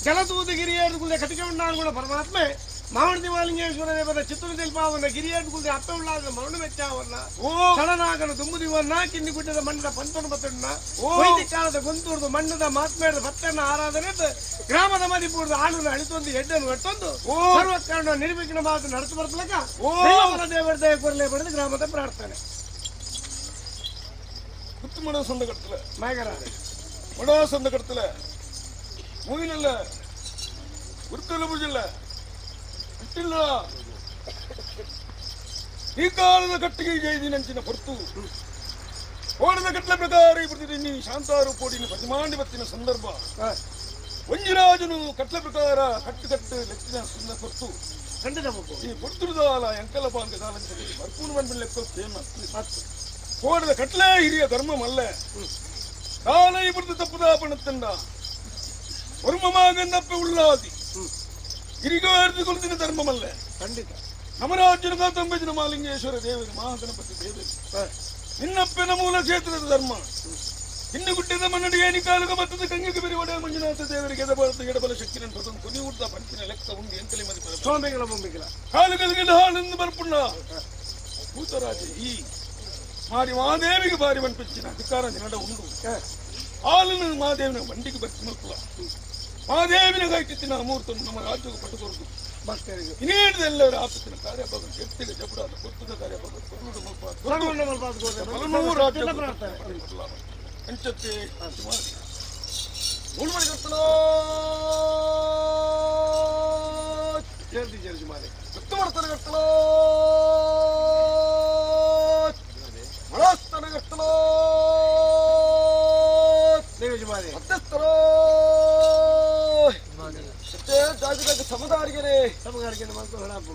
ಜಲದೂದು ಗಿರಿಯೇಡುಗುಲ್ದೆ ಕಟಿಕೆ ಉಣ್ಣಾನುಗುಣ ಪರಮಾತ್ಮೆ ಮಾವಣ ದಿವಾಲಿಂಗೇಶ್ವರ ದೇವರ ಚಿತ್ತನ ದಿಲ್ಪಾವನ್ನ ಗಿರಿಯೇಡುಗುಲ್ದೆ ಅಪ್ಪೆ ಉಳ್ಳಾದ ಮರಣ ಮೆಚ್ಚಾವನ್ನ ಓ ಸಳನಾಗನು ದುಂಬುದಿವನ್ನ ಕಿನ್ನಿಗುಡ್ಡದ ಮಣ್ಣದ ಪಂತನ ಬತ್ತಣ್ಣ ಓ. ವೈದಿಕ ಕಾಲದ ಗೊಂತೂರ್ದು ಮಣ್ಣದ ಮಾತ್ಮೇಡದ ಭತ್ತನ ಆರಾಧನೆ ಗ್ರಾಮದ ಮದಿಪೂರ್ದ ಆಳುನ ಅಳಿತೊಂದು ಎಡ್ಡನ್ನು ಒಟ್ಟೊಂದು ಓ. ಸರ್ವ ಕಾರಣ ನಿರ್ವಿಘ್ನ ಮಾತು ನಡೆದು ಬರ್ತಲಕ ಓ. ದೇವರ ದೇವರ ದಯ ಕೊರಲೆ ಬರೆದು ಗ್ರಾಮದ ಪ್ರಾರ್ಥನೆ குத்து மட சொந்த கடத்துல ಮಯಗರ மடா சொந்த கடத்துல மூவில உருத்தல பூஜைல ಕಟ್ಟಿಲ್ಲ ಈ ಕಾಲದ ಕಟ್ಟಿಗೆ ಜೈದಿನಂಚಿನ ಹೊರತು ಓಡದ ಕಟ್ಟಲ ಪ್ರಕಾರ ಈ ಪ್ರತಿ ಶಾಂತಾರು ಕೋಡಿನ ಪ್ರತಿಮಾಂಡಿ ಬತ್ತಿನ ಸಂದರ್ಭ ಒಂಜಿರಾಜನು ಕಟ್ಲ ಪ್ರಕಾರ ಕಟ್ಟು ಕಟ್ಟು ಲೆಕ್ಕಿನ ಸುಂದ ಕೊರ್ತು ಖಂಡಿತ ಬಾಬು. ಈ ಪೊರ್ತುಡುದಾಲ ಎಂಕಲ ಬಾಂಗ ದಾಲಂಚ ಬರ್ಪೂನು ಬಂದ ಲೆಕ್ಕ ಫೇಮಸ್ ಕೋಡದ ಕಟ್ಲೇ ಹಿರಿಯ ಧರ್ಮ ಮಲ್ಲ ಕಾಲ ಇಬ್ಬರದು ತಪ್ಪುದ ಪಣತ್ತಂಡ ವರ್ಮಮಾಗಂದಪ್ಪೆ ಉಳ್ಳಾದಿ ಹಿರಿಗಾರ್ದು ಕೊಲ್ತಿನ ಧರ್ಮಮಲ್ಲ ಖಂಡಿತ. ನಮರಾಜ್ಯನ ತಂಬಜಿನ ಮಾಲಿಂಗೇಶ್ವರ ದೇವರು ಮಹಾಗಣಪತಿ ದೇವರು ನಿನ್ನಪ್ಪನ ಮೂಲ ಕ್ಷೇತ್ರದ ಧರ್ಮ ಇನ್ನು ಗುಡ್ಡದ ಮನ್ನಡಿಗೆ ನಿಕಾಲುಗ ಬತ್ತದ ಕಂಗಿಗೆ ಬೆರಿ ಒಡೆಯ ಮಂಜುನಾಥ ದೇವರಿಗೆ ಎದಬಾರದು ಎಡಬಲ ಶಕ್ತಿ ನನ್ನ ಕೊನಿ ಊಟದ ಪಂಚಿನ ಲೆಕ್ಕ ಉಂಡು ಎಂತಲೇ ಮದಿ ಸೋಂಬಿಗಳ ಬೊಂಬಿಗಳ ಕಾಲುಗಳಿಗೆ ಹಾಲೆಂದು ಬರ್ಪುಣ್ಣ ಭೂತರಾಜ ಈ ಮಾರಿ ಮಾದೇವಿಗೆ ಬಾರಿ ಮನ್ಪಿಚ್ಚಿನ ಅಧಿಕಾರ ನಿನ್ನಡ ಉಂಡು ಹಾಲನ್ನು ಮಾದೇವಿನ ಬಂಡಿಗೆ ಬರ್ತಿ ಮಕ್ಕಳ ಮಾದೇವಿನ ಗಾಯ್ತಿತ್ತಿನ ಅಮೂರ್ತನು ನಮ್ಮ ರಾಜ್ಯಕ್ಕೆ ಪಟ್ಟು ಕೊರದು ಭಕ್ತರಿಗೆ ಇನ್ನೇಟದೆಲ್ಲವರ ಆಪತ್ತಿನ ಕಾರ್ಯಭಾಗ ಎತ್ತಿಗೆ ಜಪುಡಾದ ಕೊತ್ತದ ಕಾರ್ಯಭಾಗ ಕೊಲ್ಲುಡು ಮಲ್ಪ ಬಲನೂ ರಾಜ್ಯ ಅಂಚತ್ತೆ ಸುಮಾರು ಮೂರು ಕರ್ತಲೋ ಜಲ್ದಿ ಜಲ್ದಿ ಮಾರೆ ಗುತ್ತು ಮಾಡ್ತಾನೆ ಕರ್ತಲೋ ಮಳಸ್ತಾನೆ ಕರ್ತಲೋ ದೇವಜಿ ಮಾರೆ ಮಧ್ಯಸ್ಥರೋ ಜಾಗದಾಗ ಸಮುದಾರಿಗೆನೆ ಸಮಗಾರಿಗೆ ಮಕ್ಕಳು ಹೇಳಾಪು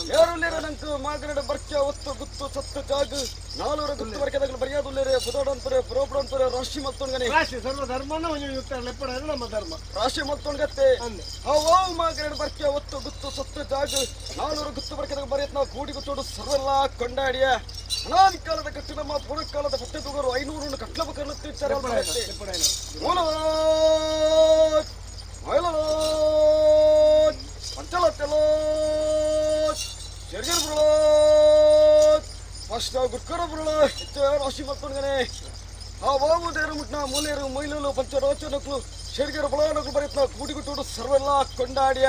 ಯಾರುಲ್ಲೇರ ನಂಕು ಮಾಗರಡ ಬರ್ಕ ಒತ್ತು ಗುತ್ತು ಸತ್ತು ಜಾಗ ನಾಲೂರ ಗುತ್ತು ಬರ್ಕೆದಾಗ ಬರಿಯಾದುಲ್ಲೇರೆ ಪುದೋಡಂತರೆ ಪುರೋಪಡಂತರೆ ರಾಶಿ ಮತ್ತೊಂಗನೆ ರಾಶಿ ಸರ್ವ ಧರ್ಮನ ಒಂದು ಯುಕ್ತ ಲೆಪ್ಪಡ ನಮ್ಮ ಧರ್ಮ ರಾಶಿ ಮತ್ತೊಂಗತ್ತೆ ಅಂದೆ. ಹಾವು ಮಾಗರಡ ಬರ್ಕ ಒತ್ತು ಗುತ್ತು ಸತ್ತು ಜಾಗ ನಾನೂರು ಗುತ್ತು ಬರ್ಕೆದಾಗ ಬರೆಯತ್ ನಾವು ಕೂಡಿ ಗುತ್ತೋಡು ಸರ್ವೆಲ್ಲ ಕೊಂಡಾಡಿಯ ಅನಾದಿ ಕಾಲದ ಕಟ್ಟು ನಮ್ಮ ಪೂರ್ವಕಾಲದ ಪಟ್ಟೆ ತುಗರು 500 ಕಟ್ಲ ಬಕರ್ಲು ಲೆಪ್ಪಡ ರಾಶಿ ಮತ್ತೊಂಗನೆ ಆ ಬಾಬು ದೇರು ಮುಟ್ನ ಮೂಲೇರು ಮೈಲೂರು ಪಂಚರೋಚನಕ್ಲು ಶೆರ್ಗರ ಬಲಾನಕ್ಲು ಬರೆಯತ್ನ ಕೂಡಿಗುಟ್ಟೋಡು ಸರ್ವೆಲ್ಲ ಕೊಂಡಾಡಿಯ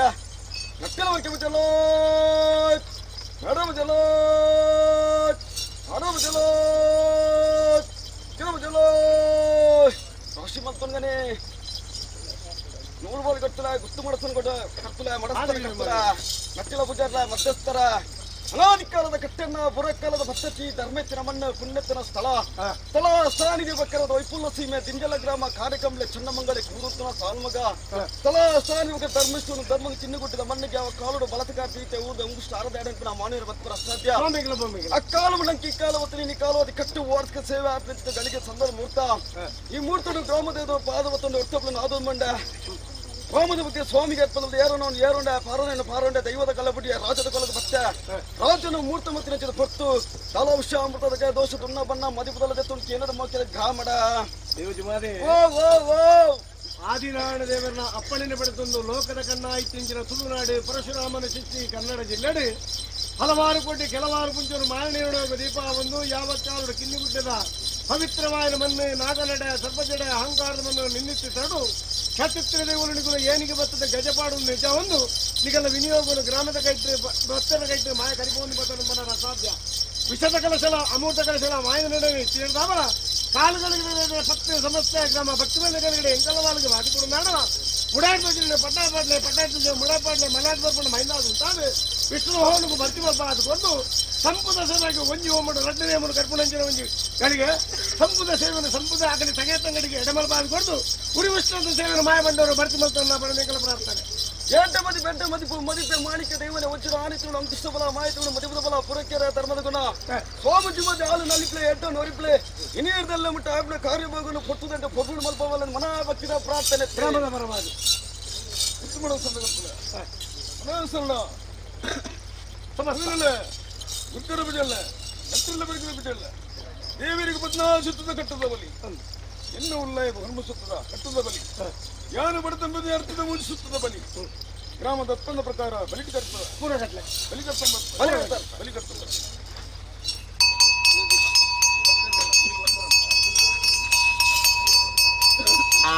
ನಕ್ಕಲ ವರ್ಕೆ ಬಿಟ್ಟಲೋ ನಡಮ ಜಲೋ ನಡಮ ಜಲೋ ಕಿರಮ ಜಲೋ ರಾಶಿ ಮತ್ತೊಂಗನೆ ನೂರು ಬಾಲ್ ಕಟ್ಟಲ ಗುತ್ತು ಮಡಸನ್ ಕೊಟ್ಟ ಕತ್ತಲ ಮಡಸ್ತರ ಕತ್ತಲ ನಟ್ಟಿಲ ಪೂಜಾರ್ಲ ಮಧ್ಯಸ್ಥರ ಅನಾದಿ ಕಾಲದ ಕಟ್ಟೆನ್ನ ಪುರಕಾಲದ ಭತ್ತತಿ ಧರ್ಮೆತ್ತಿನ ಮಣ್ಣು ಪುಣ್ಯತ್ತಿನ ಸ್ಥಳ ಸ್ಥಳ ಸ್ಥಾನಿಗೆ ಬಕ್ಕರದ ವೈಪುಲ್ಲ ಸೀಮೆ ದಿಂಜಲ ಗ್ರಾಮ ಕಾರ್ಯಕಂಬ್ಲೆ ಚನ್ನಮಂಗಳಿ ಕೂರುತ್ತನ ಸಾಲ್ಮಗ ಸ್ಥಳ ಸ್ಥಾನಿಗೆ ಧರ್ಮಿಷ್ಠನು ಧರ್ಮಕ್ಕೆ ಚಿನ್ನುಗುಟ್ಟಿದ ಮಣ್ಣಿಗೆ ಯಾವ ಕಾಲುಡು ಬಲತಕ ಪೀತೆ ಊರ್ದ ಉಂಗುಷ್ಟ ಆರದಾಡಂಪಿನ ಮಾನವರ ಬತ್ಪರ ಅಸಾಧ್ಯ ಬೊಂಬಿಗಳ ಬೊಂಬಿಗಳ ಅಕ್ಕಾಲು ಮಣಂಕಿ ಕಾಲು ಒತ್ತು ನೀನು ಕಾಲು ಅದು ಕಟ್ಟು ವಾರ್ಷಿಕ ಸೇವೆ ಅರ್ಪಿಸಿದ ಗಳಿಗೆ ಸಂದದ ಮೂರ್ತ ಈ ಮೂರ್ತನು ಗ್ರಾಮದ ಪಾದವತ್ತೊಂದು ಒಟ್ಟೊಬ್ಬನು ಆದೊಂದು ಮಂಡ ಗ್ರಾಮದ ಬಗ್ಗೆ ಸ್ವಾಮಿಗೆ ಅರ್ಪಣದ ಏರೋನವನು ಏರೋಂಡ ಪಾರೋನೇನು ಪಾರೋಂಡ ದೈವದ ಕಲಬುಡಿಯ ರಾಜದ ಕೊಲದ ಭಕ್ತ ರಾಜನು ಮೂರ್ತ ಮತ್ತಿನ ಪೊರ್ತು ತಲವಂಶ ಅಮೃತದ ದೋಷ ದುನ್ನ ಬಣ್ಣ ಮದಿಪುದಲದ ತುಣುಕಿ ಏನದ ಮೋಕ್ಯದ ಗ್ರಾಮಡ ದೇವಜಿ ಮಾರೆ ಓ ಓ ಓ ಆದಿನಾರಾಯಣ ದೇವರನ್ನ ಅಪ್ಪಣೆಯನ್ನು ಪಡೆದೊಂದು ಲೋಕದ ಕಣ್ಣಾಯಿತಿಂಚಿನ ತುಳುನಾಡು ಪರಶುರಾಮನ ಶಿಷ್ಟಿ ಕನ್ನಡ ಜಿಲ್ಲೆಡು ಹಲವಾರು ಕೋಟಿ ಕೆಲವಾರು ಪುಂಚರು ಮಾರಣೆಯೊಳಗ ದೀಪ ಒಂದು ಯಾವ ಕಾಲಡು ಕಿನ್ನಿಗುಡ್ಡದ ಪವಿತ್ರವಾದ ಮಣ್ಣು ನಾಗನಡ ಸರ್ಪಜಡ ಅಹಂಕಾರದ ಮಣ್ಣು ನಿನ್ನಿತ್ತು ತರಡು ಕ್ಷತ್ರಿಯ ದೇವರುಣಿಗಳು ಏನಿಗೆ ಬರ್ತದೆ ಗಜಪಾಡು ನಿಜ ಒಂದು ನಿಗಲ ವಿನಿಯೋಗಗಳು ಗ್ರಾಮದ ಕೈತ್ರಿ ಭಕ್ತರ ಕೈತ್ರಿ ಮಾಯ ಕರಿಬೋದು ಬರ್ತದೆ ಮನರ ಅಸಾಧ್ಯ ವಿಷದ ಕಲಶಲ ಅಮೃತ ಕಲಶಲ ಮಾಯದ ನಡುವೆ ತೀರ್ದಾವರ ಕಾಲುಗಳಿಗೆ ಭಕ್ತಿ ಸಮಸ್ಯೆ ಗ್ರಾಮ ಭಕ್ತಿ ಮೇಲೆ ಎಂಕಲವಾಲಿಗೆ ಬಾಟಿ ನಾಡ ಮುಡಾಡ್ ಪಟ್ಟಾಪಾಡ್ಲೆ ಪಟ್ಟಾಟ ಮುಡಾಪಾಡ್ಲೆ ಮಲಾಡ್ ಬರ್ಕೊಂಡು ಮೈಲಾದ ಉಂಟಾದ ವಿಷ್ಣು ಹೋಲಿಗೂ ಭರ್ತಿ ಬರ್ಪ ಆದುಕೊಂಡು ಸಂಪುಟ ಸೇವೆಗೆ ಒಂಜಿ ಓಮಡು ರಡ್ಡನೇ ಮೂರು ಕರ್ಪುಣಂಚಿನ ಒಂಜಿ ಗಳಿಗೆ ಸಂಪುಟ ಸೇವೆಯನ್ನು ಸಂಪುಟ ಆಗಲಿ ತಗೆ ಎಡಮಲ್ ಬಾದು ಉರಿ ವಿಷ್ಣು ಸೇವೆಯನ್ನು ಮಾಯ ಬಂದವರು ಭರ್ತಿ ಮಲ್ತನ್ನ ಪಡಮೇಕಲ ಪ್ರಾರ್ಥನೆ ಏಟ ಮದಿ ಬೆಟ್ಟ ಮದಿಪು ಮದಿಪೆ ಮಾಣಿಕ್ಯ ದೈವನೆ ವಜ್ರ ಆನಿತುಳು ಅಂತಿಷ್ಟ ಬಲ ಮಾಯಿತುಳು ಮದಿಪುದ ಬಲ ಪುರಕೆರ ಧರ್ಮದ ಗುಣ ಸ್ವಾಮಿ ಮದಿ ಆಲು ನಲಿಪ್ಲೆ ಎಡ್ಡ ನೊರಿಪ್ಲೆ ಇನಿಯರ್ದಲ್ಲ ಮುಟ್ಟ ಆಪ್ನ ಕಾರ್ಯಭಾಗನು ಪೊಟ್ಟುದಂಟ ಪೊಟ್ಟು ಮಲ್ಪವಲ್ಲ ಮನ ಭಕ್ತಿದ ಪ್ರಾರ್ಥನೆ ಗ್ರಾಮದ ಪರವಾಗಿ ಉತ್ತರ ಬಿಡಲ್ಲ ನತ್ತಿಲ್ಲ ಬಿಡಿದ ಬಿಡಲ್ಲ ದೇವರಿಗೆ ಪದ್ನಾಲ್ಕು ಸುತ್ತದ ಕಟ್ಟದ ಬಲಿ ಎನ್ನು ಉಲ್ಲ ಹನುಮ ಸುತ್ತದ ಕಟ್ಟದ ಬಲಿ ಯಾನು ಬಡತಂಬುದು ಅರ್ಥದ ಮೂರು ಸುತ್ತದ ಬಲಿ ಗ್ರಾಮದ ದತ್ತನ ಪ್ರಕಾರ ಬಲಿ ಕರ್ತದ ಪೂರ ಕಟ್ಲೆ ಬಲಿ ಕರ್ತಂಬ ಬಲಿ ಕರ್ತಂಬ ಆ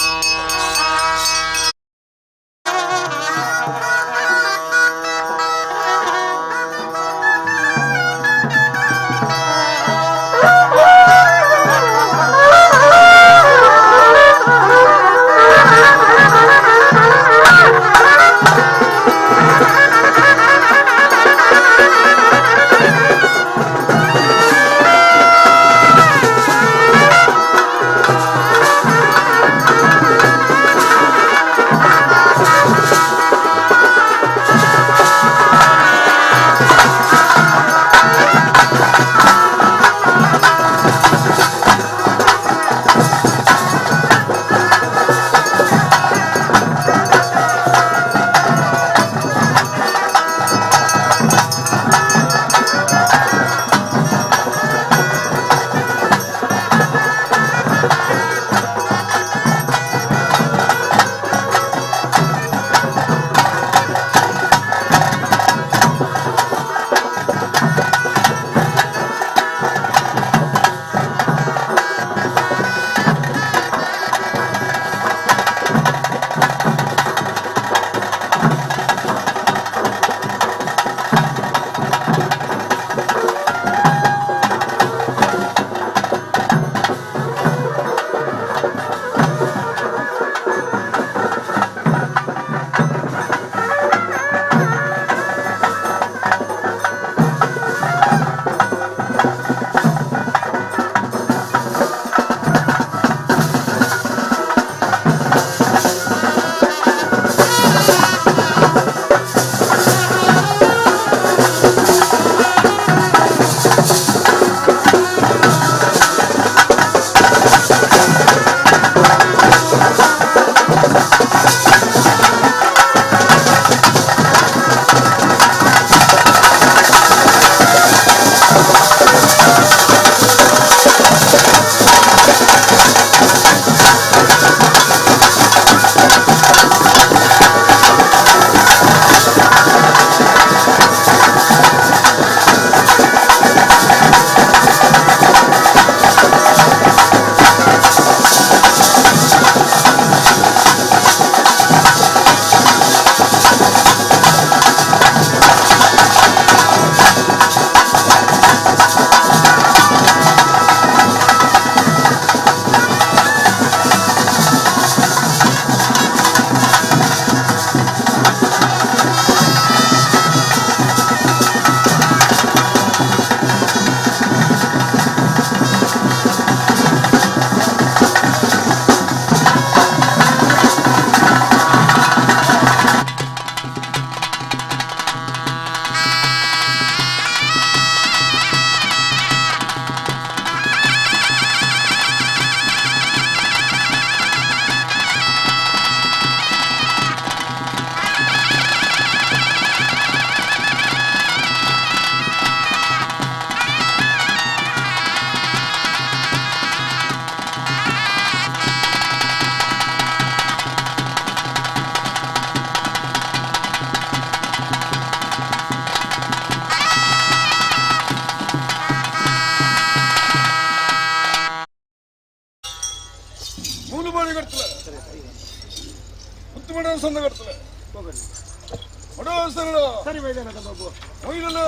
ಮಡೋಸರಳು ಸರಿ ವೈದ್ಯನಾಥ ಬಾಬು ಮೊಯ್ಲುಲು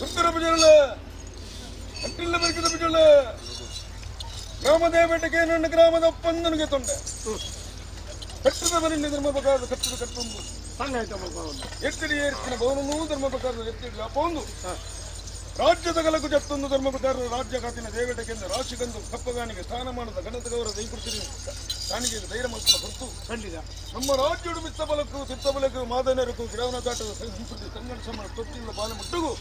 ಉತ್ತರ ಭುಜರುಳು ಅಟ್ಟಿಲ್ಲ ಬೆರಕಿದ ಭುಜಳು ಗ್ರಾಮದೇವೇಟಕ್ಕೆ ನನ್ನ ಗ್ರಾಮದ ಒಪ್ಪಂದನಿಗೆ ತೊಂಡೆ ಕಟ್ಟದ ಮನೆಯಲ್ಲಿ ಧರ್ಮ ಪ್ರಕಾರದ ಕಟ್ಟದ ಕಟ್ಟೊಂದು ಎತ್ತಡಿ ಏರ್ತಿನ ಭವನೂ ಧರ್ಮ ಪ್ರಕಾರದ ಎತ್ತಡಿ ಅಪೊಂದು ರಾಜ್ಯದ ಗಲಗು ಜತ್ತೊಂದು ಧರ್ಮ ಪ್ರಕಾರದ ರಾಜ್ಯ ಕಾತಿನ ದೇವೇಟಕ್ಕೆಂದು ರಾಶಿಗಂದು ಕಪ್ಪಗಾನಿಗೆ ಸ್ಥಾನಮಾನದ ಗಣತ ಗೌರವ ದೈಕುಡ್ತಿರಿ ಕಾಣಿಗೆ ಧೈರ್ಯ ಮಕ್ಕಳ ಹೊರತು ಖಂಡಿತ ನಮ್ಮ ರಾಜ್ಯಡು ಮಿತ್ತ ಬಲಕು ಸಿತ್ತ ಬಲಕು ಮಾದನರಕು ಗಿಡವನ ದಾಟದ ಸಂಸ್ಕೃತಿ ಕನ್ನಡ ಸಮಾನ ತೊಟ್ಟಿಲ್ಲ ಬಾಲ ಮುಟ್ಟುಗು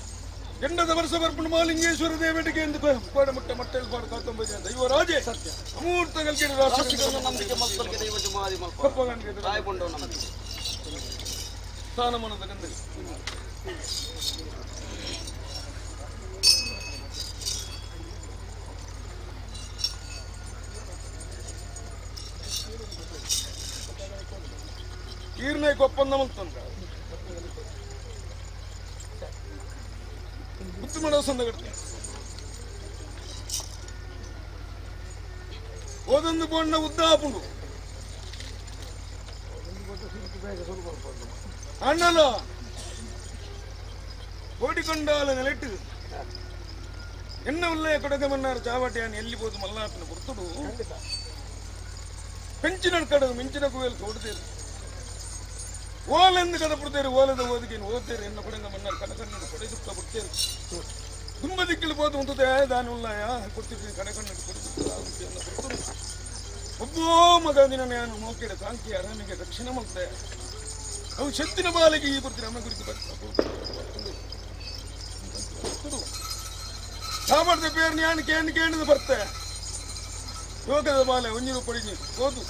ಎಂಡದ ವರ್ಷ ಬರ್ಪಣ ಮಾಲಿಂಗೇಶ್ವರ ದೇವೇಟಿಗೆ ಎಂದು ಕೋಡ ಮುಟ್ಟ ಮಟ್ಟೆಲ್ ಪಾಡು ಕಾತಂಬ ದೈವರಾಜೆ ಸತ್ಯ ಅಮೂರ್ತ ಗಲ್ಗೆ ರಾಶಿಗಂದು ನಂಬಿಕೆ ಮಲ್ಪಲ್ಗೆ ದೈವ ಜುಮಾದಿ ಮಲ್ಪ ಕಪ್ಪಗಾನಿಗೆ ರಾಯಗೊಂಡವ ನಂಬಿಕೆ ಸ್ಥಾನಮಾನದ ಗಂಧಗೆ ಈರ್ನೈಕ್ ಒಪ್ಪಂದ ಮಂತಂದ ಮುತ್ತು ಮಾಡೋ ಸಂದಗಡ್ತೆ ಓದೊಂದು ಬೋಣ್ಣ ಉದ್ದ ಆಪುಂಡು ಅಣ್ಣಲ ಕೋಡಿಕೊಂಡಾಲ ನೆಲೆಟ್ಟು ಎನ್ನ ಉಲ್ಲಯ ಕೊಡಗ ಮನ್ನಾರ ಚಾವಟಿಯಾನ್ ಎಲ್ಲಿ ಬೋದು ಮಲ್ನಾಥನ ಗುರ್ತುಡು పెంచిన కడ మించిన కువేలు తోడుతేరు ಓಲೆಂದು ಕದ ಪುಡ್ತೇರು ಓಲದ ಓದಿಗೆ ಓದ್ತೇರು ಎನ್ನ ಕೊಡಂಗ ಮನ್ನಾರು ಕನಕಣ್ಣು ಕೊಡೆದುಕ್ಕ ಪುಡ್ತೇರು ತುಂಬ ದಿಕ್ಕಿಲು ಬೋದು ಉಂಟುದೆ ದಾನಿ ಉಳ್ಳಾಯ ಕೊಡ್ತಿದ್ದೀನಿ ಕಣಕಣ್ಣು ಕೊಡೆದುಕ್ಕ ಎನ್ನ ಕೊಡ್ತರು ಒಬ್ಬೋ ಮಗ ದಿನ ನಾನು ಮೋಕೆಡ ತಾಂಕಿ ಅರಾಮಿಗೆ ರಕ್ಷಣೆ ಮಾಡ್ತೆ ಅವು ಶೆತ್ತಿನ ಬಾಲಿಗೆ ಈ ಬರ್ತೀನಿ ಅಮ್ಮ ಗುರಿತು ಸಾಮರ್ಥ್ಯ ಪೇರು ನಾನು ಕೇಂದ್ರ ಕೇಂದ್ರ ಬರ್ತೆ ಯೋಗದ ಬಾಲೆ ಒಂಜಿರು ಪಡಿഞ്ഞು ಓದು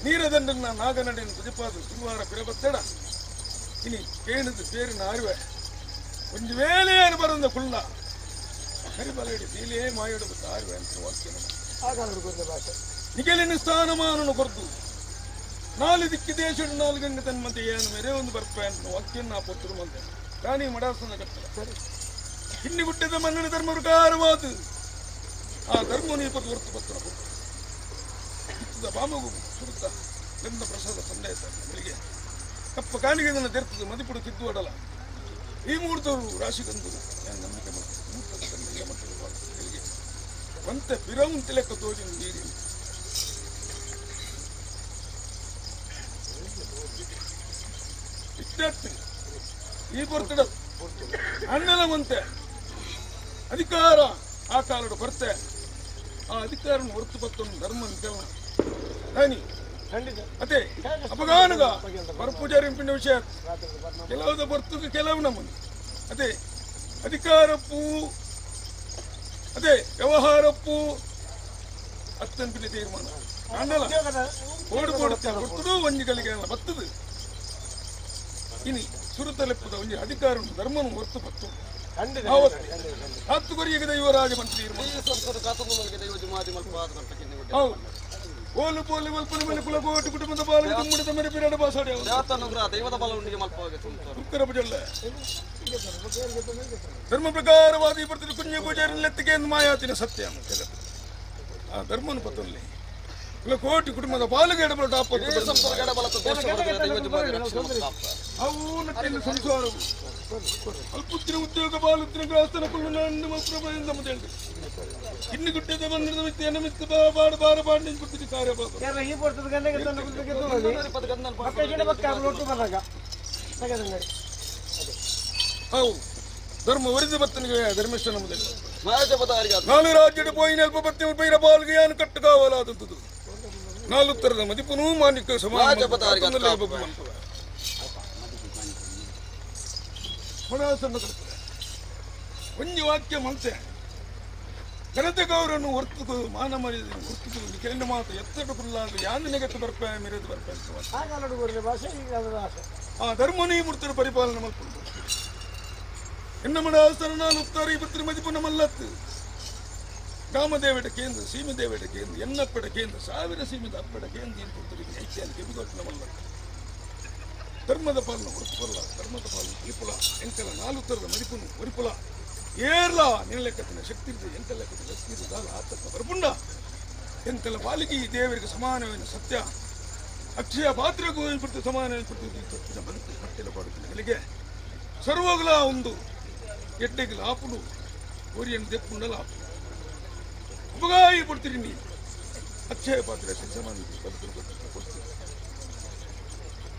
ನೀರದಂಡನ್ನ ನಾಗನಡೆಯನ್ನು ತುದಿಪಾದು ಗುರುವಾರ ಪಿರಬತ್ತೆಡ ಇನಿ ಕೇಣದು ಪೇರಿನ ಆರುವೆ ಒಂಜಿ ವೇಳೆಯನ್ನು ಬರಂದ ಕುಳ್ಳ ಕರಿಬಲಡಿ ಸೀಲೇ ಮಾಯಡು ಆರುವೆ ಅಂತ ವಾಕ್ಯ ಭಾಷೆ ನಿಗೆಲಿನ ಸ್ಥಾನಮಾನನು ಕೊರ್ದು ನಾಲು ದಿಕ್ಕಿ ದೇಶಡು ನಾಲ್ಕು ಗಂಗೆ ತನ್ಮಂತೆ ಏನು ಮೇರೆ ಒಂದು ಬರ್ಪೆ ಅಂತ ವಾಕ್ಯನ್ನ ಪೊತ್ತರು ಮಂತೆ ತಾನೇ ಮಡಾಸನ ಕಟ್ಟಲ ಸರಿ ಇನ್ನಿ ಗುಡ್ಡದ ಮನ್ನಣ ಧರ್ಮ ಪ್ರಕಾರವಾದ ಆ ಧರ್ಮನು ಇಪ್ಪತ್ತು ಹೊರತು ಪತ್ರ ಇತ್ತದ ಬಾಮಗು ಸುರುತ್ತ ಗಂಧ ಪ್ರಸಾದ ಸಂದೇಶ ಬೆಳಿಗ್ಗೆ ಕಪ್ಪ ಕಾಣಿಗೆ ನನ್ನ ತೆರ್ತದೆ ಮದಿಪುಡು ಕಿದ್ದು ಅಡಲ ಈ ಮೂರ್ತವರು ರಾಶಿಗಂದು ನಾನು ನಂಬಿಕೆ ಮಾಡ್ತೇನೆ ಮೂರ್ತದ ಗಂಧ ಮಕ್ಕಳು ಬೆಳಿಗ್ಗೆ ಒಂತೆ ಪಿರವುಂತೆ ಲೆಕ್ಕ ತೋಜಿ ನೀರಿ ಇಟ್ಟತ್ತು ಈ ಬರ್ತಡ ಅಣ್ಣನ ಒಂತೆ ಅಧಿಕಾರ ಆ ಕಾಲಡು ಬರ್ತೆ ಆ ಅಧಿಕಾರ ಹೊರತು ಬತ್ತೊಂದು ಧರ್ಮ ಅಂತೆಲ್ಲ ಹಾನಿ ಖಂಡಿತ ಅದೇ ಅಪಗಾನಗ ಪರಪೂಜಾರಿ ಪಿಂಡ ವಿಷಯ ಕೆಲವುದ ಬರ್ತದೆ ಕೆಲವು ನಮ್ಮನ್ನು ಅದೇ ಅಧಿಕಾರಪ್ಪು ಅದೇ ವ್ಯವಹಾರಪ್ಪು ಅತ್ತಂಪಿನ ತೀರ್ಮಾನ ಅಣ್ಣಲ ಕೋಡು ಕೋಡು ಕೊಡ್ತದೋ ಒಂಜಿಗಳಿಗೆ ಬರ್ತದೆ ಇನಿ ಸುರುತಲೆಪ್ಪದ ಒಂಜಿ ಅಧಿಕಾರ ಧರ್ಮನು ಹೊರತು ಬತ್ತು ಖಂಡಿತ ಹತ್ತು ಕೊರಿಯಗೆ ದೈವರಾಜ ಮಂತ್ರಿ ತೀರ್ಮಾನ ಈ ಸಂಸ್ಕೃತ ಕಾತಂಬ ದೈವ ಜುಮಾದಿ ಮಲ್ಪ ಆದ ಹೌದು ಓಲು ಪೋಲು ಮಲ್ಪನ ಮೇಲೆ ಕುಲ ಕೋಟಿ ಕುಟುಂಬದ ಬಾಲಿಗೆ ತುಮ್ಮಡಿ ತಮ್ಮರಿ ಪಿರಾಡ ಬಾಸಾಡಿ ಅವರು ದೇವತಾನುಗ್ರಹ ದೈವದ ಬಲ ಉಂಡಿಗೆ ಮಲ್ಪವಾಗಿ ತುಂಬ್ತಾರೆ ಉತ್ತರ ಭುಜಲ್ಲ ಧರ್ಮ ಪ್ರಕಾರವಾದ ಈ ಬರ್ತಿದ್ದ ಕುಂಜ ಪೂಜಾರಿ ಲೆತ್ತಿಗೆ ಎಂದು ಮಾಯಾತಿನ ಸತ್ಯ ಜಗತ್ತು ಆ ಧರ್ಮನು ಪತ್ತಲ್ಲಿ ಕುಲ ಕೋಟಿ ಕುಟುಂಬದ ಬಾಲಿಗೆ ಎಡಬಲ ಟಾಪ್ ದೋಷ ದೈವ ಜುಮಾದಿ ರಕ್ಷಣೆ ಮಲ್ಪ ಅವು ನಟ್ಟಿನ ಸಂಸಾರವು ಅಲ್ಪುತ್ತಿನ ಉದ್ಯೋಗ ಬಾಲುತ್ತಿನ ಗ್ರಾಸ್ತನ ಕುಳ್ಳು ನನ್ನ ಪ್ರಭೆಯಿಂದ ಮೊದಲು ಇನ್ನು ಗುಡ್ಡದ ಬಂದಿರದ ಮಿತ್ತ ಎನ್ನ ಮಿತ್ತ ಬಾಡ ಬಾರ ಬಾಡ ನಿಂತು ಕಾರ್ಯ ಬಾಬು ಯಾರ ಈ ಪೊರ್ತದ ಗಂಡಗೆ ತಂದು ಕುಲ್ಪಿಗೆ ಮಕ್ಕಳ ಗಿಡ ಬಕ್ಕ ಲೊಟ್ಟು ಬರಾಗ ತಗದಂಗಡಿ ಹೌದು ಧರ್ಮ ಒರಿದ ಬತ್ತನಿಗೆ ಧರ್ಮೇಶ್ವರ ಮೊದಲು ಮಾಯಜಪದಾರಿ ನಾಲು ರಾಜ್ಯದ ಪೋಯಿನ ಅಲ್ಪ ಪತ್ತಿ ಪೈರ ಬಾಲ್ಗೆ ಯಾನು ಕಟ್ಟು ಕಾವಲಾದದ್ದು ನಾಲು ತರದ ಮದಿಪುನೂ ಮಾನಿಕ ಸಮಾನ ಒಂಜಿ ವಾಕ್ಯ ಮನ್ಸೆ ಜನತೆ ಗೌರವನ್ನು ಹೊರ್ತು ಮಾನ ಮರ್ಯಾದೆ ಹೊರ್ತು ಕೆಂಡ ಮಾತು ಎತ್ತಡ ಕುಲ್ಲಾದ ಯಾನು ನೆಗೆತ್ತು ಬರ್ಪೆ ಮಿರದು ಬರ್ಪೆ ಅಂತ ವಾಕ್ಯ. ಆ ಕಾಲಡು ಕೊರಲೆ ಭಾಷೆ ಈಗ ಅದರ ಆಸೆ ಆ ಧರ್ಮನೇ ಮೂರ್ತರು ಪರಿಪಾಲನೆ ಮಲ್ಪುಂಡು ಎನ್ನ ಮಡ ನಾನು ಉತ್ತರ ಈ ಪತ್ರ ಮದಿಪುನ ಮಲ್ಲತ್ತು ಕಾಮದೇವಟ ಕೇಂದ್ರ ಸೀಮದೇವಟ ಕೇಂದ್ರ ಎನ್ನಪ್ಪಡ ಕೇಂದ್ರ ಸಾವಿರ ಸೀಮೆದ ಅಪ್ಪಡ ಕೇಂದ್ರ ಏನು ಕೊಡ್ತಾರೆ ಐಕ್ಯಾನ ಕೆಬಿಗೊಟ್ಟಿನ ಮಲ್ಲತ್ತು ಧರ್ಮದ ಪಾಲನ ಹೊರತು ಧರ್ಮದ ಪಾಲನ ಕಲಿಪುಲ ಎಂಕಲ ನಾಲು ತರದ ಮದಿಪುನು ಒರಿಪುಲ ಏರ್ಲ ನಿನ್ನ ಲೆಕ್ಕತ್ತಿನ ಶಕ್ತಿ ಇರ್ತದೆ ಎಂಕಲ ಲೆಕ್ಕದ ಶಕ್ತಿ ಇರ್ತದೆ ಆತಕ್ಕ ಬರ್ಪುಂಡ ಎಂಕಲ ಪಾಲಿಗೆ ಈ ದೇವರಿಗೆ ಸಮಾನವೇನು ಸತ್ಯ. ಅಕ್ಷಯ ಪಾತ್ರೆಗೂ ಪುರ್ತು ಸಮಾನ ಪುರ್ತು ಬಂತು ಕಟ್ಟಿಲ ಪಾಡುತ್ತಿನ ಸರ್ವಗ್ಲ ಒಂದು ಎಡ್ಡೆಗೆ ಆಪುನು ಒರಿಯನ್ ದೆಪ್ಪುಂಡಲ ಆಪು ಅಪಗಾಯಿ ಪಡ್ತೀರಿ ನೀ ಅಕ್ಷಯ ಪಾತ್ರೆ ಸಮಾನ ಕೊಡ್ತೀನಿ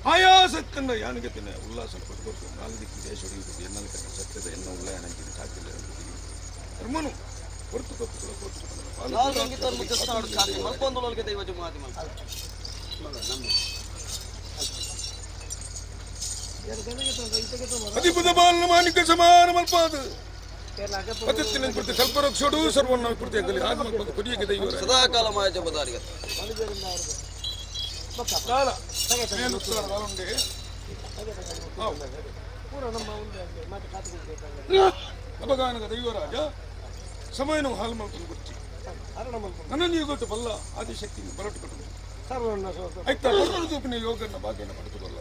ಆಯಾಸಕ್ಕನ್ನ ಯಾನಿಗೆ ತಿನ್ನ ಉಲ್ಲಾಸ ಪಟ್ಟು ನಾಲ್ಕು ದಿಕ್ಕು ದೇಶ ಹೊಡೆಯುವುದು ಎನ್ನಲ್ಲಿ ಸತ್ಯದ ಎನ್ನ ಉಲ್ಲ ಯಾನಂಚಿನ ಸಾಕಿಲ್ಲ ಧರ್ಮನು ಹೊರತು ಕೊಟ್ಟು ಅಧಿಪದ ಬಾಲನ ಮಾನಿಕ ಸಮಾನ ಮಲ್ಪಾದ ಪತಿತ್ತಿನ ಪ್ರತಿ ಕಲ್ಪವೃಕ್ಷಡು ಸರ್ವನ್ನ ಪ್ರತಿ ಆಗಲಿ ಆತ್ಮ ಕೊಡಿಯಕ್ಕೆ ದೈವ ಸದಾಕಾಲ ಮಾಯ ಜಬದಾರಿಗೆ ಕಾಲ ಮೇಲುತ್ತರ ಕಾಲುಂಡೆ ಅಪಗಾನಕ ದೈವರಾಜ ಸಮಯನು ಹಾಲು ಮಲ್ಕೊಂಡು ಗೊತ್ತಿ ನನ್ನ ನೀವು ಗೊತ್ತು ಬಲ್ಲ ಆದಿಶಕ್ತಿ ಬರಟು ಕಟ್ಟು ಆಯ್ತಾ ತೂಪಿನ ಯೋಗನ ಭಾಗ್ಯನ ಪಡೆದುಕೊಳ್ಳ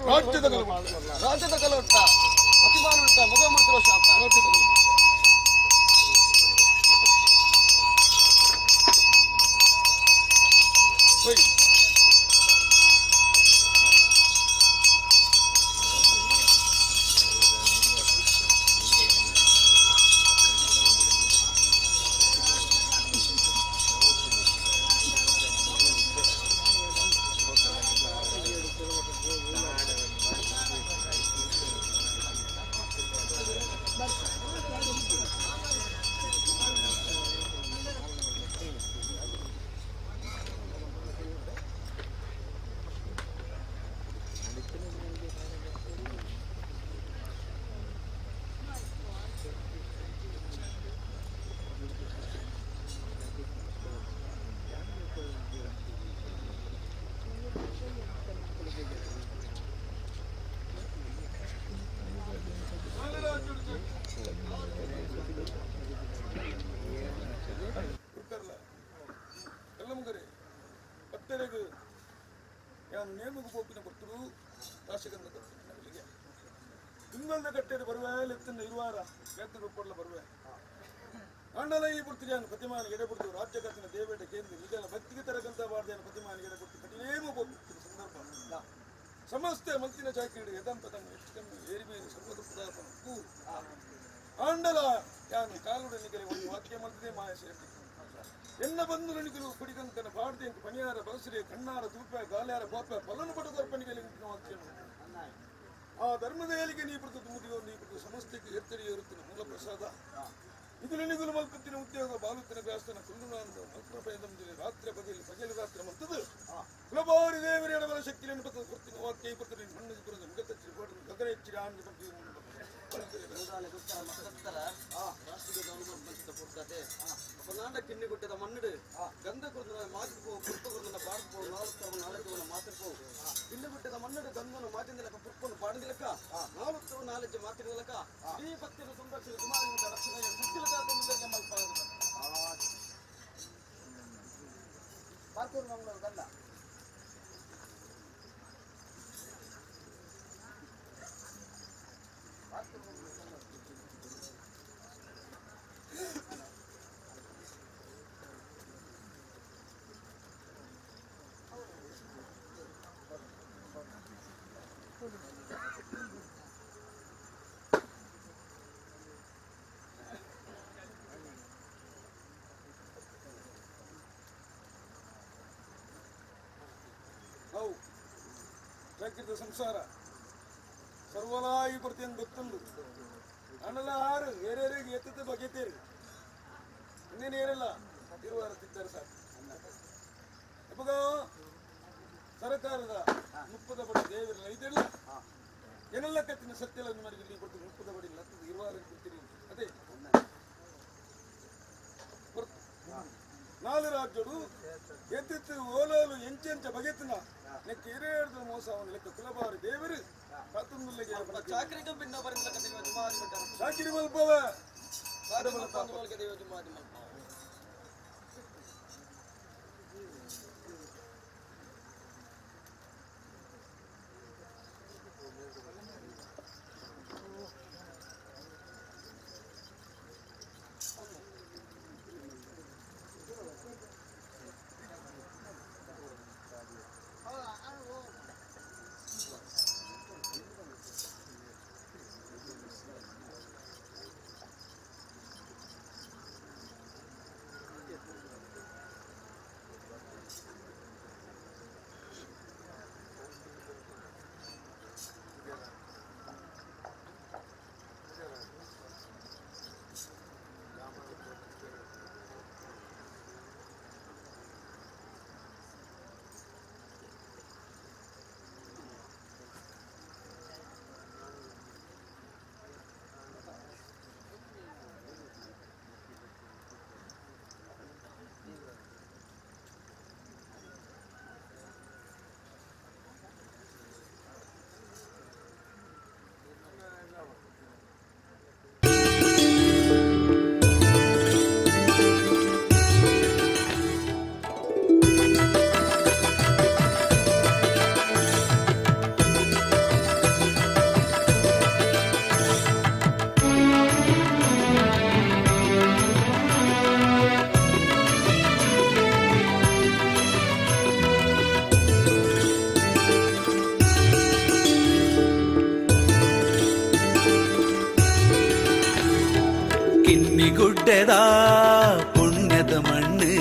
ರಾಜ್ಯದ ಕಲವಟ್ಟ ರಾಜ್ಯದ ಕಲವಟ್ಟ ಅತಿಮಾನ ಮುಗ ಮಂತ್ರ ಶಾಪ ರಾಜ್ಯದ ಕಲವಟ್ಟ ತಿಂಗಳ ಕಟ್ಟೆಡು ಬರುವೆ ಲೆತ್ತನ್ನ ಇರುವಾರ ವೇತನ ಕೊಡಲ ಬರುವೆ ಅಣ್ಣಲ ಈ ಪುರ್ತಿರಿಯಾನು ಪ್ರತಿಮಾನ ಎಡೆ ಬಿಡ್ತು ರಾಜ್ಯ ಕತ್ತಿನ ದೇವೇಟ ಕೇಂದ್ರ ಈಗೆಲ್ಲ ಭಕ್ತಿಗೆ ತರಗಂತ ಬಾರ್ದೇನು ಪ್ರತಿಮಾನ ಎಡೆ ಬಿಡ್ತು ಕಟಿಲೇಮು ಹೋಗ್ತಿದ್ದ ಸಂದರ್ಭ ಸಮಸ್ತ ಮಲ್ತಿನ ಚಾಕಿರಿ ಯದಂತ ತಮ್ಮ ಎಷ್ಟು ಕಮ್ಮಿ ಏರಿಮೇರು ಸರ್ವದ ಪದಾರ್ಥನ ಕೂ ಆಂಡಲ ಯಾನು ಕಾಲುಡನಿಗೆ ಒಂದು ವಾಕ್ಯ ಮಲ್ತಿದೆ ಮಾಯ ಸೇರ್ತಿ ಎನ್ನ ಬಂದು ನನಗಿರು ಕುಡಿಗಂತನ ಬಾಡ್ದೆ ಪನಿಯಾರ ಬಲಸರೆ ಕಣ್ಣಾರ ತೂಪ ಗಾಲ್ಯಾರ ಗೋಪ ಫಲನು ಪಟ್ಟು ಕೊರ್ಪನಿಗೆ ವಾಕ್ಯ ಆ ಧರ್ಮದ ಏಳಿಗೆ ನೀ ಪ್ರತಿ ಮುಗಿಯೋ ನೀ ಪ್ರತಿ ಸಮಸ್ತಕ್ಕೆ ಎತ್ತಡಿಯಿರುತ್ತಿನ ಮೂಲ ಪ್ರಸಾದ ಇದು ನಿನಗುಲು ಮಲ್ಪತ್ತಿನ ಉದ್ಯೋಗ ಬಾಲುತ್ತಿನ ವ್ಯಾಸನ ಕುಂದುನಾಂದ ಮಲ್ಪನ ರಾತ್ರಿ ಬಗೆಯಲ್ಲಿ ಬಗೆಯಲ್ಲಿ ರಾತ್ರಿ ಮಲ್ತದು ಕುಲಬಾರಿ ದೇವರ ಎಡಬಲ ಶಕ್ತಿಯನ್ನು ಪತ್ತ ಕೊಡ್ತೀನಿ ವಾಕ್ಯ ಕೊಡ್ತೀನಿ ಮಣ್ಣಿಗೆ ಬರೋದು ಮುಗತಚ್ಚಿ ಗಗನ ಹೆಚ್ಚಿಗೆ ಆನಂದ ಕಿನ್ನಿಗುಟ್ಟದ ಮಣ್ಣಿಡು ಗಂಧ ಕುರಿದ ಮಾತಿಪೋ ಪುರ್ಪ ಕುರಿದ ಪಾಡ್ಪೋ ನಾಲ್ಕು ನಾಲ್ಕು ಮಾತಿರ್ಪೋ ಕಿನ್ನಿಗುಟ್ಟದ ಮಣ್ಣಿಡು ಗಂಧನು ಮಾತಿಂದಲಕ ಪುರ್ಪನು ಪಾಡಂದಿಲಕ ನಾಲ್ಕು ನಾಲೆಜ್ ಮಾತಿರಲಕ ಈ ಭಕ್ತಿನ ಸಂರಕ್ಷಣೆ ಕುಮಾರಿ ರಕ್ಷಣೆ ಸುತ್ತಿಲಕ ಪಾರ್ತೂರು ಮಂಗಳೂರು ಗಂಧ how ಪ್ರಕೃತ ಸಂಸಾರ ಸರ್ವಲಾಯಿ ಪ್ರತಿಯೊಂದು ಗೊತ್ತುಂಡು ಅಣ್ಣಲ ಆರು ಏರೇರಿಗೆ ಎತ್ತದ ಬಗೆತೇರಿ ಇನ್ನೇನು ಏರಲ್ಲ ತಿರುವಾರ ತಿಂತಾರೆ ಸಾಕು ಇವಾಗ ಸರ್ಕಾರದ ಮುಪ್ಪದ ಬಡಿ ದೇವರಲ್ಲ ಇದೆಲ್ಲ ಏನೆಲ್ಲ ಕತ್ತಿನ ಸತ್ಯಲ್ಲ ನಿಮಗೆ ಇಲ್ಲಿ ಕೊಡ್ತೀನಿ ಮುಪ್ಪದ ಬಡಿ ಲತ್ತದ ಇರುವಾರ ಕೊಡ್ತೀರಿ ಅದೇ ನಾಲು ರಾಜ್ಯಡು ಎತ್ತಿತ್ತು ಓಲೋಲು ಎಂಚೆಂಚ ಬಗೆತ್ತಿನ ನೆಕ್ಕೆ ಇರೇಡ್ದು ಮೋಸ ಅವನ ಲೆಕ್ಕ ಕುಲಬಾರಿ ದೇವರು ಕಾತುಂದುಲ್ಲಿಗೆ ಚಾಕ್ರಿಗೂ ಭಿನ್ನ ಬರಿಂದಲಕ ದೈವ ಜುಮಾದಿ ಮಟ್ಟ ಚಾಕಿರಿ ಮಲ್ಪವ ದೈವ ಜುಮಾದಿ ಮಲ್ಪ ಕಿನ್ನಿಗುಡ್ಡೆದ ಪುಣ್ಯದ ಮಣ್ಣು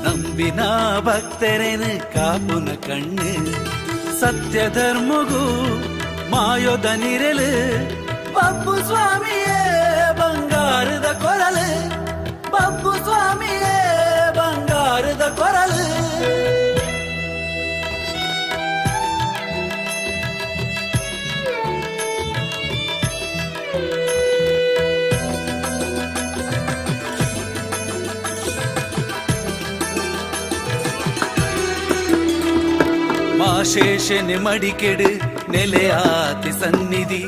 ನಂಬಿನ ಭಕ್ತರೇನು ಕಾಪುನ ಕಣ್ಣು ಸತ್ಯ ಧರ್ಮಗೂ ಮಾಯೋದ ನಿರಲು ಬಬ್ಬು ಸ್ವಾಮಿಯೇ ಬಂಗಾರದ ಕೊರಲು ಬಬ್ಬು ಸ್ವಾಮಿಯೇ ಬಂಗಾರದ ಕೊರಲು. ಮಾಶೇಷನೆ ಮಡಿಕೆಡು ನೆಲೆಯಾತಿ ಸನ್ನಿಧಿ.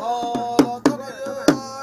Oh,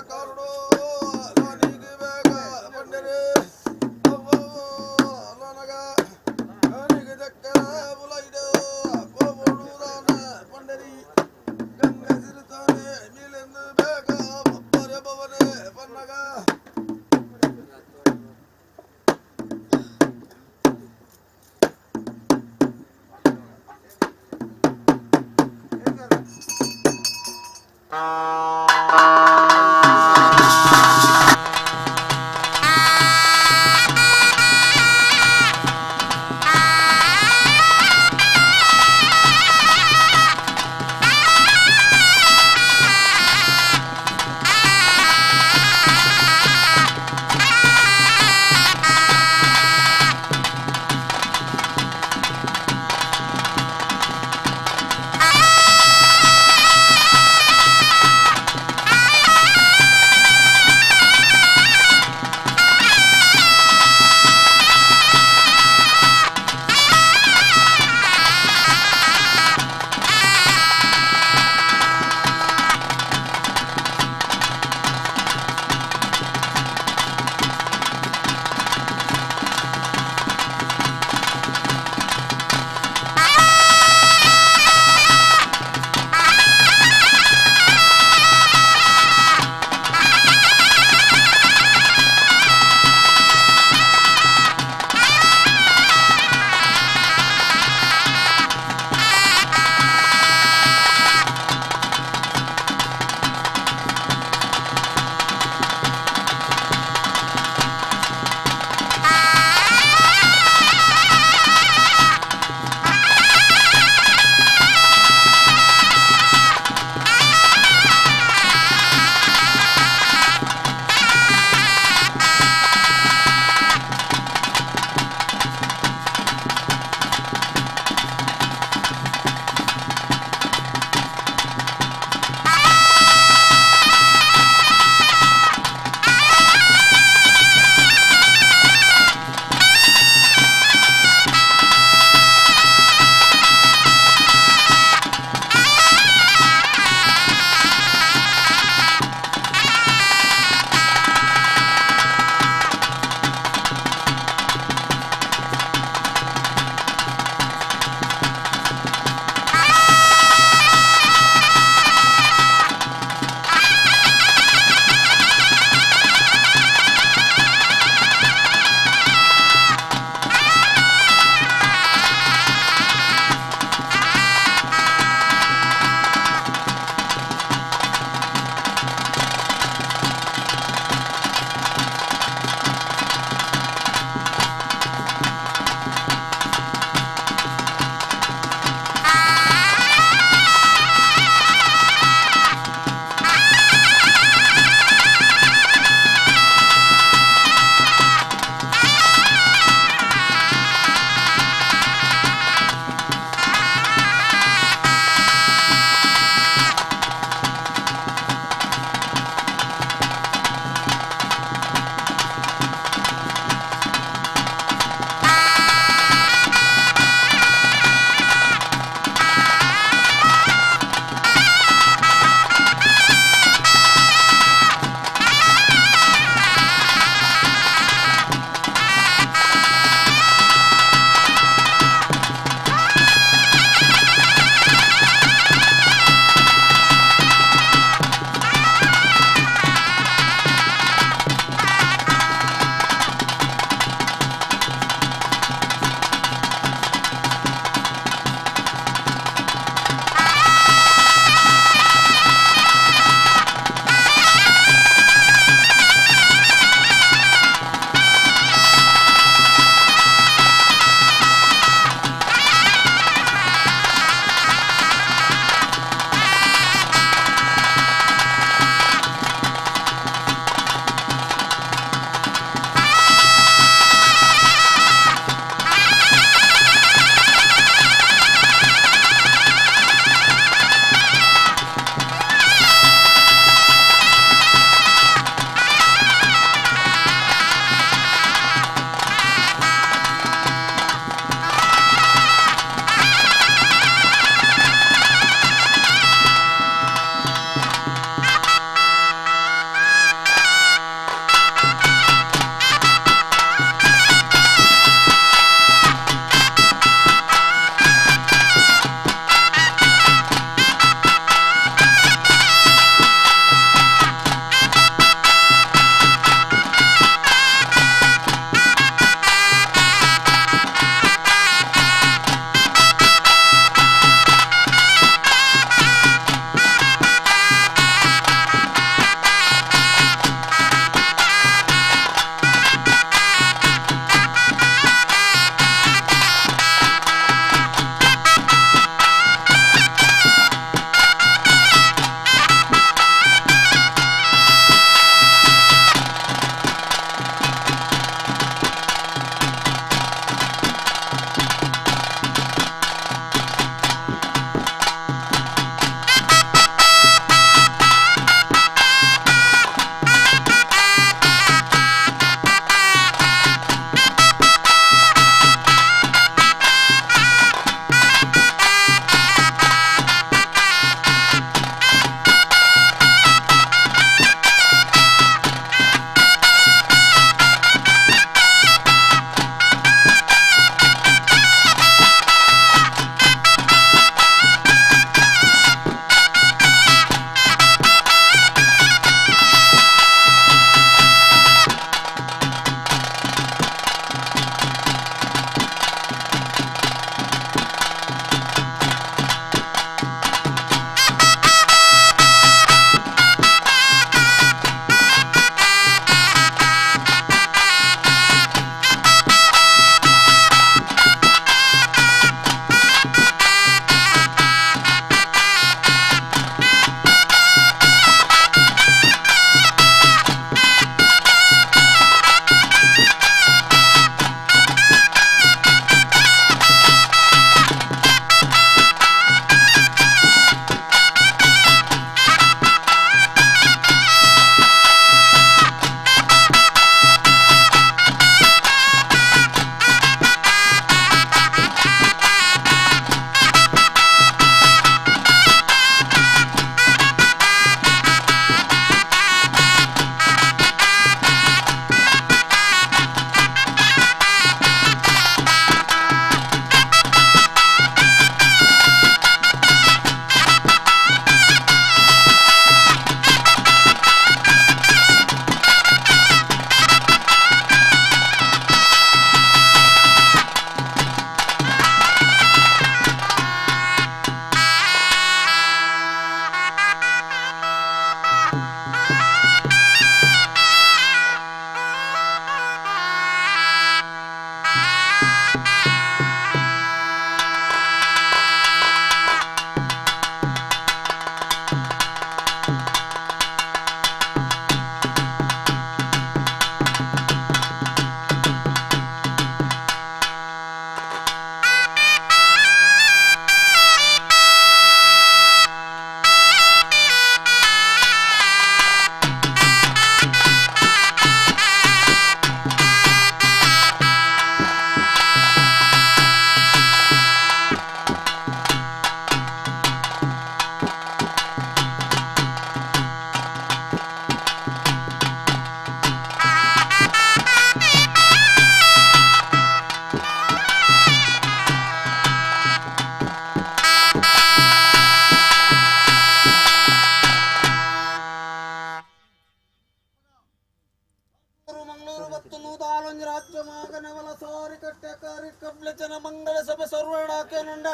ವಲ ಸಾರಿ ಕಟ್ಟೆ ಕಾರಿ ಕಬ್ಲ ಜನ ಮಂಗಳ ಸಭೆ ಸರ್ವಣಾಕೇನುಂಡ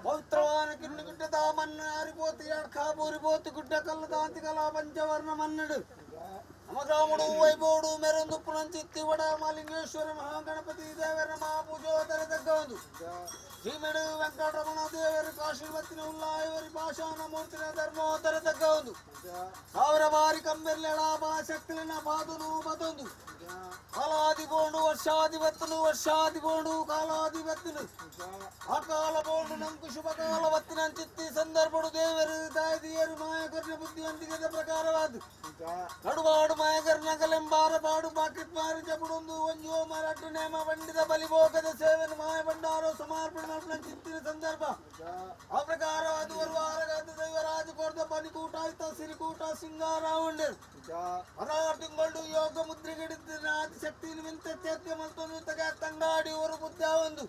ಪವಿತ್ರವಾನ ಕಿನ್ನು ಗುಡ್ಡದ ಮನ್ನ ಅರಿಬೋತಿ ಕಾಬೂರಿ ಬೋತಿ ಗುಡ್ಡ ಕಲ್ಲು ದಾಂತಿ ಕಲಾ ಪಂಚವರ್ಣ ಮನ್ನಡು ನಮಗ್ರಾಮುಡು ವೈಬೋಡು ಮೆರೊಂದು ಪುನಂಚಿತ್ತಿ ವಡ ಮಾಲಿಂಗೇಶ್ವರ ಮಹಾಗಣಪತಿ ದೇವರ ಮಹಾಪೂಜೋದರ ತಗ್ಗವೊಂದು ಶ್ರೀಮೆಡು ವೆಂಕಟರಮಣ ದೇವರು ಕಾಶಿವತ್ತಿನ ಉಲ್ಲಾಯವರಿ ಪಾಷಾಣ ಮೂರ್ತಿನ ಧರ್ಮೋದರ ತಗ್ಗವೊಂದು ಸಾವಿರ ಬಾರಿ ಕಂಬೆರ್ಲೆಳ ಶಕ್ತಿನ ಬಾದುನು ಬದೊಂದು ಕಾಲಾದಿ ಬೋಂಡು ವರ್ಷಾದಿ ಬತ್ತನು ವರ್ಷಾದಿ ಬೋಂಡು ಕಾಲಾದಿ ಬತ್ತನು ಅಕಾಲ ಬೋಂಡು ನಂಕು ಶುಭ ಕಾಲ ಬತ್ತಿನ ಚಿತ್ತಿ ಸಂದರ್ಭಡು ದೇವರು ದಾಯದಿಯರು ಮಾಯಕರ್ಣ ಬುದ್ಧಿವಂತಿಕೆದ ಪ್ರಕಾರವಾದ ನಡುವಾಡು ಮಾಯಕರ್ಣ ಕಲೆಂಬಾರ ಪಾಡು ಬಾಕಿಟ್ ಮಾರಿ ಜಬುಡೊಂದು ಒಂಜೋ ಮರಟ್ಟು ನೇಮ ಬಂಡಿದ ಬಲಿಭೋಗದ ಸೇವೆನು ಮಾಯ ಭಂಡಾರೋ ಸಮರ್ಪಣೆ ಮಾಡ್ಪಣ ಚಿತ್ತಿನ ಸಂದರ್ಭ ಆ ಪ್ರಕಾರವಾದ ವಾರಗಾದ ದೈವರಾಜ ಕೊರ್ದ ಬಲಿಕೂಟ ಆಯ್ತ ಸಿರಿಕೂಟ ಸಿಂಗಾರ ಉಂಡು ತಿಂಗಳು ಯೋಗ ಮುದ್ರೆಗಿಡಿದ ಆದಿಶಕ್ತಿ ನಿಮಿತ್ತ ಚೇತ್ಯ ಮಲ್ತೊಂದು ತಗ ತಂಗಾಡಿ ஒரு ಬುದ್ಧ ಒಂದು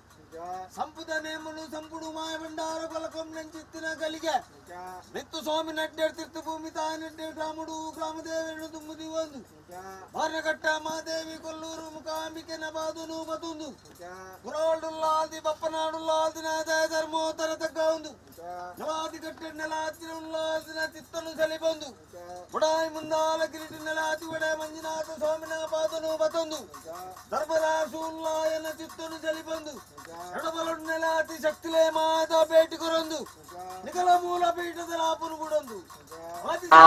ಸಂಪುದ ನೇಮನು ಸಂಪುಡು ಮಾಯ ಭಂಡಾರ ಕೊಲಕಂ ನೆಂಚಿತ್ತಿನ ಗಲಿಗೆ ನಿತ್ತು ಸ್ವಾಮಿ ನಡ್ಡೆಡ್ತಿರ್ತು ಭೂಮಿ ತಾಯಿ ನಡ್ಡೆ ಗ್ರಾಮುಡು ಗ್ರಾಮದೇವರನ್ನು ತುಂಬುದಿ ಒಂದು ಬಾರ್ನಕಟ್ಟ ಮಾದೇವಿ ಕೊಲ್ಲೂರು ಮುಖಾಂಬಿಕೆ ನಬಾದುನು ಬದುಂದು ಗುರಾಳುಲ್ಲಾದಿ ಬಪ್ಪನಾಡುಲ್ಲಾದಿನ ಜಯ ಧರ್ಮೋತ್ತರ ತಗ್ಗ ಒಂದು ನವಾದಿ ಕಟ್ಟೆ ನೆಲಾತಿನ ಉಲ್ಲಾದಿನ ಚಿತ್ತನು ಸಲಿಬಂದು ಬುಡಾಯಿ ಮುಂದಾಲ ಕಿರೀಟ ನೆಲಾತಿ ಒಡೆ ಮಂಜುನಾಥ ಸ್ವಾಮಿನ ಪಾದನು ಬತೊಂದು ಧರ್ಮರಾಸು ಉಲ್ಲಾಯನ ಚಿತ್ತನು ಸಲಿಬಂದು ಎಡಬಲೊಡ್ ನೆಲಾತಿ ಶಕ್ತಿಲೇ ಮಾದ ಭೇಟಿ ಕೊರೊಂದು ನಿಕಲ ಮೂಲ ಪೀಠದ ಲಾಪನು ಗುಡೊಂದು ಆ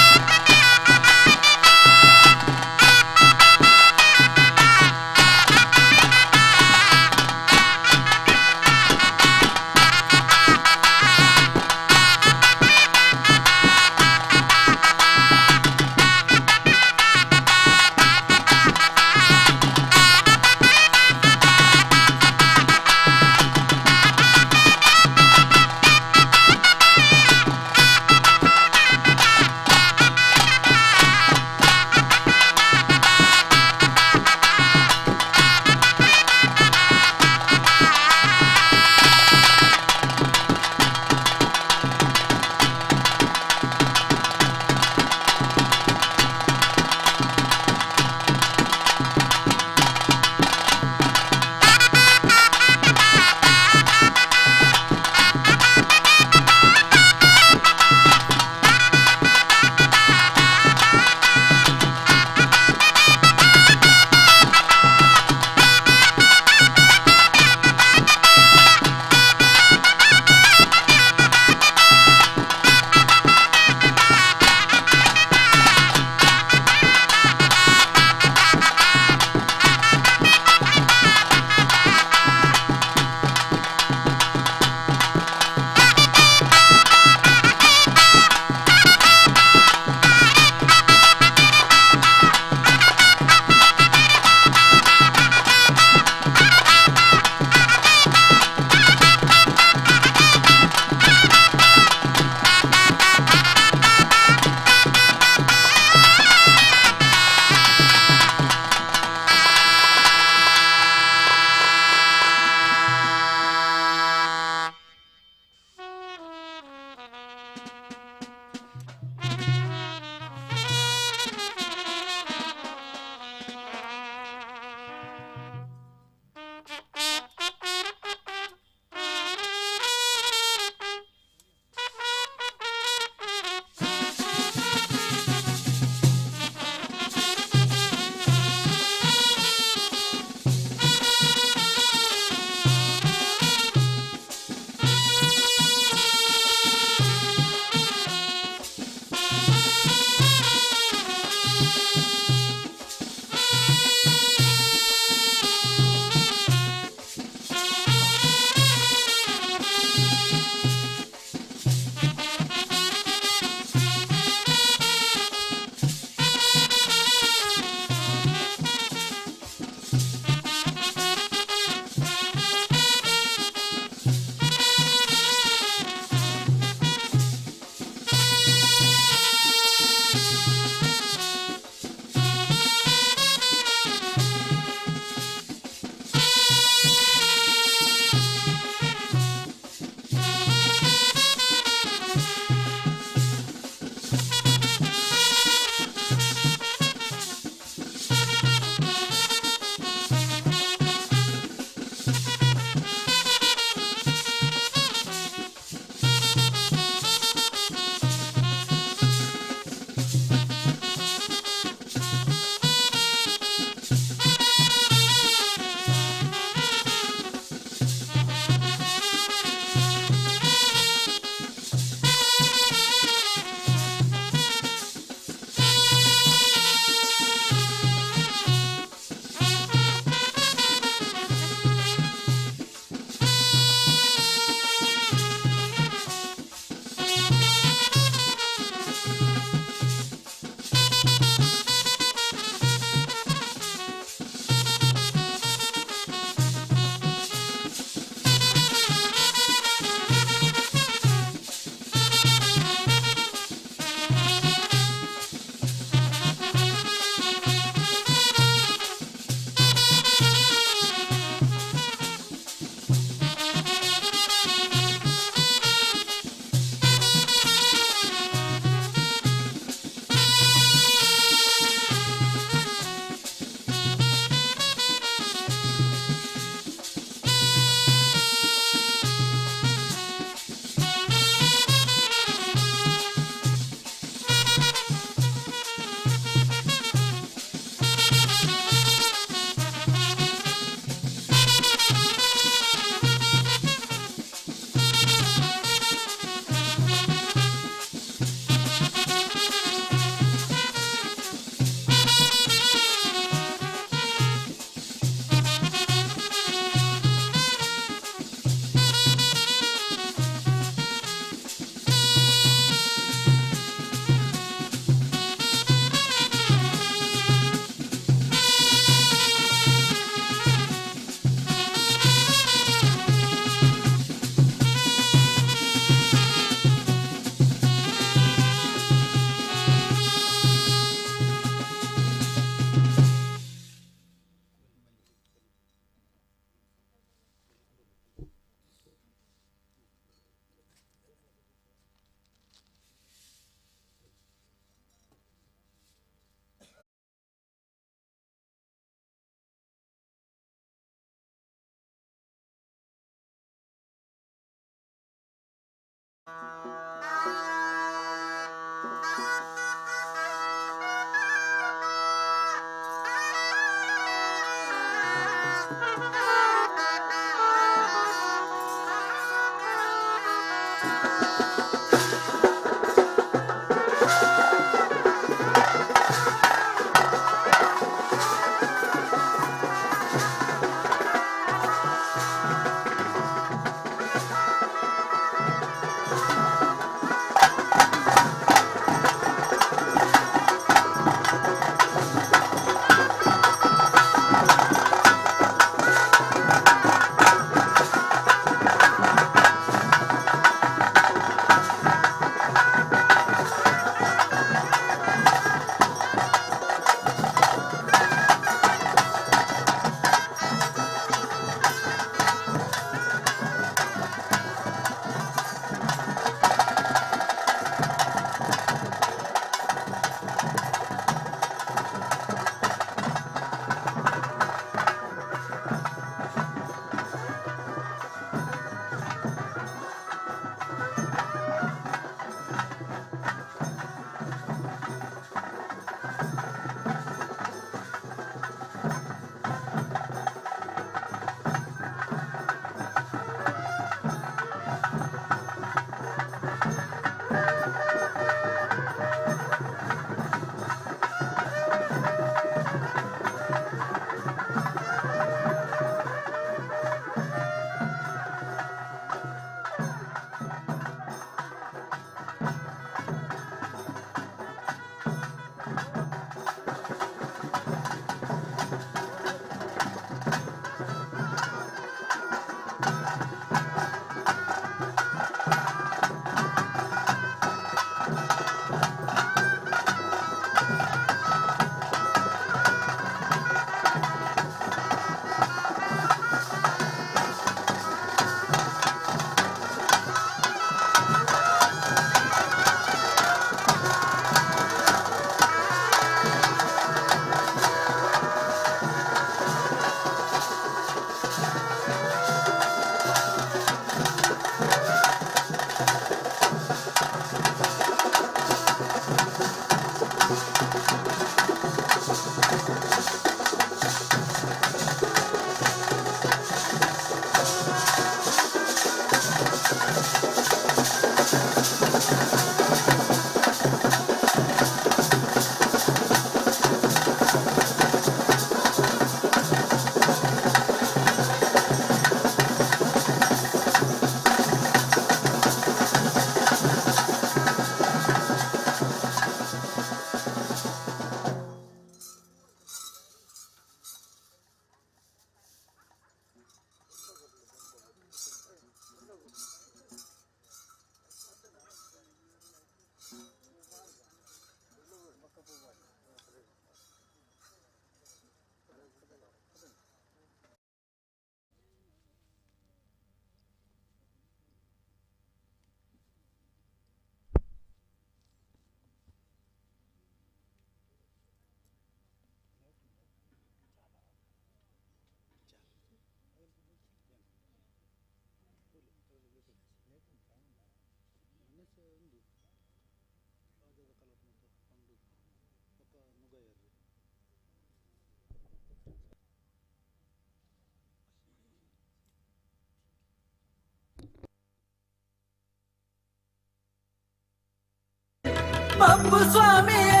Bappu ಸ್ವಾಮಿಯೇ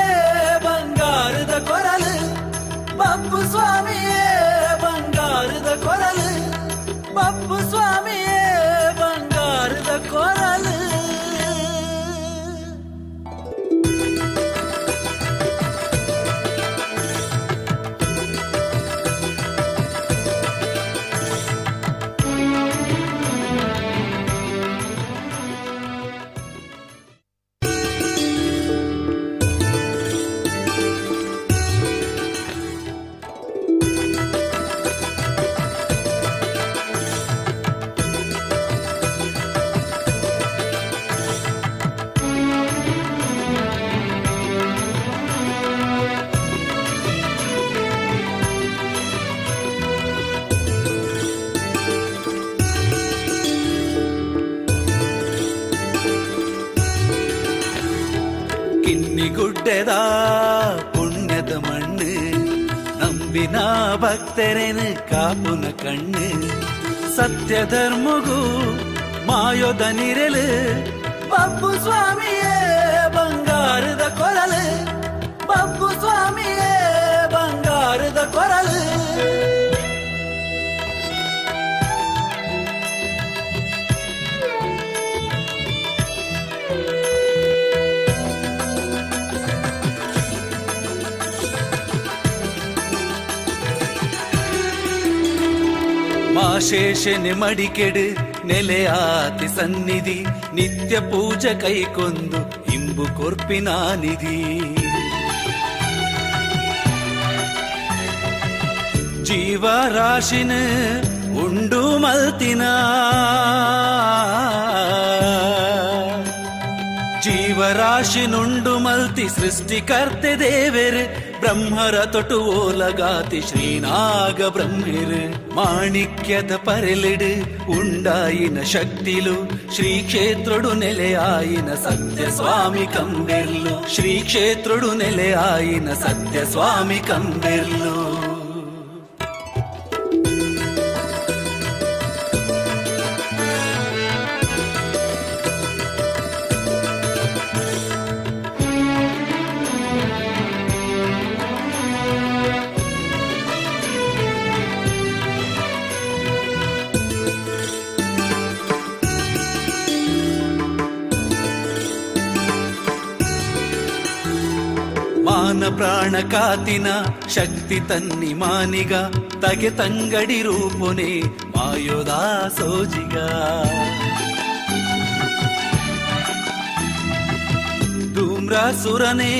ಬಂಗಾರದ ಕೊರಲು, ಬಪ್ಪು ಸ್ವಾಮಿಯೇ ಬಂಗಾರದ ಕೊರಲು, ಬಪ್ಪು ಸ್ವಾಮಿಯೇ ಬಂಗಾರದ ಕೊರಲು. ಕಿನ್ನಿಗುಡ್ಡೆದ ಪುಣ್ಯದ ಮಣ್ಣು ನಂಬಿನ ಭಕ್ತರೇನು ಕಾಪುನ ಕಣ್ಣು ಸತ್ಯ ಧರ್ಮಗೂ ಮಾಯೋದ ನಿರಲು ಬಬ್ಬು ಸ್ವಾಮಿಯೇ ಬಂಗಾರದ ಕೊರಲು ಬಬ್ಬು ಸ್ವಾಮಿಯೇ ಬಂಗಾರದ ಕೊರಲು. ಮಾಶೇಷನೆ ಮಡಿಕೆಡು ನೆಲೆಯಾತಿ ಸನ್ನಿಧಿ ನಿತ್ಯ ಪೂಜೆ ಕೈಕೊಂದು ಇಂಬು ಕೊರ್ಪಿನ ನಿಧಿ ಜೀವರಾಶಿನ ಉಂಡು ಮಲ್ತಿನ ಜೀವರಾಶಿನುಂಡು ಮಲ್ತಿ ಸೃಷ್ಟಿಕರ್ತೆ ದೇವೆರು ಬ್ರಹ್ಮರ ತೊಟು ಓಲಗಾತಿ ಶ್ರೀನಾಗ ಬ್ರಹ್ಮೆರು ಮಾಣಿಕ್ಯದ ಪರೆಲಿಡು ಉಂಡಾಯಿನ ಶಕ್ತಿಲು ಶ್ರೀ ಕ್ಷೇತ್ರಡು ನೆಲೆಯಾಯಿನ ಸತ್ಯ ಸ್ವಾಮಿ ಕಂಬೆರ್ಲು ಶ್ರೀ ಕ್ಷೇತ್ರಡು ನೆಲೆಯಾಯಿನ ಸತ್ಯ ಸ್ವಾಮಿ ಕಂಬೆರ್ಲು. ಮಾನ ಪ್ರಾಣ ಕಾತಿನ ಶಕ್ತಿ ತನ್ನಿ ಮಾನಿಗ ತಗೆ ತಂಗಡಿ ರೂಪುನೆ ಮಾಯೋದಾ ಸೋಜಿಗ ಧೂಮ್ರಾಸುರನೇ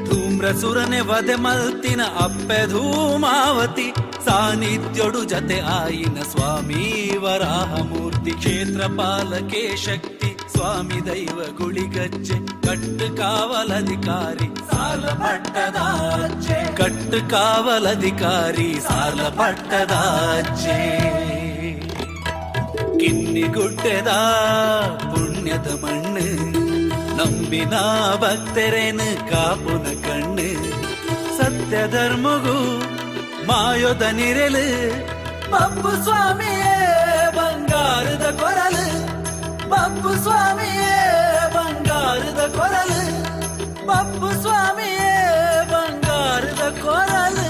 ಧೂಮ್ರಸುರನೆ ವಧೆ ಮಲ್ತಿನ ಅಪ್ಪೆ ಧೂಮಾವತಿ ಸಾನ್ನಿಧ್ಯೋಡು ಜತೆ ಆಯಿನ ಸ್ವಾಮಿ ವರಾಹಮೂರ್ತಿ ಕ್ಷೇತ್ರ ಪಾಲಕೆ ಶಕ್ತಿ ಸ್ವಾಮಿ ದೈವ ಗುಳಿಗಚ್ಚೆ ಕಟ್ಟು ಕಾವಲಧಿಕಾರಿ ಸಾಲ ಪಟ್ಟದಾಚೆ ಕಟ್ಟು ಕಾವಲಧಿಕಾರಿ ಸಾಲ ಪಟ್ಟದಾಚೆ. ಕಿನ್ನಿಗುಡ್ಡೆದ ಪುಣ್ಯದ ಮಣ್ಣು ನಂಬಿನ ಭಕ್ತರೇನು ಕಾಪುನ ಕಣ್ಣು ಸತ್ಯ ಧರ್ಮಗೂ ಮಾಯೋದ ನಿರಲು ಬಬ್ಬು ಸ್ವಾಮಿಯೇ ಬಂಗಾರದ ಕೊರಲು ಬಬ್ಬು ಸ್ವಾಮಿಯೇ ಬಂಗಾರದ ಕೊರಲು ಬಬ್ಬು ಸ್ವಾಮಿಯೇ ಬಂಗಾರದ ಕೊರಲು.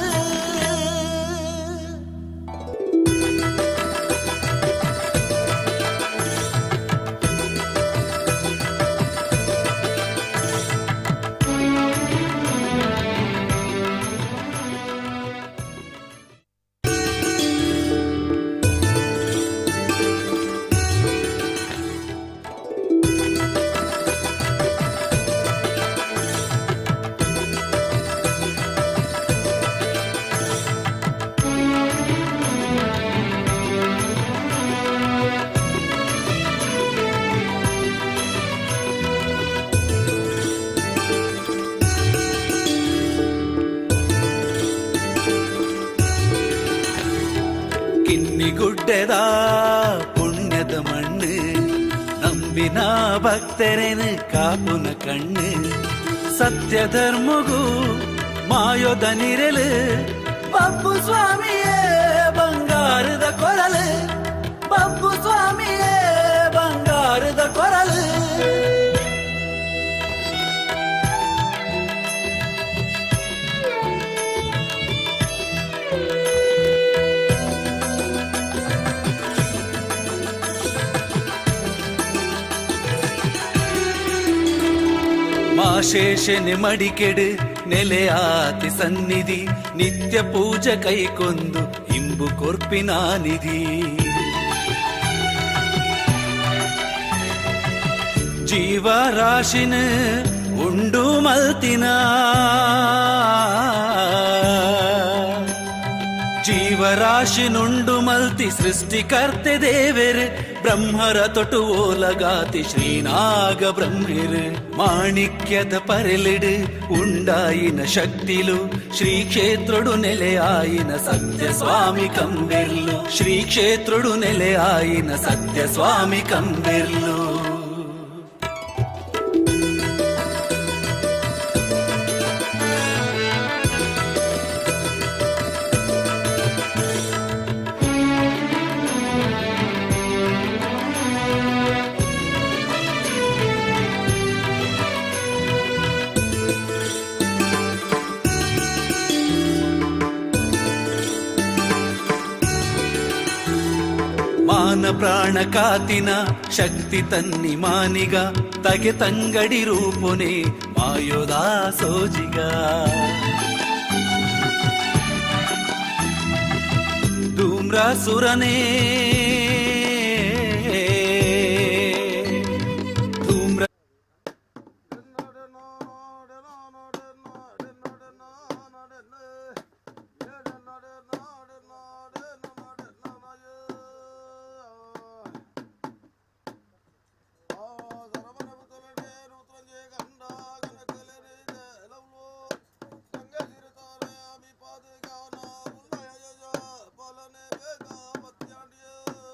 ಕಿನ್ನಿಗುಡ್ಡೆದ ಪುಣ್ಯದ ಮಣ್ಣು ನಂಬಿನ ಭಕ್ತರೇನು ಕಾಪುನ ಕಣ್ಣು ಸತ್ಯ ಧರ್ಮಗೂ ಮಾಯೋದ ನಿರಲು ಬಬ್ಬು ಸ್ವಾಮಿಯೇ ಬಂಗಾರದ ಕೊರಲು ಬಬ್ಬು ಸ್ವಾಮಿಯೇ ಬಂಗಾರದ ಕೊರಲು. ಮಾಶೇಷನೆ ಮಡಿಕೆಡು ನೆಲೆಯಾತಿ ಸನ್ನಿಧಿ ನಿತ್ಯ ಪೂಜೆ ಕೈಕೊಂದು ಇಂಬು ಕೊರ್ಪಿನ ನಿಧಿ ಜೀವರಾಶಿನ ಉಂಡು ಮಲ್ತಿನ ಜೀವರಾಶಿನುಂಡು ಮಲ್ತಿ ಸೃಷ್ಟಿಕರ್ತೆ ದೇವೆರು ಬ್ರಹ್ಮರ ತೊಟು ಓಲಗಾತಿ ಶ್ರೀನಾಗ ಬ್ರಹ್ಮೆರು ಮಾಣಿಕ್ಯದ ಪರೆಲಿಡು ಉಂಡಾಯಿನ ಶಕ್ತಿಲು ಶ್ರೀ ಕ್ಷೇತ್ರಡು ನೆಲೆಯಾಯಿನ ಸತ್ಯ ಸ್ವಾಮಿ ಕಂಬೆರ್ಲು ಶ್ರೀ ಕ್ಷೇತ್ರಡು ನೆಲೆಯಾಯಿನ ಸತ್ಯ ಸ್ವಾಮಿ ಕಂಬೆರ್ಲು. ಮಾನ ಪ್ರಾಣ ಕಾತಿನ ಶಕ್ತಿ ತನ್ನಿ ಮಾನಿಗ ತಗೆ ತಂಗಡಿ ರೂಪುನೆ ಮಾಯೋದಾ ಸೋಜಿಗ ಧೂಮ್ರಾಸುರನೇ ಧೂಮ್ರ ಪಾಲನೆ ಬೇಗ ಪತ್ಯಾಂಡಿಯ.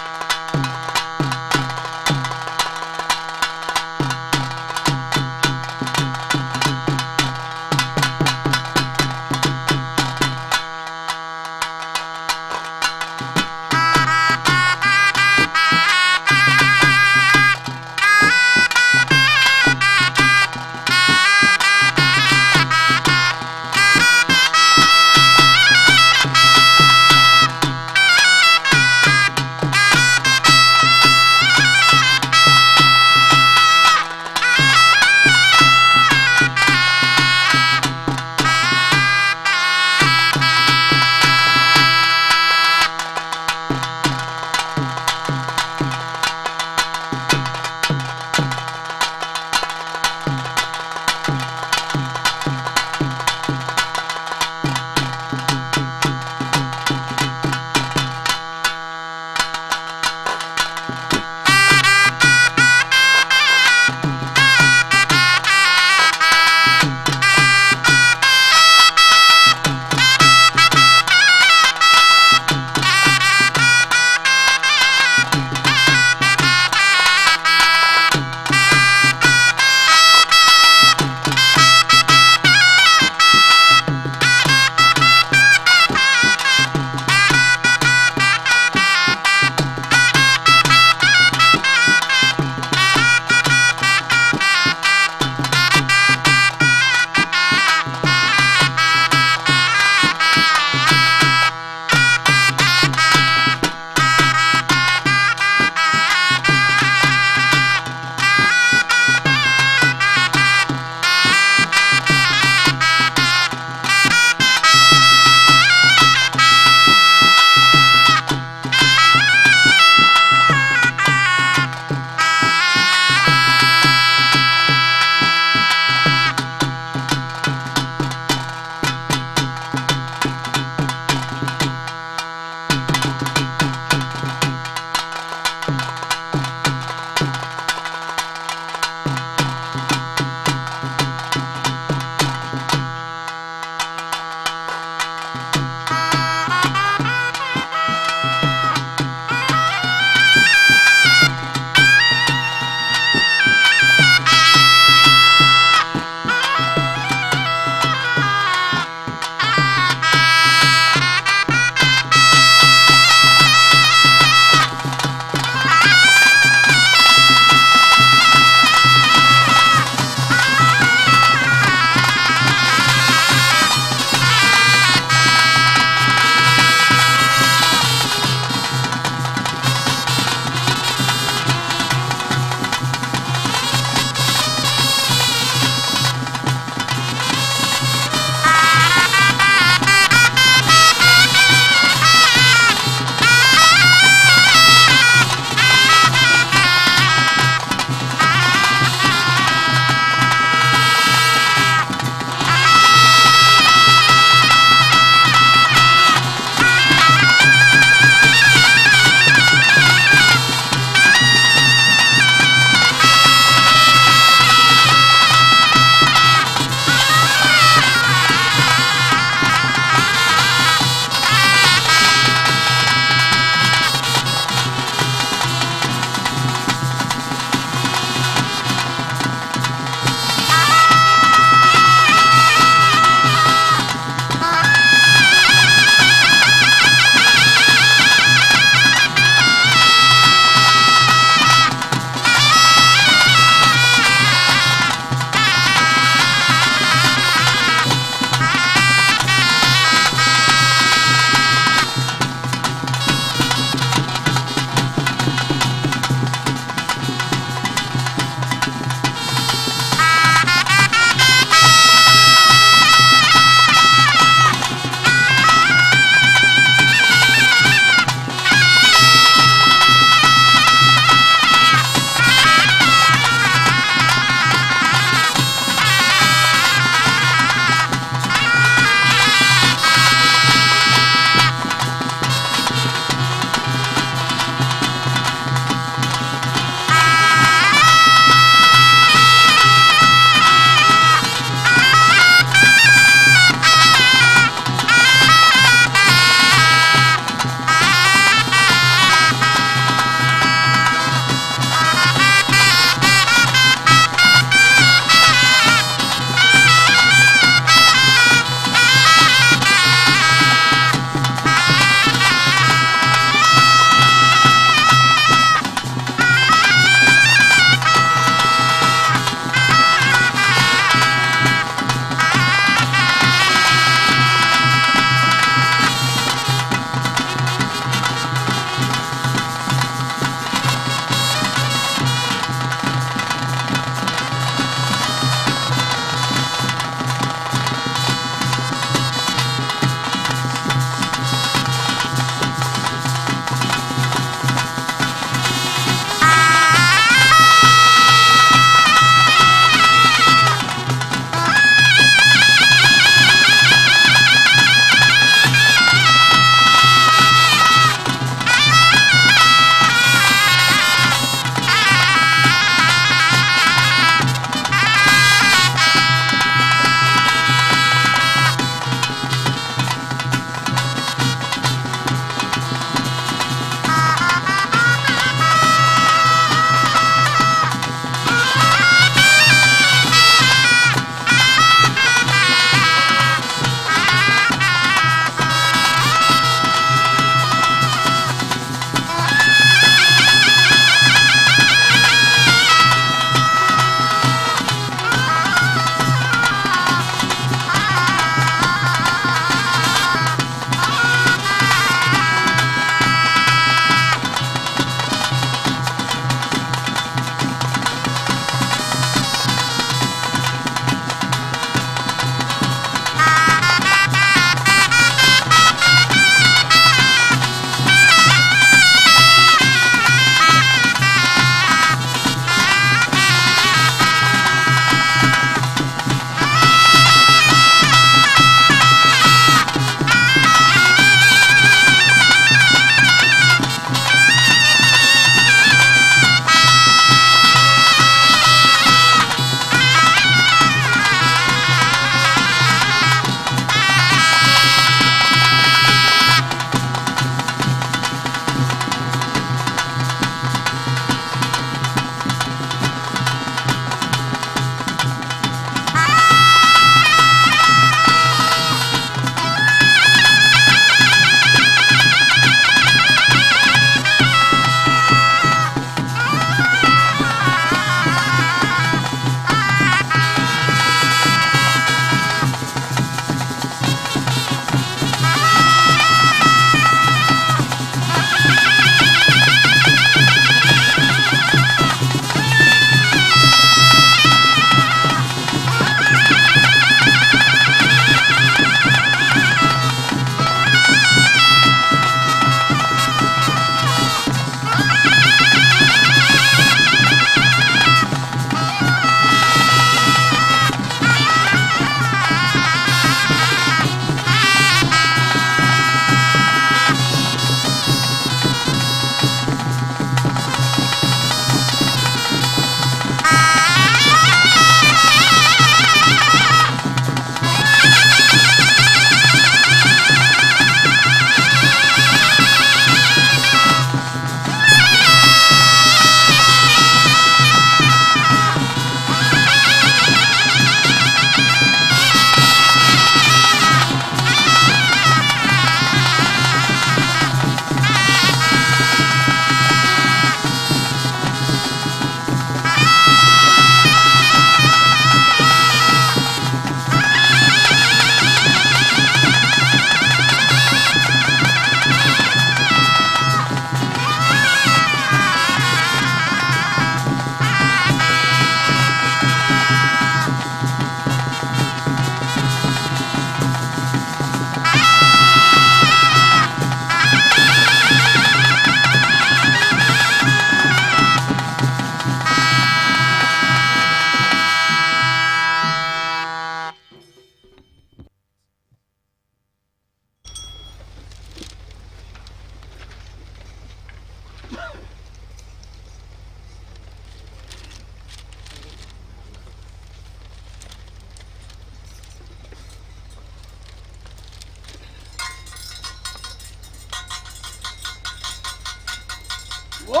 ಓ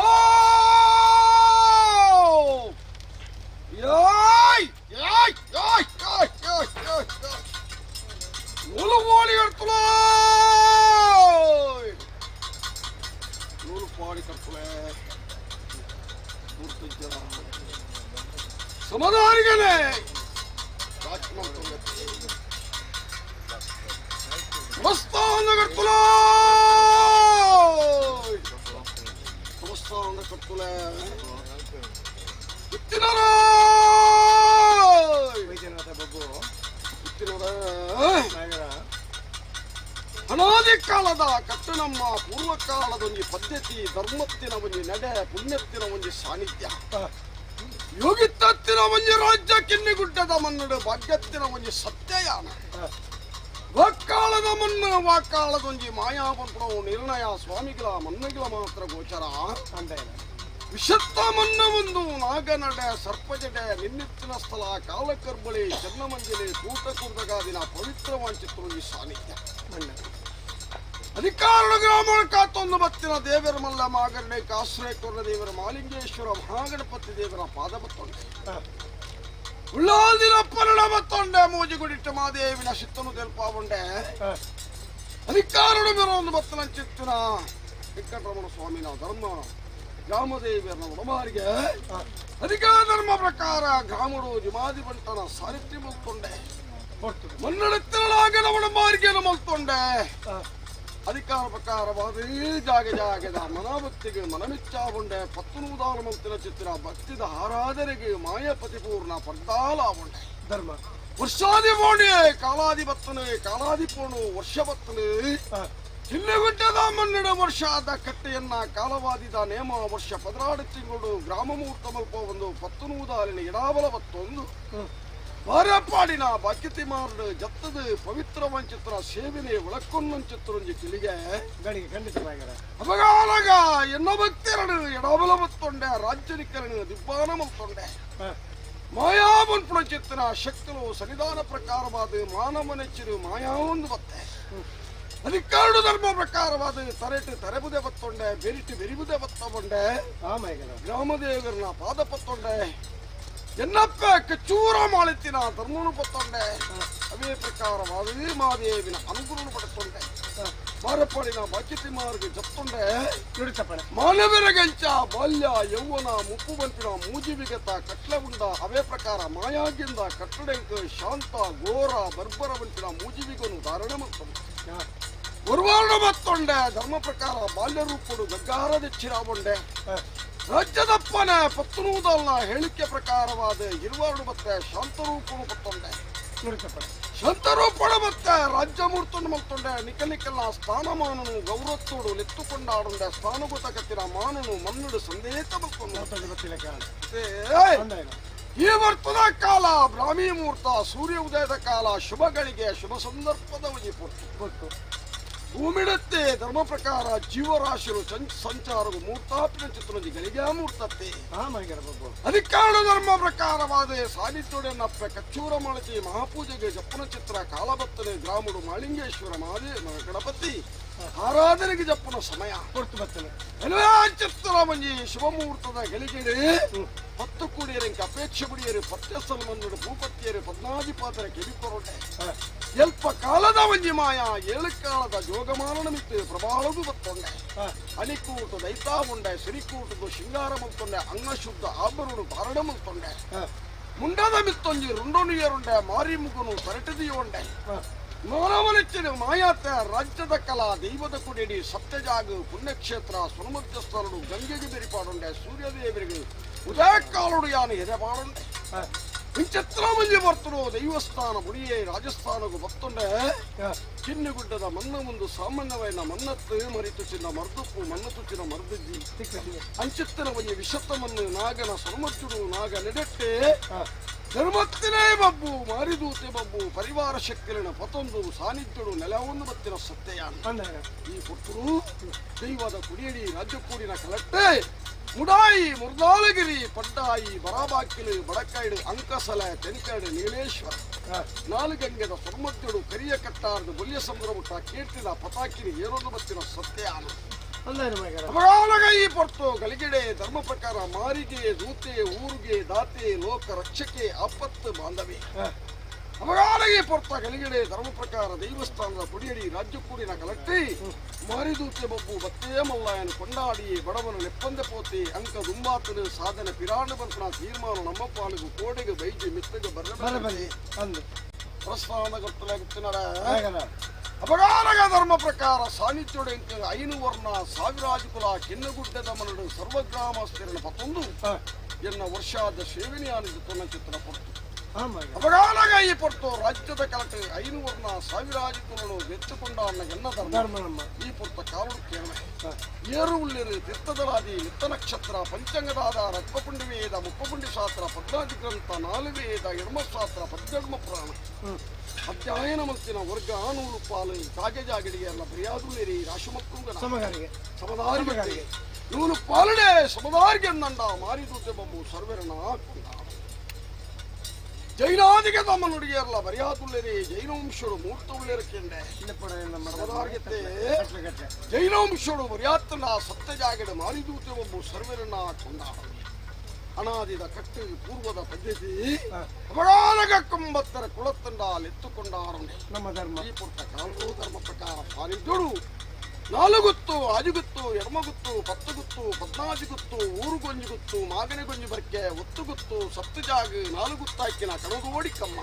ಯಾಯ್ ಯಾಯ್ ಯಾಯ್ ಯಾಯ್ ಯಾಯ್ ಯಾಯ್ ನೂಲು ಓಡಿ ಕಡ್ತಲೇ ನೂಲು ಪಾಡಿ ಕಡ್ತಲೇ ಸಮಾಧಾನಿಗನೇ ಮಸ್ತಾನ ಕಡ್ತಲೇ ಮಸ್ತಾನ ಕಡ್ತಲೇ ಅನಾದಿ ಕಾಲದ ಕಟ್ಟನಮ್ಮ ಪೂರ್ವಕಾಲದೊಂದು ಪದ್ಧತಿ ಧರ್ಮತ್ತಿನ ಒಂದು ನಡೆ ಪುಣ್ಯತ್ತಿನ ಒಂದು ಸಾನ್ನಿಧ್ಯ ಯೋಗಿತ್ತತ್ತಿನ ಒಂದು ರಾಜ್ಯ ಕಿನ್ನಿಗುಡ್ಡದ ಮನ್ನಡು ಭಾಗ್ಯತ್ತಿನ ಒಂದು ಸತ್ಯಯಾನ ವಾಕಾಳದ ಮಣ್ಣು ವಾಕಾಳದೊಂಜಿ ಮಾಯಾಪಂಪಣವು ನಿರ್ಣಯ ಸ್ವಾಮಿಗಳ ಮನ್ನಗಿಲ ಮಾತ್ರ ಗೋಚರ ವಿಷತ್ತ ಮನ್ನ ಒಂದು ನಾಗನಡೆ ಸರ್ಪಜಡೆ ನಿನ್ನಿತ್ತಿನ ಸ್ಥಳ ಕಾಲಕರ್ಬಳಿ ಚನ್ನಮಂಜಲಿ ಕೂಟ ಕುರ್ದಗಾದಿನ ಪವಿತ್ರ ವಾಂಚಿತ್ರ ಸಾನ್ನಿಧ್ಯ ಅಧಿಕಾರ ಗ್ರಾಮ ಕಾತೊಂದು ಬತ್ತಿನ ದೇವರ ಮಲ್ಲ ಮಾಗರಣೆ ಕಾಶ್ರಯಕೊರ್ಣ ದೇವರ ಮಾಲಿಂಗೇಶ್ವರ ಮಹಾಗಣಪತಿ ದೇವರ ಪಾದ ಬತ್ತೊಂಡೆ ಉಳ್ಳಾದಿನ ಪರಣ ಬತ್ತೊಂಡೆ ಮೂಜಿಗುಡಿಟ್ಟ ಮಾದೇವಿನ ಶಿತ್ತನು ತೆಲ್ಪಾವೊಂಡೆ ಅಧಿಕಾರಣ ಒಂದು ಬತ್ತನ ಚಿತ್ತಿನ ವೆಂಕಟರಮಣ ಸ್ವಾಮಿನ ಧರ್ಮ ಗ್ರಾಮದೇವಿಯರ ಒಡಮಾರಿಗೆ ಅಧಿಕಾರ ಧರ್ಮ ಪ್ರಕಾರ ಗ್ರಾಮಡು ಜುಮಾದಿ ಬಂಟನ ಸಾರಿತ್ರಿ ಮಲ್ತೊಂಡೆ ಮನ್ನಡತ್ತಿರಲಾಗನ ಒಡಮಾರಿಗೆನ ಮಲ್ತೊಂಡೆ ಅಧಿಕಾರ ಪ್ರಕಾರವಾದ ಜಾಗ ಜಾಗದ ಮನಭಕ್ತಿಗೆ ಮನಮಿಚ್ಚಾವುಂಡೆ ಪತ್ತನೂದಾನ ಮಂತಿನ ಚಿತ್ರ ಭಕ್ತಿದ ಆರಾಧನೆಗೆ ಮಾಯಪತಿ ಪೂರ್ಣ ಪರ್ದಾಲಾವುಂಡೆ ಧರ್ಮ ವರ್ಷಾದಿ ಪೋಣಿ ಕಾಲಾದಿ ಬತ್ತನೆ ಕಾಲಾದಿ ಪೋಣು ವರ್ಷ ಬತ್ತನೆ ಚಿಲ್ಲೆಗುಡ್ಡದ ಮಣ್ಣಿನ ವರ್ಷದ ಕಟ್ಟೆಯನ್ನ ಕಾಲವಾದಿದ ನೇಮ ವರ್ಷ 16 ತಿಂಗಳು ಗ್ರಾಮ ಮುಹೂರ್ತ ಮಲ್ಪ ಒಂದು ಪತ್ತನೂದಾಲಿನ ಎಡಾಬಲ ಬತ್ತೊಂದು ವಾರಪಾಡಿನ ಬಾಕಿತಿ ಮಾರಡು ಜತ್ತದ ಪವಿತ್ರ ವಂಚಿತ್ರ ಸೇವಿನೆ ಒಳಕ್ಕೊಂದೊಂಚಿತ್ರೊಂಜಿ ಕಿಳಿಗೆ ಅಪಗಾಲಗ ಎನ್ನ ಭಕ್ತಿರಡು ಎಡಬಲ ಬತ್ತೊಂಡೆ ರಾಜ್ಯನಿಕರಣ ದಿಬ್ಬಾನ ಮಲ್ತೊಂಡೆ ಮಾಯಾವನ್ಪುಣ ಚಿತ್ರ ಶಕ್ತಲು ಸನ್ನಿಧಾನ ಪ್ರಕಾರವಾದ ಮಾನವನೆಚ್ಚಿರು ಮಾಯಾವೊಂದು ಬತ್ತೆ ಅಧಿಕಾರಡು ಧರ್ಮ ಪ್ರಕಾರವಾದ ತರೆಟು ತರೆಬುದೆ ಬತ್ತೊಂಡೆ ಬೆರಿಟು ಬೆರಿಬುದೆ ಬತ್ತೊಂಡೆ ಗ್ರಾಮದೇವರನ್ನ ಪಾದ ಪತ್ತೊಂಡೆ ಎನ್ನಪ್ಪ ಕಚ್ಚೂರ ಮಾಳಿತ್ತಿನ ಧರ್ಮನು ಪತ್ತೊಂಡೆ ಅವೇ ಪ್ರಕಾರವಾದ ಮಾದೇವಿನ ಅನುಗುಣನು ಪಡೆತೊಂಡೆ ಬಾರಪಾಡಿನ ಬಾಕಿತಿ ಮಾರ್ಗ ಜತ್ತೊಂಡೆ ಮಾನವರಗಂಚ ಬಾಲ್ಯ ಯೌವನ ಮುಪ್ಪು ಬಂತಿನ ಮೂಜಿವಿಗತ ಕಟ್ಲಗುಂಡ ಅವೇ ಪ್ರಕಾರ ಮಾಯಾಗಿಂದ ಕಟ್ಟಡೆಂಕ ಶಾಂತ ಘೋರ ಬರ್ಬರ ಬಂತಿನ ಮೂಜಿವಿಗನು ಧಾರಣ ಮತ್ತೊಂಡೆ ಒರ್ವಾರ್ಣ ಮತ್ತೊಂಡೆ ಧರ್ಮ ಪ್ರಕಾರ ಬಾಲ್ಯ ರೂಪಡು ಗಗ್ಗಾರದೆಚ್ಚಿರಾವೊಂಡೆ ರಾಜ್ಯದಪ್ಪನ ಪತ್ತನೂದಲ್ಲ ಹೇಳಿಕೆ ಪ್ರಕಾರವಾದ ಇರುವಾರು ಮತ್ತೆ ಶಾಂತರೂಪನು ಪತ್ತೊಂಡೆ ಶಾಂತರೂಪಣ ಮತ್ತೆ ರಾಜ್ಯಮೂರ್ತನು ಮಲ್ತೊಂಡೆ ನಿಕಲಿಕೆಲ್ಲ ಸ್ಥಾನಮಾನನು ಗೌರವತ್ತೋಡು ನೆತ್ತುಕೊಂಡಾಡುಂಡೆ ಸ್ಥಾನಗುತಕತ್ತಿನ ಮಾನನು ಮನ್ನುಡು ಸಂದೇತ ಮಲ್ತೊಂಡು ಈ ವರ್ತದ ಕಾಲ ಬ್ರಾಹ್ಮಿ ಮುಹೂರ್ತ ಸೂರ್ಯ ಉದಯದ ಕಾಲ ಶುಭಗಳಿಗೆ ಶುಭ ಸಂದರ್ಭದ ಕೊಟ್ಟು ಭೂಮಿಡತ್ತೆ ಧರ್ಮ ಪ್ರಕಾರ ಜೀವರಾಶಿರು ಸಂಚಾರವು ಮೂರ್ತಾಪಿನ ಚಿತ್ರೊಂದಿ ಗಳಿಗೆ ಮೂರ್ತತ್ತೆ ಅಧಿಕಾರ ಧರ್ಮ ಪ್ರಕಾರವಾದ ಸಾನ್ನಿಧ್ಯೊಡನಪ್ಪ ಕಚ್ಚೂರ ಮಾಳತಿ ಮಹಾಪೂಜೆಗೆ ಜಪ್ಪನ ಚಿತ್ರ ಕಾಲಬತ್ತನೆ ಗ್ರಾಮಡು ಮಾಳಿಂಗೇಶ್ವರ ಮಹಾದೇವ ಗಣಪತಿ ಆರಾಧನೆಗೆ ಜಪ್ಪನ ಸಮಯ ಚಿತ್ರ ಮಂಜಿ ಶುಭಮುಹೂರ್ತದ ಗಳಿಗೆಡೆ 10 ಕೂಡಿಯರಂಕೆ ಅಪೇಕ್ಷೆ ಬಿಡಿಯರು ಪತ್ಯಸ್ಥಲ ಮಂದಿರ ಭೂಪತಿಯರು ಪದ್ಮಾಧಿಪಾತರ ಕೆವಿಕೊರೊಂಡೆ ಎಲ್ಪ ಕಾಲದ ಒಂಜಿ ಮಾಯ ಏಳು ಕಾಲದ ಜೋಗಮಾನನ ಮಿತ್ತು ಪ್ರಬಾಳದು ಬತ್ತೊಂಡೆ ಅಣಿಕೂಟು ದೈತಾ ಉಂಡೆ ಸಿರಿಕೂಟದು ಶೃಂಗಾರ ಮಲ್ತೊಂಡೆ ಅಂಗಶುದ್ಧ ಆಭರಣು ಧಾರಣ ಮಲ್ತೊಂಡೆ ಮುಂಡದ ಮಿತ್ತೊಂಜಿ ರುಂಡೊನುಯರುಂಡೆ ಮಾರಿ ಮುಗುನು ತರಟದಿಯೊಂಡೆ ಮಾನವನೆಚ್ಚಿನ ಮಾಯಾತ ರಾಜ್ಯದ ಕಲಾ ದೈವದ ಕುಡಿಡಿ ಸತ್ಯಜಾಗ ಪುಣ್ಯಕ್ಷೇತ್ರ ಸುನಮಧ್ಯಸ್ಥರಡು ಗಂಗೆಗೆ ಬೆರಿಪಾಡುಂಡೆ ಸೂರ್ಯದೇವರಿಗೆ ಉದಯಕಾಲುಡು ಯಾನು ಎದೆಪಾಡುಂಡೆ ಇಂಚಿತ್ರ ಮಂಜಿ ಬರ್ತರು ದೈವಸ್ಥಾನ ಬುಡಿಯೇ ರಾಜಸ್ಥಾನಗೂ ಬತ್ತೊಂಡೆ ಚಿನ್ನುಗುಡ್ಡದ ಮನ್ನ ಮುಂದು ಸಾಮಾನ್ಯವೈನ ಮನ್ನತ್ತು ಮರಿತು ಚಿನ್ನ ಮರ್ದುಪ್ಪು ಮಣ್ಣು ತುಚ್ಚಿನ ಮರ್ದಿಜ್ಜಿ ಅಂಚಿತ್ತಿನ ಒಂಜಿ ವಿಷತ್ತ ಮಣ್ಣು ನಾಗನ ಸೊರಮಚ್ಚುಡು ನಾಗ ನೆಡೆಟ್ಟೆ ಧರ್ಮತ್ತಿನೇ ಬಬ್ಬು ಮಾರಿದೂತೆ ಬಬ್ಬು ಪರಿವಾರ ಶಕ್ತಿಲಿನ ಪತೊಂದು ಸಾನ್ನಿಧ್ಯಡು ನೆಲವೊಂದು ಬತ್ತಿನ ಸತ್ಯಯಾನ ಈ ಪುಟ್ಟರು ದೈವದ ಕುಡಿಯಡಿ ರಾಜ್ಯಕೂಡಿನ ಕಲಟ್ಟೆ ಮುಡಾಯಿ ಮುರ್ದಾಲಗಿರಿ ಪಡ್ಡಾಯಿ ಬರಾಬಾಕಿಲು ಬಡಕಾಯ್ಡು ಅಂಕಸಲ ತೆನ್ಕಾಡು ನೀಲೇಶ್ವರ ನಾಲ್ಗಂಗೆದ ಸೊರ್ಮದ್ಯಡು ಕರಿಯ ಕಟ್ಟಾರ್ದು ಬೊಲ್ಯ ಸಮುದ್ರ ಮುಟ್ಟ ಕೀರ್ತಿದ ಪತಾಕಿನಿ ಏರೊಂದು ಬತ್ತಿನ ಸತ್ಯಾನ ಅಪಗಾಲಗ ಈ ಪೊರ್ತು ಗಲಿಗೆಡೆ ಧರ್ಮ ಪ್ರಕಾರ ಮಾರಿಗೆ ದೂತೆ ಊರಿಗೆ ದಾತೆ ಲೋಕ ರಕ್ಷಕೆ ಆಪತ್ತು ಬಾಂಧವೆ. ಅಪಗಾಲಗೆ ಪೊರ್ತ ಗಲಿಗೆಡೆ ಧರ್ಮ ಪ್ರಕಾರ ದೈವಸ್ಥಾನದ ಪುಡಿಯಡಿ ರಾಜ್ಯಕ್ಕೂಡಿನ ಕಲಟ್ಟಿ ಮಾರಿದೂತೆ ಬೊಬ್ಬು ಬತ್ತೇ ಮಲ್ಲಾಯನು ಕೊಂಡಾಡಿ ಬಡವನು ನೆಪ್ಪಂದೆ ಪೋತೆ ಅಂಕ ದುಂಬಾತನು ಸಾಧನೆ ಪಿರಾಣ ಬಂತನ ತೀರ್ಮಾನ ನಮ್ಮ ಪಾಲಿಗು ಕೋಡೆಗೆ ಬೈಜೆ ಮಿತ್ತಗೆ ಬರ್ರಬಲಿ ಅಂದು ಪ್ರಸ್ಥಾನ ಗೊತ್ತಲಾಗುತ್ತಿನರ. ಅಪಗಾರಗ ಧರ್ಮ ಪ್ರಕಾರ ಸಾನ್ನಿಧ್ಯೋಡೆ ಐನು ವರ್ಣ ಸಾವಿರಾಜು ಕುಲ ಕೆನ್ನಗುಡ್ಡದ ಮನಡು ಸರ್ವಗ್ರಾಮಸ್ಥರನ ಪತ್ತೊಂದು ಎನ್ನ ವರ್ಷಾದ ಸೇವೆನಿಯಾನಿದು ತನ್ನ ಚಿತ್ರ ಪೊರ್ತು. ಅಪಗಾಲಗ ಈ ಪೊರ್ತು ರಾಜ್ಯದ ಕಲಟೆ ಐನು ವರ್ಣ ಸಾವಿರಾಜು ಕುಲನು ಮೆತ್ತುಕೊಂಡ ಅನ್ನ ಎನ್ನ ಧರ್ಮ ಈ ಪೊರ್ತ ಕಾವಡು ಕೇಳವೆ ಏರು ಉಳ್ಳಿರು ತೀರ್ಥದರಾದಿ ನಿತ್ತ ನಕ್ಷತ್ರ ಪಂಚಂಗದಾದ ರತ್ನಪುಂಡಿ ವೇದ ಮುಪ್ಪುಂಡಿ ಶಾಸ್ತ್ರ ಪದ್ಮಾದಿ ಗ್ರಂಥ ನಾಲು ವೇದ ಎಡ್ಮಶಾಸ್ತ್ರ ಪದ್ಯಡ್ಮ ಪುರಾಣ ಅಧ್ಯಯನ ಮಂತಿನ ವರ್ಗ ಆನೂರು ಪಾಲು ಜಾಗೆ ಜಾಗಡಿಗೆ ಎಲ್ಲ ಬರಿಯಾದುಳ್ಳೇರಿ ರಾಶಿಮಕ್ಕಂಗನ ಸಮದಾರಿಗೆ ನೂರು ಪಾಲಡೆ ಸಮದಾರಿಗೆ ನಂಡ ಮಾರಿದೂತೆ ಬೊಬ್ಬು ಸರ್ವೆರನ ಜೈನಾದಿಗೆ ತಮ್ಮ ನುಡಿಯರ್ಲ ಬರಿಯಾದುಳ್ಳೇರಿ ಜೈನವಂಶರು ಮೂರ್ತ ಉಳ್ಳೇರಕ್ಕೆಂಡೆ ಸಮದಾರ್ಗೆತ್ತೆ ಜೈನವಂಶರು ಬರಿಯಾತನ ಸತ್ಯ ಜಾಗಡೆ ಮಾರಿದೂತೆ ಬೊಬ್ಬು ಸರ್ವೆರನ್ನ ಕೊಂಡಾಡ ಅನಾದಿದ ಕಟ್ಟು ಪೂರ್ವದ ಪದ್ಧತಿ ಅಪಗಾಲಗ ಕೊಂಬತ್ತರ ಕುಳತ್ತಂಡ ಎತ್ತುಕೊಂಡಾರಂಡೆ ನಮ್ಮ ಧರ್ಮ ಈ ಪುರ್ತ ಕಾಲೋ ಧರ್ಮ ಪ್ರಕಾರ ಸಾರಿದ್ದೋಡು ನಾಲುಗುತ್ತು ಆಜುಗುತ್ತು ಎಡಮಗುತ್ತು ಪತ್ತುಗುತ್ತು ಪದ್ನಾಜುಗುತ್ತು ಊರುಗೊಂಜುಗುತ್ತು ಮಾಗನೆಗೊಂಜು ಬರ್ಕೆ ಒತ್ತುಗುತ್ತು ಸತ್ತು ಜಾಗ ನಾಲುಗುತ್ತಾಕಿನ ಕಣದೋಡಿಕಮ್ಮ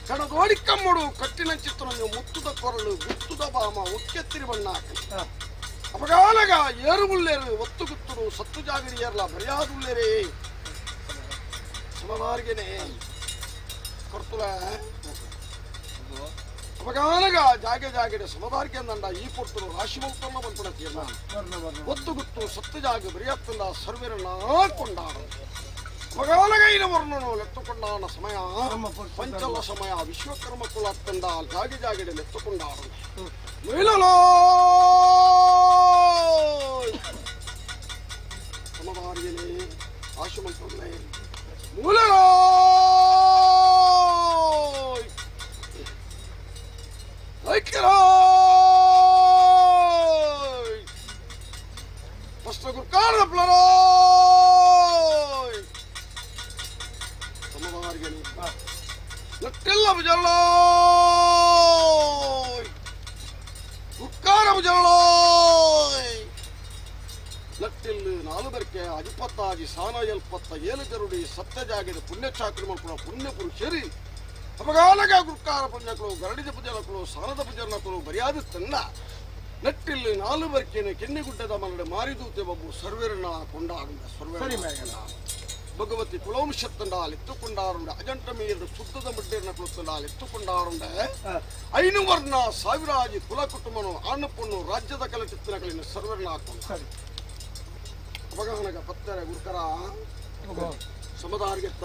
ಕಣದೋಡಿಕಮ್ಮಡು ಕಟ್ಟಿನ ಚಿತ್ರನ್ನು ಮುತ್ತುದ ಕೊರಳು ಗುತ್ತುದ ಬಾಮ ಒಕ್ಕೆತ್ತಿರಿ ಬಣ್ಣ ಅಪಗಾಲಗ ಏರುಗುಳ್ಳೇರು ಒತ್ತುಗುತ್ತರು ಸತ್ತು ಜಾಗರಿಯರ್ಲ ಬರಿಯಾದುಳ್ಳೇರೇ ಸಮದಾರ್ಗೆನೆ ಕೊರ್ತುಲ. ಅಪಗಾಲಗ ಜಾಗೆ ಜಾಗೆಡೆ ಸಮದಾರ್ಗೆ ನಂಡ ಈ ಪೊರ್ತರು ರಾಶಿಮೌತನ್ನ ಬಂತುಣ ತೀರ್ಮಾನ ಒತ್ತುಗುತ್ತು ಸತ್ತು ಜಾಗ ಬರಿಯತ್ತಂದ ಸರ್ವೆರನ್ನ ಕೊಂಡಾಡ. ಅಪಗಾಲಗ ಐನ ವರ್ಣನು ಲೆತ್ತುಕೊಂಡಾನ ಸಮಯ ಪಂಚಲ ಸಮಯ ವಿಶ್ವಕರ್ಮ ಕುಲ ತಂದ ಜಾಗೆ ಜಾಗೆಡೆ ಲೆತ್ತುಕೊಂಡಾಡ ಮೈಲಲೋ ಸಮದಾರ್ಗೆನೆ ಆಶುಮಂತ್ರನೇ ಮೂಲಲೋ ಐಕ್ಯರಾಯ್ ಫಸ್ಟ್ ಗುರ್ಕಾರದ ಪ್ಲರಾಯ್ ಸಮದಾರ್ಗೆನೆ ನಟ್ಟೆಲ್ಲ ಭುಜಲ್ಲೋಯ್ ಗುರ್ಕಾರ ಭುಜಲ್ಲೋಯ್ ನಟ್ಟಿಲ್ಲು ನಾಲು ಬೆರಕೆ ಅಜಿಪತ್ತಾಜಿ ಸಾನ ಎಲ್ಪತ್ತ ಏಳು ಗರುಡಿ ಸತ್ಯ ಜಾಗದ ಪುಣ್ಯ ಚಾಕ್ರಿ ಮಲ್ಪುಣ ಪುಣ್ಯ ಪುರುಷರಿ ಅಪಗಾಲಗ ಗುರ್ಕಾರ ಪುಣ್ಯಕಳು ಗರಡಿದ ಪೂಜನಕಳು ಸಾನದ ಪೂಜನಕಳು ಬರಿಯಾದ ತಂಡ ನಟ್ಟಿಲ್ಲು ನಾಲು ಬರ್ಕೇನೆ ಕೆನ್ನಿಗುಡ್ಡದ ಮನಡೆ ಮಾರಿದೂತೆ ಬಬ್ಬು ಸರ್ವೆರನ್ನ ಕೊಂಡಾಡುಂಡ ಸರ್ವೆರನ್ನ ಭಗವತಿ ಕುಲವಂಶತ್ತಂಡಾಲ್ ಎತ್ತುಕೊಂಡಾರುಂಡ ಅಜಂಟ ಮೀರು ಸುತ್ತದ ಮುಡ್ಡೇರ್ನ ಕುಲತ್ತಂಡಾಲ್ ಎತ್ತುಕೊಂಡಾರುಂಡ ಐನು ವರ್ಣ ಸಾವಿರಾಜಿ ಕುಲ ಕುಟುಂಬನು ಆಣ್ಣಪೊಣ್ಣು ರಾಜ್ಯದ ಕಲಟಿತ್ತಿನಗಳಿನ ಸರ್ವೆರನ್ನ ಹಾಕೊಂಡ ಅಪಗಹನಗ ಪತ್ತರ ಗುರುಕರ ಸಮದಾರ್ಗೆತ್ತ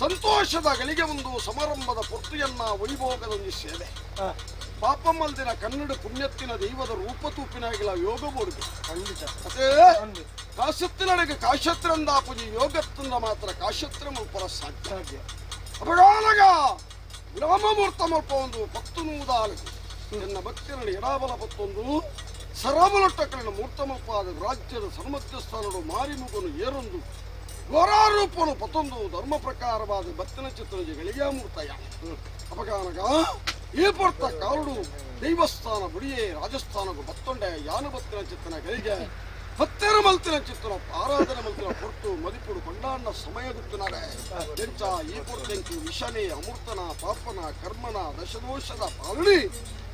ಸಂತೋಷದ ಗಳಿಗೆ ಒಂದು ಸಮಾರಂಭದ ಪೊರ್ತಿಯನ್ನ ವೈಭೋಗದೊಂದು ಸೇವೆ ಪಾಪಮ್ಮಲ್ದಿನ ಕನ್ನಡ ಪುಣ್ಯತ್ತಿನ ದೈವದ ರೂಪ ತೂಪಿನಾಗಿಲ ಯೋಗ ಬೋಡುಗೆ ಅದೇ ಕಾಶತ್ತಿನಡೆಗೆ ಕಾಶತ್ರಂದ ಪೂಜೆ ಯೋಗತ್ತಂದ ಮಾತ್ರ ಕಾಶತ್ರ ಮಲ್ಪರ ಸಾಧ್ಯ. ಅಪಗಾಲಗ ವಿರಾಮಮೂರ್ತ ಮಲ್ಪ ಒಂದು ಪತ್ತು ನೂದಾಲಗು ಎನ್ನ ಭಕ್ತಿನಲ್ಲಿ ಎಡಾಬಲ ಪತ್ತೊಂದು ಸರಬಲೊಟ್ಟಕಲಿನ ಮೂರ್ತಮಲ್ಪಾದ ರಾಜ್ಯದ ಸರ್ಮಧ್ಯಸ್ಥಾನಡು ಮಾರಿಮುಗನು ಏರೊಂದು ಘೋರಾರೂಪನು ಪತ್ತೊಂದು ಧರ್ಮ ಪ್ರಕಾರವಾದ ಬತ್ತಿನ ಚಿತ್ರನಿಗೆ ಗಳಿಗಾಮೂರ್ತಯ್ಯ. ಅಪಗಾನಗ ಈ ಪೊರ್ತ ಕಾರುಡು ದೈವಸ್ಥಾನ ಬುಡಿಯೇ ರಾಜಸ್ಥಾನಗು ಬತ್ತೊಂಡೆ ಯಾನು ಬತ್ತಿನ ಚಿತ್ತನ ಗಳಿಗೆ ಹತ್ತೆರ ಮಲ್ತಿನ ಚಿತ್ತನ ಆರಾಧನೆ ಮಲ್ತಿನ ಪೊರ್ತು ಮದಿಪುಡು ಕೊಂಡಾಣ್ಣ ಸಮಯ ಗುತ್ತನಾರೆ ಎಂಚ ಈ ಪೊರ್ತೆಂಕು ವಿಷನೆ ಅಮೃತನ ಪಾಪನ ಕರ್ಮನ ದಶದೋಷದ ಪಾಲನೆ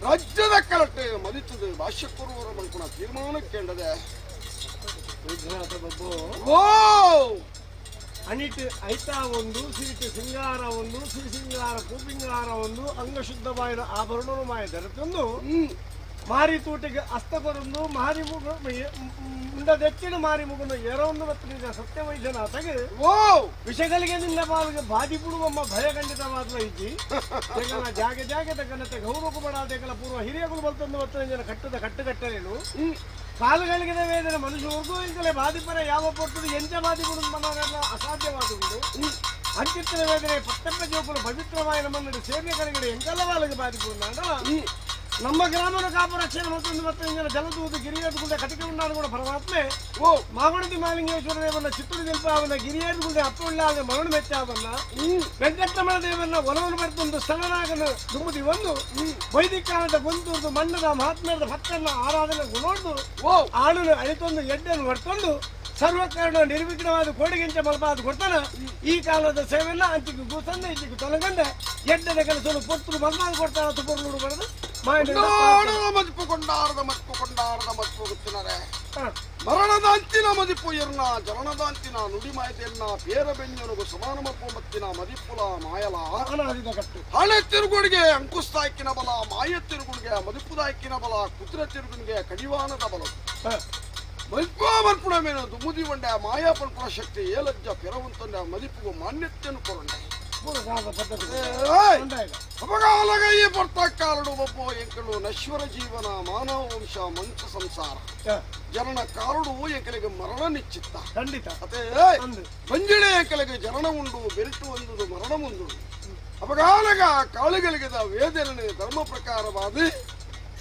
ರಾಜ್ಯದ ಕಲಟೆ ಮದಿತದು ಭಾಷ್ಯಕ್ಕುರುವರ ಮಲ್ಪುಣ ತೀರ್ಮಾನಕ್ಕೇಂಡದೆ. ಓ ಅಣಿಟ್ ಐತಾ ಒಂದು ಸಿರಿಟ್ ಸಿಂಗಾರ ಒಂದು ಸಿರಿ ಸಿಂಗಾರ ಪೂಪಿಂಗಾರ ಒಂದು ಅಂಗಶುದ್ಧವಾದ ಆಭರಣನು ಮಾಯ ದೊರೆತೊಂದು ಮಾರಿ ತೂಟಿಗೆ ಅಸ್ತಕೊರೊಂದು ಮಾರಿ ಮುಗು ಉಂಡದೆಚ್ಚಿನ ಮಾರಿ ಮುಗುನು ಎರೊಂದು ಮತ್ತು ನಿಜ ಸತ್ಯವೈದ್ಯನಾಥಗೆ ಓ ವಿಷಗಳಿಗೆ ನಿನ್ನ ಬಾಲಿಗೆ ಬಾದಿ ಬಿಡುವಮ್ಮ ಭಯ ಖಂಡಿತವಾದ ಇಜ್ಜಿ ಜಗನ ಜಾಗೆ ಜಾಗದ ಘನತೆ ಗೌರವ ಬಡಾದೆಗಳ ಪೂರ್ವ ಹಿರಿಯಗಳು ಬಲ್ತಂದು ಮತ್ತು ಜನ ಕಟ್ಟದ ಕಟ್ಟುಕಟ್ಟಲೇನು ಕಾಲುಗಳಿಗೆ ವೇದನೆ ಮನುಷ್ಯರಿಗೂ ಈಗಲೇ ಬಾಧಿಪರ ಯಾವ ಪೊಟ್ಟದು ಎಂಚ ಬಾಧಿ ಬಿಡು ಅಸಾಧ್ಯವಾದುದು ಅಂಚಿತ್ತಿನ ವೇದನೆ ಪತ್ತಪ್ಪ ಜೋಕುಲು ಪವಿತ್ರವಾಯ ನಮ್ಮನ್ನು ಸೇವೆಗಳಿಗೆ ಎಂಕಲ್ಲ ಬಾಲಿಗೆ ಬಾಧಿಪುಂಡ ನಮ್ಮ ಗ್ರಾಮನ ಕಾಪು ರಕ್ಷಣೆ ಮತ್ತೊಂದು ಮತ್ತೆ ಜಲದೂದು ಗಿರಿಯೇರುಗುಂಡೆ ಕಟಿಕೆ ಉಂಡಾದ ಕೂಡ ಪರಮಾತ್ಮೆ ಓ ಮಾಗುಣದಿ ಮಾಲಿಂಗೇಶ್ವರ ದೇವನ ಚಿತ್ತೂರು ದಿಲ್ಪಾವನ ಗಿರಿಯೇರುಗುಂಡೆ ಅಪ್ಪುಳ್ಳಾದ ಮರಣ ಮೆಚ್ಚಾವನ್ನ ವೆಂಕಟರಮಣ ದೇವನ ಒಲವನ್ನು ಬರ್ತೊಂದು ಸ್ಥಳನಾಗನು ದುಮ್ಮದಿ ಒಂದು ವೈದಿಕ ಕಾಲದ ಗೊಂದೂರ್ದು ಮಣ್ಣದ ಮಹಾತ್ಮರದ ಭಕ್ತರನ್ನ ಆರಾಧನೆ ಗುಣೋಡ್ದು ಓ ಆಳುನು ಅಳಿತೊಂದು ಎಡ್ಡನ್ನು ಹೊಡ್ಕೊಂಡು ಸರ್ವಕಾರಣ ನಿರ್ವಿಘ್ನವಾದ ಕೋಡಿಗಿಂತ ಮಲಪಾದ ಕೊಡ್ತಾನ ಈ ಕಾಲದ ಸೇವೆಲ್ಲ ಅಂಚಿಗೆ ಗೂಸಂದ ಇಂಚಿಗೆ ತೊಲಗಂದ ಎಡ್ಡದ ಕೆಲಸ ಪೊತ್ತು ಮಲ್ಪಾದ ಕೊಡ್ತಾನ ತುಪ್ಪರು ಬರೆದು ಮದಿಪು ಕೊಂಡಾರದ ಮದಿಪು ಕೊಂಡಾರದ ಮದಿಪು ಗೊತ್ತಿನಾರೆ ಮರಣದ ಅಂತಿನ ಮದಿಪು ಎರ್ನ ಜನನದ ಅಂತಿನ ನುಡಿ ಮಾಯತೆಯನ್ನ ಪೇರ ಬೆಂಜನುಗು ಸಮಾನ ಮಪ್ಪು ಮತ್ತಿನ ಮದಿಪುಲ ಮಾಯಲ ಹಳೆ ತಿರುಗುಡಿಗೆ ಅಂಕುಸ್ತಾಯ್ಕಿನ ಬಲ ಮಾಯ ತಿರುಗುಡಿಗೆ ಮದಿಪುದಾಯ್ಕಿನ ಬಲ ಕುದುರೆ ತಿರುಗುಣಿಗೆ ಕಡಿವಾನದ ಬಲ ಮಲ್ಪುಣ ಮೇನು ದುಮುದಿ ಒಂಡೆ ಮಾಯಾ ಪಲ್ಪುಣ ಶಕ್ತಿ ಏಲಜ್ಜ ಪೆರವಂತೊಂಡೆ ಮದಿಪುಗು ಮಾನ್ಯತೆಯನ್ನು ಕೊರಂಡೆ ಅಪಗಾಲಗೈ ಬರ್ತಾಕಾಲಡು ಒಬ್ಬ ಎಂಕಲು ನಶ್ವರ ಜೀವನ ಮಾನವ ವಂಶ ಮಂಚ ಸಂಸಾರ ಜನನ ಕಾರುಡು ಎಂಕಲಿಗೆ ಮರಣ ನಿಶ್ಚಿತ ಖಂಡಿತ ಅದೇ ಮಂಜಿಳೆ ಎಂಕಲಿಗೆ ಜನನ ಉಂಡು ಬೆರಿಟು ಒಂದು ಮರಣ ಉಂಡು ಅಪಗಾಲಗ ಕಾಳುಗಳಿಗೆದ ವೇದನೆ ಧರ್ಮ ಪ್ರಕಾರವಾದ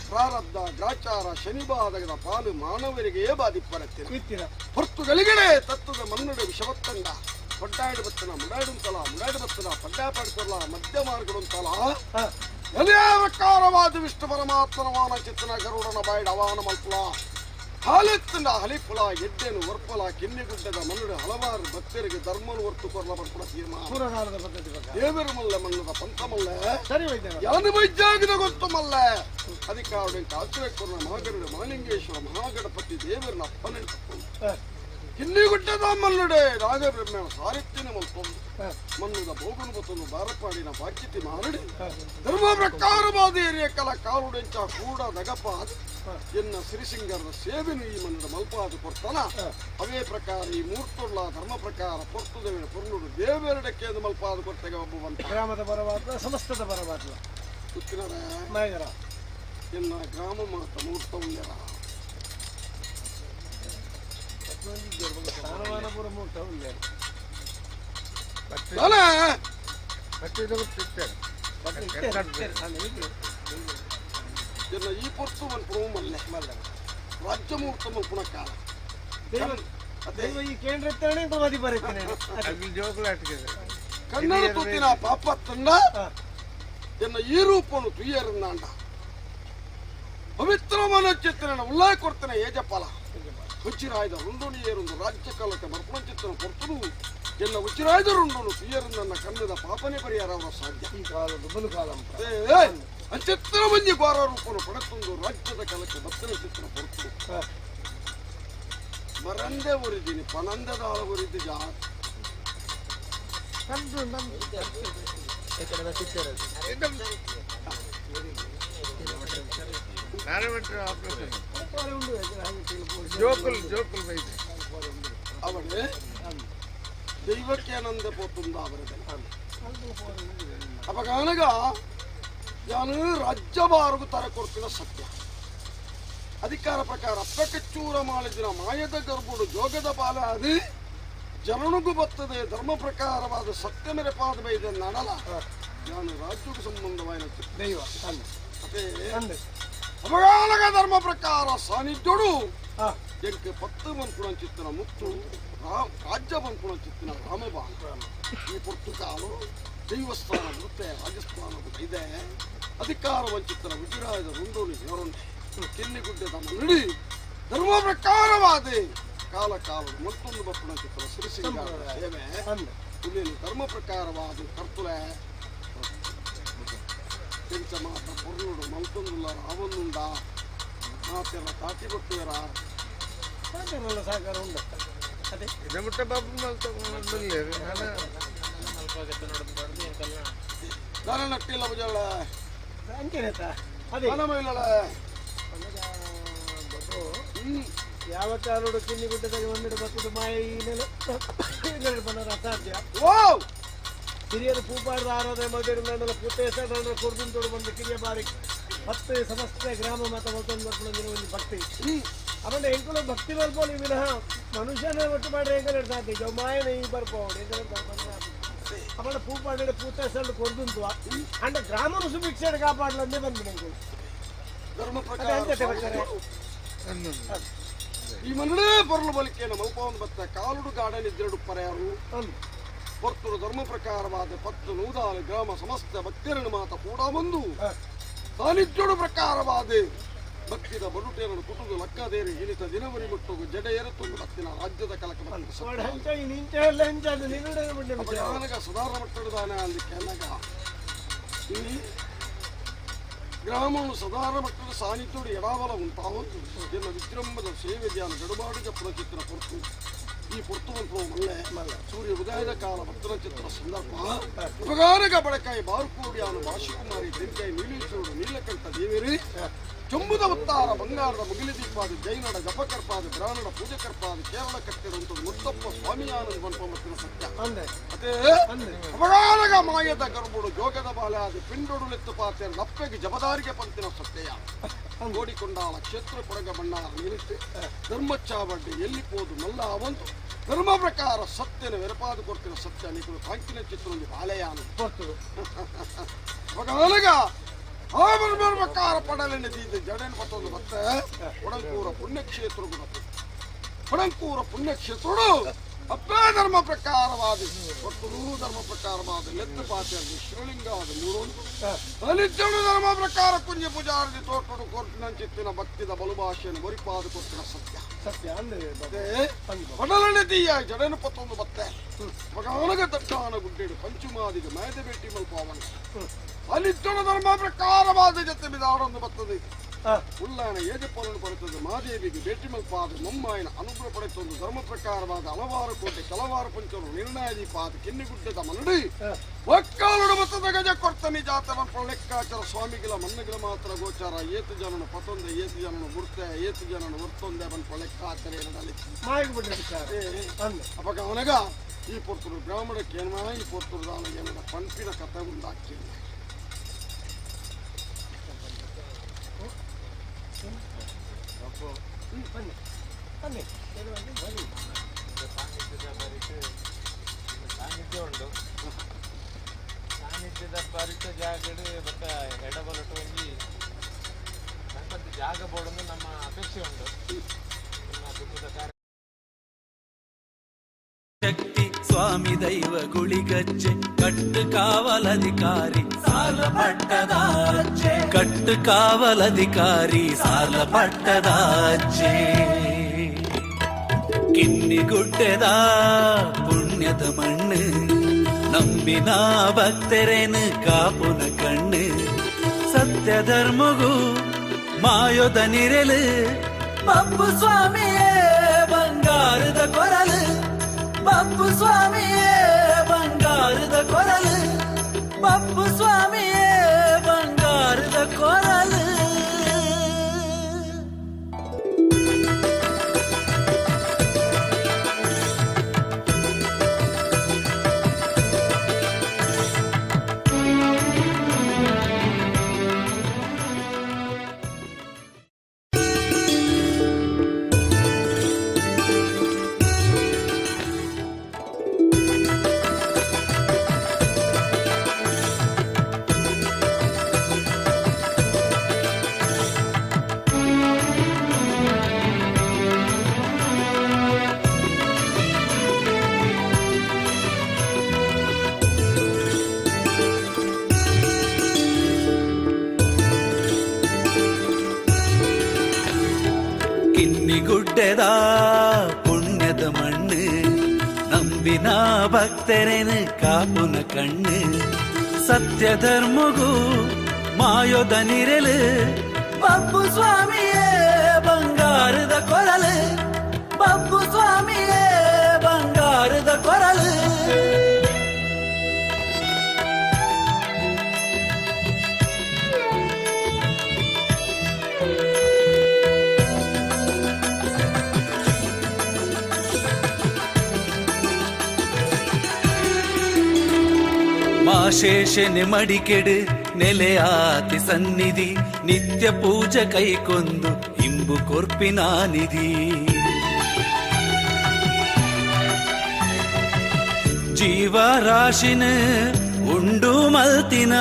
ಪ್ರಾರಬ್ಧ ಗ್ರಾಚಾರ ಶನಿಬಾಧಕದ ಪಾಲು ಮಾನವರಿಗೆ ಬಾಧಿಪರತ್ತಿನ ಹೊರ್ತುಗಳಿಗಡೆ ತತ್ವದ ಮನ್ನಡೆ ವಿಷವತ್ತಂಡ ಪಡ್ಡಾಡು ಬತ್ತನ ಮುಡಾಡುಂತಲ ಮುಡಾಡು ಬತ್ತನ ಪಡ್ಡಾಪಾಡ್ಕೊಲ್ಲ ಮಧ್ಯ ಮಾರ್ಗಡುಂತಲ ಎಲೆಯವಕಾರವಾದ ವಿಷ್ಣು ಪರಮಾತ್ಮನವಾನ ಚಿತ್ತನ ಗರುಡನ ಬಾಯ್ಡ ಅವಾನ ಮಲ್ಪುಲ ಹಾಲೆತ್ತಂಡ ಹಲಿಪುಲ ಎಡ್ಡೆನು ವರ್ಪಲ ಕಿನ್ನಿಗುಡ್ಡದ ಮನ್ನುಡೆ ಹಲವಾರು ಭಕ್ತರಿಗೆ ಧರ್ಮನು ಹೊರ್ತು ಕೊರ್ಲ ಬರ್ಪುಣ ತೀರ್ಮಾನ ದೇವರು ಮಲ್ಲ ಮನ್ನದ ಪಂಥ ಮಲ್ಲ ಯಾನು ವೈದ್ಯಾಗಿದ ಗೊತ್ತು ಮಲ್ಲ ಅಧಿಕಾರುಡೆ ಆಶ್ರಯ ಮಹಾಗರುಡ ಮಹಾಲಿಂಗೇಶ್ವರ ಮಹಾಗಣಪತಿ ದೇವರನ್ನ ಅಪ್ಪನೆಂಟು ಕಿನ್ನಿಗುಡ್ಡದ ಮನ್ನುಡೆ ರಾಜಬ್ರಹ್ಮ ಸಾರಿತ್ಯನ ಮಲ್ಪೊಂದು ಮನ್ನದ ಭೋಗನು ಬತ್ತೊಂದು ಬಾರಪಾಡಿನ ಬಾಕ್ಯತಿ ಮಾರಡಿ ಧರ್ಮ ಪ್ರಕಾರವಾದ ಏರಿಯ ಕಲ ಕಾಲುಡೆಂಚ ಕೂಡ ನಗಪ ಎನ್ನ ಸಿರಿಸಿಂಗರ ಸೇವೆನು ಈ ಮನ್ನಡ ಮಲ್ಪಾದ ಕೊಡ್ತಾನ ಅವೇ ಪ್ರಕಾರ ಈ ಮೂರ್ತುಳ್ಳ ಧರ್ಮ ಪ್ರಕಾರ ಪೊರ್ತುದೇವಿನ ಪೊರ್ಲುಡು ದೇವೆರಡಕ್ಕೆ ಅದು ಮಲ್ಪಾದ ಕೊಡ್ತೆಗೆ ಒಬ್ಬವಂತ ಗ್ರಾಮದ ಬರವಾದ ಸಮಸ್ತದ ಬರವಾದ ಗೊತ್ತಿನ ಎನ್ನ ಗ್ರಾಮ ಮಾತ ಮೂರ್ತ ಉಳ್ಳೆರ ಈ ಪೊರ್ತು ಮಲ್ಪುಣ ಮಲ್ಲೆ ರಾಜ್ಯ ಮೂರ್ತ ಮಲ್ಪುಣ ಕಾಲ ಈ ಕೇಂದ್ರ ಕನ್ನಡ ತುತ್ತಿನ ಪಾಪ ತಂಡ ಎನ್ನ ಈ ರೂಪನು ತುಯ್ಯರನ್ನಾಂಡ ಪವಿತ್ರ ಮನೋಚಿತ್ರನ ಉಲ್ಲಾಯ ಕೊಡ್ತಾನೆ ಏಜಪಾಲ ಉಚಿರಾಯ್ದ ರುಂಡುನಿ ಏರೊಂದು ರಾಜ್ಯ ಕಾಲಕ್ಕೆ ಮರ್ಪಣಚಿತ್ರನ ಕೊರ್ತನು ಎಲ್ಲ ಉಚಿರಾಯ್ದ ರುಂಡುನು ತುಯ್ಯರನ್ನ ಕನ್ನಡ ಪಾಪನೇ ಪರಿಹಾರ ಅವರ ಸಾಧ್ಯ ಈ ಕಾಲದ ಬಲು ಕಾಲ ಅಂಚಿತ್ರ ಮಂಜಿ ಘೋರ ರೂಪನು ಪಡೆತೊಂದು ರಾಜ್ಯದ ಕಾಲಕ್ಕೆ ಬತ್ತನ ಚಿತ್ರ ಕೊರ್ತನು ಮರಂದೆ ಉರಿದೀನಿ ಪನಂದದ ಉರಿದ್ದು ಜಾ ಅವಳು ದೈವಕ್ಕೆ ಆನಂದ ಪೋತುಂದ ಅವರದೆ ಅಪಗಾನಗ ನಾನು ರಾಜ್ಯಭಾರಗು ತರ ಕೊಡ್ತಿನ ಸತ್ಯ ಅಧಿಕಾರ ಪ್ರಕಾರ ಅಪ್ಪಕಚ್ಚೂರ ಮಾಡಿದಿನ ಮಾಯದ ಗರ್ಭುಡು ಜೋಗದ ಬಾಲ ಅದು ಜನನಿಗೂ ಬರ್ತದೆ ಧರ್ಮ ಪ್ರಕಾರವಾದ ಸತ್ಯ ಮೇರೆ ಪಾದ ಬೈದ ನಡಲ ನಾನು ರಾಜ್ಯಕ್ಕೆ ಸಂಬಂಧವಾದ ದೈವ ಅದೇ ಅಪಗಾಲಗ ಧರ್ಮ ಪ್ರಕಾರ ಸಾನ್ನಿಧ್ಯಡು ಎಂಕ್ ಪತ್ತು ಮನ್ಪುಣ ಚಿತ್ತನ ಮುತ್ತು ರಾಜ್ಯ ಮನ್ಪುಣ ಚಿತ್ತನ ರಾಮಬಾಣ ಈ ಪೊರ್ತುಕಾಲು ದೈವಸ್ಥಾನ ಬರುತ್ತೆ ರಾಜಸ್ಥಾನ ಇದೆ ಅಧಿಕಾರ ವಂಚಿತನ ವಿಜಯರಾಯದ ರುಂಡೋನು ಹೇರೋಣೆ ಕಿನ್ನಿಗುಡ್ಡದ ಮನ್ನಡಿ ಧರ್ಮ ಪ್ರಕಾರವಾದ ಕಾಲ ಕಾಲ ಮತ್ತೊಂದು ಬಪ್ಪಣ ಚಿತ್ರ ಸಿರಿಸಿಂಗಾರ ಸೇವೆ ಇಲ್ಲಿ ಧರ್ಮ ಪ್ರಕಾರವಾದ ಕರ್ತುಲೆ ಕೆಂಚ ಮಾತ ಪೊರ್ಲುಡು ಮಲ್ತೊಂದುಲ್ಲ ರಾವೊಂದುಂಡ ಮಾತೆಲ್ಲ ತಾಟಿ ಕೊಟ್ಟುವರ ಸಹಕಾರ ಉಂಟು ಅದೇ ನಟ್ಟಿಲ್ಲ ಭುಜಳ ಅಂಚೆನೇತ ಅದೇ ಯಾವ ಕಾಲೋಡು ಕಿನ್ನಿಗುಡ್ಡದಲ್ಲಿ ಒಂದೆರಡು ಬರ್ತದೆ ಮಾಯ ಈ ನೆಲೆ ಬಂದರೆ ಅಸಾಧ್ಯ ಹಿರಿಯರು ಪೂಪಾಡದ ಆರಾಧನೆ ಮದುವೆ ಮಂಡಲ ಪೂತೇಸ ಮಂಡಲ ಕೊರ್ದುಂತೋಡು ಬಂದು ಕಿರಿಯ ಬಾರಿ ಭಕ್ತಿ ಸಮಸ್ತ ಗ್ರಾಮ ಮಾತ ಮತ್ತೊಂದು ಬರ್ಕೊಂಡು ಒಂದು ಭಕ್ತಿ ಆಮೇಲೆ ಎಂಕುಲು ಭಕ್ತಿ ಮಲ್ಪೋಲಿ ವಿನಃ ಮನುಷ್ಯನ ಒಟ್ಟು ಮಾಡ್ರೆ ಎಂಕಲ್ ಸಾಧ್ಯ ಈಗ ಮಾಯನ ಈ ಬರ್ಬೋದು ಆಮೇಲೆ ಪೂಪಾಡ ಪೂತೇಸಲ್ಲಿ ಕೊರ್ದುಂತುವ ಅಂಡ ಗ್ರಾಮನು ಸುಭಿಕ್ಷೆ ಕಾಪಾಡಲಂದೇ ಬಂದ್ಬಿಡಿ ಎಂಕುಲು ಧರ್ಮ ಪ್ರಕಾರ ಈ ಮನಡೇ ಬರಲು ಬಲಿಕೇನ ಮಲ್ಪವನ್ ಬತ್ತ ಕಾಲುಡು ಗಾರ್ಡನ್ ಇದ್ದೆರಡು ಪರ್ಯಾರು ಪೊರ್ತುಡು ಧರ್ಮ ಪ್ರಕಾರವಾದ ಪತ್ತು ನೂದಾಲು ಗ್ರಾಮ ಸಮಸ್ತ ಭಕ್ತರನ್ನು ಮಾತ ಕೂಡ ಬಂದು ಸಾನ್ನಿಧ್ಯೋಡು ಪ್ರಕಾರವಾದ ಭಕ್ತಿದ ಬಡುಟೇನನ್ನು ಕುಟುಂಬ ಲಕ್ಕದೇರಿ ಇನಿತ ದಿನವರಿ ಮುಟ್ಟುಗು ಜಡೆ ಏರುತ್ತೊಂದು ಭಕ್ತಿನ ರಾಜ್ಯದ ಕಲಕ ಸಾಧಾರಣ ಮಟ್ಟದಾನ ಅಲ್ಲಿ ಕೆನಗ ಗ್ರಾಮವನ್ನು ಸಾಧಾರಣ ಮಟ್ಟದ ಸಾನ್ನಿಧ್ಯೋಡು ಎಡಾವಲ ಉಂಟಾವಂತು ಎಲ್ಲ ವಿಜೃಂಭದ ಸೇವೆ ಧ್ಯಾನ ಗಡುಬಾಡು ಜಪ್ಪನ ಚಿತ್ರ ಪೊರ್ತು ಈ ಪೊರ್ತುವಂತ ಮಲ್ಲೆ ಸೂರ್ಯ ಉದಯದ ಕಾಲ ಭಕ್ತನ ಚಿತ್ರ ಸಂದರ್ಭ ಉಪಗಾರಗ ಬಡಕಾಯಿ ಬಾರುಕೋಡಿಯಾನು ಭಾಷಿಕುಮಾರಿ ತೆಂಕಾಯಿ ನೀಲೀಶ್ವರುಡು ನೀಲಕಂಠ ದೇವೇರಿ ಚೊಂಬುದ ಉತ್ತಾರ ಬಂಗಾರದ ಮುಗಿಲಿ ದೀಪಾದ ಜೈನಡ ಜಪಕರ್ಪಾದ ಬ್ರಾಹ್ಮಣ ಪೂಜಕರ್ಪಾದ ಕೇರಳ ಕಟ್ಟಿರುವಂಥದ್ದು ಮುತ್ತಪ್ಪ ಸ್ವಾಮಿಯಾನಂದ ಬನ್ಪಮತ್ತಿನ ಸತ್ಯ ಅದೇ ಅಪಗಾರಗ ಮಾಯದ ಗರ್ಭುಡು ಜೋಗದ ಬಾಲಾದ ಪಿಂಡೊಡುಲೆತ್ತು ಪಾತ್ರೆ ನಪ್ಪೆಗೆ ಜಬದಾರಿಗೆ ಪಂತಿನ ಸತ್ಯ ಕೋಡಿಕೊಂಡಾಳ ಕ್ಷೇತ್ರ ಕೊಡಗ ಬಣ್ಣಾರ ನಿಲ್ಲಿಸಿ ಧರ್ಮಚ್ಚಾವಡ್ಡಿ ಎಲ್ಲಿ ಪೋದು ಮಲ್ಲ ಅವಂತು ಧರ್ಮ ಪ್ರಕಾರ ಸತ್ಯನ ವೆರಪಾದ ಕೊಡ್ತಿನ ಸತ್ಯ ನೀಕುಲು ಕಾಂಕಿನ ಚಿತ್ರೊಂದು ಬಾಲೆಯಾನು ಅಪಗಾರಗ ಪ್ರಕಾರ ಪಡಲೆನೆ ತೀದ ಜಡೇನು ಪತ್ತೊಂದು ಬತ್ತೆ ಕೊಡಂಕೂರ ಪುಣ್ಯಕ್ಷೇತ್ರ ಕೊಡಂಕೂರ ಪುಣ್ಯಕ್ಷೇತ್ರಡು ಅಪ್ಪೇ ಧರ್ಮ ಪ್ರಕಾರವಾದ ಒಟ್ಟು ಧರ್ಮ ಪ್ರಕಾರವಾದ ಲೆತ್ತು ಪಾತ್ರೆ ಶಿವಲಿಂಗವಾದ ಮೂರೊಂದು ಅನಿತ್ಯಡು ಧರ್ಮ ಪ್ರಕಾರ ಪುಣ್ಯ ಪೂಜಾರದಿ ತೋಟಡು ಕೊರ್ತಿನಂಚಿತ್ತಿನ ಭಕ್ತಿದ ಬಲುಭಾಷೆಯನ್ನು ಒರಿಪಾದ ಕೊರ್ತಿನ ಸತ್ಯ ಸತ್ಯ ಅಂದ್ರೆ ಪಡಲನೆ ತೀಯ ಜಡೇನು ಪತ್ತೊಂದು ಬತ್ತೆ ಮಗನಗ ತಟ್ಟಾನ ಗುಡ್ಡೇಡು ಪಂಚುಮಾದಿಗೆ ಮಯದ ಭೇಟಿ ಮಲ್ಪಾವಣ ಅನಿತ್ಯಡು ಧರ್ಮ ಪ್ರಕಾರವಾದ ಜೊತೆ ಬಿದಾಡೊಂದು ಬರ್ತದೆ ಉಳ್ಳಾನ ಏಜಪ್ಪನನ್ನು ಪಡೆತದ್ದು ಮಾದೇವಿಗೆ ಭೇಟಿ ಮಲ್ಪಾದ ಮೊಮ್ಮಾಯನ ಅನುಗ್ರಹ ಪಡೆತೊಂದು ಧರ್ಮ ಪ್ರಕಾರವಾದ ಹಲವಾರು ಕೋಟೆ ಕೆಲವಾರು ಪಂಚರು ನಿರ್ಣಯ ದೀಪಾದ ಕಿನ್ನಿಗುಡ್ಡದ ಮನಡಿ ಒಕ್ಕಾಲುಡು ಬತ್ತದ ಗಜ ಕೊರ್ತನಿ ಜಾತವ ಲೆಕ್ಕಾಚಾರ ಸ್ವಾಮಿಗಳ ಮನ್ನಗಳ ಮಾತ್ರ ಗೋಚಾರ ಏತು ಜನನು ಪತೊಂದೆ ಏತು ಜನನು ಬುರ್ತೆ ಏತು ಜನನು ವರ್ತೊಂದೆ ಬನ್ಪ ಲೆಕ್ಕಾಚಾರ ಏನದಲ್ಲಿ ಅಪಗ ಅವನಗ ಈ ಪೊರ್ತುಡು ಬ್ರಾಹ್ಮಣಕ್ಕೆ ಏನ ಈ ಪೊರ್ತುಡು ದಾನ ಏನದ ಪಂಪಿನ ಕಥೆ ಉಂಡಾಕ್ತಿಲ್ಲ. ಬನ್ನಿ ಬನ್ನಿ ಬನ್ನಿ. ಸಾನ್ನಿಧ್ಯದ ಬರಿತು ಸಾನ್ನಿಧ್ಯ ಉಂಟು. ಸಾನ್ನಿಧ್ಯದ ಬರಿತ ಜಾಗಡು ಬೊಕ್ಕ ಎಡಬಲಟು ಒಂಜಿ ನಂಕಂತ ಜಾಗ ಬೋಡೊಂದು ನಮ್ಮ ಅಪೇಕ್ಷೆ ಉಂಟು. ನಮ್ಮ ದುಃಖದ ಕಾರ್ಯ ಶಕ್ತಿ ಸ್ವಾಮಿ ದೈವ ಗುಳಿಗಜ್ಜೆ ಕಟ್ಟು ಕಾವಲಧಿಕಾರಿ ಸಾಲ ಪಟ್ಟದಾಚೆ ಕಟ್ಟು ಕಾವಲಧಿಕಾರಿ ಸಾಲ ಪಟ್ಟದಾಚೆ ಕಿನ್ನಿಗುಡ್ಡೆದ ಪುಣ್ಯದ ಮಣ್ಣು ನಂಬಿನ ಭಕ್ತರೇನು ಕಾಪುನ ಕಣ್ಣು ಸತ್ಯ ಧರ್ಮಗೂ ಮಾಯೋದ ನಿರೆಲು ಬಪ್ಪು ಸ್ವಾಮಿಯೇ ಬಂಗಾರದ ಕೊರಲು ಬಪ್ಪು ಸ್ವಾಮಿಯೇ ಬಂಗಾರದ ಕೊರಲು ಬಪ್ಪು ಸ್ವಾಮಿಯೇ ಬಂಗಾರದ ಕೊರಲು. ಕಿನ್ನಿಗುಡ್ಡೆದ ಪುಣ್ಯದ ಮಣ್ಣು ನಂಬಿನ ಭಕ್ತರೇನು ಕಾಪುನ ಕಣ್ಣು ಸತ್ಯ ಧರ್ಮಗೂ ಮಾಯೋದ ನಿರೆಲು ಬಪ್ಪು ಸ್ವಾಮಿಯೇ ಬಂಗಾರದ ಕೊರಲು ಬಪ್ಪು ಸ್ವಾಮಿಯೇ ಬಂಗಾರದ ಕೊರಲು. ಮಾಶೇಷನೆ ಮಡಿಕೆಡು ನೆಲೆಯಾತಿ ಸನ್ನಿಧಿ ನಿತ್ಯ ಪೂಜೆ ಕೈಕೊಂದು ಇಂಬು ಕೊರ್ಪಿನ ನಿಧಿ ಜೀವರಾಶಿನ ಉಂಡು ಮಲ್ತಿನ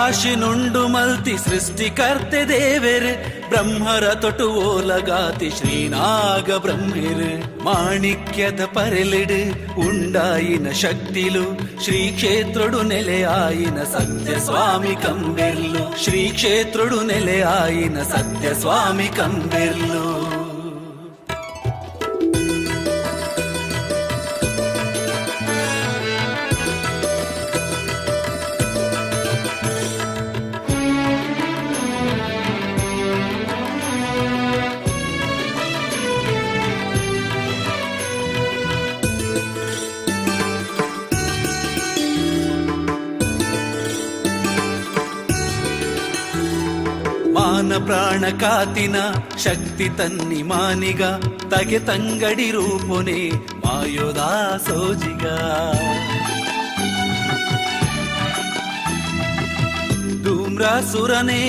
ಜೀವರಾಶಿನುಂಡು ಮಲ್ತಿ ಸೃಷ್ಟಿಕರ್ತೆ ದೇವೆರ್ ಬ್ರಹ್ಮರ ತೊಟು ಓಲಗಾತಿ ಶ್ರೀನಾಗ ಬ್ರಹ್ಮೆರ್ ಮಾಣಿಕ್ಯದ ಪರೆಲಿಡು ಉಂಡಾಯಿನ ಶಕ್ತಿಲು ಶ್ರೀ ಕ್ಷೇತ್ರಡು ನೆಲೆಯಾಯಿನ ಸತ್ಯ ಸ್ವಾಮಿ ಕಂಬೆರ್ಲು ಶ್ರೀ ಕ್ಷೇತ್ರಡು ನೆಲೆಯಾಯಿನ ಸತ್ಯ ಸ್ವಾಮಿ ಕಂಬೆರ್ಲು. ಮಾನ ಪ್ರಾಣ ಕಾತಿನ ಶಕ್ತಿ ತನ್ನಿ ಮಾನಿಗ ತಗೆ ತಂಗಡಿ ರೂಪುನೆ ಮಾಯೋದಾ ಸೋಜಿಗ ಧೂಮ್ರಾಸುರನೇ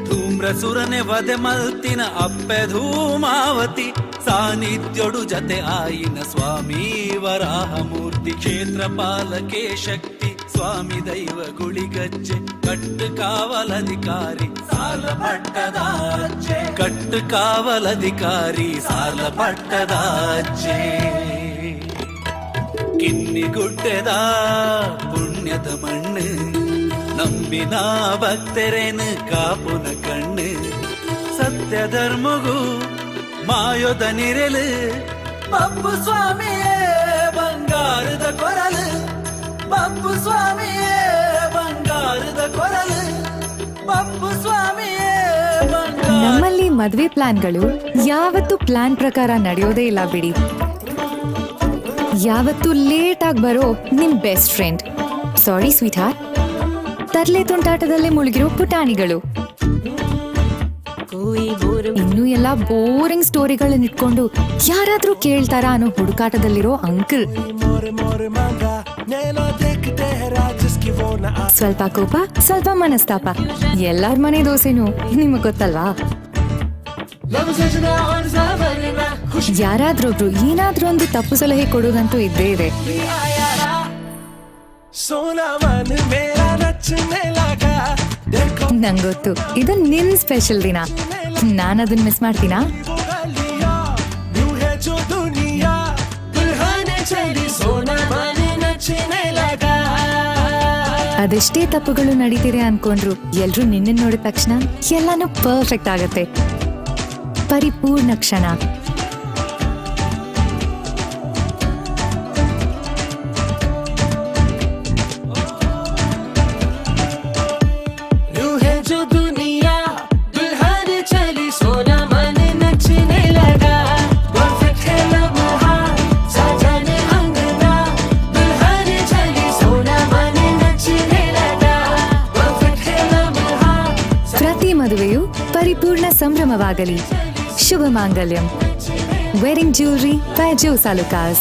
ಧೂಮ್ರಸುರನೆ ವಧೆ ಮಲ್ತಿನ ಅಪ್ಪೆ ಧೂಮಾವತಿ ಸಾನ್ನಿಧ್ಯೊಡು ಜತೆ ಆಯಿನ ಸ್ವಾಮಿ ವರಾಹಮೂರ್ತಿ ಕ್ಷೇತ್ರ ಪಾಲಕೆ ಶಕ್ತಿ ಸ್ವಾಮಿ ದೈವ ಗುಳಿಗಜ್ಜೆ ಕಟ್ಟು ಕಾವಲಧಿಕಾರಿ ಸಾಲ ಪಟ್ಟದಾಚೆ ಕಟ್ಟು ಕಾವಲಧಿಕಾರಿ ಸಾಲ ಪಟ್ಟದಾಚೆ. ಕಿನ್ನಿಗುಡ್ಡೆದ ಪುಣ್ಯದ ಮಣ್ಣು ನಂಬಿನ ಭಕ್ತರೇನು ಕಾಪುನ ಕಣ್ಣು ಸತ್ಯ ಧರ್ಮಗೂ ಮಾಯೋದ ನಿರೆಲು ಬಪ್ಪು ಸ್ವಾಮಿಯೇ ಬಂಗಾರದ ಕೊರಲು ಬಪ್ಪು ಸ್ವಾಮಿಯೇ ಬಂಗಾರದ ಕೊರಲು ಬಪ್ಪು ಸ್ವಾಮಿಯೇ. ನಮ್ಮಲ್ಲಿ ಮದುವೆ ಪ್ಲಾನ್ಗಳು ಯಾವತ್ತೂ ಪ್ಲಾನ್ ಪ್ರಕಾರ ನಡೆಯೋದೇ ಇಲ್ಲ ಬಿಡಿ. ಯಾವತ್ತೂ ಲೇಟ್ ಆಗಿ ಬರೋ ನಿಮ್ ಬೆಸ್ಟ್ ಫ್ರೆಂಡ್, ಸಾರಿ ಸ್ವೀಟ್ ಹಾರ್ಟ್, ತರ್ಲೆ ತುಂಟಾಟದಲ್ಲೇ ಮುಳುಗಿರೋ ಪುಟಾಣಿಗಳು, ಇನ್ನೂ ಎಲ್ಲ ಬೋರಿಂಗ್ ಸ್ಟೋರಿಗಳನ್ನ ಇಟ್ಕೊಂಡು ಯಾರಾದ್ರೂ ಕೇಳ್ತಾರಾ ಅನ್ನೋ ಹುಡುಕಾಟದಲ್ಲಿರೋ ಅಂಕಲ್, ಸ್ವಲ್ಪ ಕೋಪ ಸ್ವಲ್ಪ ಮನಸ್ತಾಪ, ಎಲ್ಲಾರ ಮನೆ ದೋಸೆನೂ ನಿಮಗ್ ಗೊತ್ತಲ್ವಾ? ಯಾರಾದ್ರೊಬ್ರು ಏನಾದ್ರೂ ಒಂದು ತಪ್ಪು ಸಲಹೆ ಕೊಡೋದಂತೂ ಇದ್ದೇ ಇದೆ. ನಂಗೊತ್ತು ಇದು ನಿನ್ ಸ್ಪೆಷಲ್ ದಿನ, ನಾನದನ್ನ ಮಿಸ್ ಮಾಡ್ತೀನಾ? ಅದೆಷ್ಟೇ ತಪ್ಪುಗಳು ನಡೀತಿದೆ ಅನ್ಕೊಂಡ್ರು ಎಲ್ರೂ ನಿನ್ನ ನೋಡಿದ ತಕ್ಷಣ ಎಲ್ಲಾನು ಪರ್ಫೆಕ್ಟ್ ಆಗತ್ತೆ. ಪರಿಪೂರ್ಣ ಕ್ಷಣ. ಪ್ರತಿ ಮದುವೆಯು ಪರಿಪೂರ್ಣ ಸಂಭ್ರಮವಾಗಲಿ. ಶುಭ ಮಾಂಗಲ್ಯಂ. Wedding jewellery by Jos Alukkas.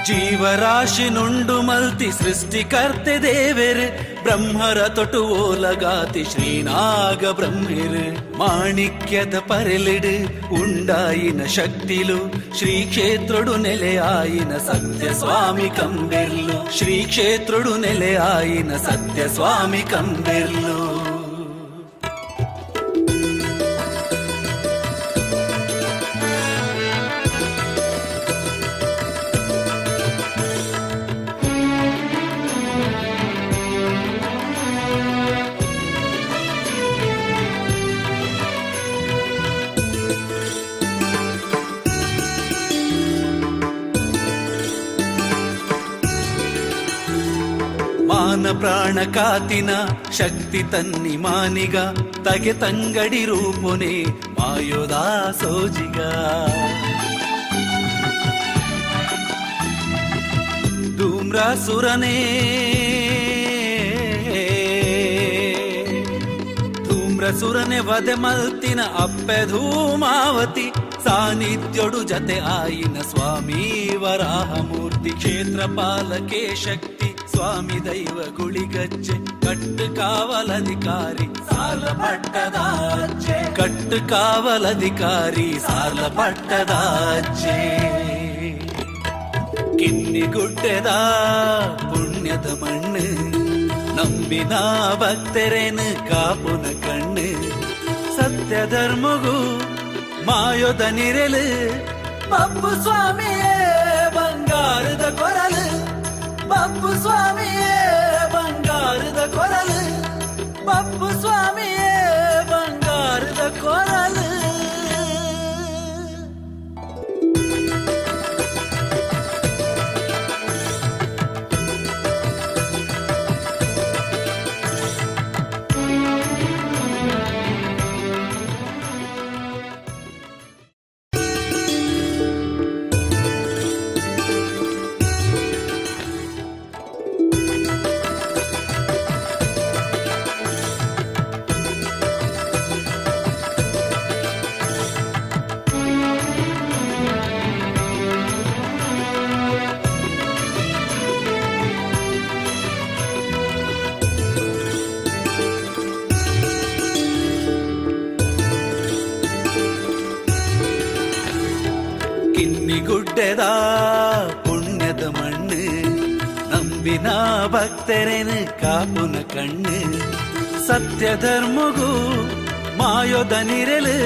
ಜೀವರಾಶಿನುಂಡು ಮಲ್ತಿ ಸೃಷ್ಟಿಕರ್ತೆ ದೇವೆರ್ ಬ್ರಹ್ಮರ ತೊಟು ಓಲಗಾತಿ ಶ್ರೀನಾಗ ಬ್ರಹ್ಮೆರ್ ಮಾಣಿಕ್ಯದ ಪರೆಲಿಡು ಉಂಡಾಯಿನ ಶಕ್ತಿಲು ಶ್ರೀ ಕ್ಷೇತ್ರಡು ನೆಲೆಯಾಯಿನ ಸತ್ಯ ಸ್ವಾಮಿ ಕಂಬೆರ್ಲು ಶ್ರೀ ಕ್ಷೇತ್ರಡು ನೆಲೆಯಾಯಿನ ಸತ್ಯ ಸ್ವಾಮಿ ಕಂಬೆರ್ಲು. ಮಾನ ಪ್ರಾಣ ಕಾತಿನ ಶಕ್ತಿ ತನ್ನಿ ಮಾನಿಗ ತಗೆ ತಂಗಡಿ ರೂಪುನೆ ಮಾಯೋದಾ ಸೋಜಿಗ ಧೂಮ್ರಾಸುರನೇ ಧೂಮ್ರಸುರನೆ ವಧೆ ಮಲ್ತಿನ ಅಪ್ಪೆ ಧೂಮಾವತಿ ಸಾನ್ನಿಧ್ಯೊಡು ಜತೆ ಆಯಿನ ಸ್ವಾಮಿ ವರಾಹಮೂರ್ತಿ ಕ್ಷೇತ್ರ ಪಾಲಕೆ ಶಕ್ತಿ ಸ್ವಾಮಿ ದೈವ ಗುಳಿಗಜ್ಜೆ ಕಟ್ಟು ಕಾವಲಧಿಕಾರಿ ಸಾರ್ಲ ಪಟ್ಟದಾಚೆ ಕಟ್ಟು ಕಾವಲಧಿಕಾರಿ ಸಾರ್ಲ ಪಟ್ಟದಾಚೆ ಕಿನ್ನಿಗುಡ್ಡೆದ ಪುಣ್ಯದ ಮಣ್ಣು ನಂಬಿನ ಭಕ್ತರೇನು ಕಾಪುನ ಕಣ್ಣು ಸತ್ಯ ಧರ್ಮಗೂ ಮಾಯೋದ ನಿರೆಲು ಬಬ್ಬು ಸ್ವಾಮಿಯೇ ಬಂಗಾರದ ಕೊರಲು ಬಬ್ಬು ಸ್ವಾಮಿಯೇ ಬಂಗಾರದ ಕೊರಲು ಬಬ್ಬು ಸ್ವಾಮಿಯೇ ಬಂಗಾರದ ಕೊರಲು. ಕಿನ್ನಿಗುಡ್ಡೆದ ಪುಣ್ಯದ ಮಣ್ಣು ನಂಬಿನ ಭಕ್ತರೇನು ಕಾಪುನ ಕಣ್ಣು ಸತ್ಯ ಧರ್ಮಗೂ ಮಾಯೋದ ನಿರೆಲು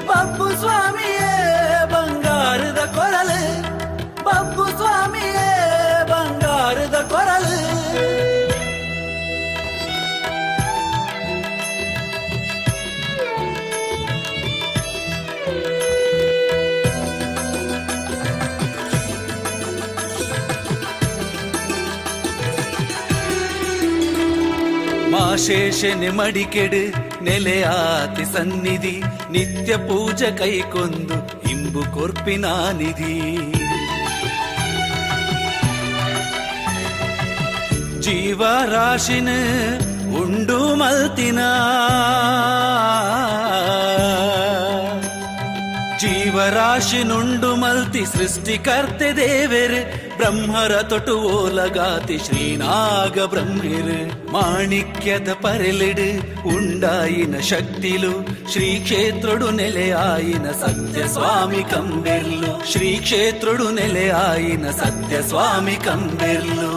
ಬಬ್ಬು ಸ್ವಾಮಿಯೇ ಬಂಗಾರದ ಕೊರಲು ಬಬ್ಬು ಸ್ವಾಮಿಯೇ ಬಂಗಾರದ ಕೊರಲು. ಮಾಶೇಷನೆ ಮಡಿಕೆಡು ನೆಲೆಯಾತಿ ಸನ್ನಿಧಿ ನಿತ್ಯ ಪೂಜೆ ಕೈಕೊಂದು ಇಂಬು ಕೊರ್ಪಿನ ನಿಧಿ ಜೀವರಾಶಿನ ಉಂಡು ಮಲ್ತಿನ ಜೀವರಾಶಿನುಂಡು ಮಲ್ತಿ ಸೃಷ್ಟಿಕರ್ತೆ ದೇವೆರು ಬ್ರಹ್ಮರ ತೊಟು ಓಲಗಾತಿ ಶ್ರೀನಾಗ ಬ್ರಹ್ಮಿರು ಮಾಣಿಕ್ಯದ ಪರೆಲಿಡು ಉಂಡಾಯಿನ ಶಕ್ತಿಲು ಶ್ರೀ ಕ್ಷೇತ್ರಡು ನೆಲೆಯಾಯಿನ ಸತ್ಯ ಸ್ವಾಮಿ ಕಂಬೆರ್ಲು ಶ್ರೀ ಕ್ಷೇತ್ರಡು ನೆಲೆಯಾಯಿನ ಸತ್ಯ ಸ್ವಾಮಿ ಕಂಬೆರ್ಲು.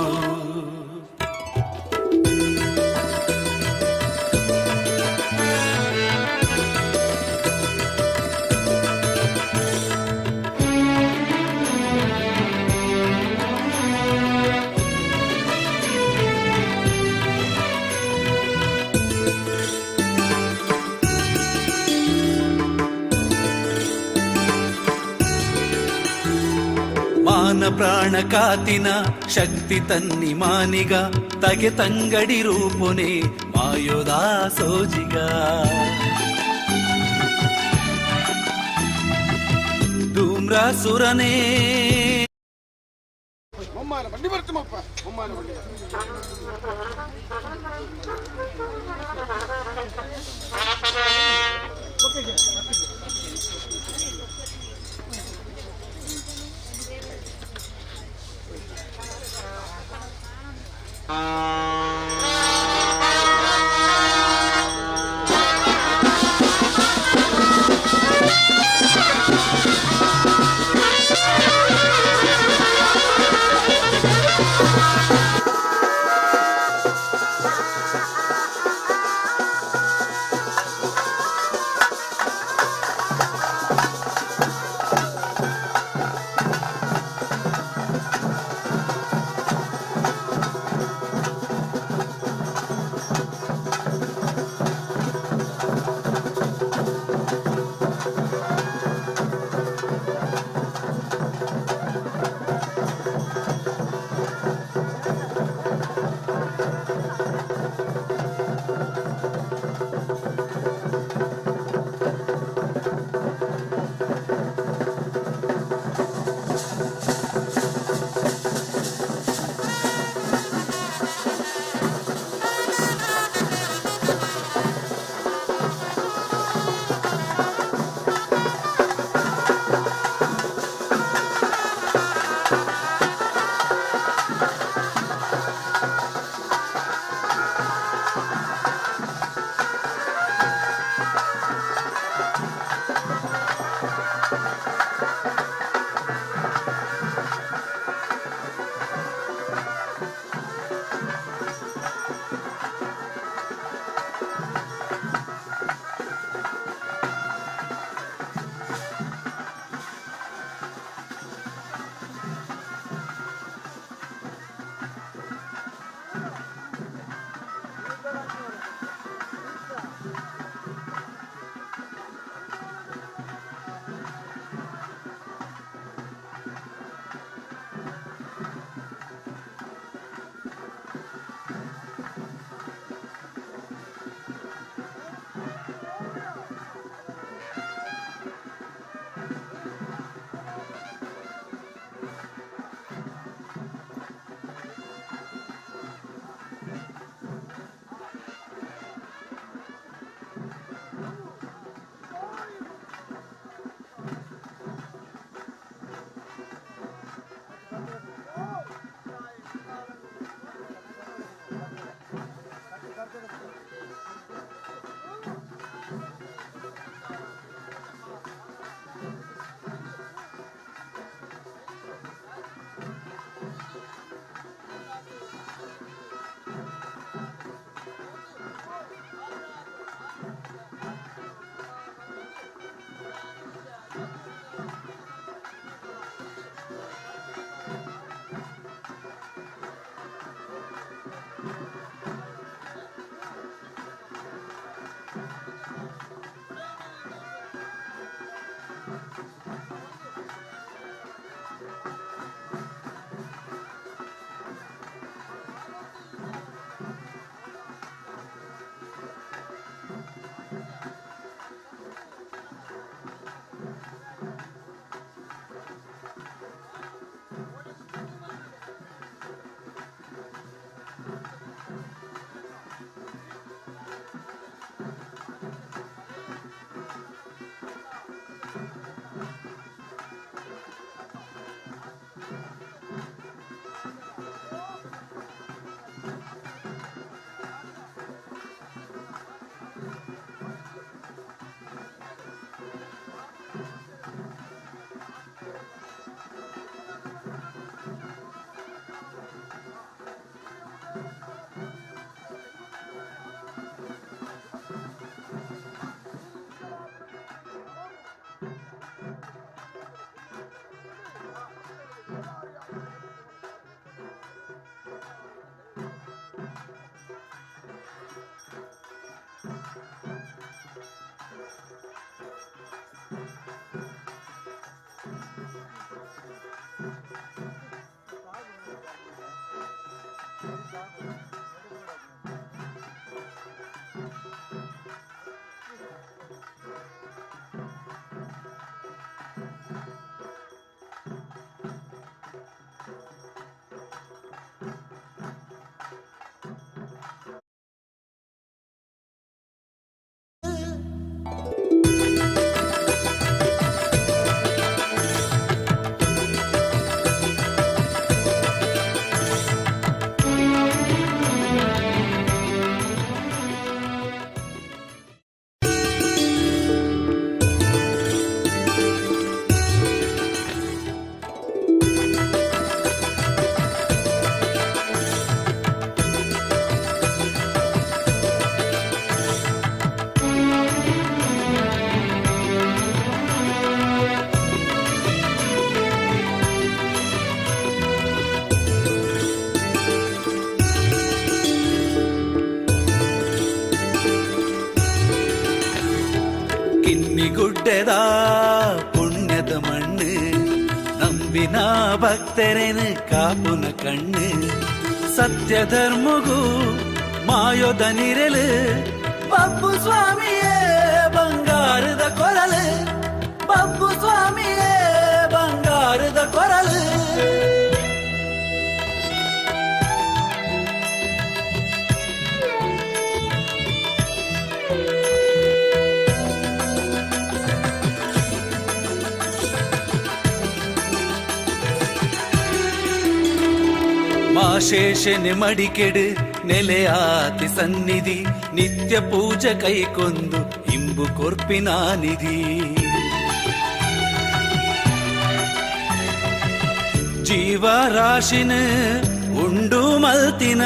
ಮಾನ ಪ್ರಾಣ ಕಾತಿನ ಶಕ್ತಿ ತನ್ನಿ ಮಾನಿಗ ತಗೆ ತಂಗಡಿ ರೂಪುನೆ ಮಾಯೋದಾ ಸೋಜಿಗ ಧೂಮ್ರಾಸುರನೇ ಬಂಡಿ ಬರ್ತೀಮಪ್ಪ ಬೊಮ್ಮಾನ ಬಂಡಿ. ಕಿನ್ನಿಗುಡ್ಡೆದ ಪುಣ್ಯದ ಮಣ್ಣು ನಂಬಿನ ಭಕ್ತರೇನು ಕಾಪುನ ಕಣ್ಣು ಸತ್ಯ ಧರ್ಮಗೂ ಮಾಯೋದ ನಿರಲು ಬಬ್ಬು ಸ್ವಾಮಿಯೇ ಬಂಗಾರದ ಕೊರಲು ಬಬ್ಬು ಸ್ವಾಮಿಯೇ ಬಂಗಾರದ ಕೊರಲು. ಮಾಶೇಷನೆ ಮಡಿಕೆಡು ನೆಲೆಯಾತಿ ಸನ್ನಿಧಿ ನಿತ್ಯ ಪೂಜೆ ಕೈಕೊಂದು ಇಂಬು ಕೊರ್ಪಿನ ನಿಧಿ. ಜೀವರಾಶಿನ ಉಂಡು ಮಲ್ತಿನ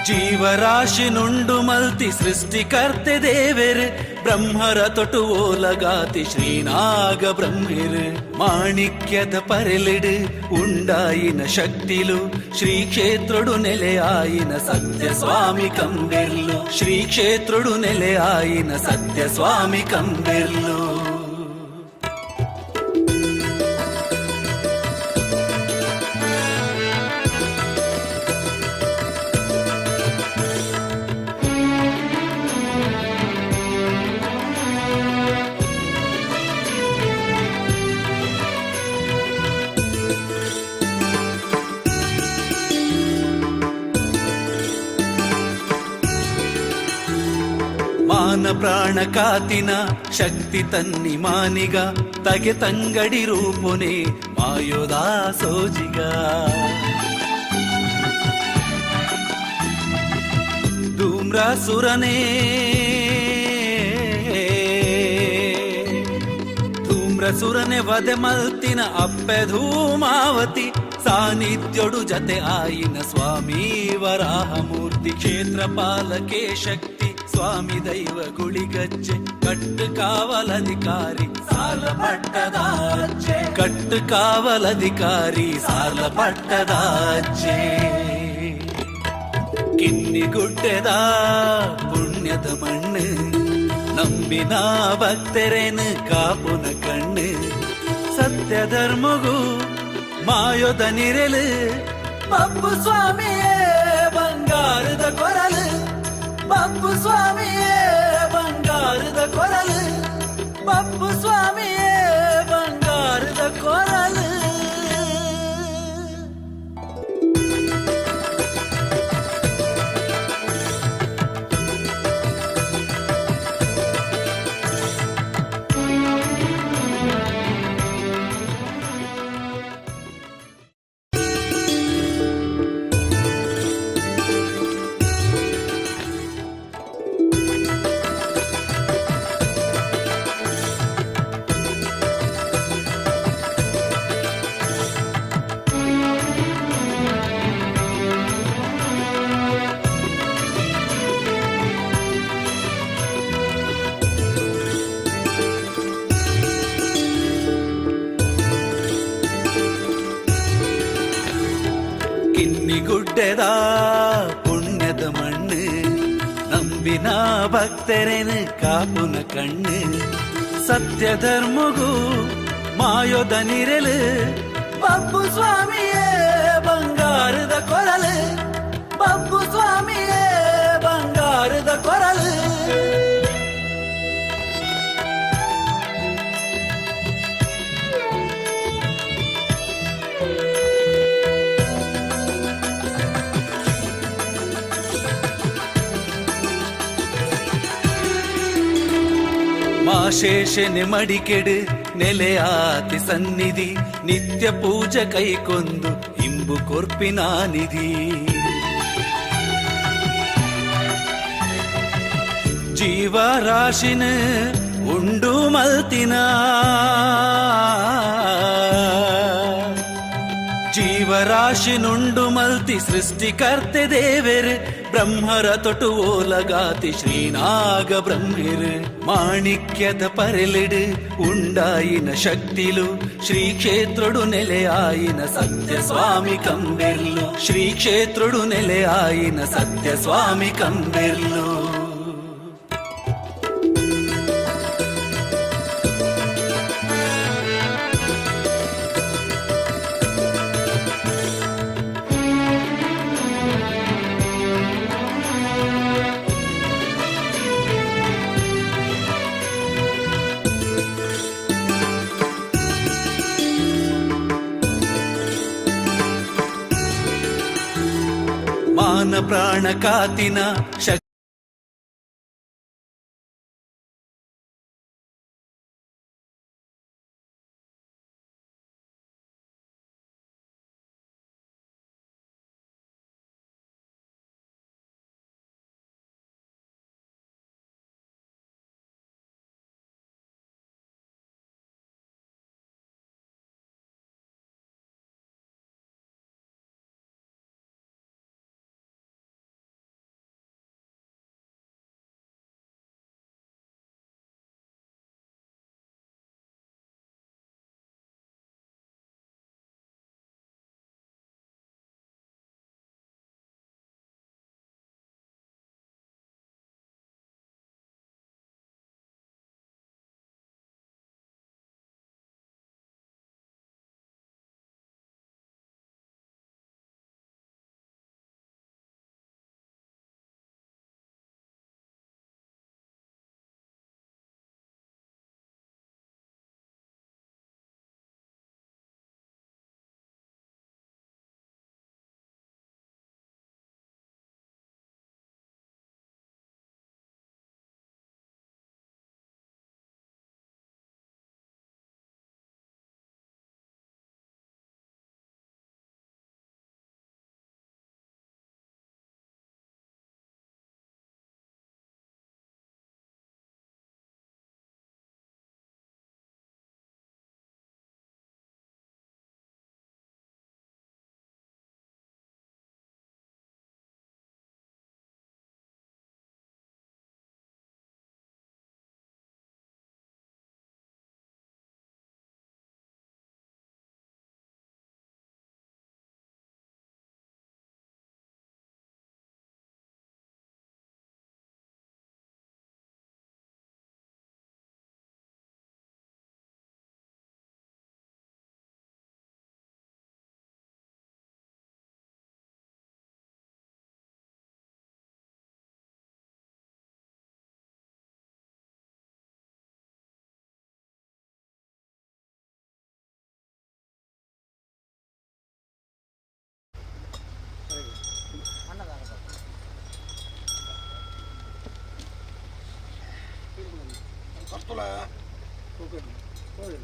ಜೀವರಾಶಿನುಂಡು ಮಲ್ತಿ ಸೃಷ್ಟಿಕರ್ತೆ ದೇವೆರು ಬ್ರಹ್ಮರ ತೊಟು ಓಲಗಾತಿ ಶ್ರೀನಾಗ ಬ್ರಹ್ಮೆರು ಮಾಣಿಕ್ಯದ ಪರೆಲಿಡು ಉಂಡಾಯಿನ ಶಕ್ತಿಲು ಶ್ರೀ ಕ್ಷೇತ್ರಡು ನೆಲೆಯಾಯಿನ ಸತ್ಯ ಸ್ವಾಮಿ ಕಂಬೆರ್ಲು ಶ್ರೀ ಕ್ಷೇತ್ರಡು ನೆಲೆಯಾಯಿನ ಸತ್ಯ ಸ್ವಾಮಿ ಕಂಬೆರ್ಲು. ಮಾನ ಪ್ರಾಣ ಕಾತಿನ ಶಕ್ತಿ ತನ್ನಿ ಮಾನಿಗ ತಗೆ ತಂಗಡಿ ರೂಪುನೆ ಮಾಯೋದಾ ಸೋಜಿಗ. ಧೂಮ್ರಾಸುರನೇ ಧೂಮ್ರಸುರನೆ ವಧೆ ಮಲ್ತಿನ ಅಪ್ಪೆ ಧೂಮಾವತಿ ಸಾನ್ನಿಧ್ಯೋಡು ಜತೆ ಆಯಿನ ಸ್ವಾಮಿ ವರಾಹಮೂರ್ತಿ ಕ್ಷೇತ್ರ ಪಾಲಕೆ ಶಕ್ತಿ ಸ್ವಾಮಿ ದೈವ ಗುಳಿಗಚ್ಚೆ ಕಟ್ಟು ಕಾವಲಧಿಕಾರಿ ಸಾರ್ಲ ಪಟ್ಟದಾಚೆ ಕಟ್ಟು ಕಾವಲಧಿಕಾರಿ ಸಾರ್ಲ ಪಟ್ಟದಾಚೆ. ಕಿನ್ನಿಗುಡ್ಡೆದ ಪುಣ್ಯದ ಮಣ್ಣು ನಂಬಿನ ಭಕ್ತರೇನು ಕಾಪುನ ಕಣ್ಣು ಸತ್ಯ ಧರ್ಮಗೂ ಮಾಯೋದ ನಿರಲು ಬಬ್ಬು ಸ್ವಾಮಿಯೇ ಬಂಗಾರದ ಕೊರಲು ಬಬ್ಬು ಸ್ವಾಮಿಯೇ ಬಂಗಾರದ ಕೊರಲು ಬಬ್ಬು ಸ್ವಾಮಿಯೇ ಬಂಗಾರದ ಕೊರಲು. ಕಿನ್ನಿಗುಡ್ಡೆದ ಪುಣ್ಯದ ಮಣ್ಣು ನಂಬಿನ ಭಕ್ತರೇನು ಕಾಪುನ ಕಣ್ಣು ಸತ್ಯ ಧರ್ಮಗೂ ಮಾಯೋದ ನಿರಲು ಬಬ್ಬು ಸ್ವಾಮಿಯೇ ಬಂಗಾರದ ಕೊರಲು ಬಬ್ಬು ಸ್ವಾಮಿಯೇ ಬಂಗಾರದ ಕೊರಲು. ಆಶೇಷನೆ ಮಡಿಕೆಡು ನೆಲೆಯಾತಿ ಸನ್ನಿಧಿ ನಿತ್ಯ ಪೂಜೆ ಕೈಕೊಂದು ಇಂಬು ಕೊರ್ಪಿನ ನಿಧಿ ಜೀವರಾಶಿನ ಉಂಡು ಮಲ್ತಿನ ಜೀವರಾಶಿನುಂಡು ಮಲ್ತಿ ಸೃಷ್ಟಿಕರ್ತೆ ದೇವೆರ್ ಬ್ರಹ್ಮರ ತೊಟು ಓಲಗಾತಿ ಶ್ರೀನಾಗ ಬ್ರಹ್ಮಿರ್ ಮಾಣಿಕ್ಯದ ಪರೆಲಿಡು ಉಂಡಾಯಿನ ಶಕ್ತಿಲು ಶ್ರೀ ಕ್ಷೇತ್ರುಡು ನೆಲೆಯಾಯಿನ ಸತ್ಯ ಸ್ವಾಮಿ ಕಂಬೆರ್ಲು ಶ್ರೀ ಕ್ಷೇತ್ರುಡು ನೆಲೆಯಾಯಿನ ಸತ್ಯ ಸ್ವಾಮಿ ಕಂಬೆರ್ಲು. ಮಾನ ಪ್ರಾಣ ಕಾತಿನ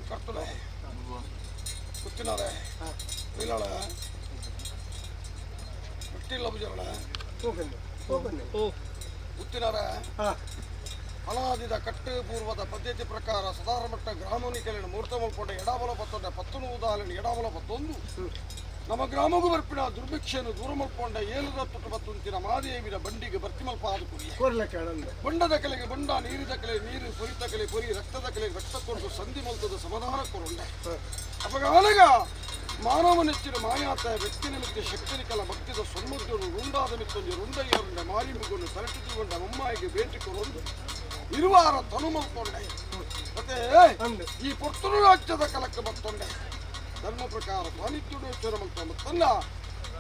ಕರ್ತುಲೆ ಕುತ್ತಿನಾರೆ ನೀಲಾಳೆ ಬಿಟ್ಟಿಲ್ಲ ಬುಜರಳೆ ಗುತ್ತಿನಾರೆ ಅನಾದಿದ ಕಟ್ಟು ಪೂರ್ವದ ಪದ್ಧತಿ ಪ್ರಕಾರ ಸದಾರಮಟ್ಟ ಗ್ರಾಮನಿಕೆಲಿನ ಮೂರ್ತ ಮಲ್ಪೊಂಡ ಎಡಾಬಲ ಪತ್ತೊಂಡ ಪತ್ತೊಂದು ಎಡಾಬಲ ಪತ್ತೊಂದು ನಮ್ಮ ಗ್ರಾಮಗೂ ಬರ್ಪಿನ ದುರ್ಭಿಕ್ಷೆಯನ್ನು ದೂರ ಮಲ್ಪೊಂಡ ಏಲದ ತೊಟ್ಟು ಬತ್ತುಂತಿನ ಮಾದೇವಿನ ಬಂಡಿಗೆ ಬರ್ತಿ ಮಲ್ಪ ಆದ ಕುರಿಯ ಬಂಡದ ಕಲೆಗೆ ಬಂಡ, ನೀರಿದ ಕಲೆ ನೀರು, ಪೊರಿತ ಕಲೆ ಪೊರಿ, ರಕ್ತದ ಕಲೆ ರಕ್ತ ಕೊರದು ಸಂಧಿ ಮಲ್ತದ ಸಮಾಧಾನ ಕೊರುಂಡೆ. ಅಪಗಾಲಗ ಮಾನವ ನೆಚ್ಚಿನ ಮಾಯಾತ ವ್ಯಕ್ತಿ ನಿಮಿತ್ತ ಶಕ್ತಿನಿಕಲ ಭಕ್ತಿದ ಸೊಮ್ಮದ್ದರು ರುಂಡಾದ ಮಿತ್ತೊಂದು ರುಂಡಯ್ಯರುಂಡ ಮಾರಿ ಮುಗುನ್ನು ತರಟಿಕೊಂಡ ಮುಮ್ಮಾಯಿಗೆ ಭೇಟಿ ಕೊರೊಂದು ಇರುವಾರ ತನು ಮಲ್ಕೊಂಡೆ. ಮತ್ತೆ ಈ ಪೊರ್ತುರು ರಾಜ್ಯದ ಕಲಕ್ಕೆ ಬತ್ತೊಂಡೆ. ಧರ್ಮ ಪ್ರಕಾರ ಸಾನ್ನಿಧ್ಯ ಮತ್ತಲ್ಲ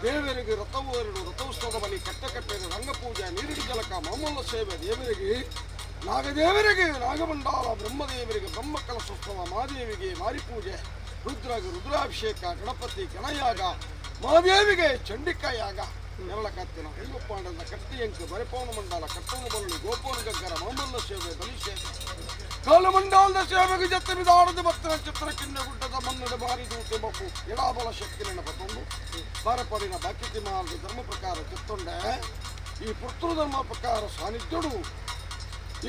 ದೇವರಿಗೆ ರಥವು ಎರಡು ರಥೋತ್ಸವದ ಬಲಿ ಕಟ್ಟ ಕಟ್ಟೆಗೆ ರಂಗಪೂಜೆ ನೀರಿನ ಜಲಕ ಮಾಮೂಲ ಸೇವೆ ದೇವರಿಗೆ ನಾಗದೇವರಿಗೆ ನಾಗಮಂಡಾಲ ಬ್ರಹ್ಮದೇವರಿಗೆ ಬ್ರಹ್ಮ ಕಲಶೋತ್ಸವ ಮಾದೇವಿಗೆ ಮಾರಿಪೂಜೆ ರುದ್ರಗೆ ರುದ್ರಾಭಿಷೇಕ ಗಣಪತಿ ಗಣಯಾಗ ಮಾದೇವಿಗೆ ಚಂಡಿಕಾ ಯಾಗ ನೆರಳಕತ್ತಿನ ಐವಪ್ಪಾಂಡದ ಕಟ್ಟಿಯಂಕ ಬರೆಪೋನ ಮಂಡಲ ಕಟ್ಟೋನು ಬರಲು ಗೋಪೋನ ಗಗ್ಗರ ಮಾಮಲ್ಲ ಸೇವೆ ಬಲಿ ಸೇವೆ ಕಾಲಮಂಡಲದ ಸೇವೆಗೆ ಜತ್ತೆ ಬಿದಾಡದ ಭಕ್ತರ ಚಿತ್ರ ಕಿನ್ನ ಗುಡ್ಡದ ಮನ್ನಡ ಬಾರಿ ದೂತೆ ಬಪ್ಪು ಎಡಾಬಲ ಶಕ್ತಿನ ಪತ್ತೊಂದು ಬಾರಪಡಿನ ಬಾಕಿತಿ ಮಾರ್ಗ ಧರ್ಮ ಪ್ರಕಾರ ಚಿತ್ತೊಂಡೆ ಈ ಪುತ್ರ ಪ್ರಕಾರ ಸಾನ್ನಿಧ್ಯಡು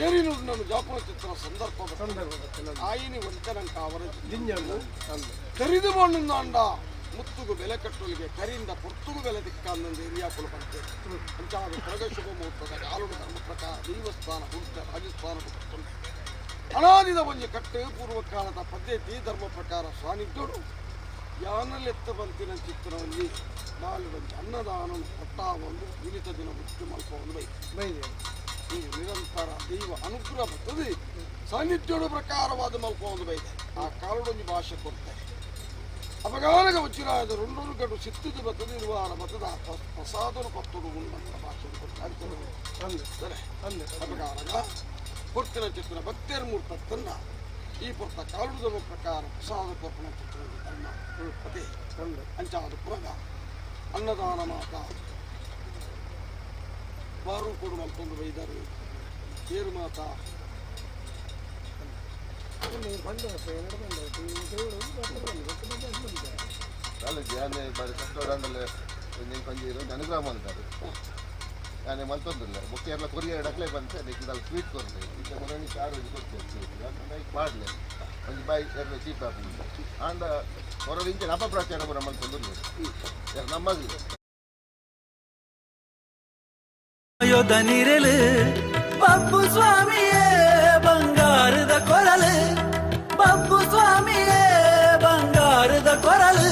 ಏರಿನುಂಡನು ಜಾಪುರ ಚಿತ್ರ ಸಂದರ್ಭ ಆಯಿನಿ ವಂಚನಂಕ ಅವರ ಕರಿದು ಮಣ್ಣುಂದಾಂಡ ಮುತ್ತುಗು ಬೆಲೆ ಕಟ್ಟುಲಿಗೆ ಕರಿಂದ ಪೊರ್ತುಗು ಬೆಲೆ ದಿಕ್ಕಾಂದಂದು ಏರಿಯಾಪುಲು ಪಂತೆ ಅಂಚಾದ ಕರಗ ಶುಭ ಮುಹೂರ್ತದ ಕಾಲುಡು ಧರ್ಮ ಪ್ರಕಾರ ದೇವಸ್ಥಾನ ಹುಡ್ತ ರಾಜಸ್ಥಾನ ಅನಾದಿದ ಒಂಜಿ ಕಟ್ಟು ಪೂರ್ವಕಾಲದ ಪದ್ಧತಿ ಧರ್ಮ ಪ್ರಕಾರ ಸಾನ್ನಿಧ್ಯಡು ಯಾನಲೆತ್ತ ಬಂತಿನ ಚಿತ್ರ ಒಂಜಿ ನಾಲ್ವಂಜಿ ಅನ್ನದಾನ ಪಟ್ಟ ಒಂದು ವಿನಿತ ದಿನ ಮುಚ್ಚು ಮಲ್ಪ ಒಂದು ಬೈ ಈ ನಿರಂತರ ದೈವ ಅನುಗ್ರಹ ಬರ್ತದೆ ಸಾನ್ನಿಧ್ಯದ ಪ್ರಕಾರವಾದ ಮಲ್ಪ ಒಂದು ಬೈದೆ ಆ ಕಾಲುಡೊಂಜಿ ಭಾಷೆ ಕೊಡ್ತಾರೆ ಅಪಗಾನಗ ಉಚ್ಚಿರಾಯದ ರುಂಡರು ಗಡು ಸಿತ್ತದ ಬರ್ತದೆ ಇರುವಾರ ಬರ್ತದ ಪ್ರಸಾದನು ಪತ್ತುಡು ಉಂಡಂತ ಭಾಷೆ ಕೊಡ್ತಾರೆ ಅಪಗಾನಗ ಕೊಡ್ತಿನ ಚಿತ್ರ ಭಕ್ತಿಯರ ಮೂರ್ತತ್ತನ್ನ ಈ ಪುರ್ತ ಕಾಲುಡದ ಪ್ರಕಾರ ಪ್ರಸಾದ ಕೊರ್ಪಣ ಚಿತ್ರದ ಧರ್ಮ ಅದೇ ಅಂಚಾದ ಪುರಗ ಅನ್ನದಾನ ಮಾತ ಬಾರು ಕೊಡು ಮಲ್ತೊಂದು ಬೈದರು ಏರು ಮಾತಾ ಅನುಗ್ರಹ ಮಾಡ್ತಾರೆ ನಾನು ಮಲ್ತೊಂದಿಲ್ಲ ಬೊಕ್ಕ ಎಲ್ಲ ಕೊರಿಯರ್ ಡಕ್ಲೆ ಬಂತೆ ಅದಕ್ಕೆ ಸ್ವೀಟ್ ಕೊರ್ಲೆ ಈಗ ಮೊದಲು ಚಾರು ಕೊಡ್ತೇವೆ ಸ್ವೀಟ್ ಮಾಡಲೆ ಒಂದು ಬಾಯಿ ಎರಡು ಚೀಪ್ ಆಪುಂಡು ಆಂಡ ಹೊರದಿಂಚೆ ಅಪಪ್ರಚಾರ ಪೂರ ಮಲ್ತೊಂದಿಲ್ಲ ನಮ್ಮದು ಯೋಧನಿರಲು ಬಬ್ಬು ಸ್ವಾಮಿಯೇ ಬಂಗಾರದ ಕೊರಲು ಬಬ್ಬು ಸ್ವಾಮಿಯೇ ಬಂಗಾರದ ಕೊರಲು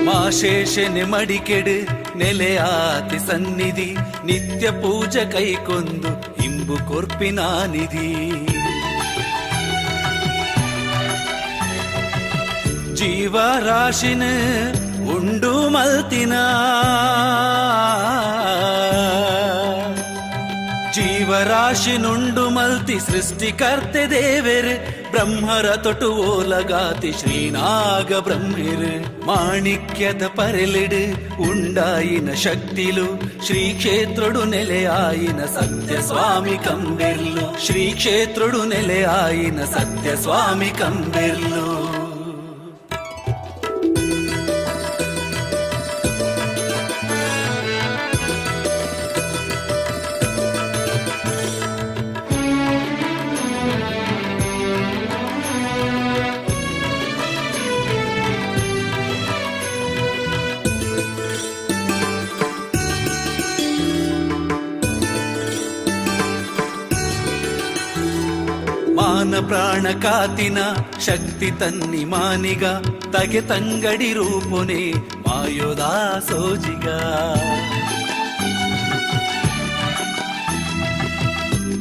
ಮಾಶೇಷನೆ ಮಡಿಕೆಡು ನೆಲೆಯಾತಿ ಸನ್ನಿಧಿ ನಿತ್ಯ ಪೂಜೆ ಕೈಕೊಂದು ಇಂಬು ಕೊರ್ಪಿನ ನಿಧಿ ಜೀವರಾಶಿನ ಉಂಡು ಮಲ್ತಿನ ಜೀವರಾಶಿನುಂಡು ಮಲ್ತಿ ಸೃಷ್ಟಿಕರ್ತೆ ದೇವೆರ್ ಬ್ರಹ್ಮರ ತೊಟು ಓಲಗಾತಿ ಶ್ರೀನಾಗ ಬ್ರಹ್ಮೆರ್ ಮಾಣಿಕ್ಯದ ಪರೆಲಿಡು ಉಂಡಾಯಿನ ಶಕ್ತಿಲು ಶ್ರೀ ಕ್ಷೇತ್ರಡು ನೆಲೆಯಾಯಿನ ಸತ್ಯ ಸ್ವಾಮಿ ಕಂಬೆರ್ಲು ಶ್ರೀ ಕ್ಷೇತ್ರಡು ನೆಲೆಯಾಯಿನ ಸತ್ಯ ಸ್ವಾಮಿ ಕಂಬೆರ್ಲು. ಮಾನ ಪ್ರಾಣ ಕಾತಿನ ಶಕ್ತಿ ತನ್ನಿ ಮಾನಿಗ ತಗೆ ತಂಗಡಿ ರೂಪುನೆ ಮಾಯೋದಾ ಸೋಜಿಗ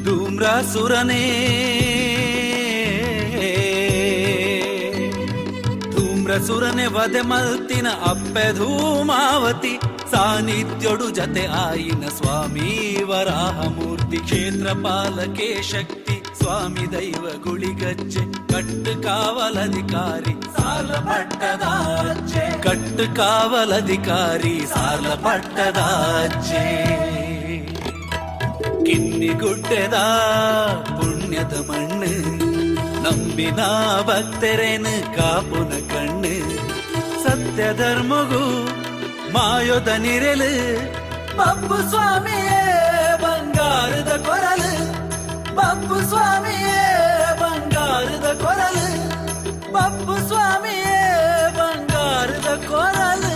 ಧೂಮ್ರಾಸುರನೇ ಧೂಮ್ರಸುರನೆ ವಧೆ ಮಲ್ತಿನ ಅಪ್ಪೆ ಧೂಮಾವತಿ ಸಾನ್ನಿಧ್ಯೊಡು ಜತೆ ಆಯಿನ ಸ್ವಾಮಿ ವರಾಹಮೂರ್ತಿ ಕ್ಷೇತ್ರ ಪಾಲಕೆ ಶಕ್ತಿ ಸ್ವಾಮಿ ದೈವ ಗುಳಿಗಚ್ಚೆ ಕಟ್ಟು ಕಾವಲಧಿಕಾರಿ ಸಾಲ ಪಟ್ಟದಾಚೆ ಕಟ್ಟು ಕಾವಲಧಿಕಾರಿ ಸಾಲ ಪಟ್ಟದಾಚೆ ಕಿನ್ನಿ ಗುಡ್ಡೆದ ಪುಣ್ಯದ ಮಣ್ಣು ನಂಬಿನ ಭಕ್ತರೇನು ಕಾಪುನ ಕಣ್ಣು ಸತ್ಯ ಧರ್ಮಗೂ ಮಾಯೋದ ನಿರೆಲು ಬಬ್ಬು ಸ್ವಾಮಿಯೇ ಬಂಗಾರದ ಕೊರಲು ಬಬ್ಬು ಸ್ವಾಮಿಯೇ ಬಂಗಾರದ ಕೊರಲು ಬಬ್ಬು ಸ್ವಾಮಿಯೇ ಬಂಗಾರದ ಕೊರಲು.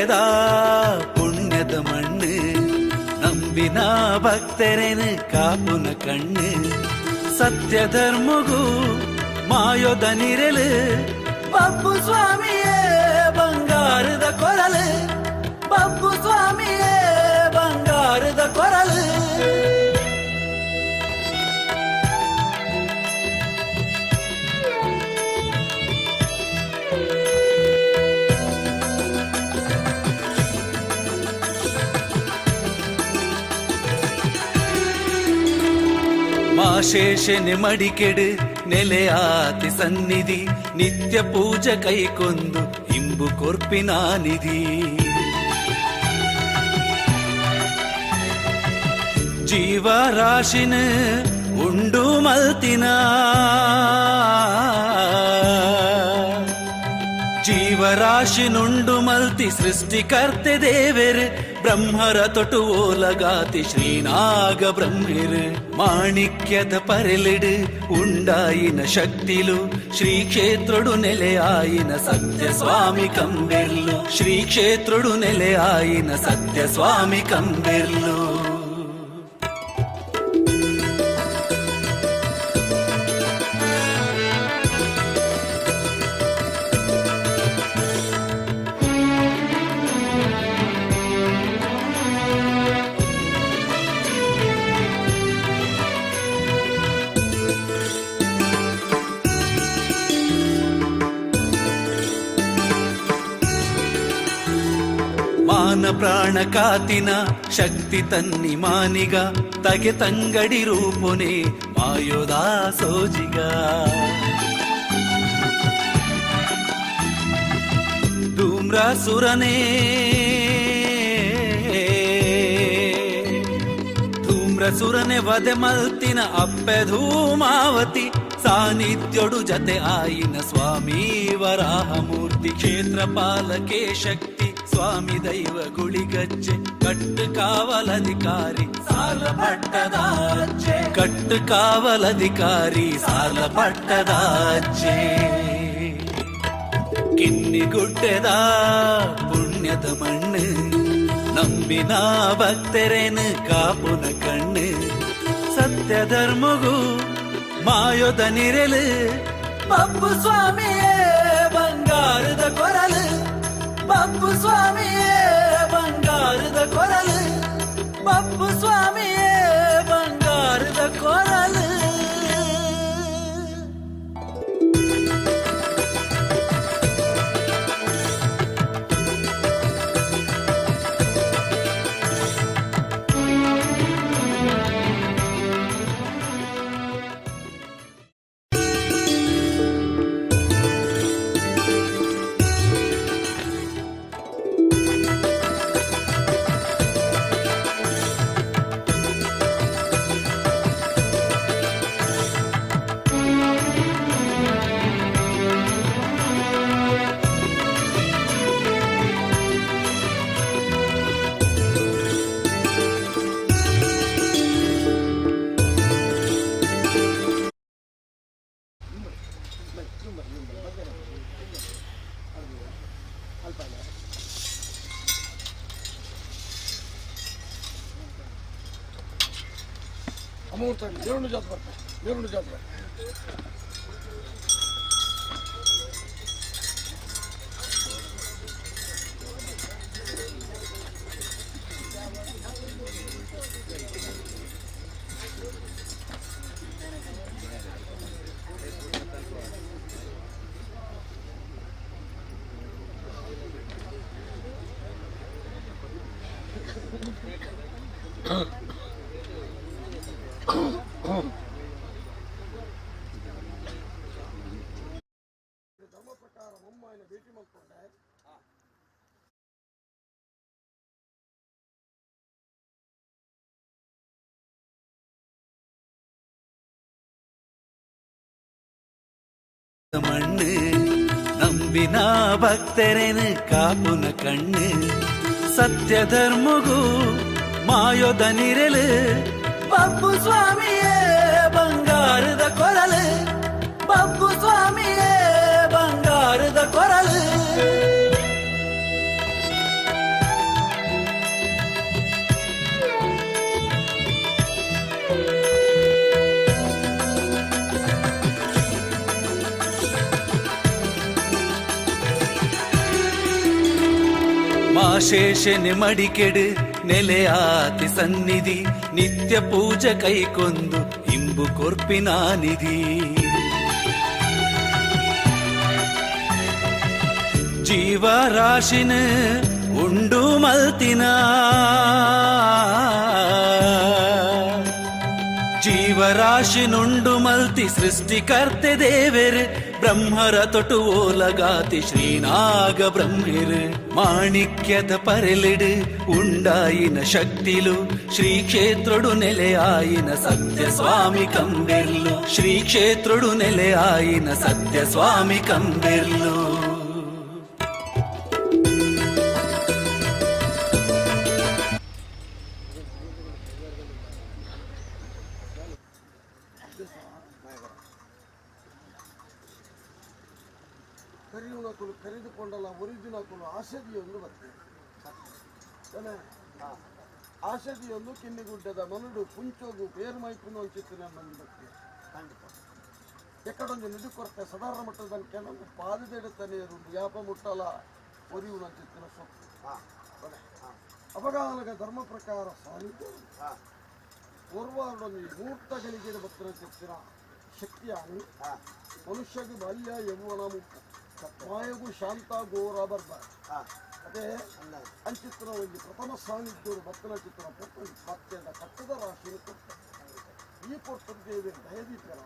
ಗುಡ್ಡೆದ ಪುಣ್ಯದ ಮಣ್ಣು, ನಂಬಿನ ಭಕ್ತರೇನು ಕಾಪುನ ಕಣ್ಣು, ಸತ್ಯ ಧರ್ಮಗೂ ಮಾಯೋದ ನಿರಲು, ಬಬ್ಬು ಸ್ವಾಮಿಯೇ ಬಂಗಾರದ ಕೊರಲು, ಬಬ್ಬು ಸ್ವಾಮಿಯೇ ಬಂಗಾರದ ಕೊರಲು. ಮಾಶೇಷನೆ ಮಡಿಕೆಡು ನೆಲೆಯಾತಿ ಸನ್ನಿಧಿ, ನಿತ್ಯ ಪೂಜೆ ಕೈಕೊಂದು ಇಂಬು ಕೊರ್ಪಿನ ನಿಧಿ. ಜೀವರಾಶಿನ ಉಂಡು ಮಲ್ತಿನ, ಜೀವರಾಶಿನುಂಡು ಮಲ್ತಿ ಸೃಷ್ಟಿಕರ್ತೆ ದೇವೆರು, ಬ್ರಹ್ಮರ ತೊಟು ಓಲಗಾತಿ ಶ್ರೀನಾಗ ಬ್ರಹ್ಮೆರು, ಮಾಣಿಕ್ಯದ ಪರೆಲಿಡು ಉಂಡಾಯಿನ ಶಕ್ತಿಲು, ಶ್ರೀ ಕ್ಷೇತ್ರಡು ನೆಲೆಯಾಯಿನ ಸತ್ಯ ಸ್ವಾಮಿ ಕಂಬೆರ್ಲು, ಶ್ರೀ ಕ್ಷೇತ್ರಡು ನೆಲೆಯಾಯಿನ ಸತ್ಯ ಸ್ವಾಮಿ ಕಂಬೆರ್ಲು. ಮಾನ ಪ್ರಾಣ ಕಾತಿನ ಶಕ್ತಿ ತನ್ನಿ ಮಾನಿಗ, ತಗೆ ತಂಗಡಿ ರೂಪುನೆ ಮಾಯೋದಾ ಸೋಜಿಗ. ಧೂಮ್ರಾಸುರನೇ ಧೂಮ್ರಸುರನೆ ವಧೆ ಮಲ್ತಿನ ಅಪ್ಪೆ ಧೂಮಾವತಿ, ಸಾನ್ನಿಧ್ಯೊಡು ಜತೆ ಆಯಿನ ಸ್ವಾಮಿ ವರಾಹಮೂರ್ತಿ, ಕ್ಷೇತ್ರ ಪಾಲಕೆ ಶಕ್ತಿ ಸ್ವಾಮಿ ದೈವ ಗುಳಿಗಜ್ಜೆ, ಕಟ್ಟು ಕಾವಲಧಿಕಾರಿ ಸಾಲ ಪಟ್ಟದಾಚೆ, ಕಟ್ಟು ಕಾವಲಧಿಕಾರಿ ಸಾಲ ಪಟ್ಟದಾಚೆ. ಕಿನ್ನಿ ಗುಡ್ಡೆದ ಪುಣ್ಯದ ಮಣ್ಣು, ನಂಬಿನ ಭಕ್ತರೇನು ಕಾಪುನ ಕಣ್ಣು, ಸತ್ಯ ಧರ್ಮಗೂ ಮಾಯೋದ ನಿರಲು, ಬಬ್ಬು ಸ್ವಾಮಿಯೇ ಬಂಗಾರದ ಕೊರಲು, ಬಬ್ಬು ಸ್ವಾಮಿಯೇ ಬಂಗಾರದ ಕೊರಲು, ಬಬ್ಬು ಸ್ವಾಮಿಯೇ ಬಂಗಾರದ ಕೊರಲು. ದೇವರುಂಡು ಜಾತ್ರೆ ಬರ್ತಾರೆ, ದೇವರುಂಡು ಜಾತ್ರೆ. ಧರ್ಮ ಪ್ರಕಾರ ಬೊಮ್ಮಾಯಿನ ಭೇಟಿ ಮಾಡಿಕೊಂಡೆ. ಮಣ್ಣು ನಂಬಿನ ಭಕ್ತರೇನು ಕಾಪುನ ಕಣ್ಣು, ಸತ್ಯ ಧರ್ಮಗೂ ಮಾಯೋದ ನಿರಲು, ಬಬ್ಬು ಸ್ವಾಮಿಯೇ ಬಂಗಾರದ ಕೊರಲು, ಬಬ್ಬು ಸ್ವಾಮಿಯೇ ಬಂಗಾರದ ಕೊರಲು. ಮಾಶೇಷನೆ ಮಡಿಕೆಡು ನೆಲೆಯಾತಿ ಸನ್ನಿಧಿ ನಿತ್ಯ ಪೂಜೆ ಕೈಕೊಂದು ಇಂಬು ಕೊರ್ಪಿನ ನಿಧಿ ಜೀವರಾಶಿನ ಉಂಡು ಮಲ್ತಿನ ಜೀವರಾಶಿನುಂಡು ಮಲ್ತಿ ಸೃಷ್ಟಿಕರ್ತೆ ದೇವೆರ್ ಬ್ರಹ್ಮರ ತೊಟು ಓಲಗಾತಿ ಶ್ರೀನಾಗ ಬ್ರಹ್ಮಿರ್ ಮಾಣಿಕ್ಯದ ಪರೆಲಿಡು ಉಂಡಾಯಿನ ಶಕ್ತಿಲು ಶ್ರೀ ಕ್ಷೇತ್ರಡು ನೆಲೆಯಾಯಿನ ಸತ್ಯ ಸ್ವಾಮಿ ಕಂಬೆರ್ಲು ಶ್ರೀ ಕ್ಷೇತ್ರಡು ನೆಲೆಯಾಯಿನ ಸತ್ಯ ಸ್ವಾಮಿ ಕಂಬೆರ್ಲು. ಕರಿಯುಣಕುಲು ಕರೆದುಕೊಂಡಲ್ಲ ಒರಿಜಿನಕುಲು ಆಷಧಿಯೊಂದು ಬರ್ತದೆ. ಆಷಧಿಯೊಂದು ಕಿನ್ನಿಗುಡ್ಡದ ಮನುಡು ಪುಂಚೋಗು ಪೇರು ಮೈಪುನು ಅಂಚಿತ್ತು ನಮ್ಮ ಬರ್ತದೆ. ಎಕ್ಕಡೊಂದು ನಿಧಿ ಕೊರತೆ ಸಾಧಾರಣ ಮಟ್ಟದ ಕೆಲವು ಪಾದದೆಡುತ್ತಾನೆ ಯಾಪ ಮುಟ್ಟಲ ಒರಿಯುಣ ಅಂಚಿತ್ತಿನ ಸೊತ್ತು. ಅಪಗಾಲಗ ಧರ್ಮ ಪ್ರಕಾರ ಸಾನ್ನಿಧ್ಯ ಓರ್ವಾರೊಂದು ಮೂರ್ತಗಳಿಗೆ ಬತ್ತಿನ ಚಿತ್ತಿನ ಶಕ್ತಿಯಾಗಿ ಮನುಷ್ಯಗೆ ಬಾಲ್ಯ ಯೌವನ ಮುಕ್ತ ಮಾಯಗೂ ಶಾಂತ ಘೋರ ಬರ್ಬಾರ ಅದೇ ಅಂಚಿತ್ರ ಒಂದು ಪ್ರಥಮ ಸಾನ್ನಿಧ್ಯರು ಭಕ್ತನ ಚಿತ್ರ ಪತ್ಯದ ಕಟ್ಟದ ರಾಶಿಯನ್ನು ಕೊಟ್ಟ ಈ ಪೊರ್ತದ ದೇವಿ ದಯದೀಪರ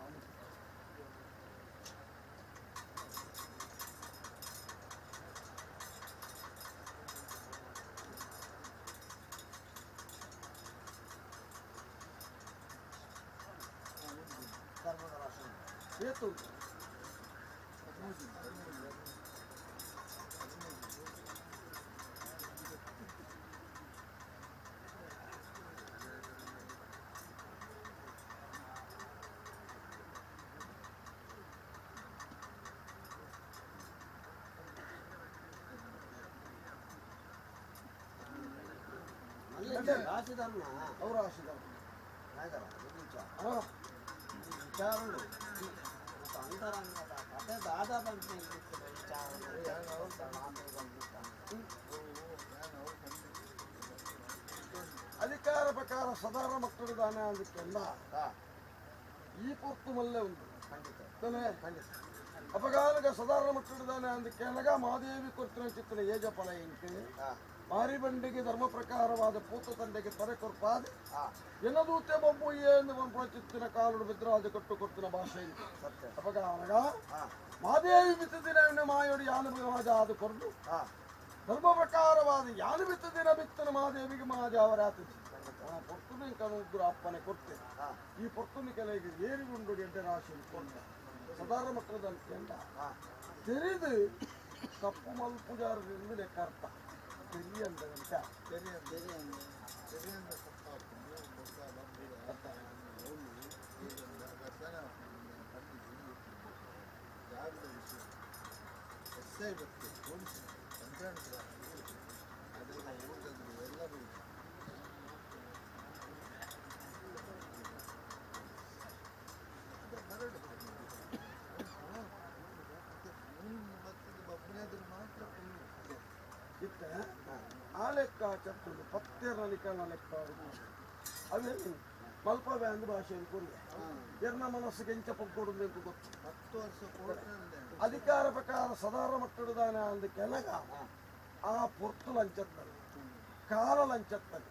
ಏತು ಅವರ ಆಶಿಧರ್ಮ ಅಧಿಕಾರ ಪ್ರಕಾರ ಸಾಧಾರಣ ಮಕ್ಕಳು ದಾನ ಅದಕ್ಕೆಲ್ಲ ಈ ಪೊರ್ತು ಮಲ್ಲೆ ಉಂಟು ಅಪಗಾಲಗ ಸಾಧಾರಣ ಮಕ್ಕಳು ದಾನ ಅಂದಕ್ಕೆನಗ ಮಾದೇವಿ ಕೊರ್ತಿನ ಚಿತ್ತಿನ ಏಜ ಫಲ ಇಂಕೆ ಮಾರಿ ಬಂಡಿಗೆ ಧರ್ಮ ಪ್ರಕಾರವಾದ ಪೂತ ತಂದೆಗೆ ತರೆ ಕೊರ್ಪಾದ ಏನದೂತೆ ಬೊಂಬು ಎಂದು ಬಂಪುಣ ಚಿತ್ತಿನ ಕಾಲುಡು ಬಿದ್ರಾಜ ಕೊಟ್ಟು ಕೊಡ್ತಿನ ಭಾಷೆ ಅಪಗಾಲಗ ಮಾದೇವಿ ಬಿತ್ತದಿನ ಮಾಯೋಡಿ ಯಾನು ರಾಜ ಅದು ಕೊರಡು ಧರ್ಮ ಪ್ರಕಾರವಾದ ಯಾನು ಬಿತ್ತದಿನ ಬಿತ್ತನ ಮಾದೇವಿಗೆ ಮಾಜ ಅವರಾತಿದ್ದ ಪೊರ್ತುನಿ ಕನುಗ್ರ ಅಪ್ಪನೆ ಕೊಡ್ತೆ ಈ ಪೊರ್ತುನಿ ಕೆಲಗೆ ಏರಿಗುಂಡು ಎಡ್ಡೆ ರಾಶಿ ಕೊಟ್ಟ ಸಾಧಾರಣ ಮಕ್ಕಳದಂತ ತೆರೆದು ತಪ್ಪು ಮಲ್ಪುಜಾರರಿಂದ ಲೆಕ್ಕ ಅರ್ಥ ತೆರಿಯಂತ ಇತ್ತ ಆ ಲೆಕ್ಕ ಚರ್ತುಂಡು ಪತ್ತೆರ ಲಿಕ್ಕನ ಲೆಕ್ಕ ಅವೇ ಮಲ್ಪ ಬ್ಯಾಂದ್ ಭಾಷೆಯನ್ನು ಕೊಡುವೆ ಎರ್ನ ಮನಸ್ಸಿಗೆ ಎಂಚ ಪಕ್ಕೊಡು ಗೊತ್ತು 10 ವರ್ಷ ಅಧಿಕಾರ ಪ್ರಕಾರ ಸಾಧಾರಣ ಮಟ್ಟದಾನ ಅಂದ ಕೆನಗ ಆ ಪೊರ್ತು ಲಂಚತ್ತನೆ ಕಾಲ ಲಂಚತ್ತನೆ.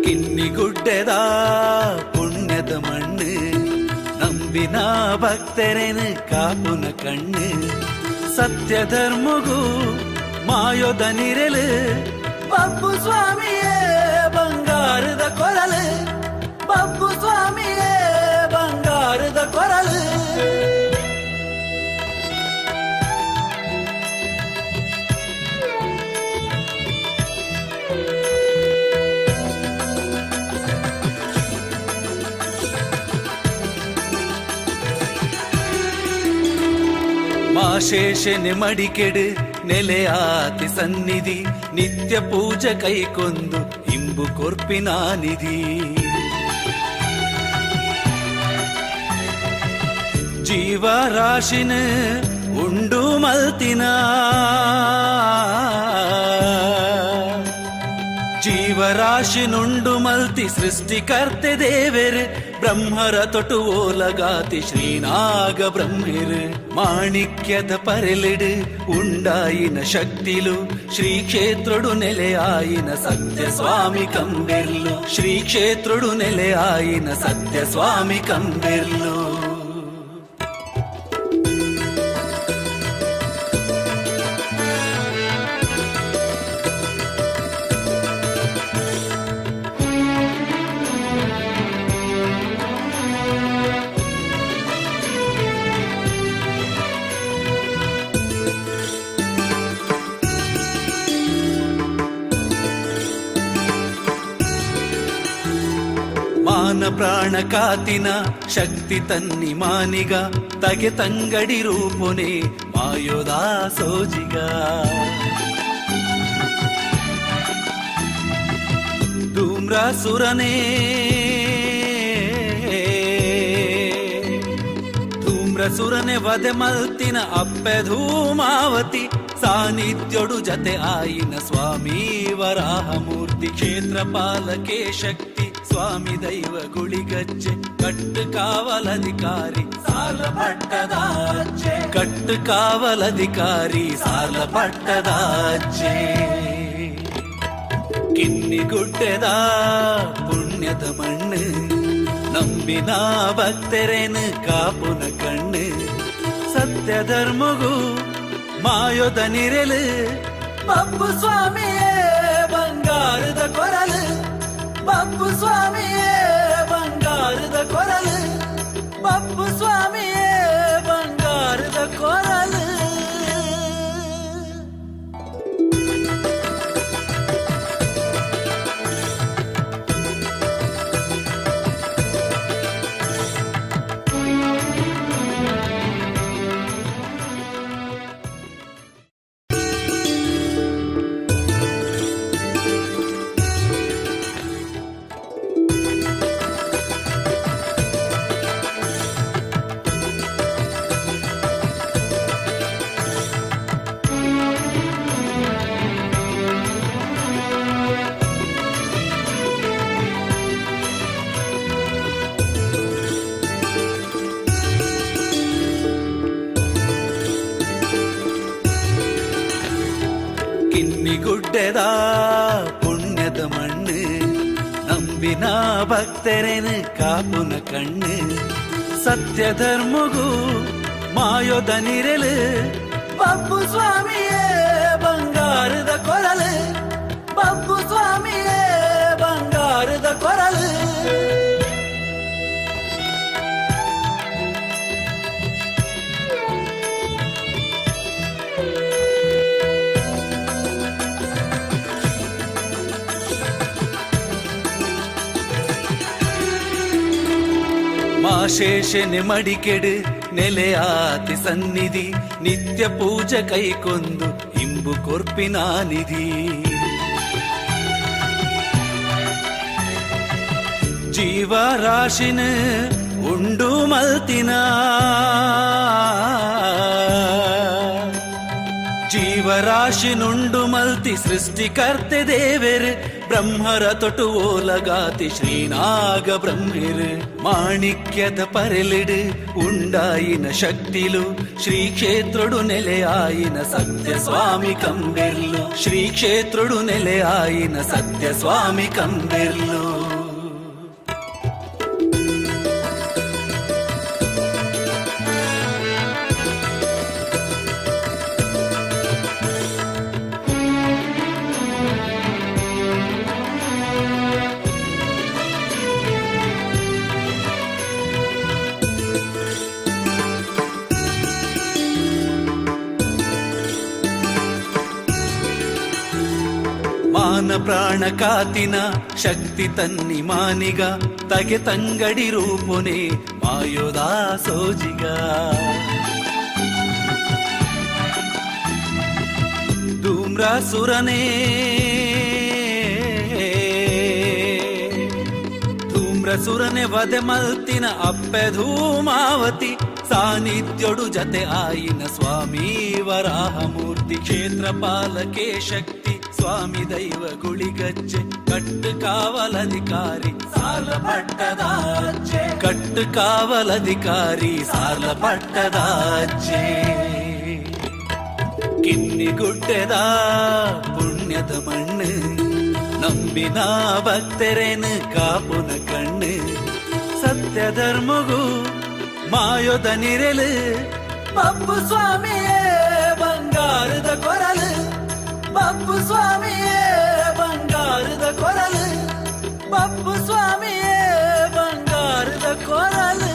ಕಿನ್ನಿಗುಡ್ಡೆದ ಪುಣ್ಯದ ಮಣ್ಣು ನಂಬಿನ ಭಕ್ತರೇನು ಕಾಪುನ ಕಣ್ಣು ಸತ್ಯ ಧರ್ಮಗೂ ಮಾಯೋದ ನಿರಲು ಬಪ್ಪು ಸ್ವಾಮಿಯೇ ಬಂಗಾರ. ಬಂಗಾರದ ಕೊರಲು ಬಬ್ಬು ಸ್ವಾಮಿಯೇ ಬಂಗಾರದ ಕೊರಲು. ಮಾಶೇಷನೆ ಮಡಿಕೆಡು ನೆಲೆಯಾತಿ ಸನ್ನಿಧಿ ನಿತ್ಯ ಪೂಜೆ ಕೈಕೊಂದು ಇಂಬು ಕೊರ್ಪಿನ ನಿಧಿ. ಜೀವರಾಶಿನ ಉಂಡು ಮಲ್ತಿನ ಜೀವರಾಶಿನುಂಡು ಮಲ್ತಿ ಸೃಷ್ಟಿಕರ್ತೆ ದೇವೆರ್ ಬ್ರಹ್ಮರ ತೊಟು ಓಲಗಾತಿ ಶ್ರೀನಾಗ ಬ್ರಹ್ಮಿರ್ ಮಾಣಿಕ್ಯದ ಪರೆಲಿಡು ಉಂಡಾಯಿನ ಶಕ್ತಿಲು ಶ್ರೀ ಕ್ಷೇತ್ರುಡು ನೆಲೆಯಾಯಿನ ಸತ್ಯ ಸ್ವಾಮಿ ಕಂಬೆರ್ಲು ಶ್ರೀ ಕ್ಷೇತ್ರುಡು ನೆಲೆಯಾಯಿನ ಸತ್ಯ ಸ್ವಾಮಿ ಕಂಬೆರ್ಲು. ಮಾನ ಪ್ರಾಣ ಕಾತಿನ ಶಕ್ತಿ ತನ್ನಿ ಮಾನಿಗ ತಗೆ ತಂಗಡಿ ರೂಪುನೆ ಮಾಯೋದಾ ಸೋಜಿಗ. ಧೂಮ್ರಾಸುರನೇ ಧೂಮ್ರಸುರನೆ ವಧೆ ಮಲ್ತಿನ ಅಪ್ಪೆ ಧೂಮಾವತಿ ಸಾನ್ನಿಧ್ಯೋಡು ಜತೆ ಆಯಿನ ಸ್ವಾಮಿ ವರಾಹಮೂರ್ತಿ ಕ್ಷೇತ್ರ ಪಾಲಕೆ ಶಕ್ತಿ ಸ್ವಾಮಿ ದೈವ ಗುಳಿಗಚ್ಚೆ ಕಟ್ಟು ಕಾವಲಧಿಕಾರಿ ಸಾಲ ಪಟ್ಟದಾಚೆ ಕಟ್ಟು ಕಾವಲಧಿಕಾರಿ ಸಾಲ ಪಟ್ಟದಾಚೆ. ಕಿನ್ನಿಗುಡ್ಡೆದ ಪುಣ್ಯದ ಮಣ್ಣು ನಂಬಿನ ಭಕ್ತರೇನು ಕಾಪುನ ಕಣ್ಣು ಸತ್ಯ ಧರ್ಮಗೂ ಮಾಯೋದ ನಿರೆಲು ಬಬ್ಬು ಸ್ವಾಮಿಯೇ ಬಂಗಾರದ ಕೊರಲು ಬಬ್ಬು ಸ್ವಾಮಿಯೇ ಬಂಗಾರದ ಕೊರಲು ಬಬ್ಬು ಸ್ವಾಮಿಯೇ ಬಂಗಾರದ ಕೊರಲು. ಕಿನ್ನಿಗುಡ್ಡೆದ ಪುಣ್ಯದ ಮಣ್ಣು ನಂಬಿನ ಭಕ್ತರೇನು ಕಾಪುನ ಕಣ್ಣು ಸತ್ಯ ಧರ್ಮಗೂ ಮಾಯೋದ ನಿರೆಲು ಬಬ್ಬು ಸ್ವಾಮಿಯೇ ಬಂಗಾರದ ಕೊರಲು ಬಬ್ಬು ಸ್ವಾಮಿಯೇ ಬಂಗಾರದ ಕೊರಲು. ಮಾಶೇಷನೆ ಮಡಿಕೆಡು ನೆಲೆಯಾತಿ ಸನ್ನಿಧಿ ನಿತ್ಯ ಪೂಜೆ ಕೈಕೊಂದು ಇಂಬು ಕೊರ್ಪಿನ ನಿಧಿ. ಜೀವರಾಶಿನ ಉಂಡು ಮಲ್ತಿನ ಜೀವರಾಶಿನುಂಡು ಮಲ್ತಿ ಸೃಷ್ಟಿಕರ್ತೆ ದೇವೆರ್ ಬ್ರಹ್ಮರ ತೊಟು ಓಲಗಾತಿ ಶ್ರೀನಾಗ ಬ್ರಹ್ಮಿರ್ ಮಾಣಿಕ್ಯದ ಪರೆಲಿಡು ಉಂಡಾಯಿನ ಶಕ್ತಿಲು ಶ್ರೀ ಕ್ಷೇತ್ರುಡು ನೆಲೆಯಾಯಿನ ಸತ್ಯ ಸ್ವಾಮಿ ಕಂಬೆರ್ಲು ಶ್ರೀ ಕ್ಷೇತ್ರುಡು ನೆಲೆಯಾಯಿನ ಸತ್ಯ ಸ್ವಾಮಿ ಕಂಬೆರ್ಲು. ಮಾನ ಪ್ರಾಣ ಕಾತಿನ ಶಕ್ತಿ ತನ್ನಿ ಮಾನಿಗ ತಗೆ ತಂಗಡಿ ರೂಪುನೆ ಮಾಯೋದಾ ಸೋಜಿಗ ಧೂಮ್ರಾಸುರನೇ ಧೂಮ್ರಸುರನೆ ವಧೆ ಮಲ್ತಿನ ಅಪ್ಪೆ ಧೂಮಾವತಿ ಸಾನ್ನಿಧ್ಯೋಡು ಜತೆ ಆಯಿನ ಸ್ವಾಮಿ ವರಾಹಮೂರ್ತಿ ಕ್ಷೇತ್ರ ಪಾಲಕೆ ಶಕ್ತಿ ಸ್ವಾಮಿ ದೈವ ಗುಳಿಗಜ್ಜೆ ಕಟ್ಟು ಕಾವಲಧಿಕಾರಿ ಸಾಲ ಪಟ್ಟದಾಚೆ ಕಟ್ಟು ಕಾವಲಧಿಕಾರಿ ಸಾಲ ಪಟ್ಟದಾಚೆ ಕಿನ್ನಿಗುಡ್ಡೆದ ಪುಣ್ಯದ ಮಣ್ಣು ನಂಬಿನ ಭಕ್ತರೇನು ಕಾಪುನ ಕಣ್ಣು ಸತ್ಯ ಧರ್ಮಗೂ ಮಾಯೋದ ನಿರೆಲು ಬಪ್ಪು ಸ್ವಾಮಿಯೇ ಬಂಗಾರದ ಕೊರಲು ಬಪ್ಪು ಸ್ವಾಮಿಯೇ ಬಂಗಾರದ ಕೊರಲು ಬಪ್ಪು ಸ್ವಾಮಿಯೇ ಬಂಗಾರದ ಕೊರಲು.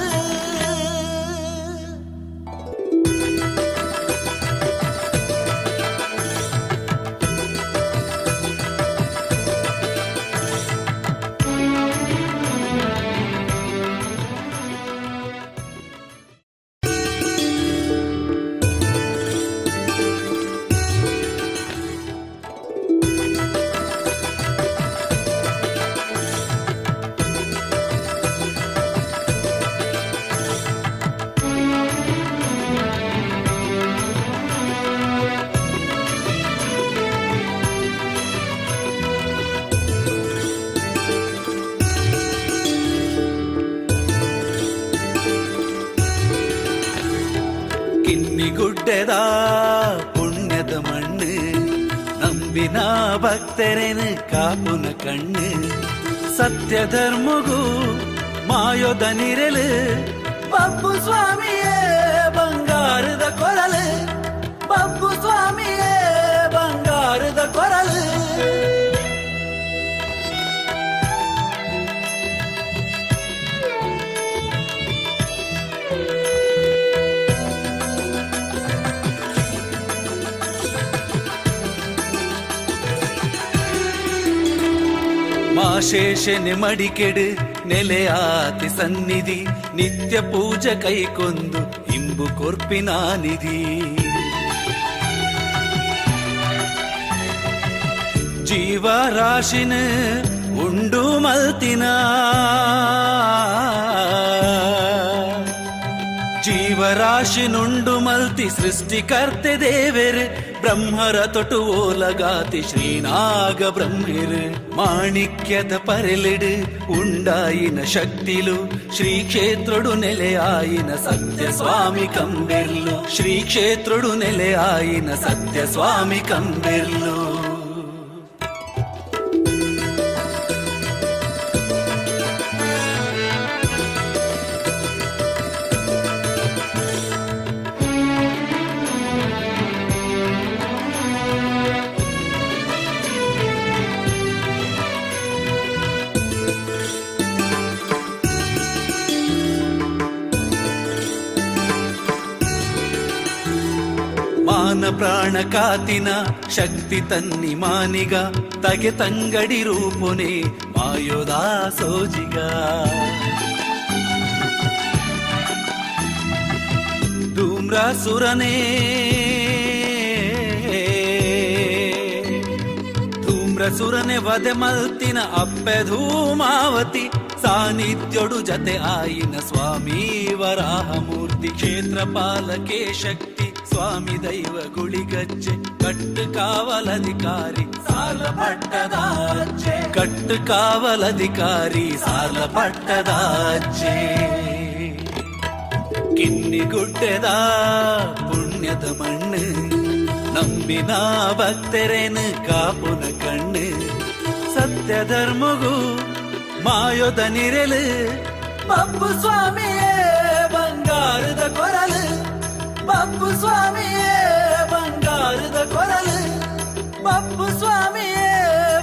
ಕಿನ್ನಿಗುಡ್ಡೆದ ಪುಣ್ಯದ ಮಣ್ಣು ನಂಬಿನ ಭಕ್ತರೇನು ಕಾಪುನ ಕಣ್ಣು ಸತ್ಯ ಧರ್ಮಗೂ ಮಾಯೋದ ನಿರೆಲು ಬಪ್ಪು ಸ್ವಾಮಿಯೇ ಬಂಗಾರದ ಕೊರಲು ಬಪ್ಪು ಸ್ವಾಮಿಯೇ ಬಂಗಾರದ ಕೊರಲು. ಮಾಶೇಷನೆ ಮಡಿಕೆಡು ನೆಲೆಯಾತಿ ಸನ್ನಿಧಿ ನಿತ್ಯ ಪೂಜೆ ಕೈಕೊಂದು ಇಂಬು ಕೊರ್ಪಿನ ನಿಧಿ ಜೀವರಾಶಿನ ಉಂಡು ಮಲ್ತಿನ ಜೀವರಾಶಿನುಂಡು ಮಲ್ತಿ ಸೃಷ್ಟಿಕರ್ತೆ ದೇವೆರು ಬ್ರಹ್ಮರ ತೊಟು ಓಲಗಾತಿ ಶ್ರೀನಾಗ ಬ್ರಹ್ಮಿರು ಮಾಣಿಕ್ಯದ ಪರೆಲಿಡು ಉಂಡಾಯಿನ ಶಕ್ತಿಲು ಶ್ರೀ ಕ್ಷೇತ್ರಡು ನೆಲೆಯಾಯಿನ ಸತ್ಯ ಸ್ವಾಮಿ ಕಂಬೆರ್ಲು ಶ್ರೀ ಕ್ಷೇತ್ರಡು ನೆಲೆಯಾಯಿನ ಸತ್ಯ ಸ್ವಾಮಿ ಕಂಬೆರ್ಲು. ಮಾನ ಪ್ರಾಣ ಕಾತಿನ ಶಕ್ತಿ ತನ್ನಿ ಮಾನಿಗ ತಗೆ ತಂಗಡಿ ರೂಪುನೆ ಮಾಯೋದಾ ಸೋಜಿಗ ಧೂಮ್ರಾಸುರನೇ ಧೂಮ್ರಸುರನೆ ವಧೆ ಮಲ್ತಿನ ಅಪ್ಪೆ ಧೂಮಾವತಿ ಸಾನ್ನಿಧ್ಯೋಡು ಜತೆ ಆಯಿನ ಸ್ವಾಮಿ ವರಾಹಮೂರ್ತಿ ಕ್ಷೇತ್ರ ಪಾಲಕೆ ಶಕ್ತಿ ಸ್ವಾಮಿ ದೈವ ಗುಳಿಗಜ್ಜೆ ಕಟ್ಟು ಕಾವಲಧಿಕಾರಿ ಸಾಲ ಪಟ್ಟದಾಚೆ ಕಟ್ಟು ಕಾವಲಧಿಕಾರಿ ಸಾಲ ಪಟ್ಟದಾಚೆ ಕಿನ್ನಿಗುಡ್ಡೆದ ಪುಣ್ಯದ ಮಣ್ಣು ನಂಬಿನ ಭಕ್ತರೇನು ಕಾಪುನ ಕಣ್ಣು ಸತ್ಯ ಧರ್ಮಗೂ ಮಾಯೋದ ನಿರೆಲು ಬಪ್ಪು ಸ್ವಾಮಿಯೇ ಬಂಗಾರದ ಕೊರಲು ಬಪ್ಪು ಸ್ವಾಮಿಯೇ ಬಂಗಾರದ ಕೊರಲು ಬಪ್ಪು ಸ್ವಾಮಿಯೇ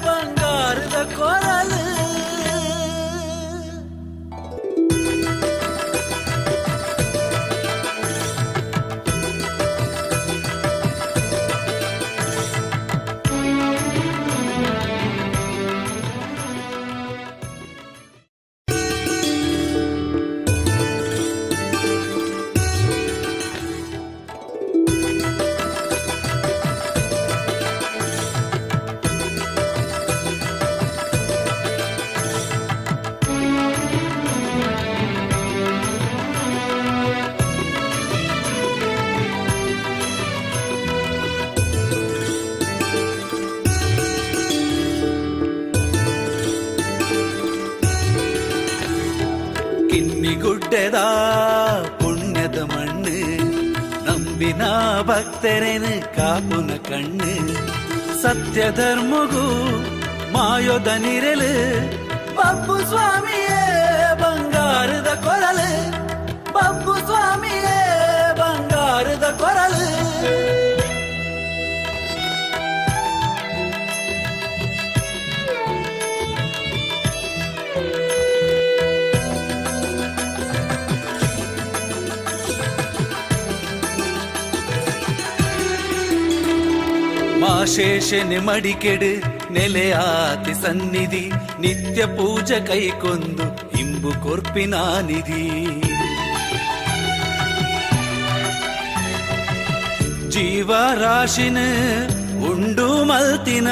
ಬಂಗಾರದ ಕೊರಲು. ಕಿನ್ನಿಗುಡ್ಡೆದ ಪುಣ್ಯದ ಮಣ್ಣು ನಂಬಿನ ಭಕ್ತರೇನು ಕಾಪುನ ಕಣ್ಣು ಸತ್ಯ ಧರ್ಮಗೂ ಮಾಯೋದ ನಿರಲು ಬಬ್ಬು ಸ್ವಾಮಿಯೇ ಬಂಗಾರದ ಕೊರಲು ಬಬ್ಬು ಸ್ವಾಮಿಯೇ ಬಂಗಾರದ ಕೊರಲು. ಮಾಶೇಷನೆ ಮಡಿಕೆಡು ನೆಲೆಯಾತಿ ಸನ್ನಿಧಿ ನಿತ್ಯ ಪೂಜೆ ಕೈಕೊಂದು ಇಂಬು ಕೊರ್ಪಿನ ನಿಧಿ ಜೀವರಾಶಿನ ಉಂಡು ಮಲ್ತಿನ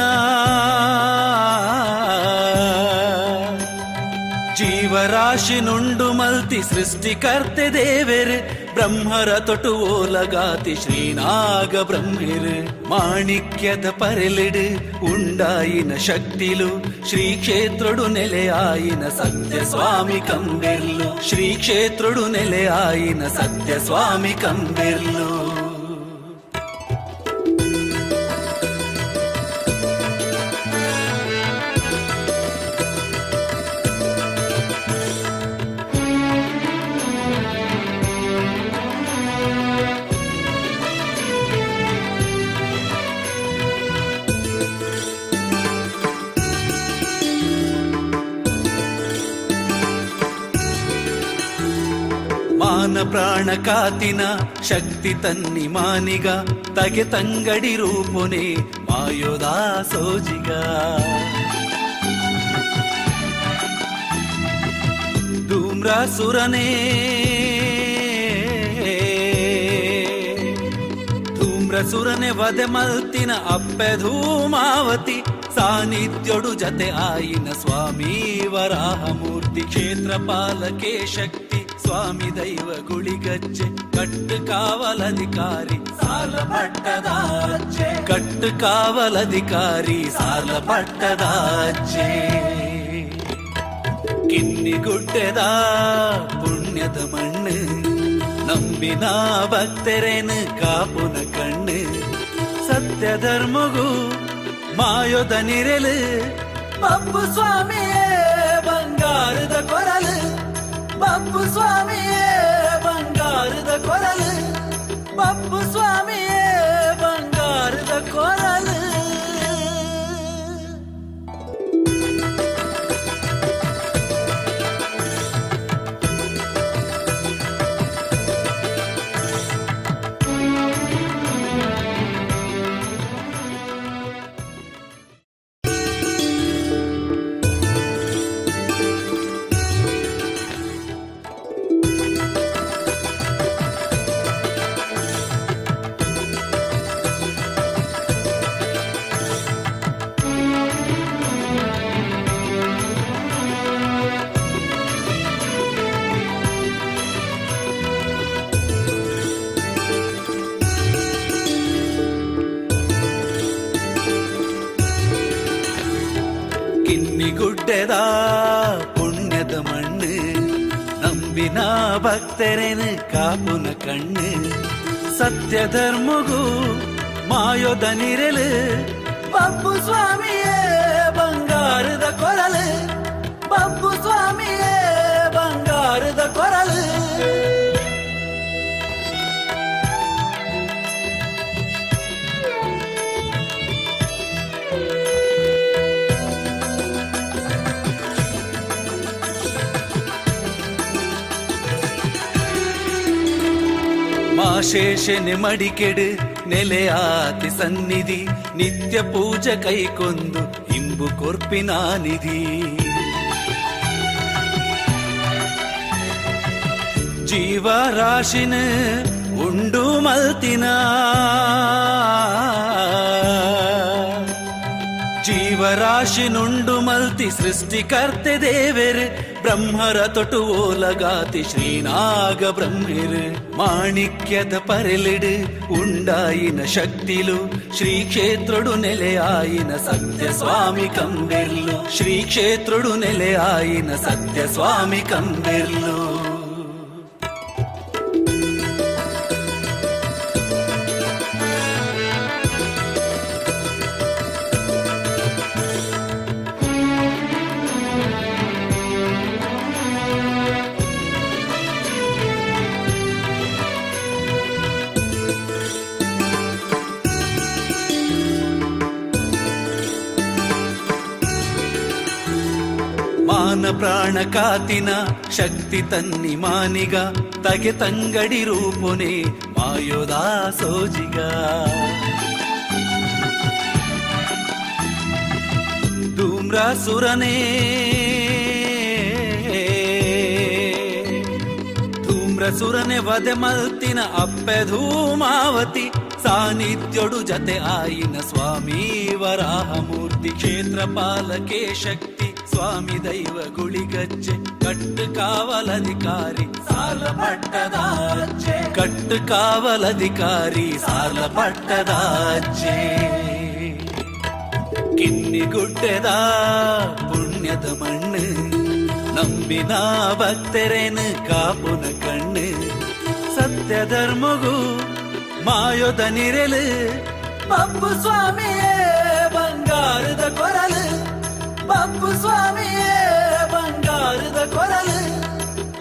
ಜೀವರಾಶಿನುಂಡು ಮಲ್ತಿ ಸೃಷ್ಟಿಕರ್ತೆ ದೇವೆರು ಬ್ರಹ್ಮರ ತೊಟು ಓಲಗಾತಿ ಶ್ರೀನಾಗ ಬ್ರಹ್ಮೆರು ಮಾಣಿಕ್ಯದ ಪರೆಲಿಡು ಉಂಡಾಯಿನ ಶಕ್ತಿಲು ಶ್ರೀ ಕ್ಷೇತ್ರಡು ನೆಲೆಯಾಯಿನ ಸತ್ಯ ಸ್ವಾಮಿ ಕಂಬೆರ್ಲು ಶ್ರೀ ಕ್ಷೇತ್ರಡು ನೆಲೆಯಾಯಿನ ಸತ್ಯ ಸ್ವಾಮಿ ಕಂಬೆರ್ಲು. ಮಾನ ಪ್ರಾಣ ಕಾತಿನ ಶಕ್ತಿ ತನ್ನಿ ಮಾನಿಗ ತಗೆ ತಂಗಡಿ ರೂಪುನೆ ಮಾಯೋದಾ ಸೋಜಿಗ ಧೂಮ್ರಾಸುರನೇ ಧೂಮ್ರಸುರನೆ ವಧೆ ಮಲ್ತಿನ ಅಪ್ಪೆ ಧೂಮಾವತಿ ಸಾನ್ನಿಧ್ಯೊಡು ಜತೆ ಆಯಿನ ಸ್ವಾಮಿ ವರಾಹಮೂರ್ತಿ ಕ್ಷೇತ್ರ ಪಾಲಕೆ ಶಕ್ತಿ ಸ್ವಾಮಿ ದೈವ ಗುಳಿಗಜ್ಜೆ ಕಟ್ಟು ಕಾವಲಧಿಕಾರಿ ಸಾಲ ಪಟ್ಟದಾಚೆ ಕಟ್ಟು ಕಾವಲಧಿಕಾರಿ ಸಾಲ ಪಟ್ಟದಾಚೆ. ಕಿನ್ನಿಗುಡ್ಡೆದ ಪುಣ್ಯದ ಮಣ್ಣು ನಂಬಿನ ಭಕ್ತರೇನು ಕಾಪುನ ಕಣ್ಣು ಸತ್ಯ ಧರ್ಮಗೂ ಮಾಯೋದ ನಿರಲು ಬಬ್ಬು ಸ್ವಾಮಿಯೇ ಬಂಗಾರದ ಕೊರಲು ಬಬ್ಬು ಸ್ವಾಮಿಯೇ ಬಂಗಾರದ ಕೊರಲು ಬಬ್ಬು ಸ್ವಾಮಿಯೇ ಬಂಗಾರದ ಕೊರಲು. ಕಿನ್ನಿಗುಡ್ಡೆದ ಪುಣ್ಯದ ಮಣ್ಣು ನಂಬಿನ ಭಕ್ತರೇನು ಕಾಪುನ ಕಣ್ಣು ಸತ್ಯ ಧರ್ಮಗೂ ಮಾಯೋದ ನಿರಲು ಬಬ್ಬು ಸ್ವಾಮಿಯೇ ಬಂಗಾರದ ಕೊರಲು ಬಬ್ಬು ಸ್ವಾಮಿಯೇ ಬಂಗಾರದ ಕೊರಲು. ಮಾಶೇಷನೆ ಮಡಿಕೆಡು ನೆಲೆಯಾತಿ ಸನ್ನಿಧಿ ನಿತ್ಯ ಪೂಜೆ ಕೈಕೊಂದು ಇಂಬು ಕೊರ್ಪಿನ ನಿಧಿ ಜೀವರಾಶಿನ ಉಂಡು ಮಲ್ತಿನ ಜೀವರಾಶಿನುಂಡು ಮಲ್ತಿ ಸೃಷ್ಟಿಕರ್ತೆ ದೇವೆರು ಬ್ರಹ್ಮರ ತೊಟು ಓಲಗಾತಿ ಶ್ರೀನಾಗ ಬ್ರಹ್ಮೆರು ಮಾಣಿಕ್ಯದ ಪರೆಲಿಡು ಉಂಡಾಯಿನ ಶಕ್ತಿಲು ಶ್ರೀ ಕ್ಷೇತ್ರಡು ನೆಲೆಯಾಯಿನ ಸತ್ಯ ಸ್ವಾಮಿ ಕಂಬೆರ್ಲು ಶ್ರೀ ಕ್ಷೇತ್ರಡು ನೆಲೆಯಾಯಿನ ಸತ್ಯ ಸ್ವಾಮಿ ಕಂಬೆರ್ಲು. ಮಾನ ಪ್ರಾಣ ಕಾತಿನ ಶಕ್ತಿ ತನ್ನಿ ಮಾನಿಗ ತಗೆ ತಂಗಡಿ ರೂಪುನೆ ಮಾಯೋದಾ ಸೋಜಿಗ ಧೂಮ್ರಾಸುರನೇ ಧೂಮ್ರಸುರನೆ ವಧೆ ಮಲ್ತಿನ ಅಪ್ಪೆ ಧೂಮಾವತಿ ಸಾನ್ನಿಧ್ಯೋಡು ಜತೆ ಆಯಿನ ಸ್ವಾಮಿ ವರಾಹಮೂರ್ತಿ ಕ್ಷೇತ್ರ ಪಾಲಕೆ ಶಕ್ತಿ ಸ್ವಾಮಿ ದೈವ ಗುಳಿಗಜ್ಜೆ ಕಟ್ಟು ಕಾವಲಧಿಕಾರಿ ಸಾಲ ಪಟ್ಟದಾಚೆ ಕಟ್ಟು ಕಾವಲಧಿಕಾರಿ ಸಾಲ ಪಟ್ಟದಾಚೆ ಕಿನ್ನಿಗುಡ್ಡೆದ ಪುಣ್ಯದ ಮಣ್ಣು ನಂಬಿನ ಭಕ್ತರೇನು ಕಾಪುನ ಕಣ್ಣು ಸತ್ಯ ಧರ್ಮಗೂ ಮಾಯೋದ ನಿರೆಲು ಬಪ್ಪು ಸ್ವಾಮಿಯೇ ಬಂಗಾರದ ಕೊರಲು ಬಪ್ಪು ಸ್ವಾಮಿಯೇ ಬಂಗಾರದ ಕೊರಲು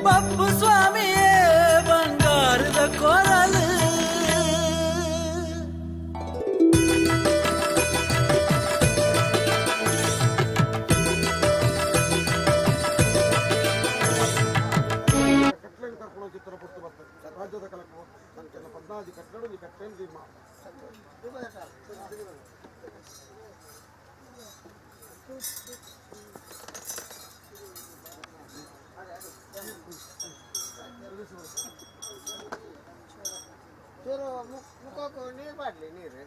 ಬಪ್ಪು ಸ್ವಾಮಿಯೇ ಬಂಗಾರದ ಕೊರಲು. ರಾಜ್ಯದ ಕಲಕ ಸಂಖ್ಯೆ ಪದ್ನಾಜಿ ಕಟ್ಟಡ ಕಟ್ಟೆಂದು ಮುಖಕ್ಕೆ ನೀರು ಮಾಡಲಿ ನೀರು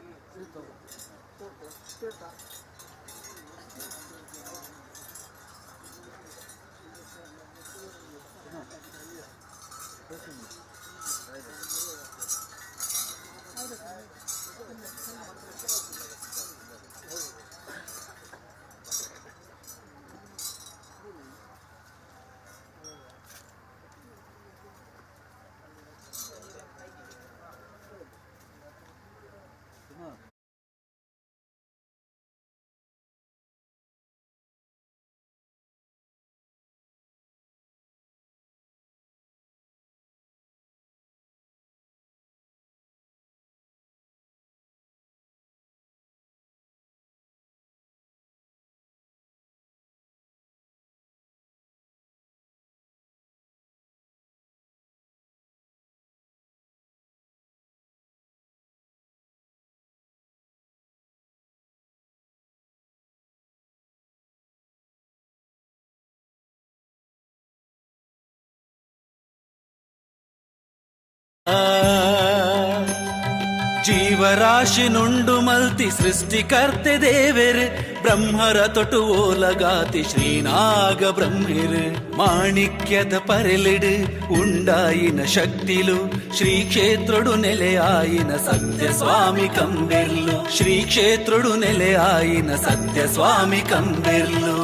ಜೀವರಾಶಿ ನುಂಡು ಮಲ್ತಿ ಸೃಷ್ಟಿಕರ್ತೆ ದೇವೆರ್ ಬ್ರಹ್ಮರ ತೊಟು ಓಲಗಾತಿ ಶ್ರೀನಾಗ ಬ್ರಹ್ಮಿರ್ ಮಾಣಿಕ್ಯದ ಪರೆಲಿಡು ಉಂಡಾಯಿನ ಶಕ್ತಿಲು ಶ್ರೀ ಕ್ಷೇತ್ರಡು ನೆಲೆಯಾಯಿನ ಸತ್ಯ ಸ್ವಾಮಿ ಕಂಬೆರ್ಲು ಶ್ರೀ ಕ್ಷೇತ್ರಡು ನೆಲೆಯಾಯಿನ ಸತ್ಯ ಸ್ವಾಮಿ ಕಂಬೆರ್ಲು.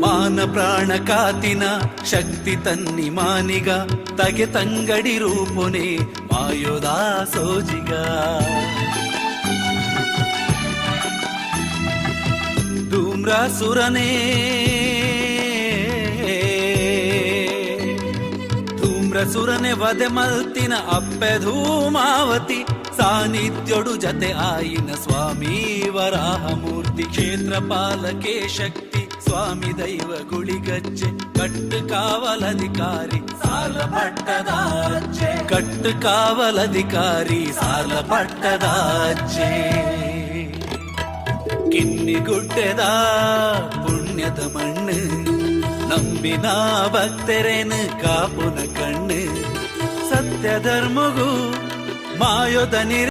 ಮಾನ ಪ್ರಾಣ ಕಾತಿನ ಶಕ್ತಿ ತನ್ನಿ ಮಾನಿಗ ತಗೆ ತಂಗಡಿ ರೂಪುನೆ ಮಾಯೋದಾ ಸೋಜಿಗ ಧೂಮ್ರಾಸುರನೇ ಧೂಮ್ರಸುರನೆ ವಧೆ ಮಲ್ತಿನ ಅಪ್ಪೆ ಧೂಮಾವತಿ ಸಾನ್ನಿಧ್ಯೋಡು ಜತೆ ಆಯಿನ ಸ್ವಾಮಿ ವರಾಹಮೂರ್ತಿ ಕ್ಷೇತ್ರ ಪಾಲಕೆ ಶಕ್ತಿ ಸ್ವಾಮಿ ದೈವ ಗುಳಿಗಜ್ಜೆ ಕಟ್ಟು ಕಾವಲಧಿಕಾರಿ ಸಾಲ ಪಟ್ಟದಾಚೆ ಕಟ್ಟು ಕಾವಲಧಿಕಾರಿ ಸಾಲ ಪಟ್ಟದಾಚೆ ಕಿನ್ನಿಗುಡ್ಡೆದ ಪುಣ್ಯದ ಮಣ್ಣು ನಂಬಿನ ಭಕ್ತರೇನು ಕಾಪುನ ಕಣ್ಣು ಸತ್ಯ ಧರ್ಮಗೂ ಮಾಯೋದ ನಿರ